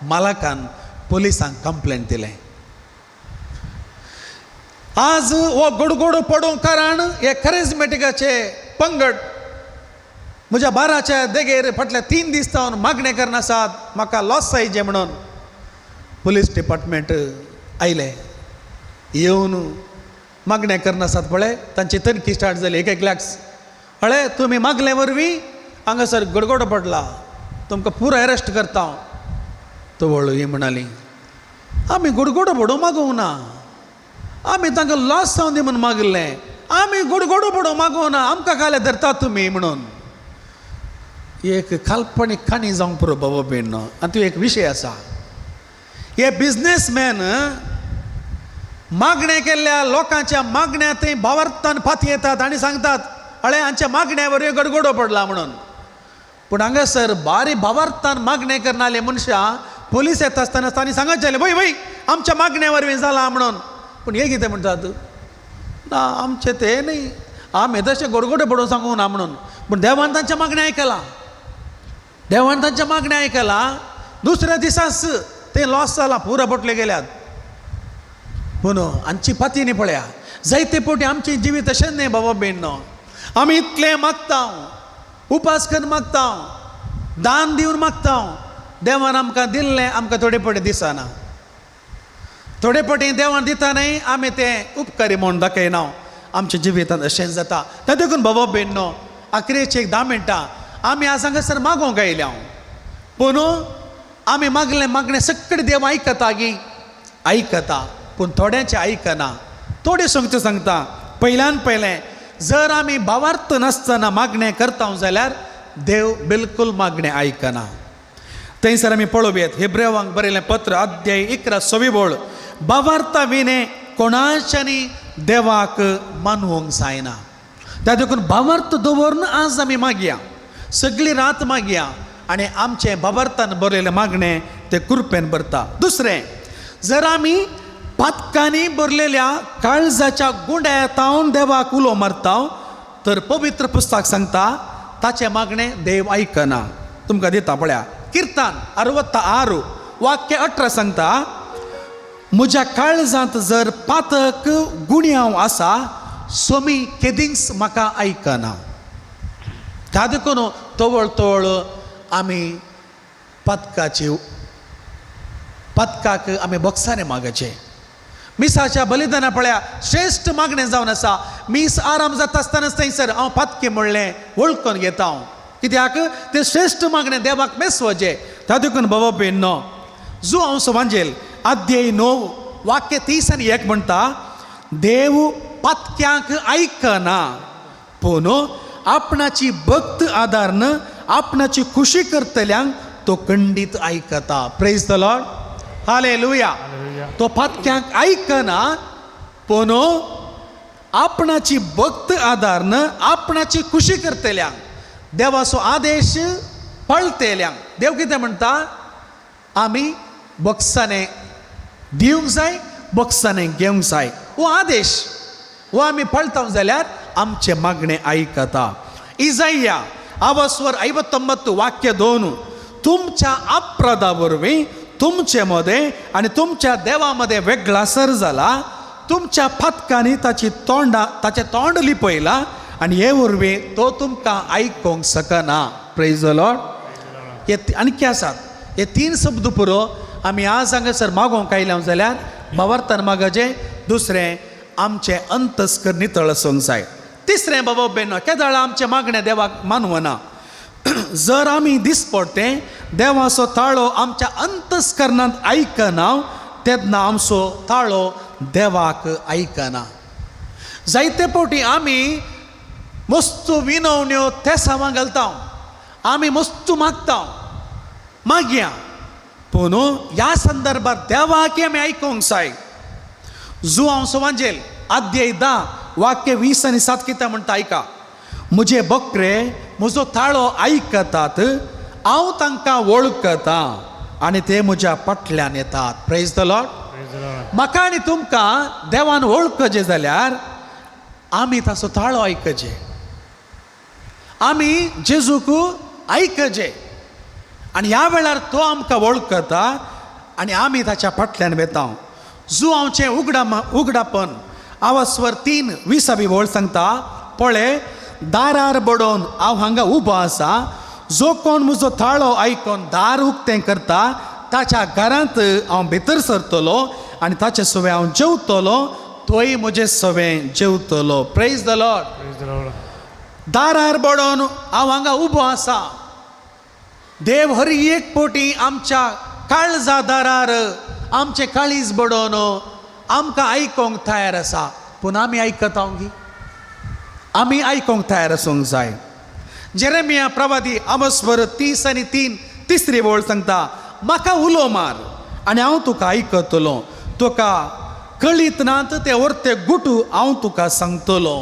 Speaker 5: मालकान पुलिसांक कंप्लेन दिलें. आज हो गडगडो पडूंक कारण हे कॅरिज्मेटिकाचे पंगड म्हज्या बाराच्या देगेर फाटल्या 3 दीस जावन मागणें करून आसात, म्हाका लॉस जायचे म्हणून. पुलीस डिपार्टमेंट आयले, येवन मागणें करून आसात पळय, तांची तनखी स्टार्ट जाली. एक एकल्याक पळय तुमी मागले वरवीं हांगासर गडगडो पडला, तुमकां पुरो अरेस्ट करता हांव. तवळ ही म्हणाली, आमी गडगडो पडूंक मागूंक ना, आमी तांकां लॉस जावन दी म्हणून मागिल्लें, आमी गडगडो पडूंक मागूंक ना, आमकां काल्यार धरतात तुमी म्हणून. एक काल्पनीक काणी जावंक पुरो बाबा बेण. आनी तो एक विशय आसा, हे बिजनेसमॅन मागणें केल्ल्या लोकांच्या मागण्या थंय भावार्थान फाती येतात आनी सांगतात, अळे हांच्या मागण्या वरवीं गडगडो पडला म्हणून. पूण हांगासर बारी भावार्थान मागणें करनाले मनशां पोलीस येता आसतना तांणी सांगत जालें, वय वय आमच्या मागण्या वरवीं जाला म्हणून. पूण हे कितें म्हणटात, ना आमचें तें न्ही, आमी तशें गडगडे पडून सांगूंक ना म्हणून. पूण देवान तांच्या मागणें आयकलां, देवान तांच्या मागणें आयकलां. दुसऱ्या दिसाच तें लॉस जालां, पुरो बोटले गेल्यात. पूण आमची पाती न्ही पळया, जायते फावटी आमचें जिवीत अशें न्ही बाबा बेण्णो, आमी इतलें मागता, उपास करून मागता, दान दिवन मागता, देवान आमकां दिल्लें आमकां थोडे फावटी दिसना, थोडे फावटी देवान दिता न्ही आमी तें उपकारी म्हूण दाखयना, आमच्या जिवितांत अशेंच जाता. तें देखून बाबा बेण्णो आखरेची एक 10 मिनटां आमी आज हांगासर मागोंक आयल्या, पूण आमी मागलें मागणें सगळें देव आयकता गी आयकता, पूण थोड्यांचें आयकना. थोडें सांगचें सांगता, पयल्यान पयलें जर आमी भावार्थ नासतना मागणें करता जाल्यार देव बिलकूल मागणें आयकना. थंयसर आमी पळोवयेत हेब्रेवांक बरयलें पत्र अध्याय 11 सवी बोळ, भावार्था विणें कोणाच्यानी देवाक मानवंक जायना. त्या देखून भावार्थ दवरून आज आमी मागया, सगळी रात मागया आनी आमचें भावार्थान बरयलें मागणें तें कृपेन भरता. दुसरें, जर आमी पातकांनी भरलेल्या काळजाच्या गुंड्या तावन देवाक उलो मारता तर पवित्र पुस्तक सांगता ताचें मागणें देव आयकना. तुमकां दिता पळया, किर्तन 66 वाक्य 18 सांगता, म्हज्या काळजांत जर पातक गुण्यांव आसा सोमी केदींच म्हाका आयकना. त्या देखून तवळ तवळ आमी पातकाची पातकाक आमी बोक्सांनी मागचें. मिसाच्या बलिदाना पळया श्रेश्ठ मागणें जावन आसा. मीस आराम जाता आसतनाच थंयसर हांव पातकें म्हणलें वळखून घेता हांव, कित्याक तें श्रेश्ठ मागणें देवाक मेसवचें. त्या देखून बाबा बेण्णो जो हांव सवांजेल अध्याय 9 वाक्य 30 आनी 1 म्हणटा, देव पातक्यांक आयकना पूण आपणाची भक्त आदारन आपणाची खुशी करतल्यांक तो खंडीत आयकता. प्रेज the Lord, hallelujah. तो पातक्यांक आयकना पूण आपणाची भक्त आदारन आपणाची खुशी करतल्यांक देवाचो आदेश पाळतेल्यांक. देव कितें म्हणटा, आमी बक्षाने दिवंक जाय, बक्षाने घेवंक जाय. हो आदेश हो आमी पाळता जाल्यार आमचें मागणें आयकता. इजाया आवस्वर 59 वाक्य 2, तुमच्या अपराधा वरवीं तुमचे मदें आनी तुमच्या देवा मदें वेगळासर जाला, तुमच्या पातकांनी ताची तोंडा ताचें तोंड लिपयलां आनी हे वरवीं तो तुमकां आयकूंक शकना. प्रेज the Lord. हे आणखी आसात हे 3 शब्द पुरो आमी आज हांगासर मागोवंक आयल्या जाल्यार भावार्थान मागचें. दुसरें, आमचें अंतस्कर नितळ आसूंक जाय. तिसरें, बाबा बेनो, केदाळा आमचें मागणें देवाक मानवना. जर आमी दिसपडतें देवाचो ताळो आमच्या अंतस्करणांत आयकना तेन्ना आमचो ताळो देवाक आयकना. जायते फावटी आमी मस्तू विनवण्यो तेसांवां घालता, आमी मस्तू मागता, मागया, पूण ह्या संदर्भात देवाक आमी आयकूंक जाय. जुआंव सुवांजेल अध्याय 10 वाक्य 20 आनी 7 कितें म्हणटा आयका. म्हजे बकरे म्हजो ताळो आयकतात, हांव तांकां वळखतां आनी ते म्हज्या फाटल्यान येतात. Praise the Lord. म्हाका आनी तुमकां देवान वळखचें जाल्यार आमी ताचो ताळो आयकचें, आमी जेजूक आयकचें आनी ह्या वेळार तो आमकां वळखता आनी आमी ताच्या फाटल्यान वेता. जुआंवचें उगडापन आवास्वर 3 20 वळ सांगता, पळय दारार बडोवन हांव हांगा उबो आसा, जो कोण म्हजो ताळो आयकून दार उक्तें करता ताच्या घरांत हांव भितर सरतलो आनी ताचे सवें हांव जेवतलो, तोय म्हजे सवें जेवतलो. Praise the Lord. दारार बडोवन हांव हांगा उबो आसा. देव हर एक पोटी आमच्या काळजा दारार आमचें काळीज बडोवन आमकां आयकोंक तयार आसा, पूण आमी आयकता गी? आमी आयकोंक तयार आसूंक जाय. जेरेमिया प्रवादी आमस्वर 30 आनी 3 तिसरी वळ सांगता, म्हाका उलो मार आनी हांव तुका आयकतलो, तुका कळीत नात ते वर्ते गुटू हांव तुका सांगतलो.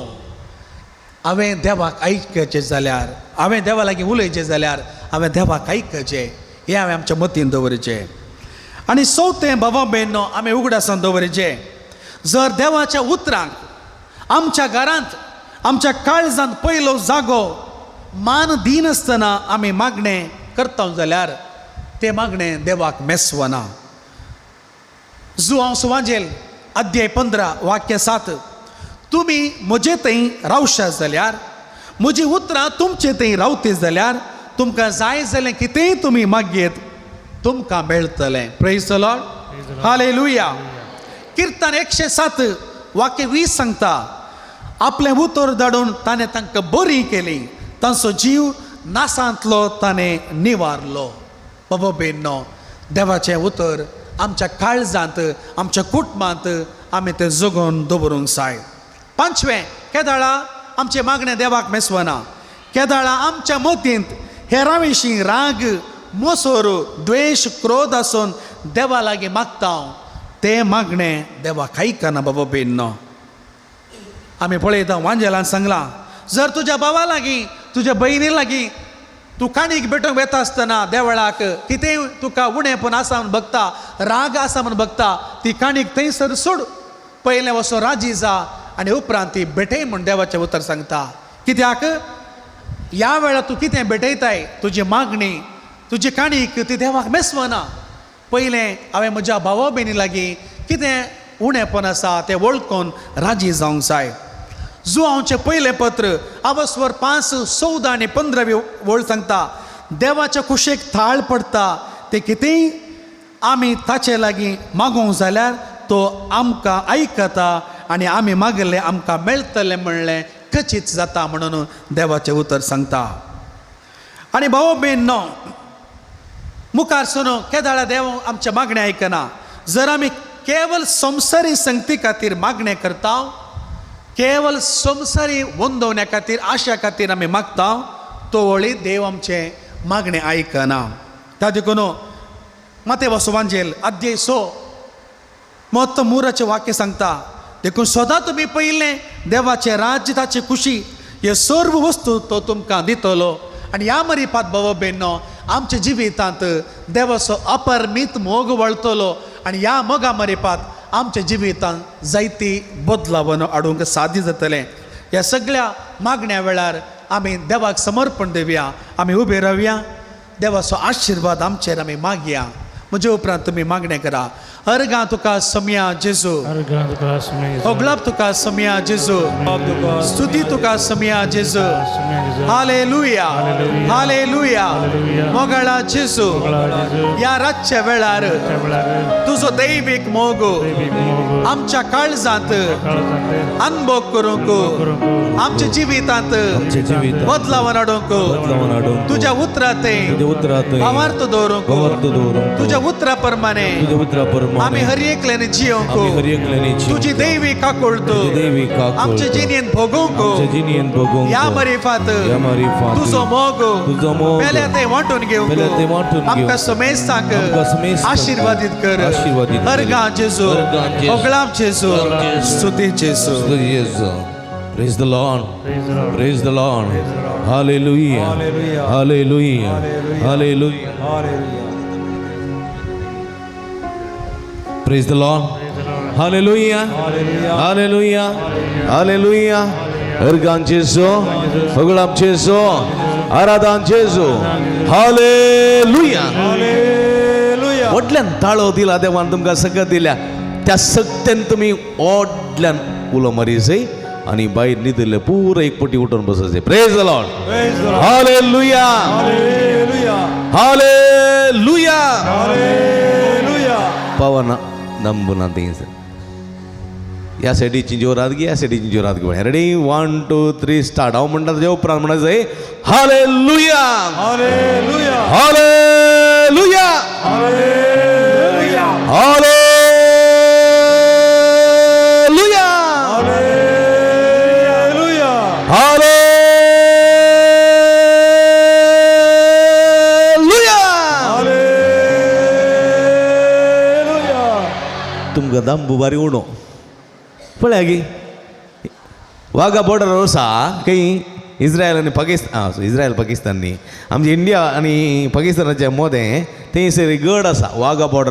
Speaker 5: हांवें देवाक आयकचें जाल्यार, हांवें देवा लागीं उलयचें जाल्यार हांवें देवाक आयकचें, हें हांवें आमच्या मतीन दवरचें. आनी चवथें, बाबा भयणो, आमी उगडासान दवरचें, जर देवाच्या उतरांक आमच्या घरांत आमच्या काळजांत पयलो जागो मान दिनासतना आमी मागणें करता जाल्यार तें मागणें देवाक मेसवना. जुआंव सुवांजेल अध्याय 15 वाक्य 7, तुमी म्हजे थंय रावशात जाल्यार, म्हजी उतरां तुमचे थंय रावती जाल्यार तुमकां जाय जालें कितेंय तुमी मागयेत तुमकां मेळटलें. Praise the Lord. Hallelujah. किर्तन 107 वाक्य 20 सांगता, आपलें उतर धाडून ताणें तांकां बरी केली, तांचो जीव नासांतलो ताणें निवारलो. बाबा भयणो, देवाचें उतर आमच्या काळजांत आमच्या कुटुंबांत आमी तें जगोवन दवरूंक जाय. पांचवें, केदाळा आमचें मागणें देवाक मेसवना. केदाळा आमच्या मतींत हेरां विशीं राग, मोसोर, द्वेश, क्रोध आसून देवा लागीं मागता, तें मागणें देवाक आयकना. बाबा भयणो, आमी पळयता वांजेलान सांगलां, जर तुज्या भावा लागीं तुज्या भयणी लागीं तूं काणीक भेटोवंक वेता आसतना देवळाक कितेंय तुका उणेपण आसा म्हूण बगता, राग आसा म्हूण बगता, ती काणीक थंयसर सोड, पयलें वचो राजी जा आनी उपरांत ती भेटय म्हूण देवाचें उतर सांगता. कित्याक ह्या वेळार तूं कितें भेटयताय, तुजी मागणी तुजी काणीक ती देवाक मेसवना. पयलें हांवें म्हज्या भावा भयणी लागीं कितें उणेपण आसा तें वळखून राजी जावंक जाय. जुआंवचें पयलें पत्र आवस्वर 5 14 आनी 15 वळ सांगता, देवाच्या कुशेक थाळ पडटा तें कितेंय आमी ताचे लागीं मागोवंक जाल्यार तो आमकां आयकता आनी आमी मागलें आमकां मेळटलें म्हणलें खचीत जाता म्हणून देवाचें उतर सांगता. आनी भाव भयण, मुखार सरून केदाळा देव आमचें मागणें आयकना. जर आमी केवल संवसारी संगती खातीर मागणें करता, केवल संवसारी वंदवण्या खातीर आशा खातीर आमी मागता, तो वळी देव आमचें मागणें आयकना. त्या देखून माते वसवांजेल अध्याय 6 म्हत्व 3 वाक्य सांगता, देखून सदां तुमी पयलें देवाचें राज्य ताची खुशी हे सर्व वस्तू तो तुमकां दितलो. आनी ह्या मरिपात बाबा भयणो, आमच्या जिवितांत देवाचो अपरमीत मोग वळतलो आनी ह्या मोगा मरिपात आमच्या जिवितांत जायती बदलावन हाडूंक साध्य जातलें. ह्या सगळ्या मागण्या वेळार आमी देवाक समर्पण दिवया, आमी उबे रावया, देवाचो आशिर्वाद आमचेर आमी मागया. म्हजे उपरांत तुमी मागणें करा. अर्गां तुका समया जेजू.
Speaker 4: अर्गां तुका सोम्या जेजू.
Speaker 5: होगलाप तुका समया जेजू. स्तुती तुका समया जेजू.
Speaker 4: सोम्या जेजू.
Speaker 5: हालेलुया.
Speaker 4: हालेलुया.
Speaker 5: हालेलुया.
Speaker 4: हालेलुया.
Speaker 5: मोगाळा जेजू.
Speaker 4: मोगळा जेजू.
Speaker 5: ह्या रातच्या वेळार
Speaker 4: त्या वेळार
Speaker 5: तुजो दैवीक मोग
Speaker 4: दैवीक मोग
Speaker 5: आमच्या काळजांत
Speaker 4: काळजांत
Speaker 5: अनभोग करूंक,
Speaker 4: करूंक,
Speaker 5: आमच्या जिवितांत
Speaker 1: आमच्या जिवितांत
Speaker 5: बदलावन हाडूंक,
Speaker 1: बदलावन हाडूंक,
Speaker 5: तुज्या उतरांत
Speaker 1: तुज्या उतरांत
Speaker 5: भावार्थ दवरूंक,
Speaker 1: भावार्थ दवरूंक,
Speaker 5: तुज्या उतरा प्रमाणे
Speaker 1: तुज्या उतरा प्रमाणे
Speaker 5: आमी हर एकल्याने जियोंक,
Speaker 1: आमी हर एकल्याने जियोंक,
Speaker 5: तुजी दैवीक काकुळट
Speaker 1: तुजी दैवीक काकुळट
Speaker 5: आमच्या जिणेंत भोगोवंक,
Speaker 1: आमच्या जिणेंत भोगोवंक,
Speaker 5: ह्या मरिफात
Speaker 1: ह्या मारिफात
Speaker 5: तुजो मोग
Speaker 1: तुजो मोग
Speaker 5: पेल्या ते वांटून घेवंक,
Speaker 1: पेल्या ते वांटून घेवंक,
Speaker 5: आमकां समेस्तांक
Speaker 1: आमकां समेस्तांक
Speaker 5: आशिर्वादीत कर.
Speaker 1: आशीर्वादीत कर.
Speaker 5: अर्गां जेजू.
Speaker 1: अर्गां जेजू.
Speaker 5: होगळाप जेजू.
Speaker 1: होगळाप जेजू.
Speaker 5: स्तुती जेजू.
Speaker 1: जेजू. Praise the Lord.
Speaker 4: Praise the Lord.
Speaker 1: Praise the Lord. Hallelujah.
Speaker 3: Hallelujah.
Speaker 1: Hallelujah. Hallelujah.
Speaker 3: Hallelujah.
Speaker 1: Praise the Lord. Hallelujah. Hallelujah. Hallelujah. अर्गां जेजू, होगळाप जेजू, आराधन जेजू. हालेलुया.
Speaker 3: हालेलुया.
Speaker 1: व्हडल्यान ताळो दिला देवान तुमकां सगळं दिल्या त्या सत्यान तुमी व्हडल्यान उलो मारीजय आनी भायर न्हिदिल्ले पुरो एक पटी उठून बसचे. Praise the Lord.
Speaker 3: Praise the Lord.
Speaker 1: Hallelujah.
Speaker 3: Hallelujah.
Speaker 1: Hallelujah.
Speaker 3: Hallelujah.
Speaker 1: Pawan नंबुना थंयसर ह्या सायडीची जोरात गी, ह्या सायडीची जोरात गी. Ready, 1 2 3 start. हांव म्हणटा ताज्या उपरांत म्हणा जाय hallelujah.
Speaker 3: Hallelujah.
Speaker 1: Hallelujah.
Speaker 3: Hallelujah.
Speaker 1: Hallelujah.
Speaker 3: Hallelujah.
Speaker 1: Hallelujah.
Speaker 3: Hallelujah.
Speaker 1: तुमकां दांबू बारी उणो पळया गी वाघा बॉर्डर आसा खंय इस्रायल आनी पाकिस्तान, इस्रायल पाकिस्तान न्ही, आमचे इंडिया आनी पाकिस्तानाच्या मदें थंयसर गड आसा वाघा बॉर्डर.